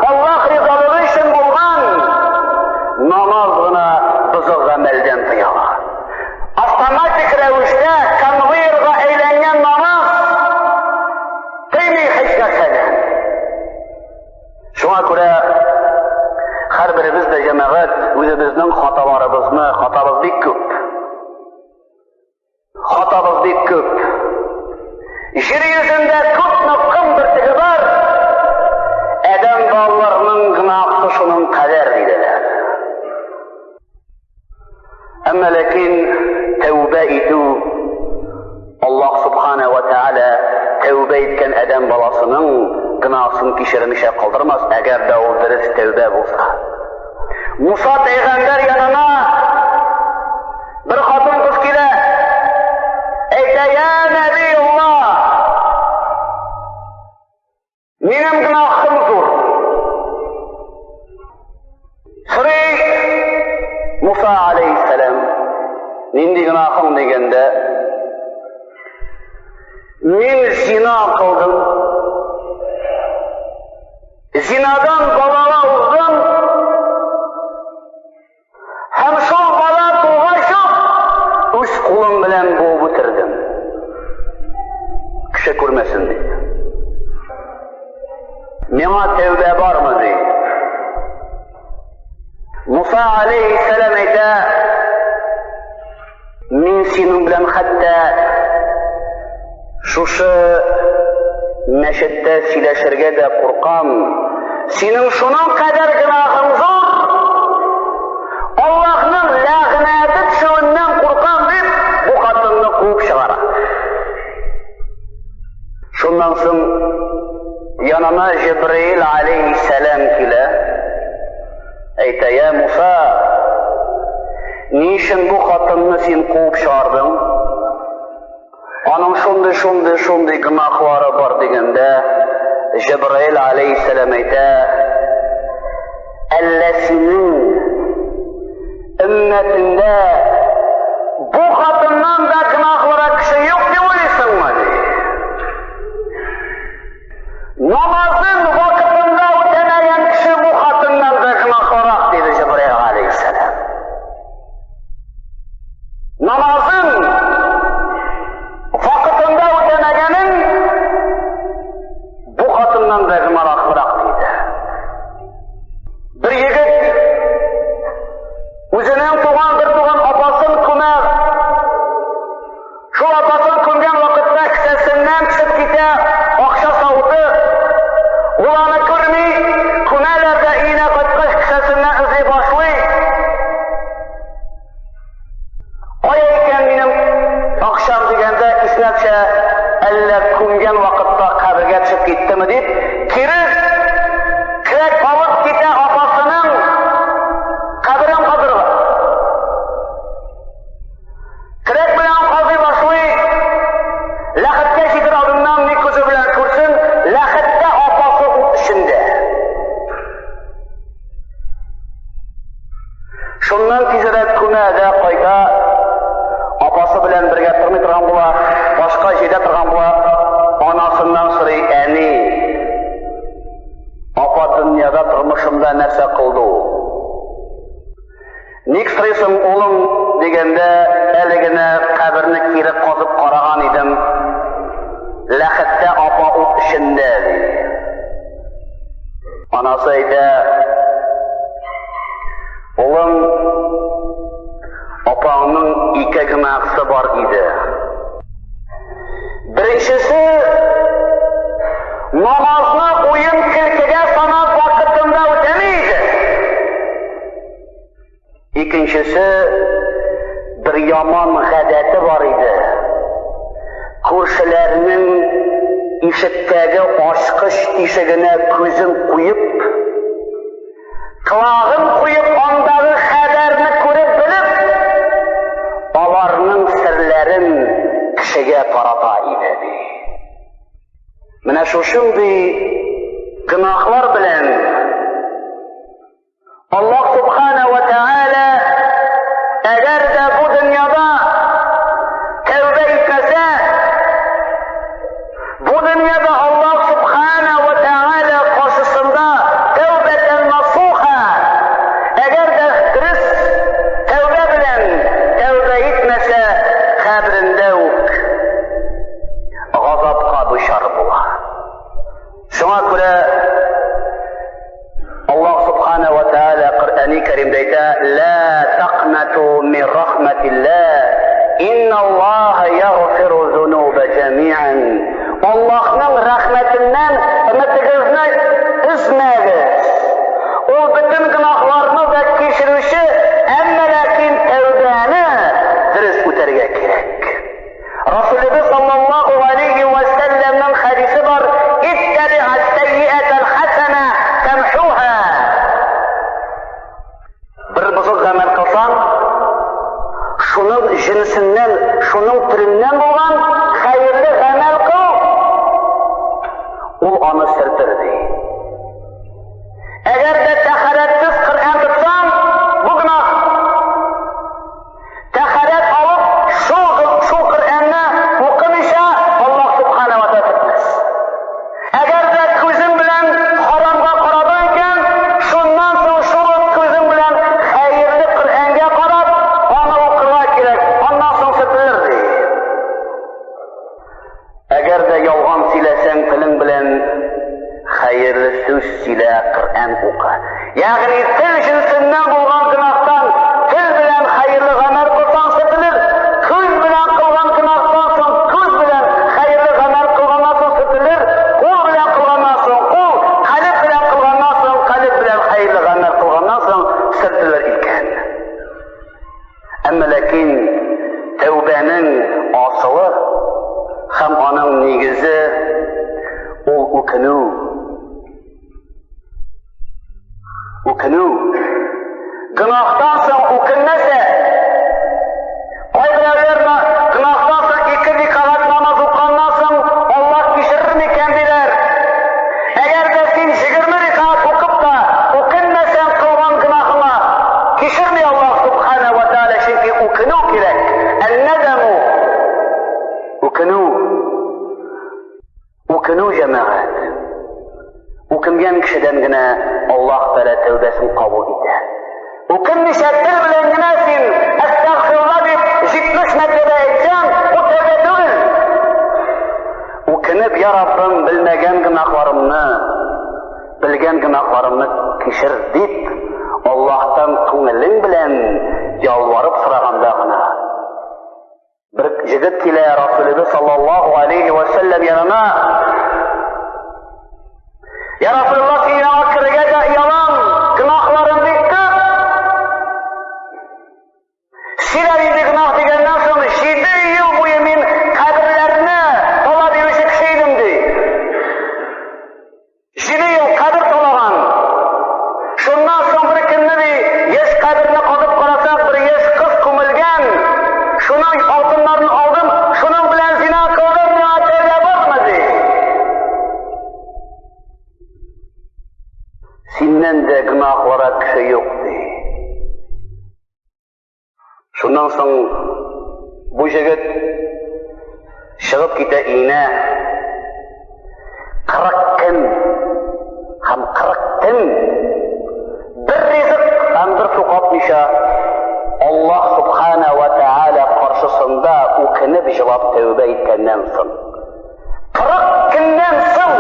Аллаһ ризалыгы өчен булган намаз гына бозык гамәлдән тыя ала. Автоматик рәвештә конвейерга әйләнгән намаз тыймый һич нәрсәдән. Шуңа күрә һәрберебез дә җәмәгать үзебезнең хаталарыбызны, хатабыз бик күп. Хатабыз бик күп. Җир йөзендә күпме ком бөртеге бар, адәм балаларының гөнаһы шуның кадәр диделәр. Әмма ләкин тәүбә итү Аллаһ субхана ва тааля тәүбә иткән адәм баласының гөнаһын кичермичә калдырмас, әгәр дә ул дөрес тәүбә булса. Муса пәйгамбәр янына бер хатын-кыз килә. Әйтә, я Нәби Аллаһ, минем гөнаһым зур. Сорый Муса алейхиссалам, нинди гөнаһың дигәндә, мин зина кылдым. Зинадан балага уздым. Һәм шул бала тугач ук үз кулым белән буып үтердем. Кеше күрмәсен дип. Миңа тәүбә бармы ди. Муса алейхиссалам әйтә, мин синең белән хәтта шушы мәчеттә сөйләшергә дә куркам. Синең шуның кадәр гөнаһың зур. Аллаһның ләгънәте төшүеннән куркам дип, бу хатынны куып чыгара. Шуннан соң янына Җибраил алейхиссалам килә. Әйтә, я Муса, ни өчен бу хатынны син куып чыгардың? Аның шундый, шундый, шундый гөнаһлары бар дигәндә, Җәбраил алейхиссалам әйтә, әллә синең өммәтеңдә бу хатыннан да гөнаһлырак кеше юк дип уйлыйсыңмы? Ди. Намазын вакытында үтәмәгән кеше бу хатыннан да гөнаһлырак, диде Җәбраил алейхиссалам. Намазын вакытында үтәмәгәнең бу хатыннан да гөнаһлырак, диде. Бер егет үзенең туган бер туган апасын күмә. Шул апасын күмгән вакытта кесәсеннән төшеп китә акча савыты. Ул аны күрми, күмәләр дә өенә кайткач кесәсеннән эзли башлый. Кая икән минем акчам дигәндә исенә төшә, әллә күмгән вакытта кабергә төшеп киттеме дип, кире көрәк алып китә апасының каберен казырга. Көрәк белән казый башлый, ләхеткә җитер алдыннан ни күзе белән күрсен, ләхеттә апасы ут эчендә. Шуннан тизрәк күмә дә кайта, апасы белән бергә тормый торган була, башка җирдә торган була, анасыннан сорый, әни, апа дөньяда тормышымда нәрсә кылды ул? Ник сорыйсың, улым, дигәндә, әле генә каберне кире казып караган идем, ләхеттә апа ут эчендә, ди. Анасы әйтә, улым, апаңның ике гөнаһсы бар иде. Беренчесе, намазны уен көлкегә санап вакытында үтәми иде. Икенчесе, бер яман гадәте бар иде. Күршеләрнең ишектәге ачкыч тишегенә күзен куеп, колагын куеп кешегә тарата иде, ди. Менә шушындый гөнаһлар белән Аллаһ Субхана ва Тааля әгәр дә бу дөньяда тәүбә итмәсә, бу дөньяда Аллаһ Субхана ва Тааля каршысында тәүбәтән насуха, әгәр дә дөрес тәүбә белән тәүбә итмәсә, кабрендә үк газапка дучар була. Шуңа күрә Аллаһ Субхана ва Тааля Коръәни Кәримдә әйтә: "Ла тақнату мин рахматиллах, инналлаһа ягъфиру зунуба җәмиан." Аллаһның рәхмәтеннән өметегезне өзмәгез. Ул бөтен гөнаһларны да кичерүче, әмма ләкин тәүбәне дөрес үтәргә кирәк. Расулыбыз саллаллаһу алейхи ва сәлләмнең хәдисе бар, "Иттаби ас-сайyi'ата хасана тамхуха." Бер бозык гамәл кылсаң, шуның җенесеннән, шуның төреннән булган хәерле гамәл кыл, ул аны сертер ди. Әгәр дә тәһарәтсез Коръән тотсаң, бу гөнаһ. Тәһарәт алып, шул, шул Коръәнне укымыйча, Аллаһ Субхана ва Тәгалә көтмәс. Әгәр дә күзең белән харамга карадың икән, шуннан соң шул ук күзең белән хәерле Коръәнгә карап, аны укырга кирәк, аннан соң сөртелер ди. Әгәр дә ялган сөйләсәң, телең белән хәерле сүз сөйлә, Коръән укы. Ягъни тел җенсеннән булган гөнаһтан тел белән хәерле гамәл кылсаң сөртелер, күз белән кылган гөнаһтан соң күз белән хәерле гамәл кылганнан соң сөртелер, кул белән кылганнан соң кул, калеб белән кылганнан соң калеб белән хәерле гамәл кылганнан соң сөртелер икән. Әмма ләкин тәүбәнең асылы һәм аның нигезе ул үкенү. Үкенү. Гөнаһтан соң үкенмәсә, кайберәүләр гөнаһтан соң ике рикагать намаз укыганнан соң Аллаһ кичерер микән диләр. Әгәр дә син 20 рикагать укып та үкенмәсәң кылган гөнаһыңа, кичерми Аллаһ Субхана ва Тааля, чөнки үкенү кирәк. Ән-надаму үкенү. Үкенү җәмәгать. Үкенгән кешедән генә Аллаһ Тәгалә тәүбәсен кабул итә. Үкенмичә тел белән генә син әстәгъфирулла дип 70 мәртәбә әйтсәң, бу тәүбә түгел. Үкенеп, я Раббым, белмәгән гөнаһларымны, белгән гөнаһларымны кичер дип, Аллаһтан күңелең белән ялварып сораганда гына. Бер җегет килә Расулыбыз саллаллаһу алейхи ва сәлләм янына. Я Расулуллаһ, син яңа керергә дә оялам, гөнаһларым бик күп. Син инде гөнаһ дигәннән соң, 7 ел буе мин каберләрне талап йөрүче кеше идем, ди. Җиде ел кабер талаган. Шуннан соң бер көнне ди, яшь каберне казып карасак, бер яшь кыз күмелгән. Шуның алтыннарын алдым, шуның белән зина кылдым, миңа тәүбә бармы ди. Синнән дә гөнаһлырак кеше юк ди. Шуннан соң бу җегет чыгып китә өенә. 40 көн һәм 40 төн бер ризык һәм бер су капмыйча Аллаһ Субхана ва Тааля каршысында үкенеп җылап тәүбә иткәннән соң 40 көннән соң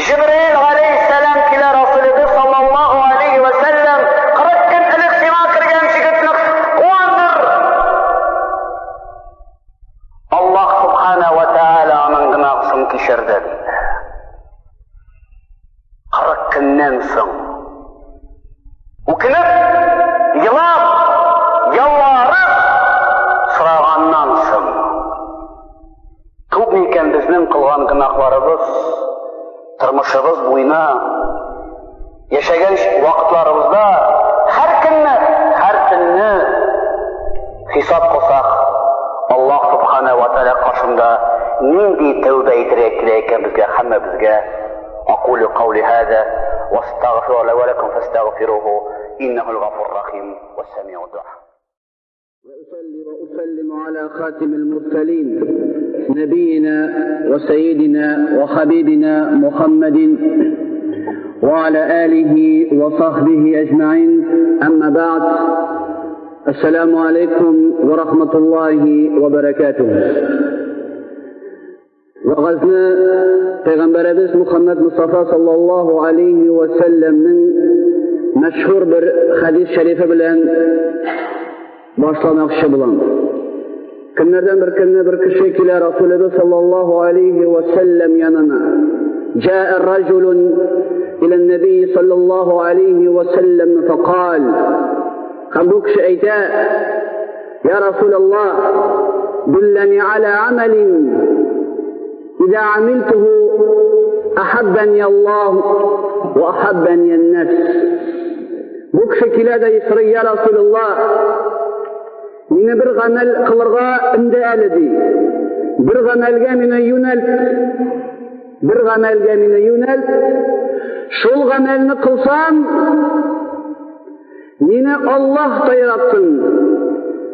Җибраил галәйһиссәлам килә Расулебез саллаллаһу алейһи вә сәлләм 40 көн элек сиңа кергән җегетне куандыр. Аллаһ субхана ва тааля аның гөнаһын кичерде диде. 40 көннән соң үкенеп, елап, ялварып сораганнан соң Күп микән безнең кылган гөнаһларыбыз тормышыбыз буена яшәгән вакытларыбызда һәр көнне, һәр төнне хисап кылсак, Аллаһ Нинди тәүбә итәргә кирәк икән безгә һәммәбезгә? Акулю каули һаза вастагфиру ва лакум фастагфируһу иннахул гафур рахим вассамиу дуа. وأصلي وأسلم على خاتم المرسلين نبينا وسيدنا وحبيبنا محمد وعلى آله وصحبه أجمعين أما بعد السلام عليكم ورحمة الله وبركاته. Вәгазьне Пәйгамбәребез Мухаммад Мустафа саллаллаһу алейхи ва сәлләмнең мәшһүр бер хәдис шәрифе белән башламакчы булам. Көннәрдән бер көнне бер кеше килә Расулыбыз саллаллаһу алейхи ва сәлләм янына. جاء رجل إلى النبي صلى الله عليه وسلم فقال һәм бу кеше әйтә: يا رسول الله دلني على عمل إذا عملته أحبني الله وأحبني الناس. Бу кеше килә дә сорый: «Я Расулуллаһ, мине бер гамәл кылырга өнде әле», – ди. «Бер гамәлгә мине юнәлт, бер гамәлгә мине юнәлт. Шул гамәлне кылсам, мине Аллаһ та яратсын,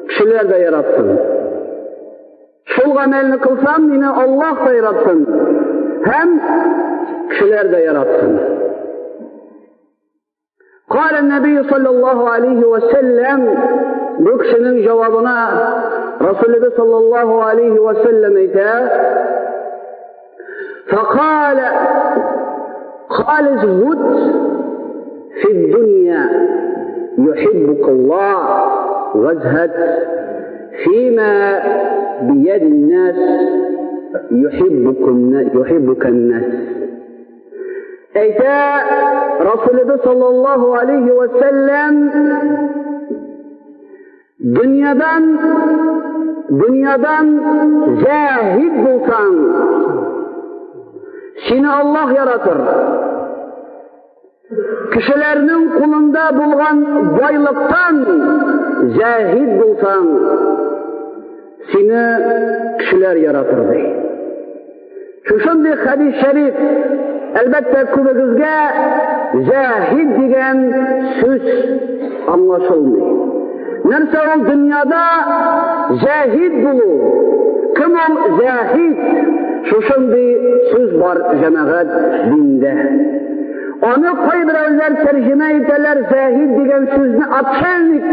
кешеләр дә яратсын. Шул гамәлне кылсам, мине Аллаһ та яратсын һәм кешеләр дә яратсын». قال النبي صلى الله عليه وسلم бу кешенең җавабына Расулыбыз саллаллаһу алейхи вәсәлләм әйтә: فقال قال ازهد في الدنيا يحبك الله وازهد فيما بيد الناس يحبك الناس. Әйтә Расулыбыз саллаллаһу алейхи вәсәлләм: Дөньядан заһид булсаң, сине Аллаһ яратыр. Кешеләрнең кулында булган байлыктан заһид булсаң, сине кешеләр яратыр», – ди. Шушындый хәдис шәриф, әлбәттә, күбегезгә заһид дигән сүз аңлашылмый. Нәрсә ул дөньяда заһид булу? Кем ул заһид? Шушындый сүз бар, җәмәгать, диндә. Аны кайберәүләр тәрҗемә итәләр заһид дигән сүзне отшельник,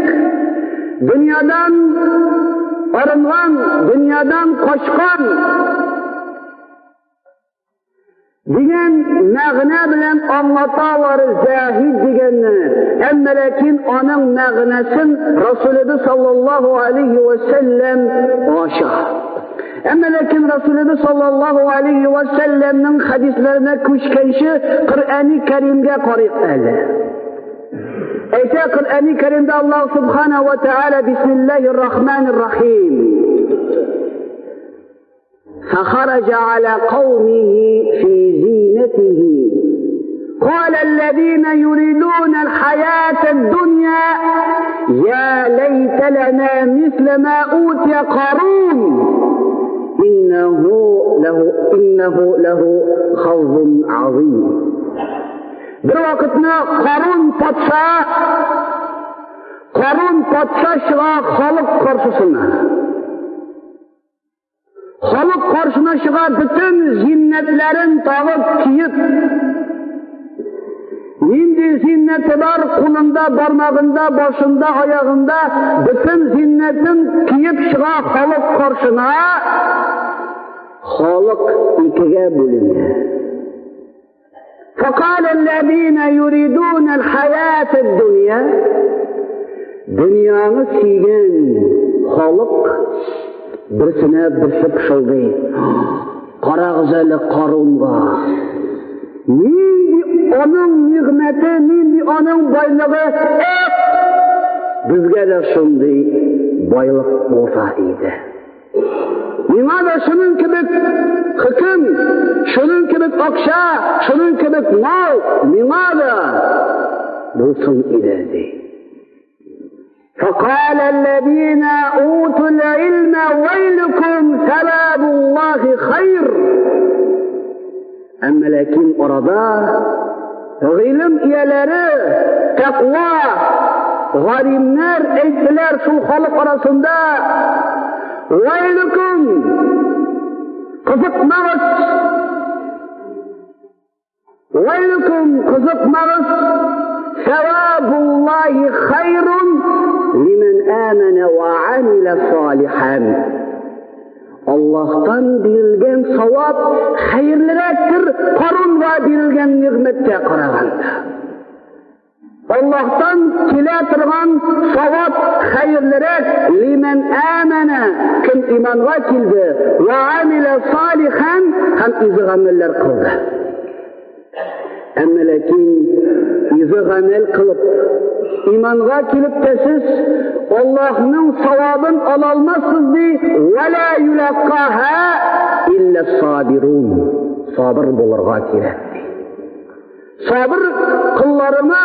дөньядан арынган, дөньядан качкан дигән мәгънә белән аңлаталар заһид дигәнне. Әмма ләкин аның мәгънәсен Расулыбыз саллаллаһу алейхи ва сәлләм ача. Әмма ләкин Расулыбыз саллаллаһу алейхи ва сәлләмнең хәдисләренә күчкәнче Коръәни Кәримгә карыйк әле. Әйтә Коръәни Кәримдә Аллаһ субхана ва тааля: Бисмиллаһир рахманир рахим. فخرج على قومه في زينته قال الذين يريدون الحياة الدنيا يا ليت لنا مثل ما أوتي قارون إنه له حظ عظيم. Бер вакытны Карун патша чыга халык каршысына. Халык каршына чыга бөтен зиннәтләрен тагып киеп. Нинди зиннәте бар кулында, бармагында, башында, аягында, бөтен зиннәтен киеп чыга халык каршына. Халык икегә бүленә. فقال الذين يريدون الحياة الدنيا дөньяны сөйгән халык берсенә берсе пышылдый: «Карагыз әле Карунга, нинди аның нигъмәте, нинди аның байлыгы! Безгә дә шундый байлык булса иде, миңа да шуның кебек хөкем, шуның кебек акча, шуның кебек мал миңа да булсын иде», – ди. فقال الذين أوتوا العلم ويلكم ثواب الله خير. Әмма ләкин арада гыйлем ияләре, тәкъва, галимнәр әйттеләр шул халык арасында: "Вәйлүкүм, кызыкмагыз! Вәйлүкүм, кызыкмагыз! Савабуллаһи хайрун лиман амана ва амила салихан." Аллаһтан бирелгән савап хәерлерәктер Карунга бирелгән нигъмәткә караганда. Аллаһтан килә торган савап хәерлерәк лиман амана, кем иманга килде, ва амила салихан һәм изге гамәлләр кылды. Әмма ләкин изге гамәл кылып, иманга килеп тә сез Аллаһның савабын ала алмассыз ди, ва ла юлаккаха илля сабирун. Сабыр булырга кирәк. Сабыр кылларына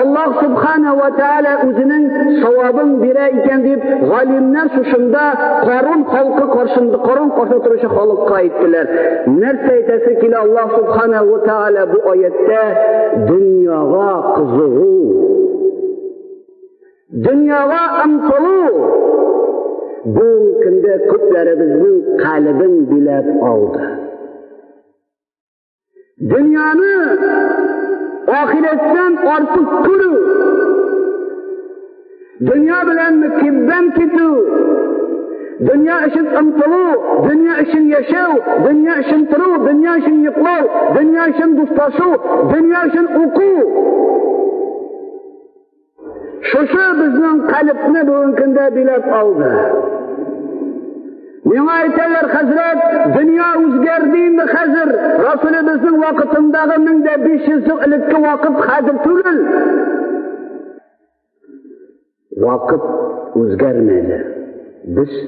Аллаһ субхана ва тааля үзенең савабын бирә икән дип, галимнәр шушында Карун халкы каршында, Карун каршы торучы халыкка әйттеләр. Нәрсә әйтәсе килә Аллаһ субхана ва тааля бу аяттә? Дөньяга кызыгу, дөньяга омтылу бүгенге көндә күпләребезнең калебен биләп алды. Дөньяны ахирәттән артык күрү, дөнья белән мөкиббән китү, дөнья өчен омтылу, дөнья өчен яшәү, дөнья өчен тору, дөнья өчен йоклау, дөнья өчен дуслашу, дөнья өчен уку. Шушы безнең калебне бүгенге көндә биләп алды. Миңа әйтәләр, хәзрәт, дөнья үзгәрде инде хәзер. Расулебезнең вакытындагы 1500 ел элекке вакыт хәзер түгел. Вакыт үзгәрмәде. Без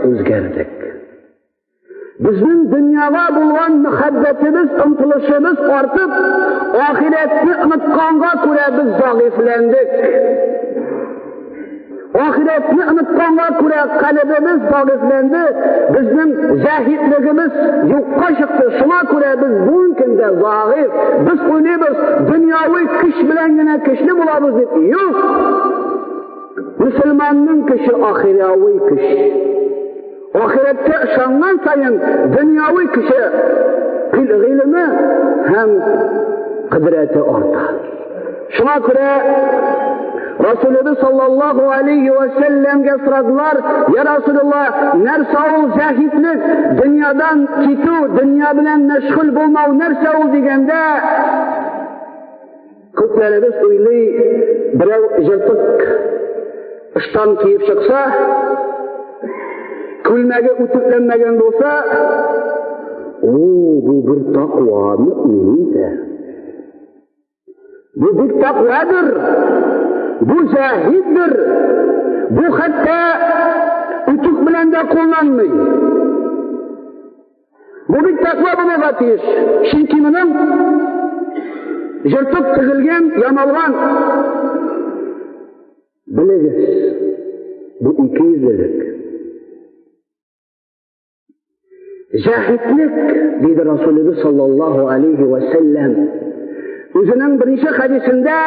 үзгәрдек. Безнең дөньяга булган мәхәббәтебез, омтылышыбыз артып, ахирәтне онытканга күрә без зәгыйфьләндек. Ахирәтне онытканга күрә калебебез зәгыйфьләнде, безнең заһидлегебез юкка чыкты. Шуңа күрә без бүгенге көндә зәгыйфь. Без уйлыйбыз, дөньяви көч белән генә көчле булабыз дип. Юк! Мөселманның көче ахирәви көч. Ахирәткә ышанган саен дөньяви көче, гыйлеме һәм кодрәте арта. Шуңа күрә Расулыбыз саллаллаху алейхи ва сәлләмгә сорадылар: "Я Расулуллаһ, нәрсә ул заһидлек, дөньядан китү, дөнья белән мәшгуль булмау нәрсә ул?" дигәндә, күпләребез уйлый, берәү җыртык ыштан киеп чыкса, күлмәге үтүкләнмәгән булса, о, бу бер таква мөмин дә. Бу бик таквадыр, бу заһиддер, бу хәтта үтүк белән дә кулланмый. Бу бик тәкъва булырга тиеш. Чөнки моның җыртып тегелгән, ямалган. Белегез, бу икейөзлелек. Заһидлек, диде Расулыбыз саллаллаһу алейхи ва сәлләм. Үзенең беренче хәдисендә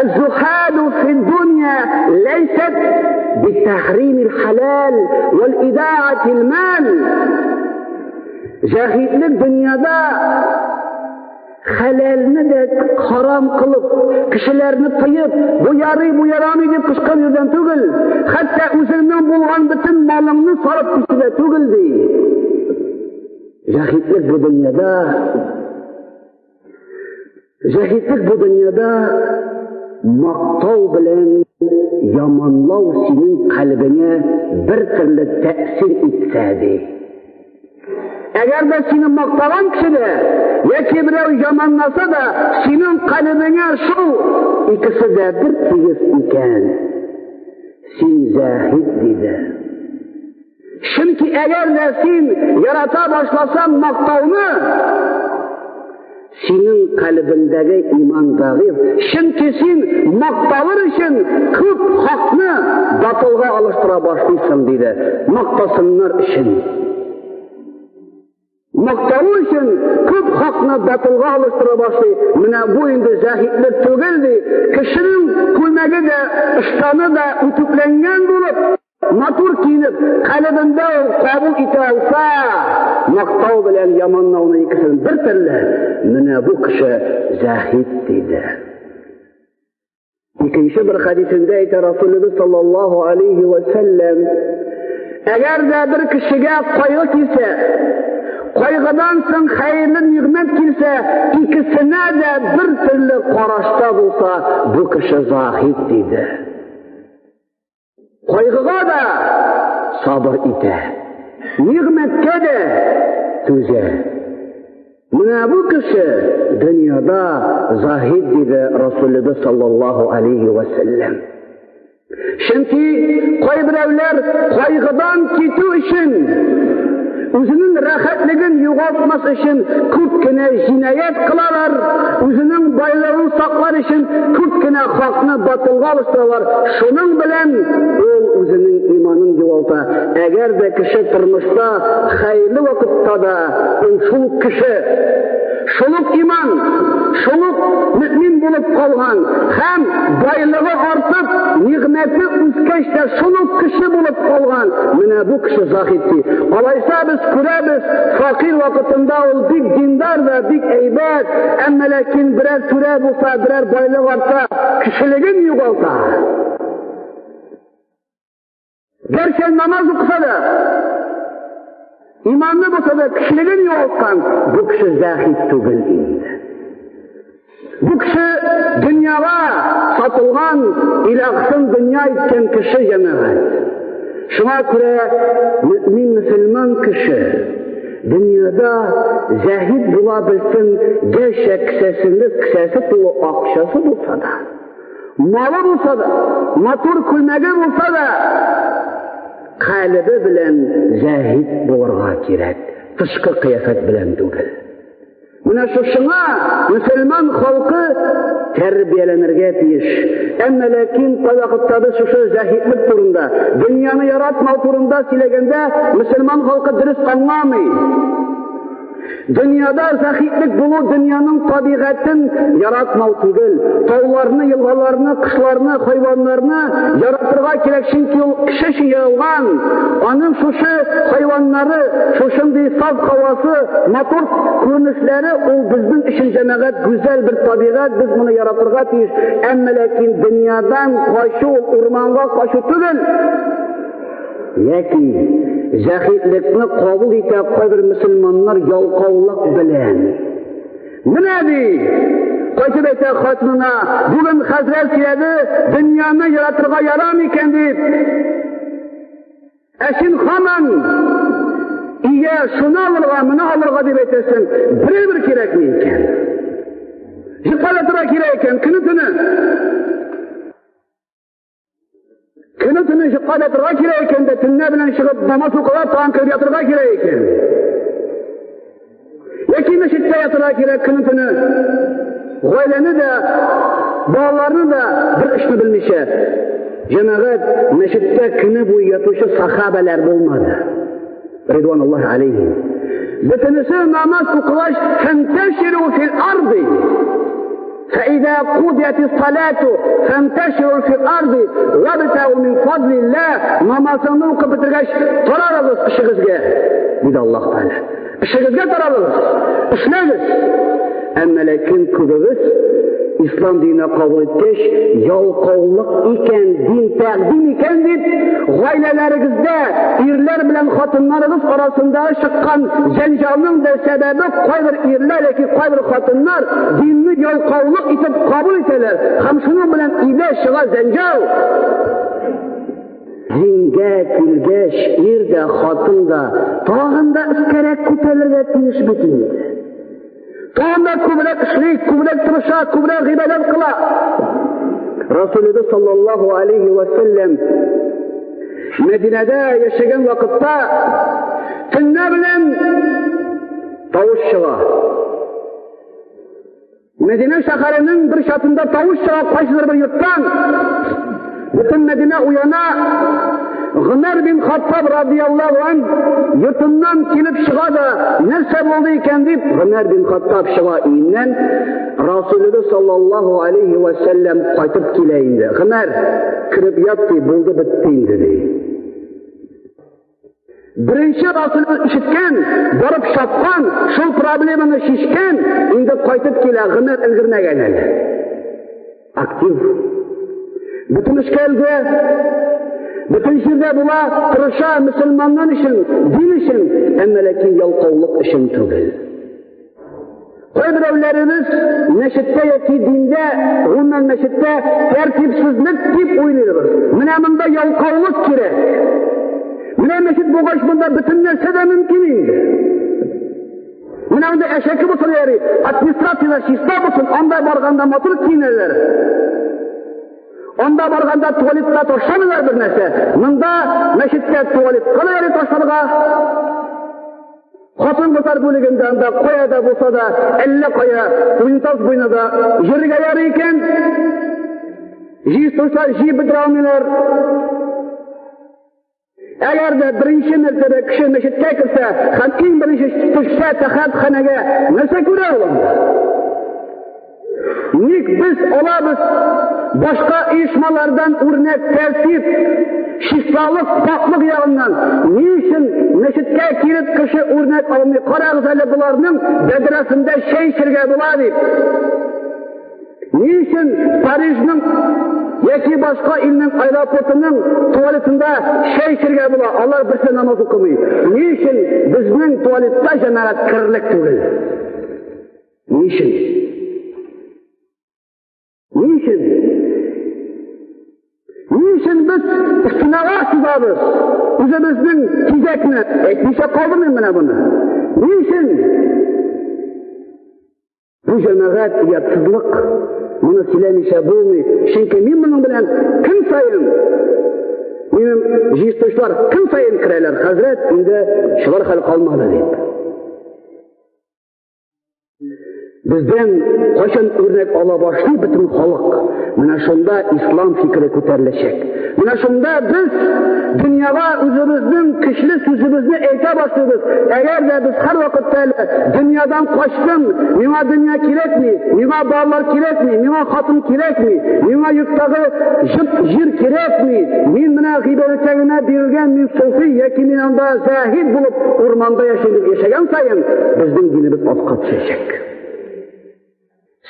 الزهاد في الدنيا ليست بالتحريم الحلال والإداعة المال. Заһидлек дөньяда хәләлне дә харам кылып, кешеләрне тыеп, бу ярый, бу ярамый дип кычкырып йөргән түгел, хәтта үзеңнең булган бөтен малыңны сарып китү дә түгел ди. Заһидлек бу дөньяда Заһидлек бу дөньяда мактау белән яманлау синең калбеңә бер төрле тәэсир итсә ди. Әгәр дә сине мактаган кеше дә, яки берәү яманласа да, синең калбеңә шул икесе дә бер тигез икән. Син заһид диде. Чөнки әгәр дә син ярата башласаң мактауны, Синең калебеңдәге иман зәгыйфь. Чөнки син макталыр өчен күп хакны батылга алыштыра башлыйсың, диде. Мактасыннар өчен. Макталу өчен күп хакны батылга алыштыра башлый. Менә бу инде заһидлек түгел, ди. Кешенең күлмәге дә, ыштаны да үтүкләнгән булып, матур киенеп, калебендә ул кабул итә алса, мактау белән яманлауны икесен бер төрле, менә бу кеше заһид, диде. Икенче бер хәдисендә әйтә Расулыбыз саллаллаһу алейхи ва сәлләм, әгәр дә бер кешегә кайгы килсә, кайгыдан соң хәерле нигъмәт килсә, икесенә дә бер төрле карашта булса, бу кеше заһид, диде. Кайгыга да сабыр итә, нигъмәткә дә түзә. Менә бу кеше дөньяда заһид, диде Расулыбыз саллаллаһу алейхи ва сәлләм. Чөнки кайберәүләр кайгыдан китү өчен, үзенең рәхәтлеген югалтмас өчен күп кенә җинаять кылалар, үзенең байлыгын саклар өчен күп кенә хакны батылга алыштыралар. Шуның белән ул үзенең иманын югалта. Әгәр дә кеше тормышта хәерле вакытта да ул шул кеше, шул ук иман, шул ук мөмин булып калган һәм байлыгы артып, нигъмәте үскәч тә шул ук кеше булып калган. Менә бу кеше заһид ди. Алайса без күрәбез, факир вакытында ул бик диндар да, бик әйбәт, әмма ләкин берәр түрә булса, берәр байлык артса, кешелеген югалта. Гәрчә намаз укыса да, иманлы булса да, кешелеген югалткан, бу кеше заһид түгел инде. Бу кеше дөньяга сатылган, илахсын дөнья иткән кеше, җәмәгать. Шуңа күрә мөмин мөселман кеше дөньяда заһид була белсен, гәрчә кесәсендә кесәсе тулы акчасы булса да, малы булса да, матур күлмәге булса да, калебе белән заһид булырга кирәк, тышкы кыяфәт белән түгел. Менә шушыңа мөселман халкы тәрбияләнергә тиеш. Әмма ләкин кайвакытта без шушы заһидлек турында, дөньяны яратмау турында сөйләгәндә, мөселман халкы дөрес аңламый. Дөньяда заһидлек булу дөньяның табигатен яратмау түгел. Тауларны, елгаларны, кошларны, хайваннарны яратырга кирәк, чөнки ул кеше өчен яралган. Аның шушы хайваннары, шушындый саф һавасы, матур күренешләре ул безнең өчен, җәмәгать, гүзәл бер табигать, без моны яратырга тиеш. Әмма ләкин дөньядан качу ул урманга качу түгел. Яки заһидлекне кабул итә кайбер мөселманнар ялкаулык белән. Менә ди, кайтып әйтә хатынына, бүген хәзрәт сөйләде, дөньяны яратырга ярамый икән дип. Ә син һаман өйгә шуны алырга, моны алырга дип әйтәсең, берәр кирәкми икән. Йоклап ятырга кирәк икән, көне-төне. Көне-төне йоклап ятырга кирәк икән дә, төнлә белән чыгып намаз укыла, тагын кереп ятырга кирәк икән. Яки мәчеттә ятырга кирәк көне-төне. Гаиләне дә, балаларны да бер эшне белмичә. Җәмәгать, мәчеттә көне буе ятучы сахабәләр булмады. Ридвануллаһи алейһим. Бөтенесе намаз укыгач, фанташиру фил арди. فإذا قضيت الصلاة فانتشروا في الأرض وابتغوا من فضل الله. Намазыңны укып бетергәч, таралыгыз эшегезгә, диде Аллаһ Тәгалә. Эшегезгә таралыгыз, эшләгез. Әмма ләкин күбебез ислам диненә кабул иткәч, ялкаулык икән, дин тәкъдим икән дип, гаиләләрегездә ирләр белән хатыннарыгыз арасында чыккан җәнҗалның да сәбәбе кайбер ирләр яки кайбер хатыннар динне ялкаулык итеп кабул итәләр һәм шуның белән өйдә чыга җәнҗал. Дингә килгәч, ир дә, хатын да тагын да өскәрәк күтәрелергә тиеш бит инде. Тагын да күбрәк эшли, күбрәк тырыша, күбрәк гыйбадәт кыла. Расулыбыз саллаллаһу алейхи ва саллям Мәдинәдә яшәгән вакытта төнлә белән тавыш чыга. Мәдинә шәһәренең бер чатында тавыш чыга кайсыдыр бер йорттан. Бөтен Мәдинә уяна. Гомәр бин Хаттаб радияллаһу ан йортыннан килеп чыга да, нәрсә булды икән дип, Гомәр бин Хаттаб чыга өеннән, Расулыбыз саллаллаһу алейхи ва сәлләм кайтып килә инде. Гомәр, кереп ят ди, булды бетте инде ди. Беренче Расулыбыз ишеткән, барып чапкан, шул проблеманы чишкән, инде кайтып килә, Гомәр өлгермәгән әле. Актив. Бөтен эшкә өлгерә, бөтен җирдә була, тырыша мөселманнар өчен, дин өчен, әмма ләкин ялкаулык өчен түгел. Кайберәүләребез мәчеттә яки диндә, гомумән мәчеттә тәртипсезлек дип уйлыйбыз. Менә монда ялкаулык кирәк. Менә мәчет булгач, монда бөтен нәрсә дә мөмкин инде. Менә монда әшәке булсын ярый, администрациядә чиста булсын, анда барганда матур киенәләр. Анда барганда туалетта ташламыйлар бер нәрсә. Монда мәчеттә туалетка да ярый ташларга. Хатын-кызлар бүлегендә анда кая да булса да, әллә кая унитаз буена да йөрергә ярый икән. Җыештыручылар җыеп бетерә алмыйлар. Әгәр дә беренче мәртәбә кеше мәчеткә керсә һәм иң беренче төшсә тәхәтханәгә, нәрсә күрә ул анда? Ник без алабыз башка оешмалардан үрнәк тәртип, чисталык, пакьлык ягыннан? Ни өчен мәчеткә килеп кеше үрнәк алмый? Карагыз әле боларның бәдрәфендә чәй эчәргә була дип. Ни өчен Парижның яки башка илнең аэропортының туалетында чәй эчәргә була? Алар берсе намаз укымый. Ни өчен безнең туалетта җәмәгать керерлек түгел? Ни өчен? Ни өчен? Ни өчен без стенага сызабыз? Үзебезнең тизәкне әйтмичә калдырмыйм менә моны. Ни өчен? Бу җәмәгать оятсызлык. Моны сөйләмичә булмый. Чөнки мин моның белән көн саен минем җыештыручылар көн саен керәләр. Хәзрәт, инде чыгар хәл калмады дип. Бездән кайчан үрнәк ала башлый бөтен халык, менә шунда ислам фикере күтәреләчәк. Менә шунда без дөньяга үзебезнең көчле сүзебезне әйтә башлыйбыз. Әгәр дә без һәрвакытта әле дөньядан качтым, миңа дөнья кирәкми, миңа балалар кирәкми, миңа хатын кирәкми, миңа йорттагы җып җир кирәкми, мин менә гыйбадәткә генә бирелгән, мин суфи яки мин анда заһид булып урманда яшим дип яшәгән саен, безнең динебез аска төшәчәк.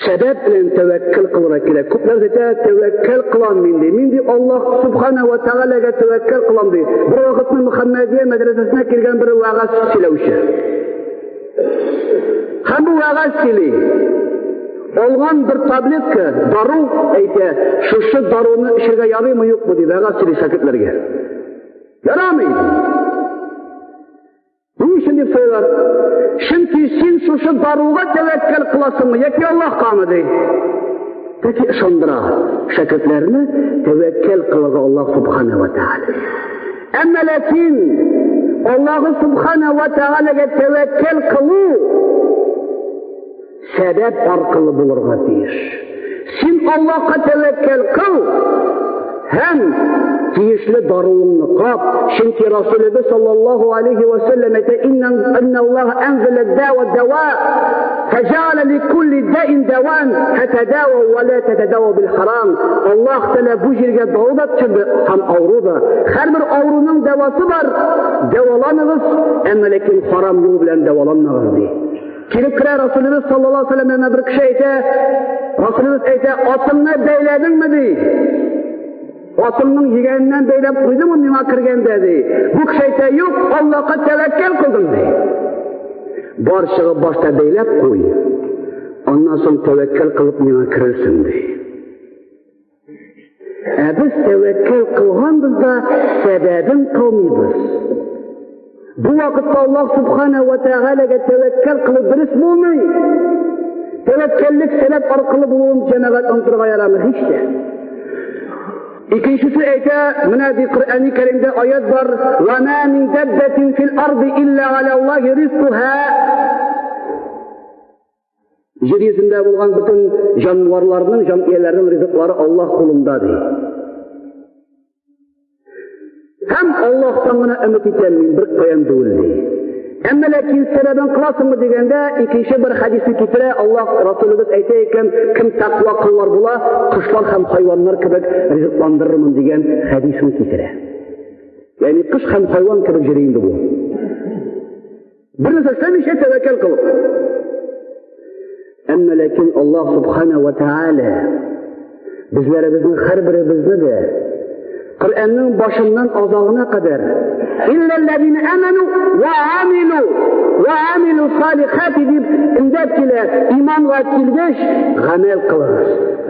Сәбәп белән тәвәккәл кылырга кирәк. Күпләр әйтә, тәвәккәл кылам мин ди. Мин ди Аллаһ субхана ва тәгаләгә тәвәккәл кылам ди. Бер вакытны Мөхәммәдия мәдрәсәсенә килгән бер вәгазь сөйләүче. Һәм бу вәгазь сөйли. Алган бер таблетка, дару әйтә, шушы даруны эчәргә ярыймы, юкмы ди, вәгазь сөйли шәкертләргә. Ярамый. Ни өчен дип сорыйлар? Чөнки син шушы даруга тәвәккәл кыласыңмы яки Аллаһкамы ди. Тәки ышандыра шәкертләрне тәвәккәл кылырга Аллаһ субхана ва тәгалә. Әмма ләкин Аллаһ субхана ва тәгаләгә тәвәккәл кылу сәбәп аркылы булырга тиеш. Син Аллаһка тәвәккәл кыл һәм тиешле даруыңны кап. Чөнки Расулыбыз саллаллаһу алейхи ва саллям әйтә, "Инна Аллаһ анзала дава дава, фәҗәалә ликулли даин даван, фатадава ва ла татадава бил харам." Аллаһ Тәгалә бу җиргә дару да төшерде һәм авыру да. Һәрбер авыруның дәвасы бар. Дәваланыгыз, әмма ләкин харам юл белән дәваланмагыз ди. Килеп керә Расулыбыз саллаллаһу алейһи ва сәлләм бер кеше әйтә, Расулыбыз әйтә, атыңны бәйләдеңме ди. Атыңның йөгәненнән бәйләп куйдыңмы миңа кергәндә ди. Бу кеше әйтә, юк, Аллаһка тәвәккәл кылдым ди. Бар чыгып башта бәйләп куй. Аннан соң тәвәккәл кылып миңа керерсең ди. Ә без тәвәккәл кылганбыз да, сәбәбен кылмыйбыз. Бу вакытта Аллаһ субхана ва тәгаләгә тәвәккәл кылу дөрес булмый. Тәвәккәллек сәбәп аркылы булуын җәмәгать онытырга ярамый һич тә. Икенчесе әйтә, менә ди Коръәни Кәримдә аят бар: "Ва ма мин даббатин фил арди илля аля Аллаһи ризкуха". Җир йөзендә булган бөтен җанварларның, җан ияләренең ризыклары Аллаһ кулында, ди. Һәм Аллаһтан гына өмет итәм мин, бер каян түгел, ди. Әмма ләкин сәбәбен кыласыңмы дигәндә, икенче бер хәдисне китерә, Аллаһ Расулыбыз әйтә икән, кем тәкъва кыллар була, кошлар һәм хайваннар кебек ризыкландырырмын дигән хәдисен китерә. Ягъни кош һәм хайван кебек йөри инде бу. Бер нәрсә эшләмичә тәвәккәл кылып. Әмма ләкин Аллаһ субхана ва тааля безләребезнең һәрберебезне дә Коръәннең башыннан азагына кадәр Илләлләзина аману ва амилу ва амилу салихати дип өндәп килә. Иманга килгәч, гамәл кылыгыз.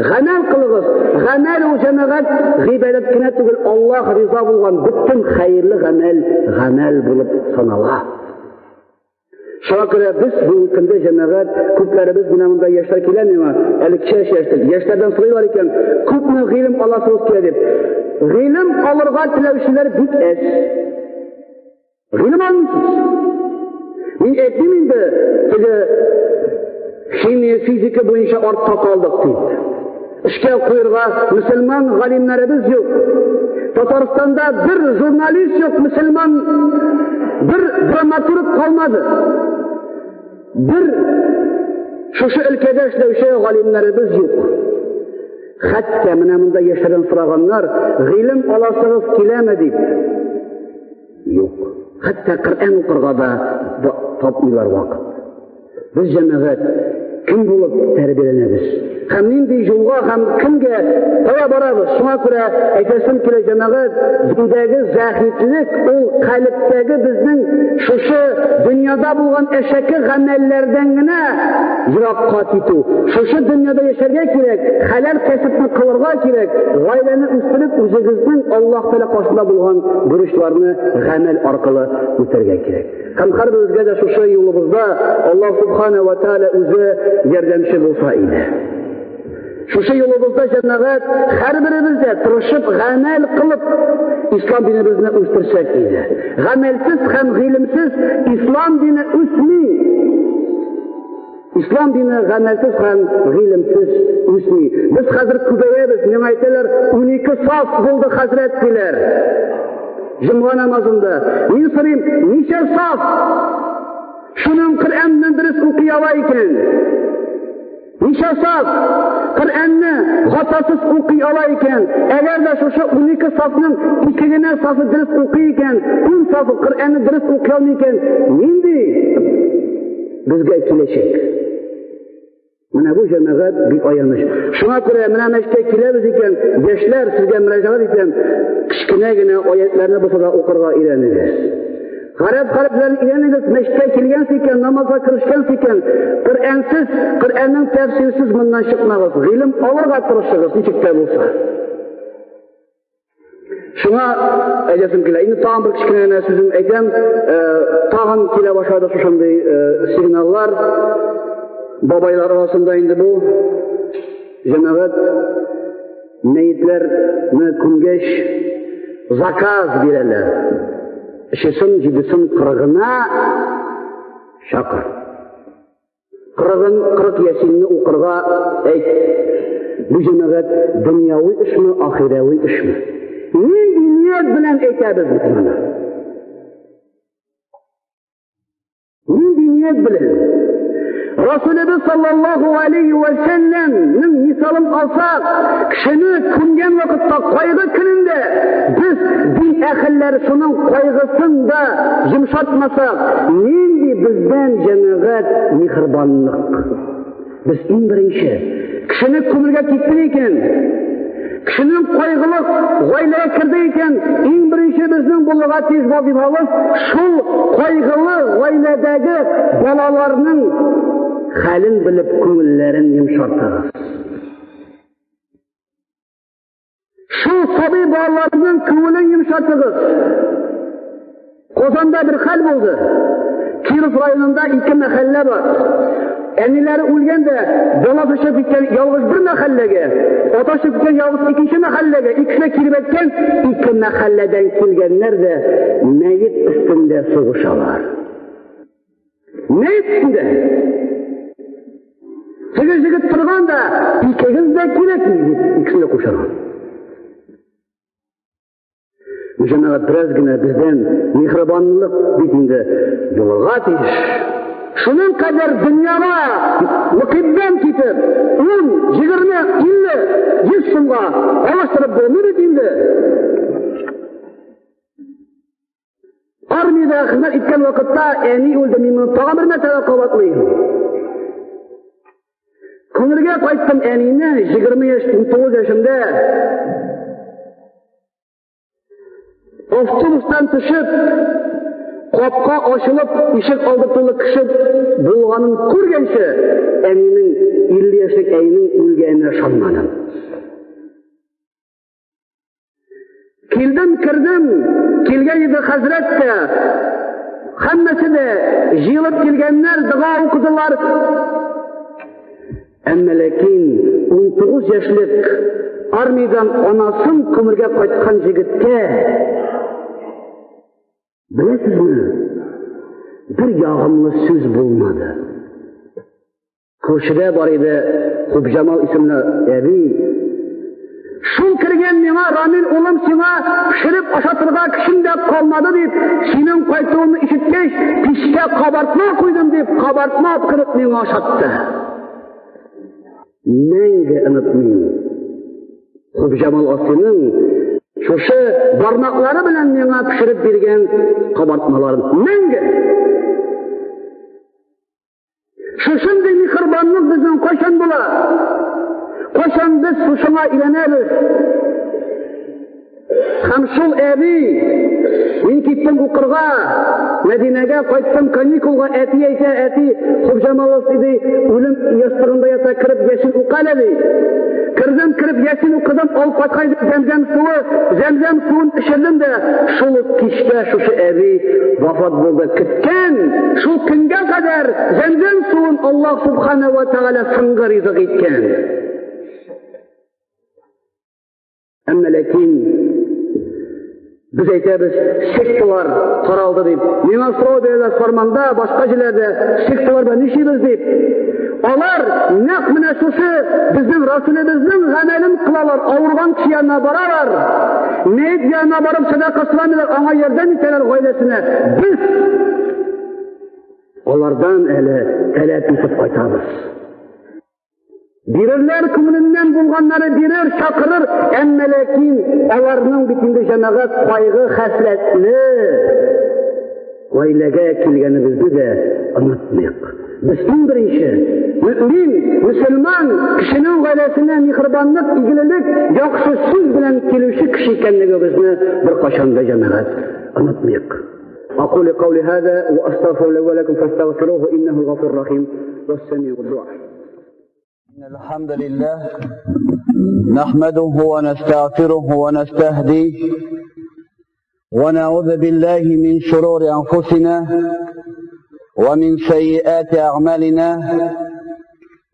Гамәл кылыгыз. Гамәл ул җәмәгать гыйбадәт кенә түгел, Аллаһ риза булган бөтен хәерле гамәл гамәл булып санала. Шуңа күрә без бүгенге көндә җәмәгать, күпләребез менә монда яшьләр килә миңа, әле кече яшьләр, яшьләрдән сорыйлар икән, күпме гыйлем аласыгыз килә дип. Гыйлем алырга теләүчеләр бик әз. Гыйлем алмыйсыз. Мин әйтмим инде, теге химия, физика буенча артка калдык дип. Эшкә куерга мөселман галимнәребез юк. Татарстанда бер журналист юк, мөселман бер драматург калмады. Бер шушы өлкәдә эшләүче галимнәребез юк. Хәтта менә монда яшьләрдән сораганнар, гыйлем аласыгыз киләме дип. Юк. Хәтта Коръән укырга да тапмыйлар вакыт. Без җәмәгать кем булып тәрбияләнәбез? Һәм нинди юлга һәм кемгә кая барабыз? Шуңа күрә әйтәсем килә, җәмәгать, диндәге заһидлек ул калептәге безнең шушы дөньяда булган әшәке гамәлләрдән генә еракка китү. Шушы дөньяда яшәргә кирәк, хәләл кәсепне кылырга кирәк, гаиләне үстереп, үзегезнең Аллаһ Тәгалә каршында булган бурычларны гамәл аркылы үтәргә кирәк. Һәм һәрберебезгә дә шушы юлыбызда Аллаһ Субхана ва Тааля үзе ярдәмче булса иде. Шушы юлыбызда җәмәгать һәрберебез дә тырышып гамәл кылып ислам динебезне үстерсәк иде. Гамәлсез һәм гыйлемсез ислам дине үсми. Ислам дине гамәлсез һәм гыйлемсез үсми. Без хәзер күбәябез, миңа әйтәләр, 12 саф булды хәзрәт диләр. Җомга намазында. Мин сорыйм, ничә саф? Шуның Коръәнне дөрес укый ала икән. Ничә саф? Коръәнне хатасыз укый ала икән. Әгәр дә шушы 12 сафның ике генә сафы дөрес укый икән, 10 сафы Коръәнне дөрес укый алмый икән, нинди безгә киләчәк? Менә бу җәмәгать бик аяныч. Шуңа күрә менә мәчеткә киләбез икән, яшьләр, сезгә мөрәҗәгать итәм, кечкенә генә аятларны булса да укырга өйрәнегез. Гарәп хәрефләрен өйрәнегез, мәчеткә килгәнсез икән, намазга керешкәнсез икән, Коръәнсез, Коръәннең тәфсирсез моннан чыкмагыз. Гыйлем алырга тырышыгыз, ничек тә булса. Шуңа әйтәсем килә. Инде тагын бер кечкенә генә сүзем әйтәм. Тагын килә башлады шушындый сигналлар. Бабайлар арасында инде бу җәмәгать мәетләрне күмгәч заказ бирәләр. Өчесен, җидесен, кырыгына чакыр. Кырыгын, кырык ясинне укырга әйт. Бу җәмәгать дөньяви эшме, ахирәви эшме? Нинди ният белән әйтәбез без моны? Нинди ният белән? Расулыбыз саллаллаху алейхи ва сәлләмнең мисалын алсак, кешене күмгән вакытта кайгы көнендә без дин әһелләре шуның кайгысын да йомшартмасак, нинди бездән җәмәгать миһербанлык? Без иң беренче кешене күмергә киттек икән, кешенең кайгылы гаиләгә керде икән, иң беренче безнең булырга тиеш вазифабыз шул кайгылы гаиләдәге балаларның хәлен белеп күңелләрен йомшартыгыз. Шул сабый балаларның күңелен йомшартыгыз. Казанда бер хәл булды. Киров районында ике мәхәллә бар. Әниләре үлгән дә, баласы чыгып киткән ялгыз бер мәхәлләгә, ата чыгып киткән ялгыз икенче мәхәлләгә, икесе килеп әйткән, ике мәхәлләдән килгәннәр дә мәет өстендә сугышалар. Мәет өстендә. Теге җегет торган да, икегез дә кирәкми дип, икесен дә кушарган. Бу җәмәгать бераз генә бездән миһербанлылык бит инде булырга тиеш. Шуның кадәр дөньяга мөкиббән китеп, 10, 20, 50, 100 сумга алыштырып булмый бит инде. Армиядә хезмәт иткән вакытта әни үлде, мин моны тагын бер мәртәбә кабатлыйм. Күңелгә кайттым әнине 20 яшь, 19 яшемдә. Автобустан төшеп, капка ачылып, ишек алды тулы кеше булганын күргәнче, әнинең 50 яшьлек әнинең үлгәненә ышанмадым. Килдем, кердем, килгән иде хәзрәт тә. Һәммәсе дә җыелып килгәннәр, дога укыдылар. Әмма ләкин 19 яшьлек армиядән анасын күмергә кайткан җегеткә беләсезме, бер ягымлы сүз булмады. Күршедә бар иде Хубҗамал исемле әби. Шул кергән миңа, Рамил улым, сиңа пешереп ашатырга кешем дә калмады дип, синең кайтуыңны ишеткәч, пичкә кабартма куйдым дип, кабартма алып кереп миңа ашатты. Мәңге онытмыйм. Хубҗамал асының шушы бармаклары белән миңа пешереп биргән кабартмаларын. Мәңге! Шушындый михербанлык безнең кайчан була? Кайчан без шушыңа өйләнәбез? Һәм шул әби, мин киттем укырга, Мәдинәгә кайттым каникулга, әти әйтә, әти, Хубҗамалов ди, үлем ястыгында ята, кереп яшен укы әле, ди. Кердем, кереп ясин укыдым, алып кайткан идем зәмзәм суы, зәмзәм суын эчердем дә, шул ук кичтә шушы әби вафат булды. Көткән, шул көнгә кадәр зәмзәм суын Аллаһ субхана ва тәгалә соңгы ризык иткән. Әмма ләкин без әйтәбез, секталар таралды дип. Миңа сорау бирәләр Сарманда, башка җирләрдә секталар белән нишлибез дип. Алар нәкъ менә шушы безнең Расулебезнең гамәлен кылалар, авырган кеше янына баралар. Мәет янына барып сәдака сорамыйлар, аңа ярдәм итәләр гаиләсенә. Без алардан әле таләп итеп кайтабыз. Бирерләр күңеленнән булганнары бирер, чакырыр, әмма ләкин аларның бит инде җәмәгать кайгы хәсрәтле гаиләгә килгәнебезне дә онытмыйк. Без иң беренче мөмин, мөселман кешенең гаиләсенә миһербанлык, игелелек, яхшы сүз белән килүче кеше икәнлегебезне беркайчан да җәмәгать онытмыйк. أقول قولي هذا وأستغفر لي ولكم فاستغفروه إنه الغفور الرحيم والسميع الدعاء. إن الحمد لله نحمده ونستغفره ونستهديه ونعوذ بالله من شرور أنفسنا ومن سيئات أعمالنا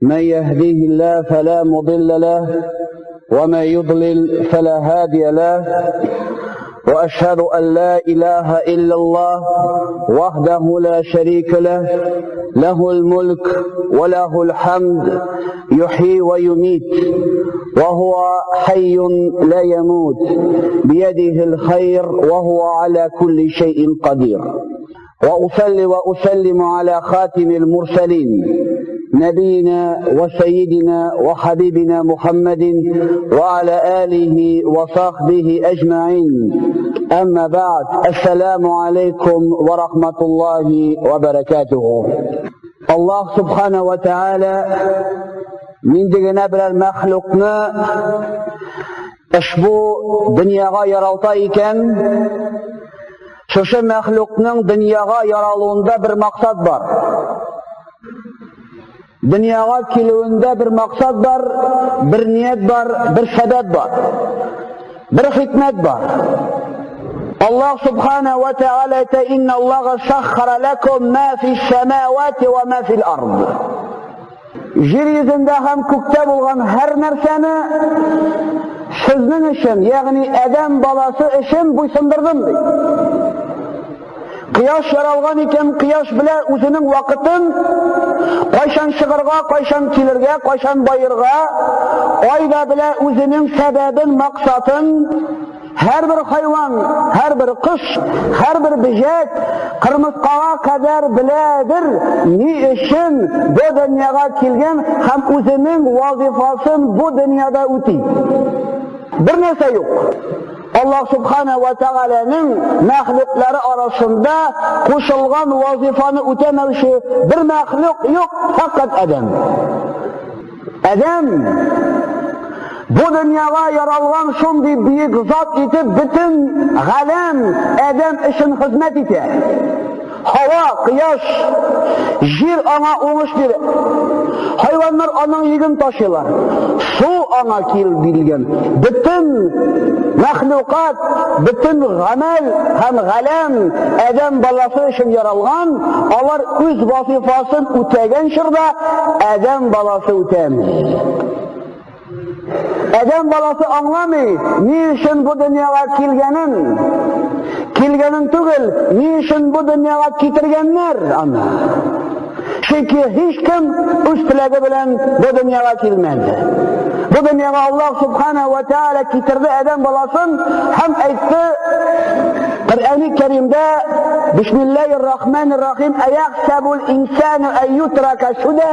من يهديه الله فلا مضل له ومن يضلل فلا هادي له وأشهد أن لا إله إلا الله وحده لا شريك له له الملك وله الحمد يحيي ويميت وهو حي لا يموت بيده الخير وهو على كل شيء قدير وأصلي وأسلم على خاتم المرسلين نبينا وسيدنا وحبيبنا محمد وعلى آله وصحبه أجمعين أما بعد السلام عليكم ورحمة الله وبركاته الله سبحانه وتعالى нинди генә берәр мәхлукны ошбу дөньяга яралта икән, шушы мәхлукның дөньяга яралуында бер максат бар. Дөньяга килүендә бер максат бар, бер ният бар, бер сәбәп бар. Бер хикмәт бар. Аллаһ субхана ва тааля әйтә: "Инна Аллаһа саххара лакум ма фис самавати ва ма фил ард." Җир йөзендә һәм күктә булган һәр нәрсәне сезнең өчен, ягъни адәм баласы өчен буйсындырдым, ди. Кояш яралган икән, кояш белә үзенең вакытын, кайчан чыгарга, кайчан килергә, кайчан баерга, ай да белә үзенең сәбәбен, максатын. Һәрбер хайван, һәрбер кош, һәрбер бөҗәк, кырмыскага кадәр беләдер, ни өчен бу дөньяга килгән һәм үзенең вазифасын бу дөньяда үти. Бер нәрсә юк. Аллаһ Субхана ва Тәгаләнең мәхлуклары арасында кушылган вазифаны үтәмәүче бер мәхлук юк, фәкать адәм. Адәм бу дөньяга яралган шундый бөек зат итеп бөтен галәм адәм өчен хезмәт итә. Һава, кояш, җир аңа уңыш бирә. Хайваннар аның йөген ташыйлар. Су аңа кил бирелгән. Бөтен мәхлукат, бөтен гамәл һәм галәм адәм баласы өчен яралган, алар үз вазифасын үтәгән чорда адәм баласы үтәми. Адәм баласы аңламый, ни өчен бу дөньяга килгәнен. Килгәнен түгел, ни өчен бу дөньяга китергәннәр аны. Чөнки һичкем үз теләге белән бу дөньяга килмәде. Бу дөньяга Аллаһ Субхана ва Тааля китерде адәм баласын һәм әйтте Коръәни Кәримдә Бисмиллаһир Рахманир Рахим Аяхсабул инсану ай ютрака суда.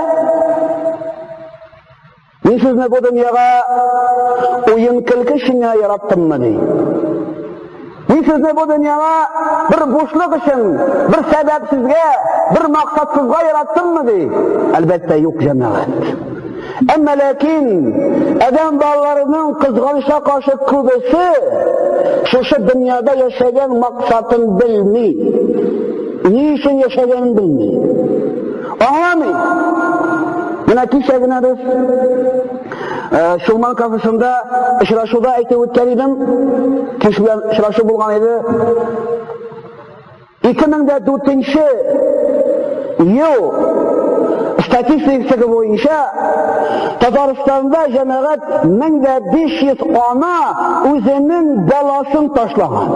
Мин сезне бу дөньяга уен көлке өчен генә яраттыммы ди. Мин сезне бу дөньяга бер бушлык өчен, бер сәбәпсезгә, бер максатсызга яраттыммы ди. Әлбәттә, юк, җәмәгать. Әмма ләкин адәм балаларының кызганычка каршы күбесе шушы дөньяда яшәгән максатын белми. Ни өчен яшәгәнен белми. Аңламый. Менә кичә генә без Чулман кафесында очрашуда әйтеп үткән идем. Кич белән очрашу булган иде. 2004 ел статистикасы буенча Татарстанда җәмәгать 1500 ана үзенең баласын ташлаган.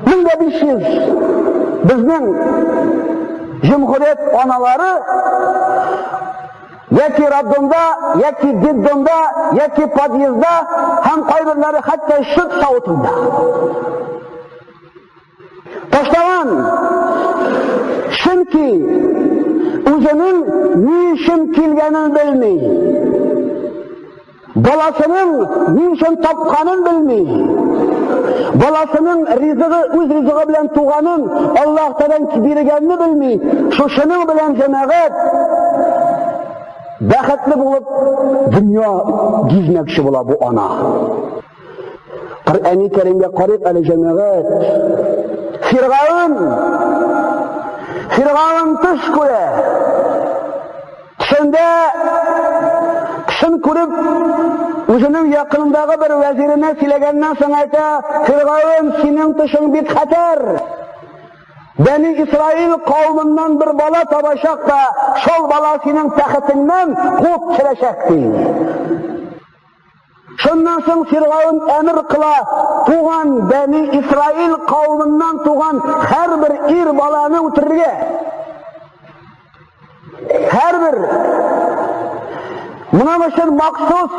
1500 безнең җөмһүрият аналары яки роддомда, яки детдомда, яки подъездда һәм кайберләре хәтта чүп савытында. Ташлаган. Чөнки үзенең ни өчен килгәнен белми. Баласының ни өчен тапканын белми. Баласының ризыгы үз ризыгы белән туганын, Аллаһ Тәгаләдән биргәнне белми. Шушының белән җәмәгать бәхетле булып дөнья гизмәкче була бу ана. Коръәни Кәримгә карыйк әле җәмәгать. Фиргаун Фиргаун төш күрә. Төшендә төшен күреп, үзенең якынындагы бер вәзиренә сөйләгәннән соң әйтә, Фиргаун, синең төшең бик хәтәр. Бәни Исраил кавымыннан бер бала табачак та, шул бала синең тәхетеңнән куып төшерәчәк, ди. Шуннан соң Фиргаун әмер кыла, туган Бәни Исраил кавымыннан туган һәрбер ир баланы үтерергә. Һәрбер. Моның өчен махсус,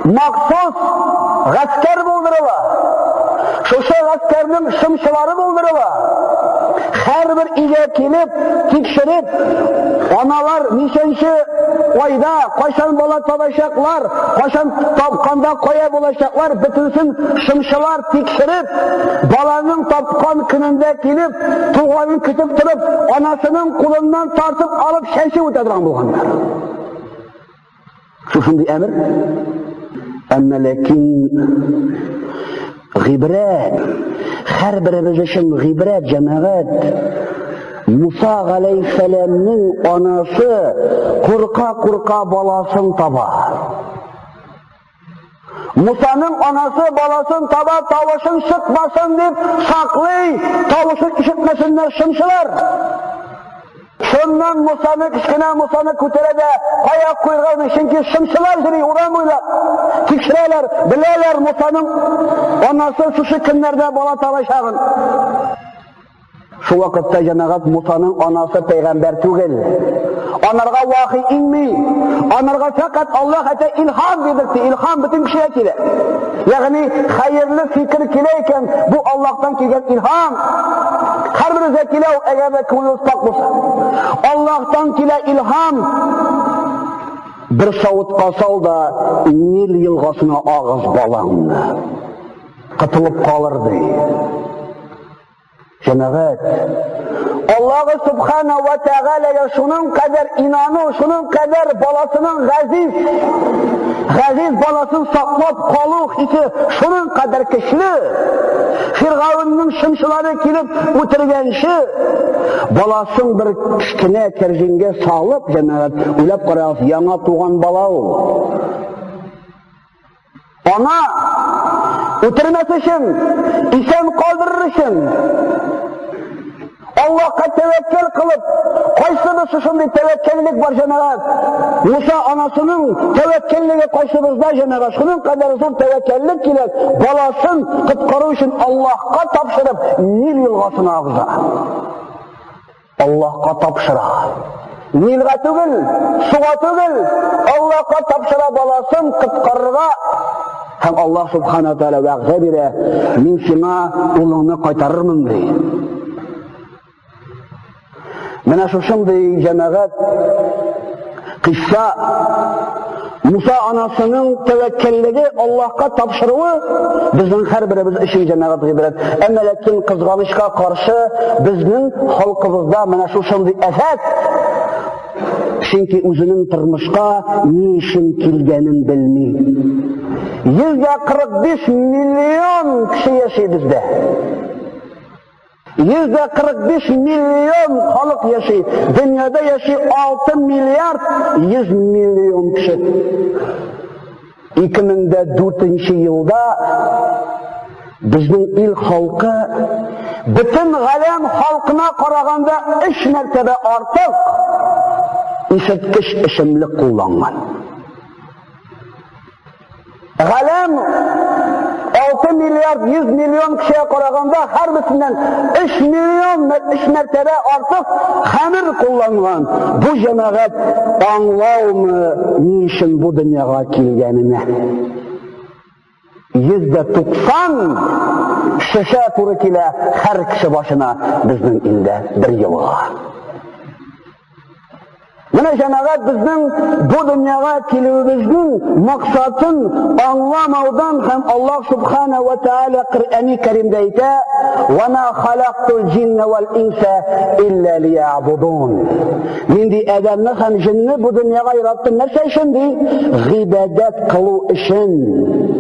махсус гаскәр булдырыла. Шушы гаскәрнең шымчылары булдырыла. Һәрбер өйгә килеп, тикшереп, аналар ничәнче айда, кайчан бала табачаклар, кайчан тапканда кая булачаклар, бөтенесен шымчылар тикшереп, баланың тапкан көнендә килеп, туганын көтеп торып, анасының кулыннан тартып алып чәнчеп үтә торган булганнар. Шушындый әмер. Әмма ләкин гыйбрәт, һәрберебез өчен гыйбрәт, җәмәгать. Муса галәйһиссәламнең анасы курка-курка баласын таба. Мусаның анасы баласын таба, тавышын чыкмасын дип саклый, тавышын ишетмәсеннәр шымчылар. Шуннан Мусаны, кечкенә Мусаны күтәрә дә кая куйган, чөнки шымчылар йөри урам буйлап. Тикшерәләр, беләләр Мусаның анасы шушы көннәрдә бала табачагын. Шул вакытта җәмәгать Мусаның анасы пәйгамбәр түгел. Анарга вахи инми. Анарга фәкать Аллаһ әйтә илһам бирдек. Илһам бөтен кешегә килә. Ягъни хәерле фикер килә икән, бу Аллаһтан килгән илһам. Һәрберебезгә килә ул, әгәр дә күңелебез пакь булса. Аллаһтан килә илһам. Бер савытка сал да Нил елгасына агыз балаңны. Котылып калыр ди. Җәмәгать, Аллаһ Субхана ва Тәгаләгә шуның кадәр инану, шуның кадәр баласының газиз, газиз баласын саклап калу хисе шуның кадәр көчле. Фиргавеннең шымчылары килеп үтергәнче, баласын бер кечкенә кәрҗингә салып, җәмәгать, уйлап карагыз, яңа туган бала ул. Аңа үтермәс өчен, исән калдырыр өчен Аллаһка тәвәккәл кылып, кайсыбыз шушындый тәвәккәллек бар җәмәгать? Муса анасының тәвәккәллеге кайсыбызда җәмәгать? Шуның кадәр зур тәвәккәллек кирәк, баласын коткару өчен Аллаһка тапшырып, Нил елгасына агыза. Аллаһка тапшыра. Нилгә түгел, суга түгел, Аллаһка тапшыра баласын коткарырга. Һәм Аллаһ субхана тааля вәгъдә бирә, мин сиңа улыңны кайтарырмын ди. Менә шушындый җәмәгать кыйсса Муса анасының тәвәккәллеге Аллаһка тапшыруы безнең һәрберебез өчен җәмәгать гыйбрәт. Әмма ләкин кызганычка каршы безнең халкыбызда менә шушындый афәт, чөнки үзенең тормышка ни өчен килгәнен белми. 145 миллион кеше яши бездә. 145 миллион халык яши. Дөньяда яши 6 миллиард 100 миллион кеше. 2004 елда безнең ил халкы бөтен галәм халкына караганда 3 мәртәбә артык исерткеч эчемлек кулланган. Галәм 6 миллиард 100 миллион кешегә караганда һәрберсеннән 3 миллион 3 мәртәбә артык хәмер кулланган. Бу җәмәгать аңлаумы ни өчен бу дөньяга килгәненә? 90% шешә туры килә һәр кеше башына безнең илдә бер елга. Менә җәмәгать безнең бу дөньяга килүебезнең максатын аңламаудан һәм Аллаһ субхана ва тааля Коръәни Кәримдә әйтә: "Ва ма халактул җинна вал инса илля лиябудун". Мин ди адәмне һәм җинне бу дөньяга яраттым нәрсә өчен ди? Гыйбадәт кылу өчен.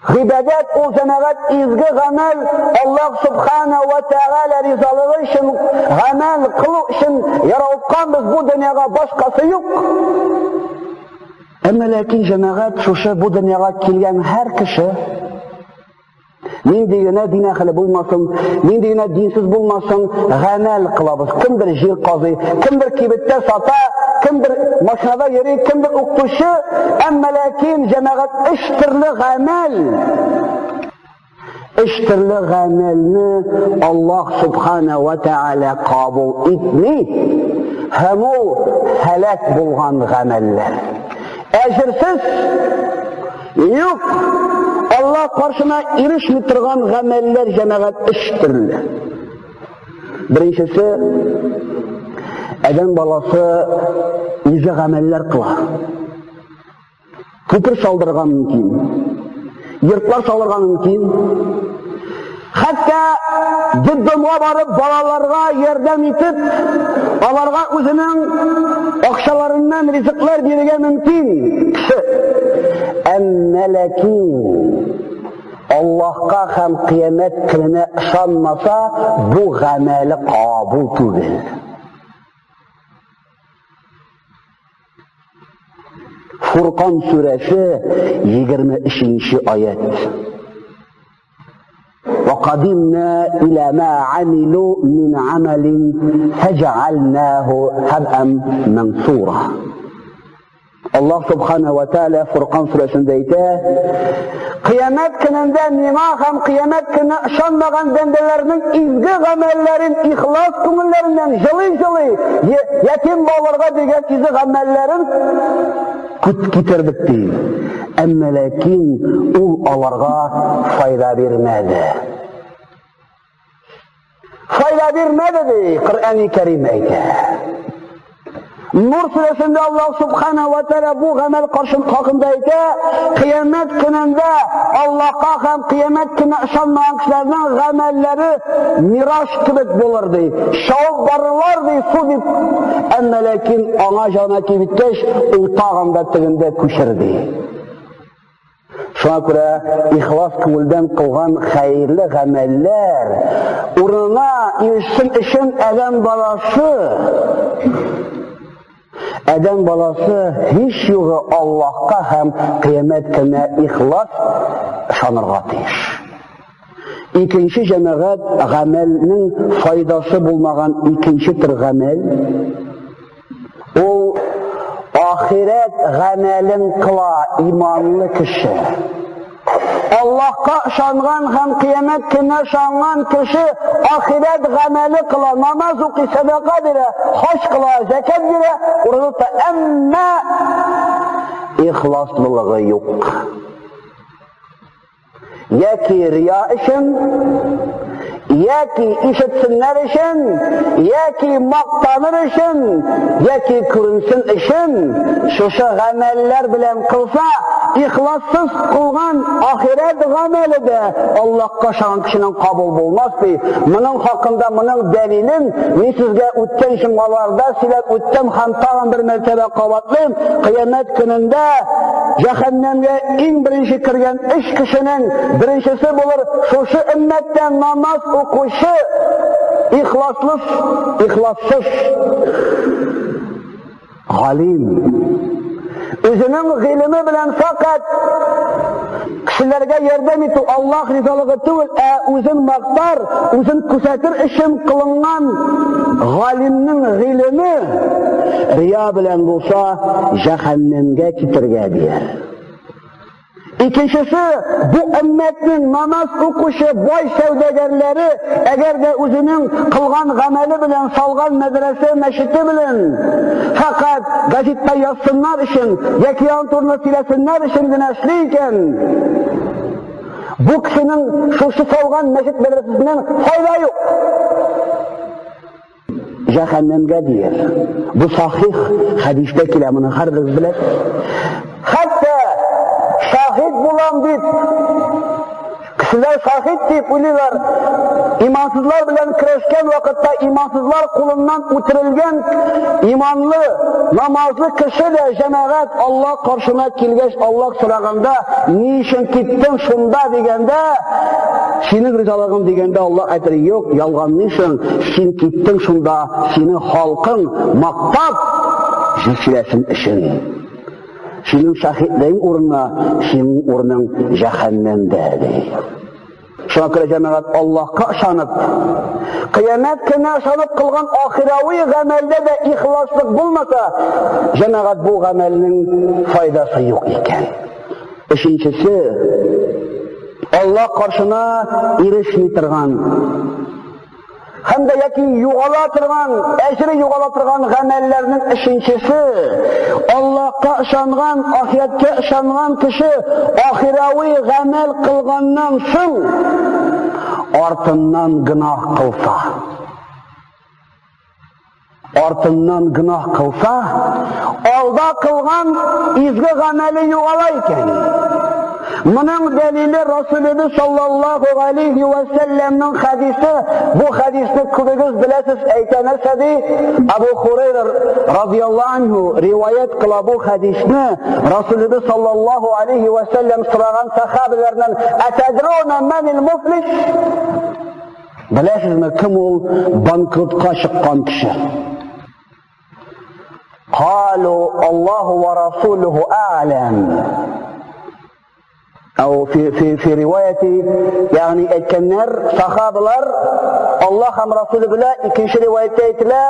Гыйбадәт ул җәмәгать изге гамәл, Аллаһ субхана ва тәгалә ризалыгы өчен гамәл кылу өчен яралтканбыз бу дөньяга, башкасы юк. Әмма ләкин җәмәгать шушы бу дөньяга килгән һәр кеше нинди генә дин әһеле булмасын, нинди генә динсез булмасын, гамәл кылабыз. Кемдер җир казый, кемдер кибеттә сата, кемдер машинада йөри, кемдер укытучы, әмма ләкин җәмәгать өч төрле гамәл. Өч төрле гамәлне Аллаһ субхана ва тааля кабул итми, һәм ул һәлак булган гамәлләр. Әҗерсез юк, Аллаһ каршына ирешми торган гамәлләр җәмәгать өч төрле. Беренчесе, адәм баласы үзе гамәлләр кыла. Күпер салдырырга мөмкин, йортлар салырга мөмкин. Хәтта детдомга барып балаларга ярдәм итеп, аларга үзенең акчаларыннан ризыклар бирергә мөмкин кеше. Әмма ләкин Аллаһка һәм кыямәт көненә ышанмаса, бу гамәле кабул түгел. Фуркан сүрәсе 23 аят. وقدمنا إلى ما عملوا من عمل فجعلناه هبءا منثورا. Аллаһ Субхана ва Тааля Фуркан сүрәсендә әйтә: Кыямәт көнендә миңа һәм кыямәт көненә ышанмаган бәндәләрнең изге гамәлләрен ихлас күңелләреннән җылый-җылый ятим балаларга биргән изге гамәлләрен китердек ди. Әмма ләкин ул аларга файда бирмәде. Файда бирмәде ди, Коръәни Кәрим әйтә. Нур сүрәсендә Аллаһ Субхана ва Тааля бу гамәл каршын хакында әйтә, кыямәт көнендә Аллаһка һәм кыямәт көненә ышанмаган кешеләрнең гамәлләре мираж кебек булыр ди. Шауып барырлар ди, су дип. Әмма ләкин аңа җана килеп җиткәч, ул тагын да тегендә күчер ди. Шуңа күрә ихлас күңелдән кылган хәерле гамәлләр урынына ирешсен өчен адәм баласы һич югы Аллаһка һәм кыямәт көненә ихлас ышанырга тиеш. Икенче җәмәгать гамәлнең файдасы булмаган икенче төр гамәл ул ахирәт гамәлен кыла иманлы кеше. Аллаһка ышанган һәм кыямәт көненә ышанган кеше ахирәт гамәле кыла, намаз укый, сәдака бирә, хаҗ кыла, зәкят бирә, урында әмма ихласлылыгы юк. Яки рия өчен, яки ишетсеннәр өчен, яки мактаныр өчен, яки күренсен өчен шушы гамәлләр белән кылса, ихлассыз кылган ахирәт гамәле дә Аллаһка ышанган кешенең кабул булмас ди. Моның хакында, моның дәлилен мин сезгә үткән җомгаларда сөйләп үттем һәм тагын бер мәртәбә кабатлыйм. Кыямәт көнендә җәһәннәмгә иң беренче кергән өч кешенең беренчесе булыр шушы өммәттән намаз укучы ихлассыз галим. Үзенең гыйлеме белән фақат кешеләргә ярдәм итү Аллаһ ризалыгы түгел, ә үзен мактар, үзен күрсәтер өчен кылынган галимнең гыйлеме рия белән булса җәһәннәмгә китергә дияр. Икенчесе, бу өммәтнең намаз укучы бай сәүдәгәрләре, әгәр дә үзенең кылган гамәле белән салган мәдрәсә мәчете белән фақат газетта язсыннар өчен яки аның турында сөйләсеннәр өчен генә эшли икән, бу кешенең шушы салган мәчет мәдрәсәсеннән файда юк. Җәһәннәмгә дияр. Бу сахих хәдистә килә, моны һәрберебез белә. Хәтта шаһид булам дип, кешеләр шаһид дип уйлыйлар. Имансызлар белән көрәшкән вакытта имансызлар кулыннан үтерелгән иманлы, намазлы кеше дә җәмәгать Аллаһ каршына килгәч, Аллаһ сораганда, ни өчен киттең шунда дигәндә, синең ризалыгың дигәндә Аллаһ әйтер, юк, ялганлыйсың, син киттең шунда, синең халкың мактап сөйләсен өчен. Синең шаһитлегең урынына, синең урының җәһәннәмдә, ди. Шуңа күрә җәмәгать Аллаһка ышанып, кыямәт көненә ышанып кылган ахирави гамәлдә дә ихласлык булмаса, җәмәгать бу гамәлнең файдасы юк икән. Өченчесе, Аллаһ каршына ирешми торган һәм дә яки югала торган, әҗре югала торган гамәлләрнең өченчесе, Аллаһка ышанган, ахирәткә ышанган кеше ахирави гамәл кылганнан соң артыннан гөнаһ кылса, артыннан гөнаһ кылса, алда кылган изге гамәле югала икән. Моның дәлиле Расулыбыз саллаллаһу алейхи ва сәлләмнең хәдисе. Бу хәдисне күбегез беләсез, әйтә нәрсә ди? Абу Хурайра радияллаһу анһу риваять кыла бу хәдисне. Расулыбыз саллаллаһу алейхи ва сәлләм сораган сахабалардан: "Атадруна манил муфлис?" Беләсезме, кем ул банкротка чыккан кеше? Калу Аллаһу ва расулуху а'лам. Ау фи фи фи риваяти, ягъни әйткәннәр сахабалар, Аллаһ һәм Расулы белә, икенче риваятьтә әйтелә,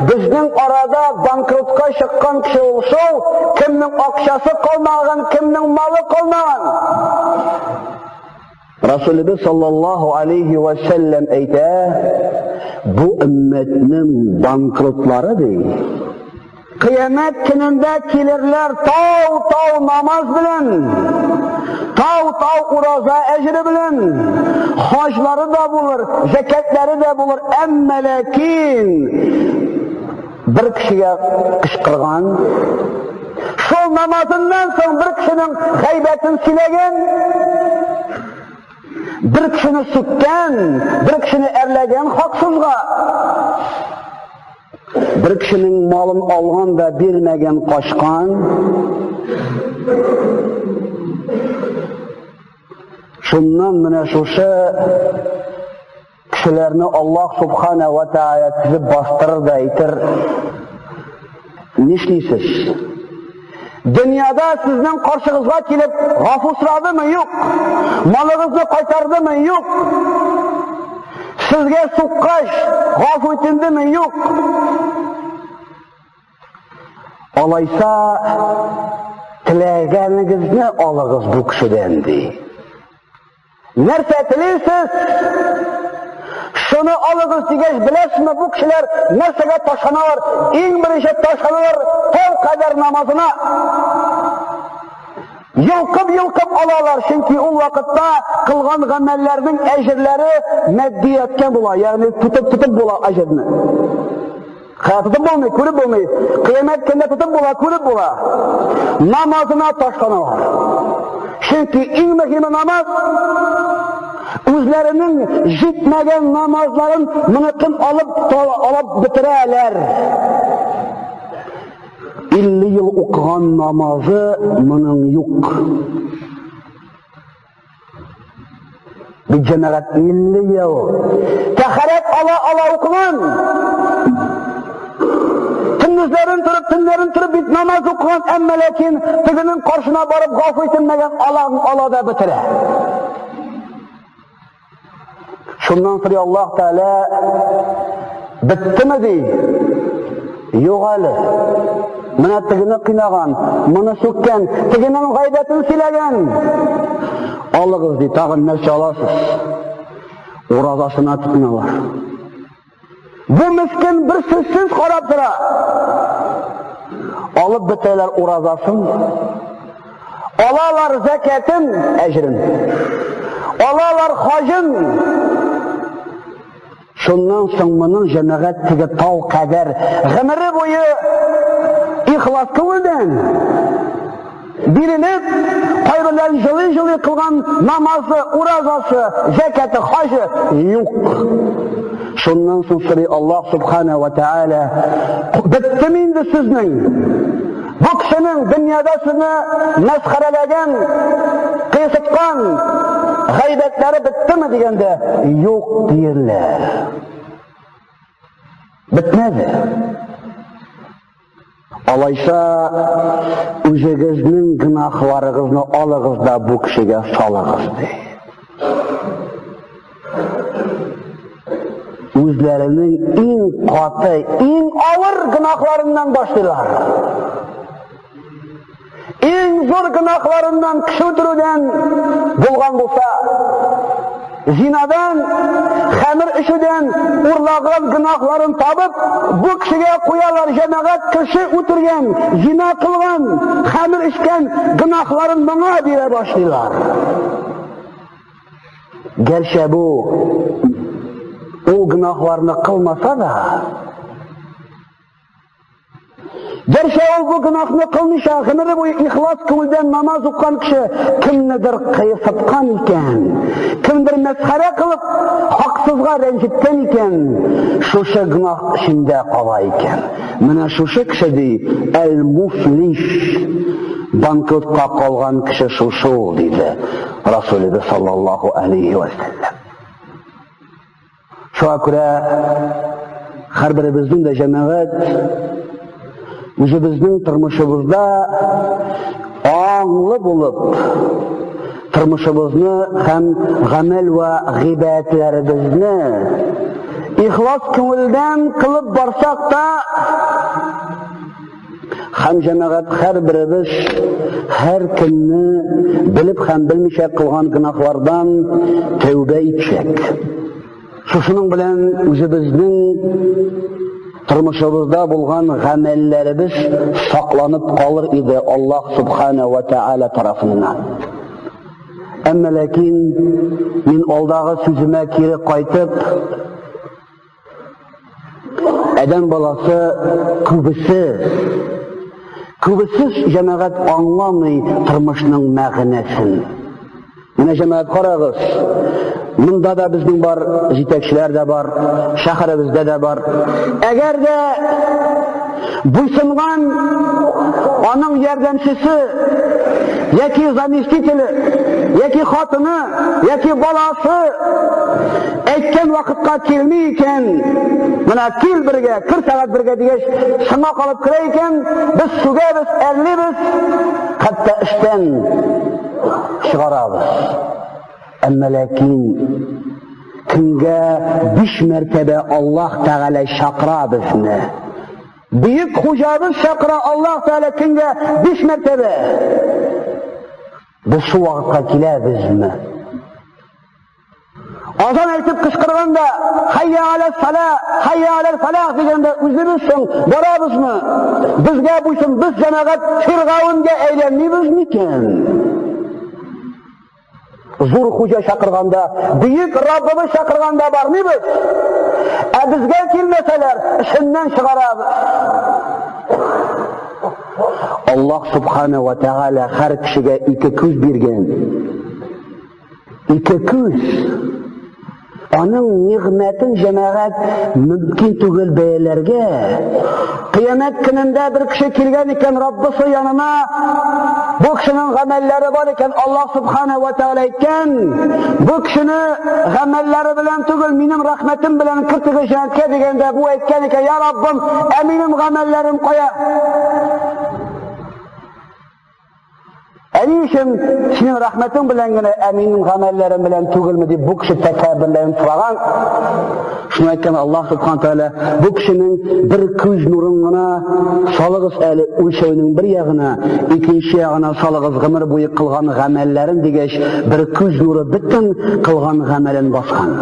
безнең арада банкротка чыккан кеше ул шул, кемнең акчасы калмаган, кемнең малы калмаган. Расулыбыз саллаллаһу алейхи ва сәлләм әйтә, бу өммәтнең банкротлары ди. Кыямәт көнендә килерләр тау-тау намаз белән, тау-тау ураза әҗере белән, хаҗлары да булыр, зәкәтләре дә булыр, әмма ләкин бер кешегә кычкырган, шул намазыннан соң бер кешенең гайбәтен сөйләгән, бер кешене сүккән, бер кешене әрләгән хаксызга, Бер кешенең малын алган да бирмәгән, качкан. Шуннан менә шушы кешеләрне Аллаһ субхана ва тааля тезеп бастырыр да әйтер, нишлисез? Дөньяда сезнең каршыгызга килеп гафу сорадымы? Юк. Малыгызны кайтардымы? Юк. Сезгә суккач, гафу итендеме? Юк. Алайса, теләгәнегезне алыгыз бу кешедән, ди. Нәрсә телисез? Шуны алыгыз дигәч, беләсезме, бу кешеләр нәрсәгә ташланалар? Иң беренче ташланалар тау кадәр намазына. Йолкып-йолкып алалар, чөнки ул вакытта кылган гамәлләрнең әҗерләре матдияткә була, ягъни тотып-тотып була әҗерне. Хә, тотып булмый, күреп булмый. Кыямәт көндә тотып була, күреп була. Намазына ташланалар. Чөнки иң мөһиме намаз үзләренең җитмәгән намазларын моныкын алып алып бетерәләр. 50 ел укыган намазы моның юк. Бит җәмәгать 50 ел. Тәхәрәт ала ала укыган. Көндезләрен торып, төннәрен торып бит намаз укыган, әмма ләкин тегенең каршына барып гафу ителмәгән ала ала да бетерә. Шуннан сорый Аллаһ Тәгалә, беттеме ди? Юк әле. Менә тегене кыйнаган, моны сүккән, тегенең гайбәтен сөйләгән. Алыгыз ди, тагын нәрсә аласыз? Уразасына тотыналар. Бу мескен бер сүзсез карап тора. Алып бетерәләр уразасын. Алалар зәкәтен, әҗрен. Алалар хаҗын. Шуннан соң моның җәмәгать теге тау кадәр гомере буе ихлас күңелдән бирелеп, кайберләрен җылый-җылый кылган намазы, уразасы, зәкәте, хаҗы юк. Шуннан соң сорый Аллаһ субхана ва тааля, беттеме инде сезнең? Бу кешенең дөньяда сезне мәсхәрәләгән, кыйсыткан гайбәтләре беттеме дигәндә, юк диерләр. Бетмәде. Алайса, үзегезнең гөнаһларыгызны алыгыз да бу кешегә салыгыз, ди. Үзләренең иң каты, иң авыр гөнаһларыннан башлыйлар. Иң зур гөнаһларыннан кеше үтерүдән булган булса, зинадан, хәмер эчүдән урлаган гөнаһларын табып, бу кешегә куялар, җәмәгать кеше үтергән, зина кылган, хәмер эчкән гөнаһларын моңа бирә башлыйлар. Гәрчә бу ул гөнаһларны кылмаса да, Гәрчә ул бу гөнаһны кылмыйча, гомере буе ихлас күңелдән намаз укыган кеше кемнедер кыйсыткан икән, кемдер мәсхәрә кылып, хаксызга рәнҗеткән икән, шушы гөнаһ эчендә кала икән. Менә шушы кеше ди, әл-муфлис, банкротка калган кеше шушы ул, диде Расулыбыз саллаллаһу алейхи ва сәлләм. Шуңа күрә һәрберебезнең дә җәмәгать үзебезнең тормышыбызда аңлы булып, Тормышыбызны һәм гамәл вә гыйбадәтләребезне ихлас күңелдән кылып барсак та, һәм җәмәгать һәрберебез һәр көнне белеп һәм белмичә кылган гөнаһлардан тәүбә итсәк, шушының белән үзебезнең тормышыбызда булган гамәлләребез сакланып калыр иде Аллаһ субхана ва тааля тарафыннан. Әмма ләкин мин алдагы сүземә кире кайтып, адәм баласы күбесе, күбесе җәмәгать аңламый тормышның мәгънәсен. Менә җәмәгать карагыз, монда да безнең бар, җитәкчеләр дә бар, шәһәребездә дә бар. Әгәр дә буйсынган аның ярдәмчесе яки заместителе, яки хатыны, яки баласы әйткән вакытка килми икән, менә кил бергә, кер сәгать бергә дигәч, сыңа калып керә икән, без сүгәбез, әрлибез, хәтта эштән чыгарабыз. Әмма ләкин көнгә 5 мәртәбә Аллаһ Тәгалә чакыра безне. Бөек хуҗабыз чакыра Аллаһ Тәгалә көнгә 5 мәртәбә. Без шул вакытка киләбезме? Азан әйтеп кычкырганда, «Хайя аля сала, хайя аля фалах» дигәндә үзебез соң барабызмы? Безгә буйсын, без җәмәгать Фиргавенгә әйләнмибез микән? Зур хуҗа чакырганда, бөек Раббыбыз чакырганда бармыйбыз. Ә безгә килмәсәләр, эшеннән чыгарабыз. Аллаһ субхана ва тааля һәр кешегә ике күз биргән. Ике күз. Аның нигъмәтен җәмәгать мөмкин түгел бәяләргә. Кыямәт көнендә бер кеше килгән икән Раббысы янына, бу кешенең гамәлләре бар икән, Аллаһ субхана ва тааля әйткән, бу кешене гамәлләре белән түгел, минем рәхмәтем белән кертегез җәннәткә дигәндә, бу әйткән икән, я Раббым, ә минем гамәлләрем кая? Ә ни өчен синең рәхмәтең белән генә, ә минем гамәлләрем белән түгелме дип бу кеше тәкәбберләнеп сораган. Шуны әйткән Аллаһ субхана тааля, бу кешенең бер күз нурын гына салыгыз әле үлчәүнең бер ягына, икенче ягына салыгыз гомер буе кылган гамәлләрен дигәч, бер күз нуры бөтен кылган гамәлен баскан.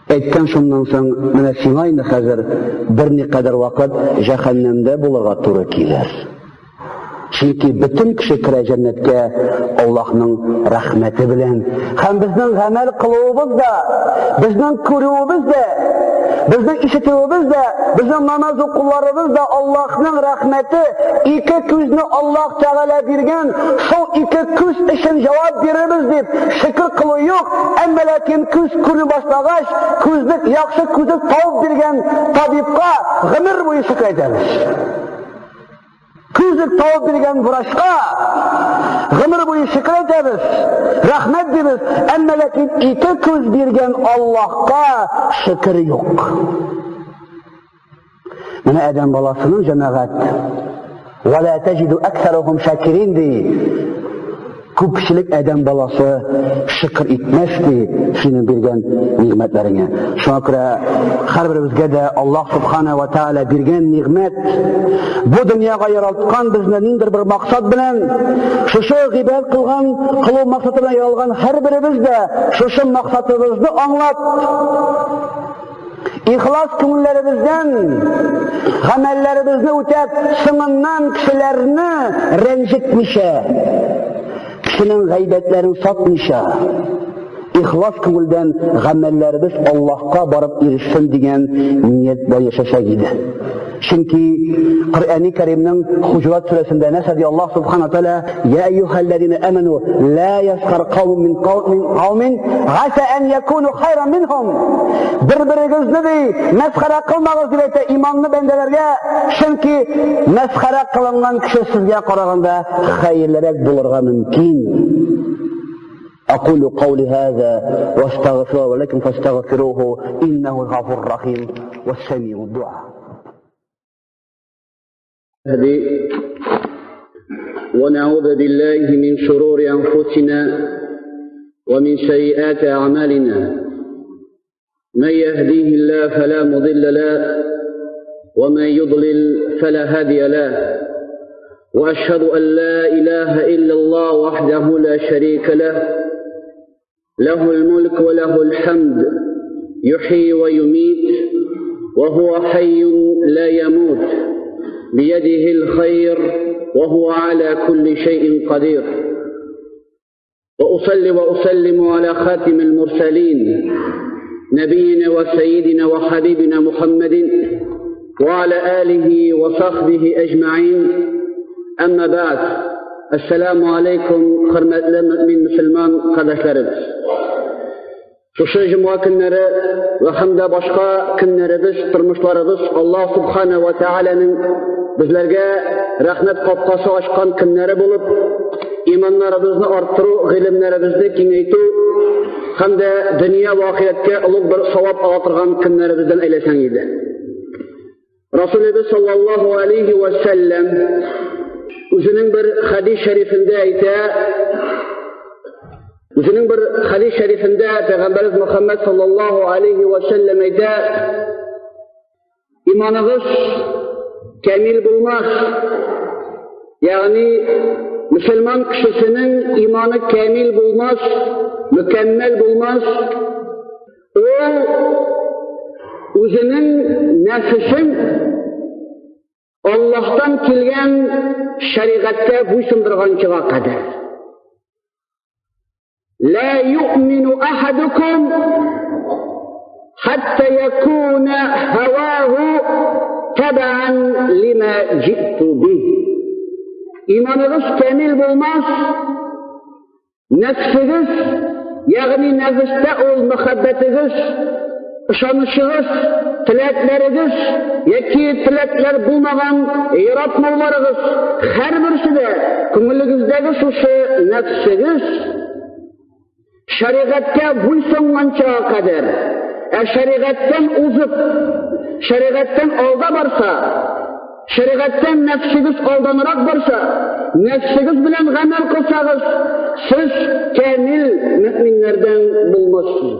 Әйткән шуннан соң, менә сиңа инде хәзер берникадәр вакыт җәһәннәмдә булырга туры килер. Чөнки бөтен кеше керә җәннәткә Аллаһның рәхмәте белән. Һәм безнең гамәл кылуыбыз да, безнең күрүебез дә, безнең ишетүебез дә, безнең намаз укуларыбыз да Аллаһның рәхмәте. Ике күзне Аллаһ Тәгалә биргән, шул ике күз өчен җавап бирербез дип шөкер кылу юк. Әмма ләкин күз күрми башлагач, күзлек яхшы күзлек табып биргән табибка гомер буе шөкер әйтәбез. Күзлек табып биргән врачка гомер буе шөкер әйтәбез, рәхмәт дибез, әмма ләкин ике күз биргән Аллаһка шөкер юк. Менә адәм баласының җәмәгать «Ва ла таҗиду аксарахум шакирин» ди. Күпчелек адәм баласы шөкер итмәс ди синең биргән нигъмәтләреңә. Шуңа күрә һәрберебезгә дә Аллаһ субхана ва тааля биргән нигъмәт бу дөньяга яралткан безне ниндидер бер максат белән, шушы гыйбадәт кылган, кылу максаты белән яралган һәрберебез дә шушы максатыбызны аңлап, ихлас күңелләребездән гамәлләребезне үтәп, соңыннан кешеләрне рәнҗетмичә, кешенең гайбәтләрен сатмыйча, ихлас күңелдән гамәлләребез Аллаһка барып ирешсен дигән ният белән яшәсәк иде. Чөнки Коръәни Кәримнең Хуҗурат сүрәсендә нәрсә ди Аллаһ субхана тааля? Я әйюһәлләзина аману ла ясхар каумун мин каумин аса ан якуну хайран минһум. Бер-берегезне ди мәсхәрә кылмагыз дип әйтә иманлы бәндәләргә, чөнки мәсхәрә кылынган кеше сезгә караганда хәерлерәк булырга мөмкин. أقول قولي هذا واستغفر ولكم فاستغفروه إنه الغفور الرحيم والسميع الدعاء. هدي ونعوذ بالله من شرور أنفسنا ومن سيئات أعمالنا. من يهديه الله فلا مضل له ومن يضلل فلا هادي له، وأشهد أن لا إله إلا الله وحده لا شريك له، له الملك وله الحمد، يحيي ويميت وهو حي لا يموت، بيده الخير وهو على كل شيء قدير. وأصلي وأسلم على خاتم المرسلين نبينا وسيدنا وحبيبنا محمد وعلى آله وصحبه أجمعين. أما بعد، السلام عليكم хөрмәтле мөэмин мөселман кардәшләребез. Шушы җомга көннәре вә һәм дә башка көннәребез, тормышларыбыз Аллаһ Субхана ва Тааляның безләргә рәхмәт капкасы ачкан көннәре булып, иманнарыбызны арттыру, гыйлемнәребезне киңәйтү һәм дә дөнья вә ахирәткә олуг бер савап ала торган көннәребездән әйләсәң иде. Расулыбыз саллаллаһу алейхи ва сәлләм үзенең бер хәдис шәрифендә әйтә, үзенең бер хәдис шәрифендә Пәйгамбәребез Мөхәммәд саллаллаһу алейхи ва сәлләм әйтә: иманыгыз камил булмас, ягъни мөселман кешесенең иманы камил булмас, мөкәммәл булмас, ул үзенең нәфесен Аллаһтан килгән шәригатькә буйсындырганчыга кадәр. لا يؤمن أحدكم حتى يكون هواه تبعا لما جئت به. Иманыгыз камил булмас, нәфсегез, ягъни нәфестә ул мәхәббәтегез, ышанычыгыз, теләкләрегез яки теләкләр булмаган яратмауларыгыз, һәрберсе дә күңелегездәге шушы нәфсегез шәригатькә буйсынганча кадәр, ә шәригатьтән узып, шәригатьтән алда барса, шәригатьтән нәфсегез алданрак барса, нәфсегез белән гамәл кылсагыз, сез камил мөэминнәрдән булмассыз.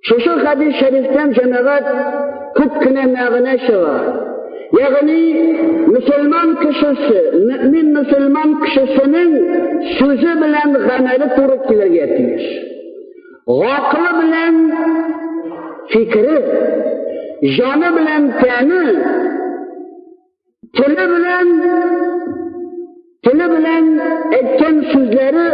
Шушы хәдис шәрифтән, җәмәгать, күп кенә мәгънә чыга. Ягъни мөселман кешесе, мөэмин мөселман кешесенең сүзе белән гамәле туры килергә тиеш. Гакылы белән фикере, җаны белән тәне, теле белән әйткән сүзләре,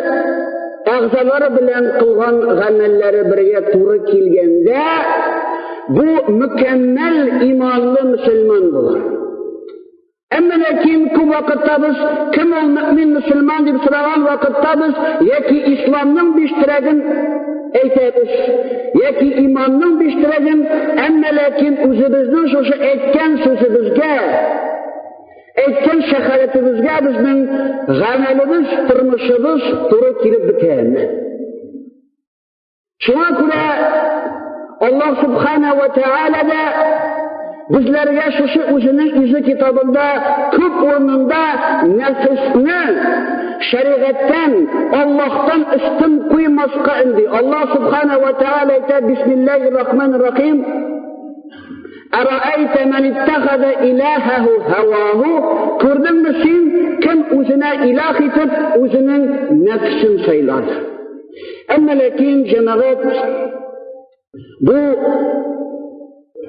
әгъзалары белән кылган гамәлләре бергә туры килгәндә, бу мөкәммәл иманлы мөселман булыр. Әмма ләкин күп вакытта без кем ул мөэмин мөселман дип сораган вакытта без яки исламның биш терәген әйтәбез, яки иманның биш терәген, әмма ләкин үзебезнең шушы әйткән сүзебезгә, әйткән шәһадәтебезгә безнең гамәлебез, тормышыбыз туры килеп бетәме? Шуңа күрә Аллаһ Субхана ва Тааля да безләргә шушы үзенең изге китабында күп урынында нәфесне шәригатьтән, Аллаһтан өстен куймаска өнди. Аллаһ Субхана ва Тааля әйтә: Бисмиллаһир Рахманир Рахим. Араайта ман иттахаза илахаху һаваху. Күрдеңме син, кем үзенә илах итеп үзенең нәфсен сайлады? Әмма ләкин, җәмәгать, бу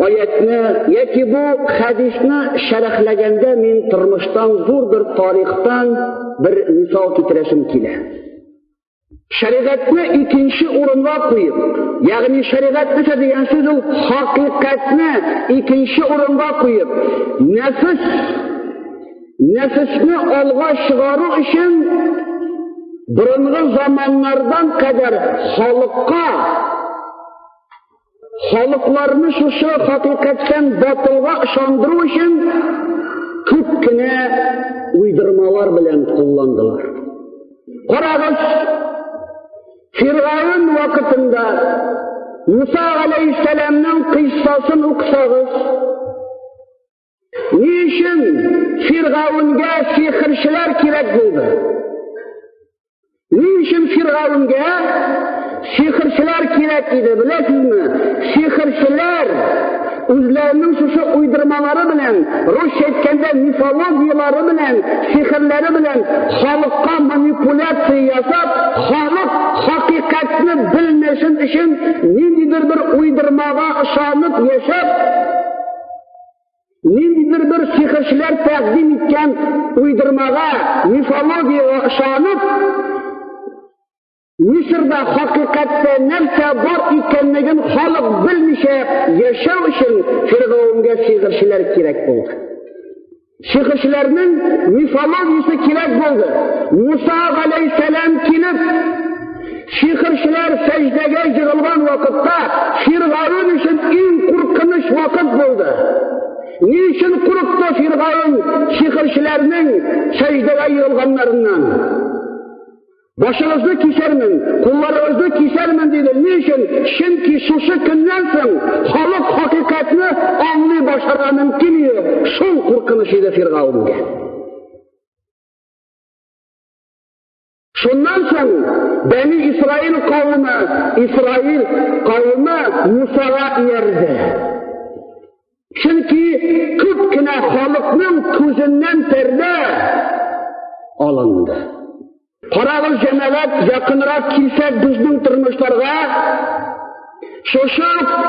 аятны яки бу хәдисне шәрехләгәндә мин тормыштан зур бер тарихтан бер мисал китерәсем килә. Шәригатьне икенче урынга куеп, ягъни шәригать нәрсә дигән сүз ул, хакыйкатьне икенче урынга куеп, нәфесне алга чыгару өчен борынгы заманнардан кадәр халыкка халыкларны шушы хакыйкатьтән батылга ышандыру өчен күп кенә уйдырмалар белән кулландылар. Карагыз, Фиргавен вакытында Муса алейхиссәламның кыйссасын укысагыз, ни өчен Фиргавенгә сихерчеләр сихерчеләр кирәк булды? Ни өчен Фиргавенгә сихерчеләр кирәк иде, беләсезме? Сихерчеләр үзләренең шушы уйдырмалары белән, русча әйткәндә мифологияләре белән, сихерләре белән халыкка манипуляция ясап, халык хакыйкатьне белмәсен өчен ниндидер бер уйдырмага ышанып яшәп, ниндидер бер сихерчеләр тәкъдим иткән уйдырмага, мифологиягә ышанып, Мисырда хакыйкатьтә нәрсә бар икәнлеген халык белмичә яшәү өчен Фиргавенгә сихерчеләр кирәк булды. Сихерчеләрнең мифологиясе кирәк булды. Муса галәйһиссәлам килеп, сихерчеләр сәҗдәгә егылган вакытта Фиргавен өчен иң куркыныч вакыт булды. Ни өчен курыкты Фиргавен сихерчеләрнең сәҗдәгә егылганнарыннан? Башыгызны кисәрмен, кулларыгызны кисәрмен диде. Ни өчен? Чөнки шушы көннән соң халык хакыйкатьне аңлый башларга мөмкин иде. Шул куркыныч иде Фиргавенгә. Шуннан соң Бәни Исраил кавеме, Исраил кавеме Мусага иярде. Чөнки күп кенә халыкның күзеннән пәрдә алынды. Карагыз, җәмәгать, якынрак килсәк безнең тормышларга, шушы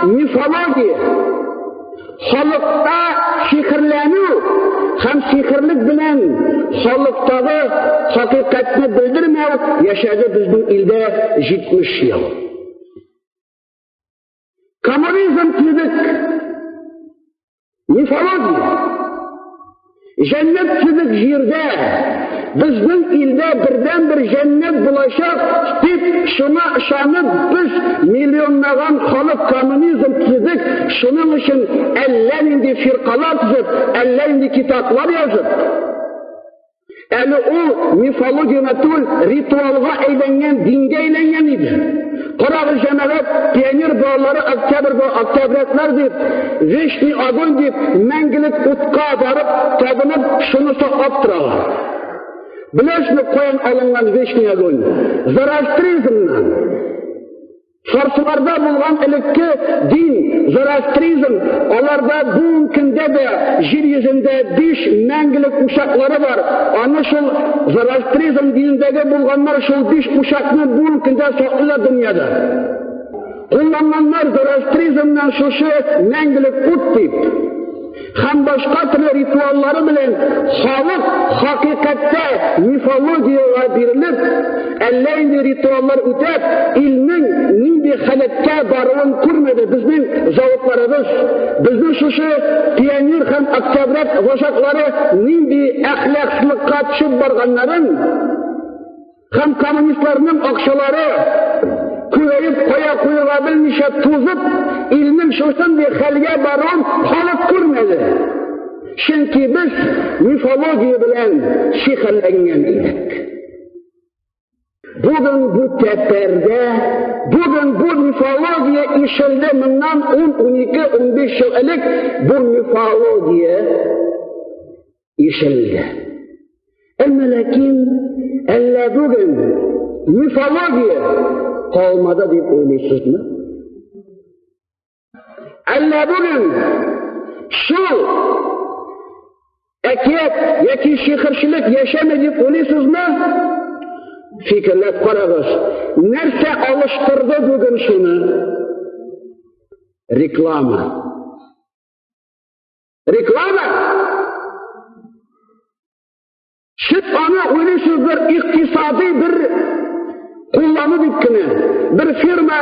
мифология, халыкта сихерләнү һәм сихерлек белән халыктагы хакыйкатьне белдермәү яшәде безнең илдә 70 ел. Коммунизм кебек мифология, җәннәт кебек җирдә безнең илдә бердән-бер җәннәт булачак дип шуңа ышанып без миллионлаган халык коммунизм төзедек, шуның өчен әллә нинди фиркалар төзеп, әллә нинди китаплар язып, Әле ул мифологияне түгел, ритуалга әйләнгән, дингә әйләнгән иде. Карагыз, җәмәгать, пионер балалары октябрь октябрятлар дип, вечный огонь дип, мәңгелек утка барып, табынып, шуны саклап торалар. Беләсезме, каян алынган вечный огонь? Зороастризмнан. Фарсыларда булган элекке дин, зороастризм, аларда бүгенге көндә дә җир йөзендә биш мәңгелек учаклары бар. Аны шул зороастризм динендәге булганнар шул биш учакны бүгенге көндә саклыйлар дөньяда. Кулланганнар зороастризмнан шушы мәңгелек ут дип. Һәм башка төрле ритуаллары белән халык хакыйкатьтә мифологиягә бирелеп, әллә инде ритуаллар үтәп, илнең нинди халәткә баруын күрмәде. Безнең заводларыбыз, безнең шушы пионер һәм октябрят вожаклары нинди әхлаксызлыкка төшеп барганнарын һәм коммунистларның акчалары күбәеп кая куярга белмичә тузып, илнең шушындый хәлгә баруын халык күрмәде. Чөнки без мифология белән сихерләнгән идек. Бүген бу тәпәрдә, бүген бу мифология ишелде моннан 10, 12, 15 ел элек бу мифология ишелде. Әмма ләкин әллә бүген мифология калмады дип уйлыйсызмы? Әллә бүген шул әкият яки сихерчелек яшәми дип уйлыйсызмы? Фикерләп карагыз. Нәрсә алыштырды бүген шуны? Реклама. Реклама! Сез аны уйлыйсыз бер икътисадый бер куллану дип кенә. Бер фирма,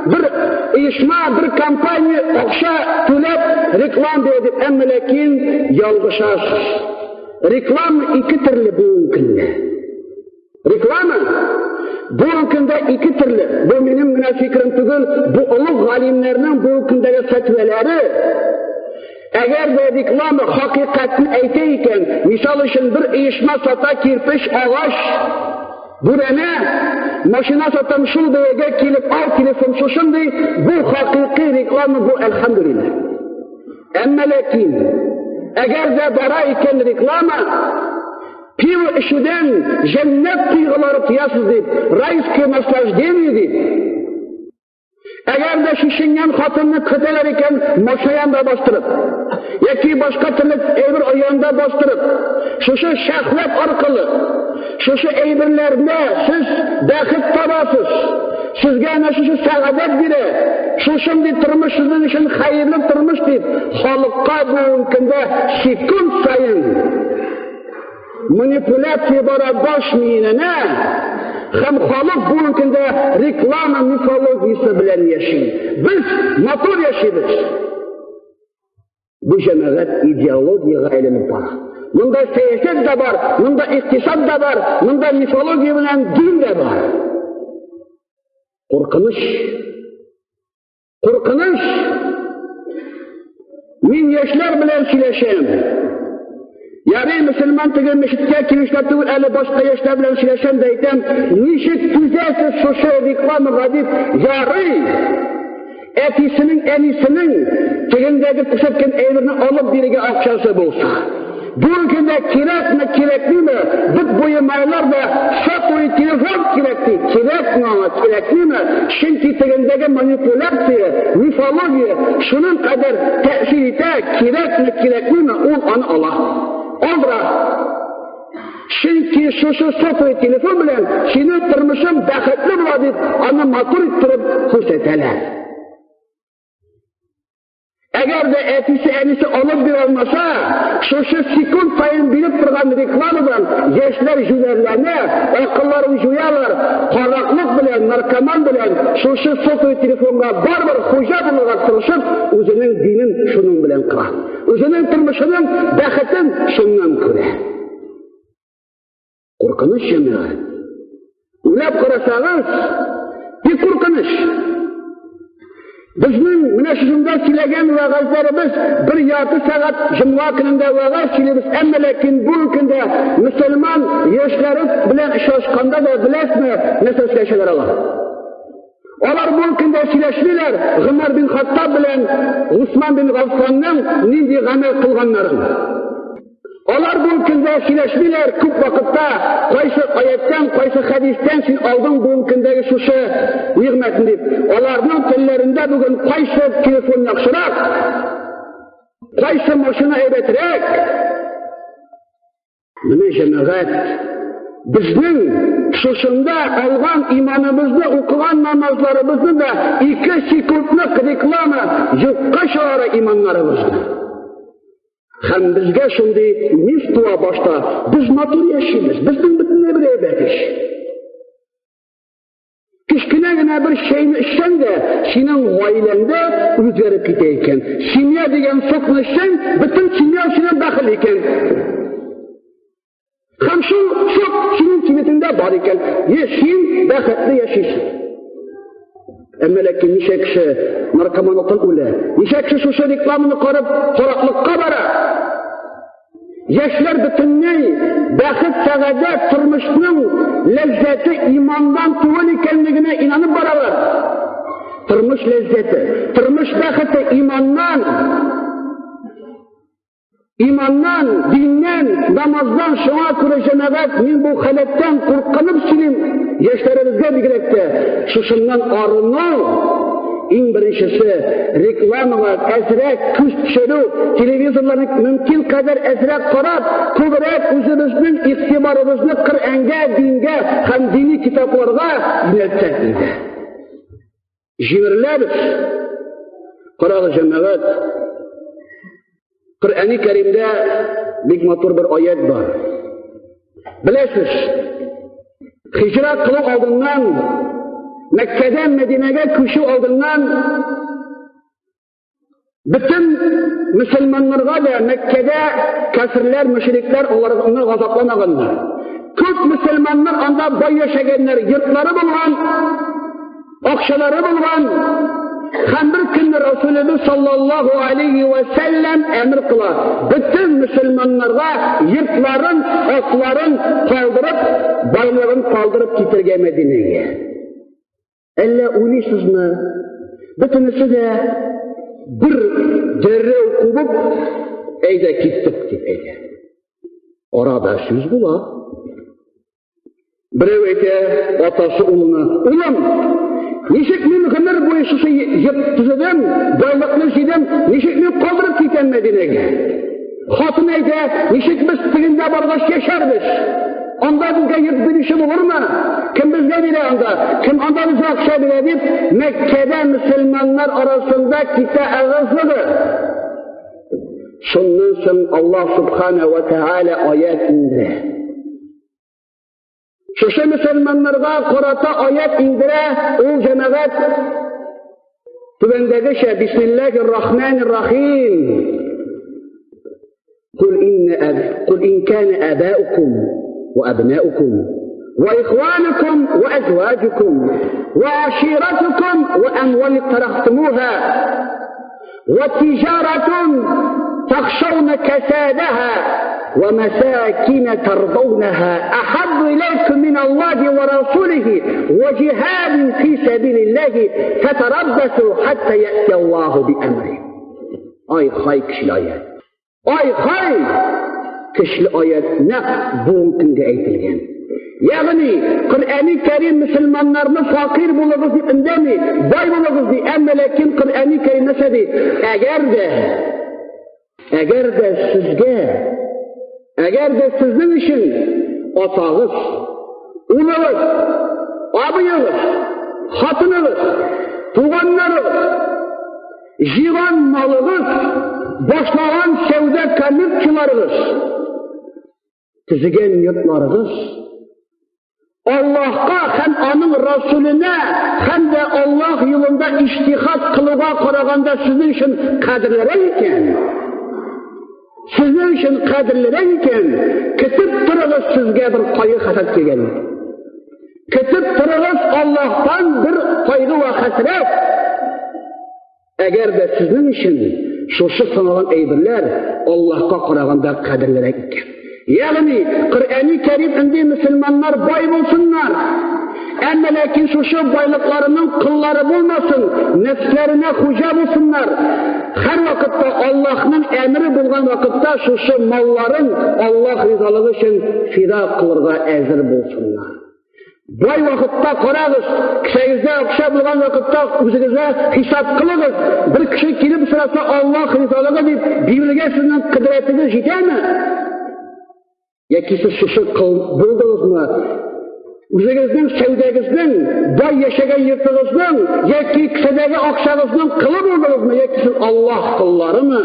бер оешма, бер компания акча түләп реклама бирә дип, әмма ләкин ялгышасыз. Реклама ике төрле бүгенге көндә. Реклама бүгенге көндә ике төрле. Бу минем генә фикерем түгел, бу олуг галимнәрнең бүгенге көндәге фәтвәләре. Әгәр дә реклама хакыйкатьне әйтә икән, мисал өчен бер оешма сата кирпеч, агач, бүрәнә, машина сатам шул бәягә килеп ал, телефон шушындый, бу хакыйкый реклама, бу әлхәмдүлилләһ. Әмма ләкин, әгәр дә бара икән реклама, Пиво эчүдән җәннәт тойгылары тоясыз дип, райское наслаждение дип. Әгәр дә шешенгән хатынны көтәләр икән, машина янында бастырып, яки башка төрле әйбер янында бастырып, шушы шәһвәт аркылы, шушы әйберләрдә сез бәхет табасыз, сезгә әнә шушы сәгадәт бирә, шушындый тормыш сезнең өчен хәерле тормыш дип, халыкка бүгенге көндә секунд саен манипуляция бара баш миенә, һәм халык бүгенге көндә реклама мифологиясе белән яши. Без матур яшибез. Бу җәмәгать идеологиягә әйләнеп бара. Монда сәясәт дә бар, монда икътисад да бар, монда мифология белән дин дә бар. Куркыныч. Куркыныч. Мин яшьләр белән сөйләшәм. Ярый, мөселман теге мәчеткә килүчеләр түгел, әле башка яшьләр белән сөйләшәм дә әйтәм, ничек түзәсез шушы рекламага дип, ярый. Әтисенең, әнисенең тегендәге күрсәткән әйберне алып бирергә акчасы булса. Бүгенге көндә кирәкме, кирәкмиме, бот буе малайлар да сотовый телефон кирәк ди. Кирәкме аңа, кирәкмиме? Чөнки тегендәге манипуляция, мифология шуның кадәр тәэсир итә, кирәкме, кирәкмиме, ул аны ала. Алдыра. Чөнки шушы сотовый телефон белән синең тормышың бәхетле була дип, аны матур иттереп күрсәтәләр. Әгәр дә әтисе, әнисе алып бирә алмаса, шушы секунд саен биреп торган рекламадан яшьләр җүләрләнә, акылларын җуялар, караклык белән, наркоман белән шушы сотовый телефонга барыбер хуҗа булырга тырышып, үзенең динен шуның белән кыра. Үзенең тормышының бәхетен шуннан күрә. Куркыныч җәмәгать. Уйлап карасагыз, бик куркыныч. Безнең менә шушында сөйләгән вәгазьләребез бер ярты сәгать җомга көнендә вәгазь сөйлибез, әмма ләкин бу көндә мөселман яшьләре белән очрашканда да беләсезме, нәрсә сөйләшәләр алар? Алар бу көндә сөйләшмиләр Гомәр бин Хаттаб белән Госман бин Гаффанның нинди гамәл кылганнарын. Алар бу көндә сөйләшмиләр күп вакытта, кайсы аяттан, кайсы хәдистән син алдың бу көндәге шушы нигъмәтне дип. Аларның телләрендә бүген кайсы телефон яхшырак, кайсы машина әйбәтрәк. Менә җәмәгать, безнең шушында алган иманыбызны, укыган намазларыбызны да 2 секундлык реклама юкка чыгара иманнарыбызны. Һәм безгә шундый миф туа башта, без матур яшибез, безнең бөтенләй бер әйбәт эш. Кечкенә генә бер чәйне эчсәң дә, синең гаиләңдә үзгәреп китә икән. Семья дигән сокны эчсәң, бөтен семья синең бәхетле икән. Һәм шул сок синең кибетеңдә бар икән. Е, син бәхетле яшисең. Әмма ләкин ничә кеше наркоманлыктан үлә, ничә кеше шушы рекламаны карап, караклыкка бара. Яшьләр бөтенләй бәхет, сәгадәт, тормышның ләззәте имандан түгел икәнлегенә инанып баралар. Тормыш ләззәте, тормыш бәхете иманнан. Иманнан, диннән, намаздан шуңа күрә җәмәгать, мин бу халәттән куркынып сөйлим, яшьләребезгә бигрәк тә шушыннан арыну, иң беренчесе рекламага әзрәк күз төшерү, телевизорларны мөмкин кадәр әзрәк карап, күбрәк үзебезнең игътибарыбызны Коръәнгә, дингә һәм дини китапларга юнәлтсәк иде. Җимереләбез. Карагыз, җәмәгать. Коръәни Кәримдә бик матур бер аят бар. Беләсез, хиҗрат кылу алдыннан, Мәккәдән Мәдинәгә күчү алдыннан бөтен мөселманнарга да Мәккәдә кәферләр, мөшрикләр аларны газапламаганнар. Күп мөселманнар анда бай яшәгәннәр, йортлары булган, акчалары булган. Һәм бер көнне Расулыбыз саллаллаһу алейхи ва сәлләм әмер кыла. Бөтен мөселманнарга йортларын, атларын калдырып, байлыгын калдырып китергә Мәдинәгә. Әллә уйлыйсызмы? Бөтенесе дә бер дәррәү кубып, әйдә киттек дип әйтә. Арада сүз була. Берәү әйтә атасы улына: "Улым, ничек мин гомер буе шушы йорт төзедем, байлыкны җыйдым, ничек мин калдырып китәм Мәдинәгә?" Хатын әйтә: "Ничек без тегендә баргач яшәрбез? Анда безгә йорт бирүче булырмы? Кем безгә бирә анда? Кем анда безгә акча бирә?" дип, Мәккәдә мөселманнар арасында китә ыгы-зыгы. Шуннан соң Аллаһ субхана ва тааля аят индерә. Шушы мөселманнарга карата аят индерә, ул җәмәгать түбәндәгечә: Бисмиллаһир рахманир рахим. قل إن أب... قل إن كان آباؤكم وأبناؤكم وإخوانكم وأزواجكم وعشيرتكم وأموال اقترفتموها وتجارة تخشون كسادها ومساكن ترضونها أحب إليكم من الله ورسوله وجهاد في سبيل الله فتربصوا حتى يأتي الله بأمره. Ай хай көчле аят. Ай хай көчле аят нәкъ бүгенге көнгә әйтелгән. Ягъни Коръәни Кәрим мөселманнарны факир булыгыз дип өндәми, бай булыгыз ди, әмма ләкин Коръәни Кәрим нәрсә ди? Әгәр дә әгәр дә сезгә әгәр дә сезнең өчен атагыз, улыгыз, абыегыз, хатыныгыз, туганнарыгыз, җыйган малыгыз, башлаган сәүдә коммерцияләрегез, төзегән йортларыгыз Аллаһка һәм аның Расуленә һәм дә Аллаһ юлында иҗтихад кылуга караганда сезнең өчен кадерлерәк икән, сезнең өчен кадерлерәк икән, көтеп торыгыз, сезгә бер кайгы хәсрәт килгән. Көтеп торыгыз Аллаһтан бер кайгы вә хәсрәт. Әгәр дә сезнең өчен шушы саналган әйберләр Аллаһка караганда кадерлерәк икән. Ягъни, Коръәни Кәрим инде мөселманнар бай булсыннар. Әмма ләкин шушы байлыкларының кыллары булмасын, нәфсләренә хуҗа булсыннар. Һәр вакытта Аллаһның әмере булган вакытта шушы малларын Аллаһ ризалыгы өчен фида кылырга әзер булсыннар. Бай вакытта карагыз, кесәгездә акча булган вакытта үзегезгә хисап кылыгыз. Бер кеше килеп сораса, Аллаһ ризалыгы дип бирергә сезнең кодрәтегез җитәме? Яки сез шушы кыл булдыгызмы? Үзегезнең сәүдәгезнең, бай яшәгән йортыгызның яки кесәдәге акчагызның кылы булдыгызмы, яки сез Аллаһ кылларымы?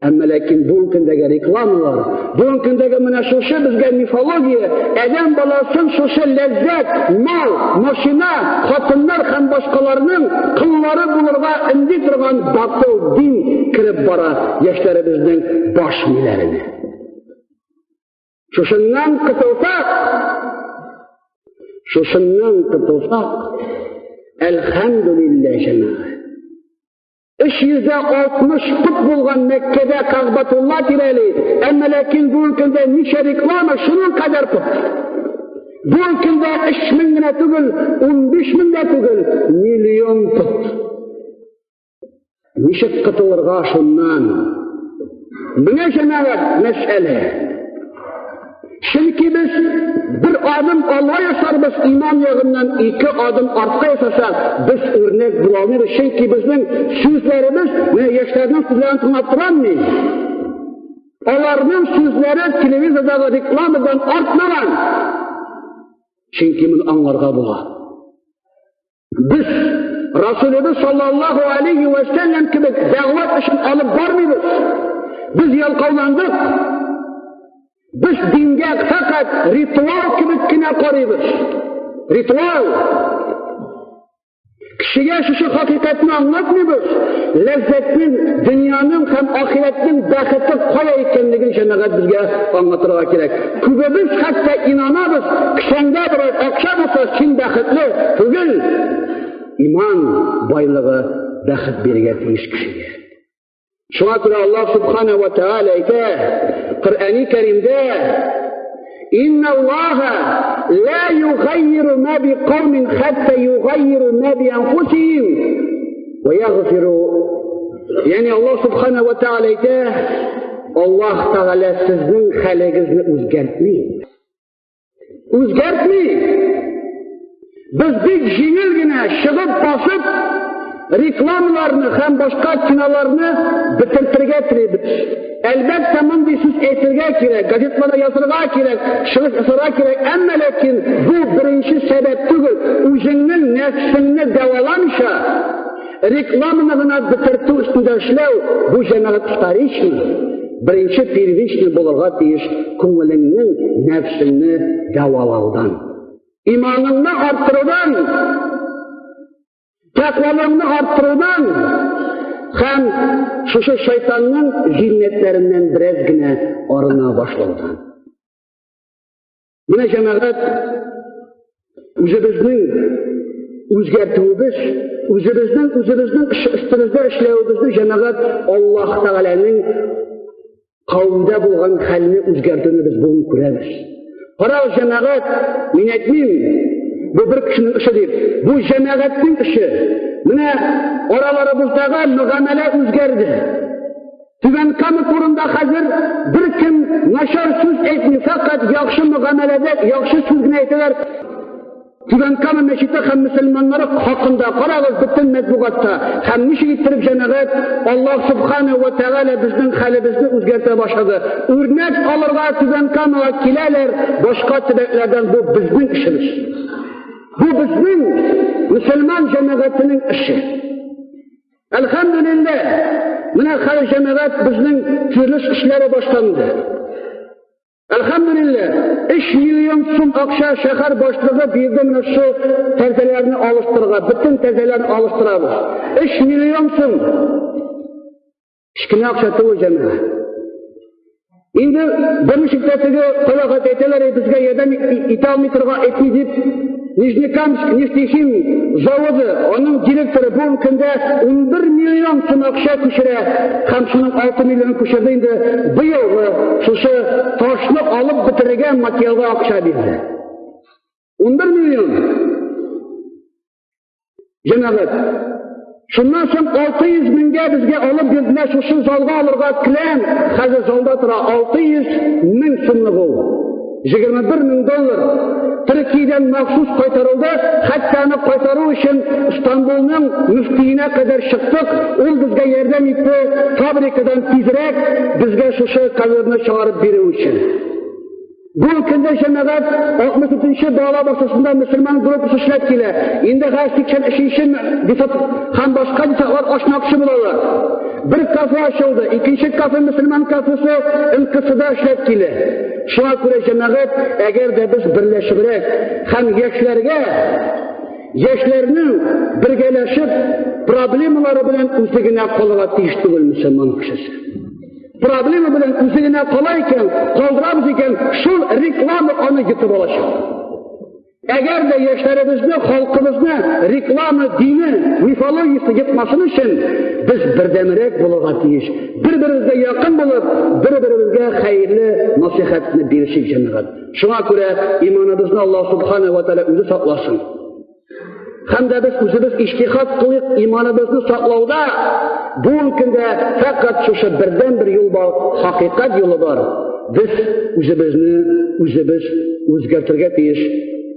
Әмма ләкин бүгенге көндәге рекламалар, бүгенге көндәге менә шушы безгә мифология, адәм баласын шушы ләззәт, мал, машина, хатыннар һәм башкаларның кыллары булырга өнди торган батыл дин кереп бара яшьләребезнең баш миләренә. Шушыннан котылсак, шушыннан котылсак, әлхәмдүлилләһ, җәмәгать. 360 пот булган Мәккәдә Кәгъбәтулла тирәли, әмма ләкин бүгенге көндә ничә реклама, шуның кадәр пот. Бүгенге көндә 3000 генә түгел, 15 мең дә түгел, миллион пот. Ничек котылырга шуннан? Менә җәмәгать мәсьәлә. Чөнки без бер адым алга ясарбыз, иман ягыннан ике адым артка ясасак, без үрнәк була алмыйбыз. Чөнки безнең сүзләребез, менә яшьләрнең сүзләрен тыңлап торам мин. Аларның сүзләре телевизордагы рекламадан артмаган. Чөнки моны аңларга була. Без Расулыбыз саллаллаху алейхи ва сәлләм кебек дәгъват эшен алып бармыйбыз. Без ялкауландык. Без дингә фәкать ритуал кебек кенә карыйбыз. Ритуал. Кешегә шушы хакыйкатьне аңлатмыйбыз. Ләззәтнең, дөньяның һәм ахирәтнең бәхете кая икәнлеген җәмәгать безгә аңлатырга кирәк. Күбебез хәтта инанабыз, кесәңдә бераз акча булса, син бәхетле түгел. Иман байлыгы бәхет бирергә тиеш кешегә. Шуңа күрә Аллаһ субхана ва тааля әйтә, Коръәни Кәримдә: Инна Аллаһа ла югайиру ма би каумин хатта югайиру ма би анфусихим ва ягфиру. Ягъни Аллаһ субхана ва тааля әйтә, Аллаһ Тәгалә сезнең хәлегезне үзгәртми. Үзгәртми. Без бик җиңел генә чыгып басып рекламаларны һәм башка киноларны бетертергә телибез. Әлбәттә, мондый сүз әйтергә кирәк, газетларда язырга кирәк, чыгыш ясарга кирәк, әмма ләкин бу беренче сәбәп түгел. Үзеңнең нәфсеңне дәваламыйча, рекламаны гына бетертү өстендә эшләү, бу җәмәгать вторичный, беренче первичный булырга тиеш күңелеңнең нәфсеңне дәвалаудан. Иманыңны арттырудан, тәкъвалыңны арттырудан һәм шушы шайтанның зиннәтләреннән бераз генә арына башлаудан. Менә җәмәгать үзебезнең үзгәртүебез, үзебезнең үзебезнең өстебездә эшләвебезне җәмәгать Аллаһ Тәгаләнең кавемдә булган хәлне үзгәртүне без бүген күрәбез. Карагыз, җәмәгать, мин әйтмим, бу бер кешенең эше дип, бу җәмәгатьнең эше. Менә араларыбыздагы мөгамәлә үзгәрде. Түбән Кама турында хәзер беркем начар сүз әйтми, фәкать яхшы мөгамәләдә яхшы сүз генә әйтәләр. Түбән Кама мәчете һәм мөселманнары хакында карагыз бөтен матбугатта һәм ничек иттереп җәмәгать Аллаһ субхана ва тәгалә безнең хәлебезне үзгәртә башлады. Үрнәк алырга Түбән Камага киләләр, башка төбәкләрдән бу безнең эшебез. Бу безнең мөселман җәмәгатенең эше. Әлхәмдүлилләһ, менә хәзер җәмәгать безнең төзелеш эшләре башланды. Әлхәмдүлилләһ, 3 миллион сум акча шәһәр башлыгы бирде менә шу тәрәзәләрне алыштырырга, бөтен тәрәзәләрне алыштырабыз. 3 миллион сум. Кечкенә акча түгел, җәмәгать. Инде берничек тә теге калага әйтәләр, безгә ярдәм итә алмый торга итми дип, Нижнекамск нефтехим заводы, аның директоры бүгенге көндә 11 миллион сум акча күчерә һәм шуның 6 миллионын күчерде инде быелгы шушы ташны алып бетерергә материалга акча бирде. 11 миллион. Җәмәгать. Шуннан соң 600 меңгә безгә алып бирделәр шушы залга алырга келәм. Хәзер залда тора 600 мең сумлык ул. 21 мең доллар. Төркиядән махсус кайтарылды. Хәтта аны кайтару өчен Истанбулның мөфтиенә кадәр чыктык. Ул безгә ярдәм итте фабрикадан тизрәк безгә шушы коверны чыгарып бирү өчен. Бу көндә җәмәгать 63-нче бала бакчасында мөселман группасы эшләп килә. Инде хәзер 83-нче десят һәм башка десятлар ачмакчы булалар. Бер кафе ачылды, икенче кафе мөселман кафесы НКСда эшләп килә. Шуңа күрә җәмәгать, әгәр дә без берләшебрәк һәм яшьләргә яшьләрнең бергәләшеп проблемалары белән үзе генә калырга тиеш түгел мөселман кешесе. Проблема белән үзе генә кала икән, калдырабыз икән, шул реклама аны йотып алачак. Әгәр дә яшьләребезне, халкыбызны реклама дине, мифологиясе йотмасын өчен без бердәмрәк булырга тиеш. Бер-беребезгә якын булып, бер-беребезгә хәерле насыйхәтне бирешик җәмәгать. Шуңа күрә иманыбызны Аллаһ субхана ва тааля үзе сакласын. Һәм дә без үзебез иҗтихад кылыйк иманыбызны саклауда. Бүгенге көндә фәкать шушы бердән-бер юл бар, хакыйкать юлы бар. Без үзебезне үзебез үзгәртергә тиеш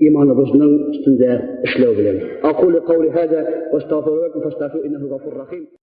иманыбызның өстендә эшләү белән. Акулю каули һаза ва астагфиру лакум фастагфиру иннаху гафур рахим.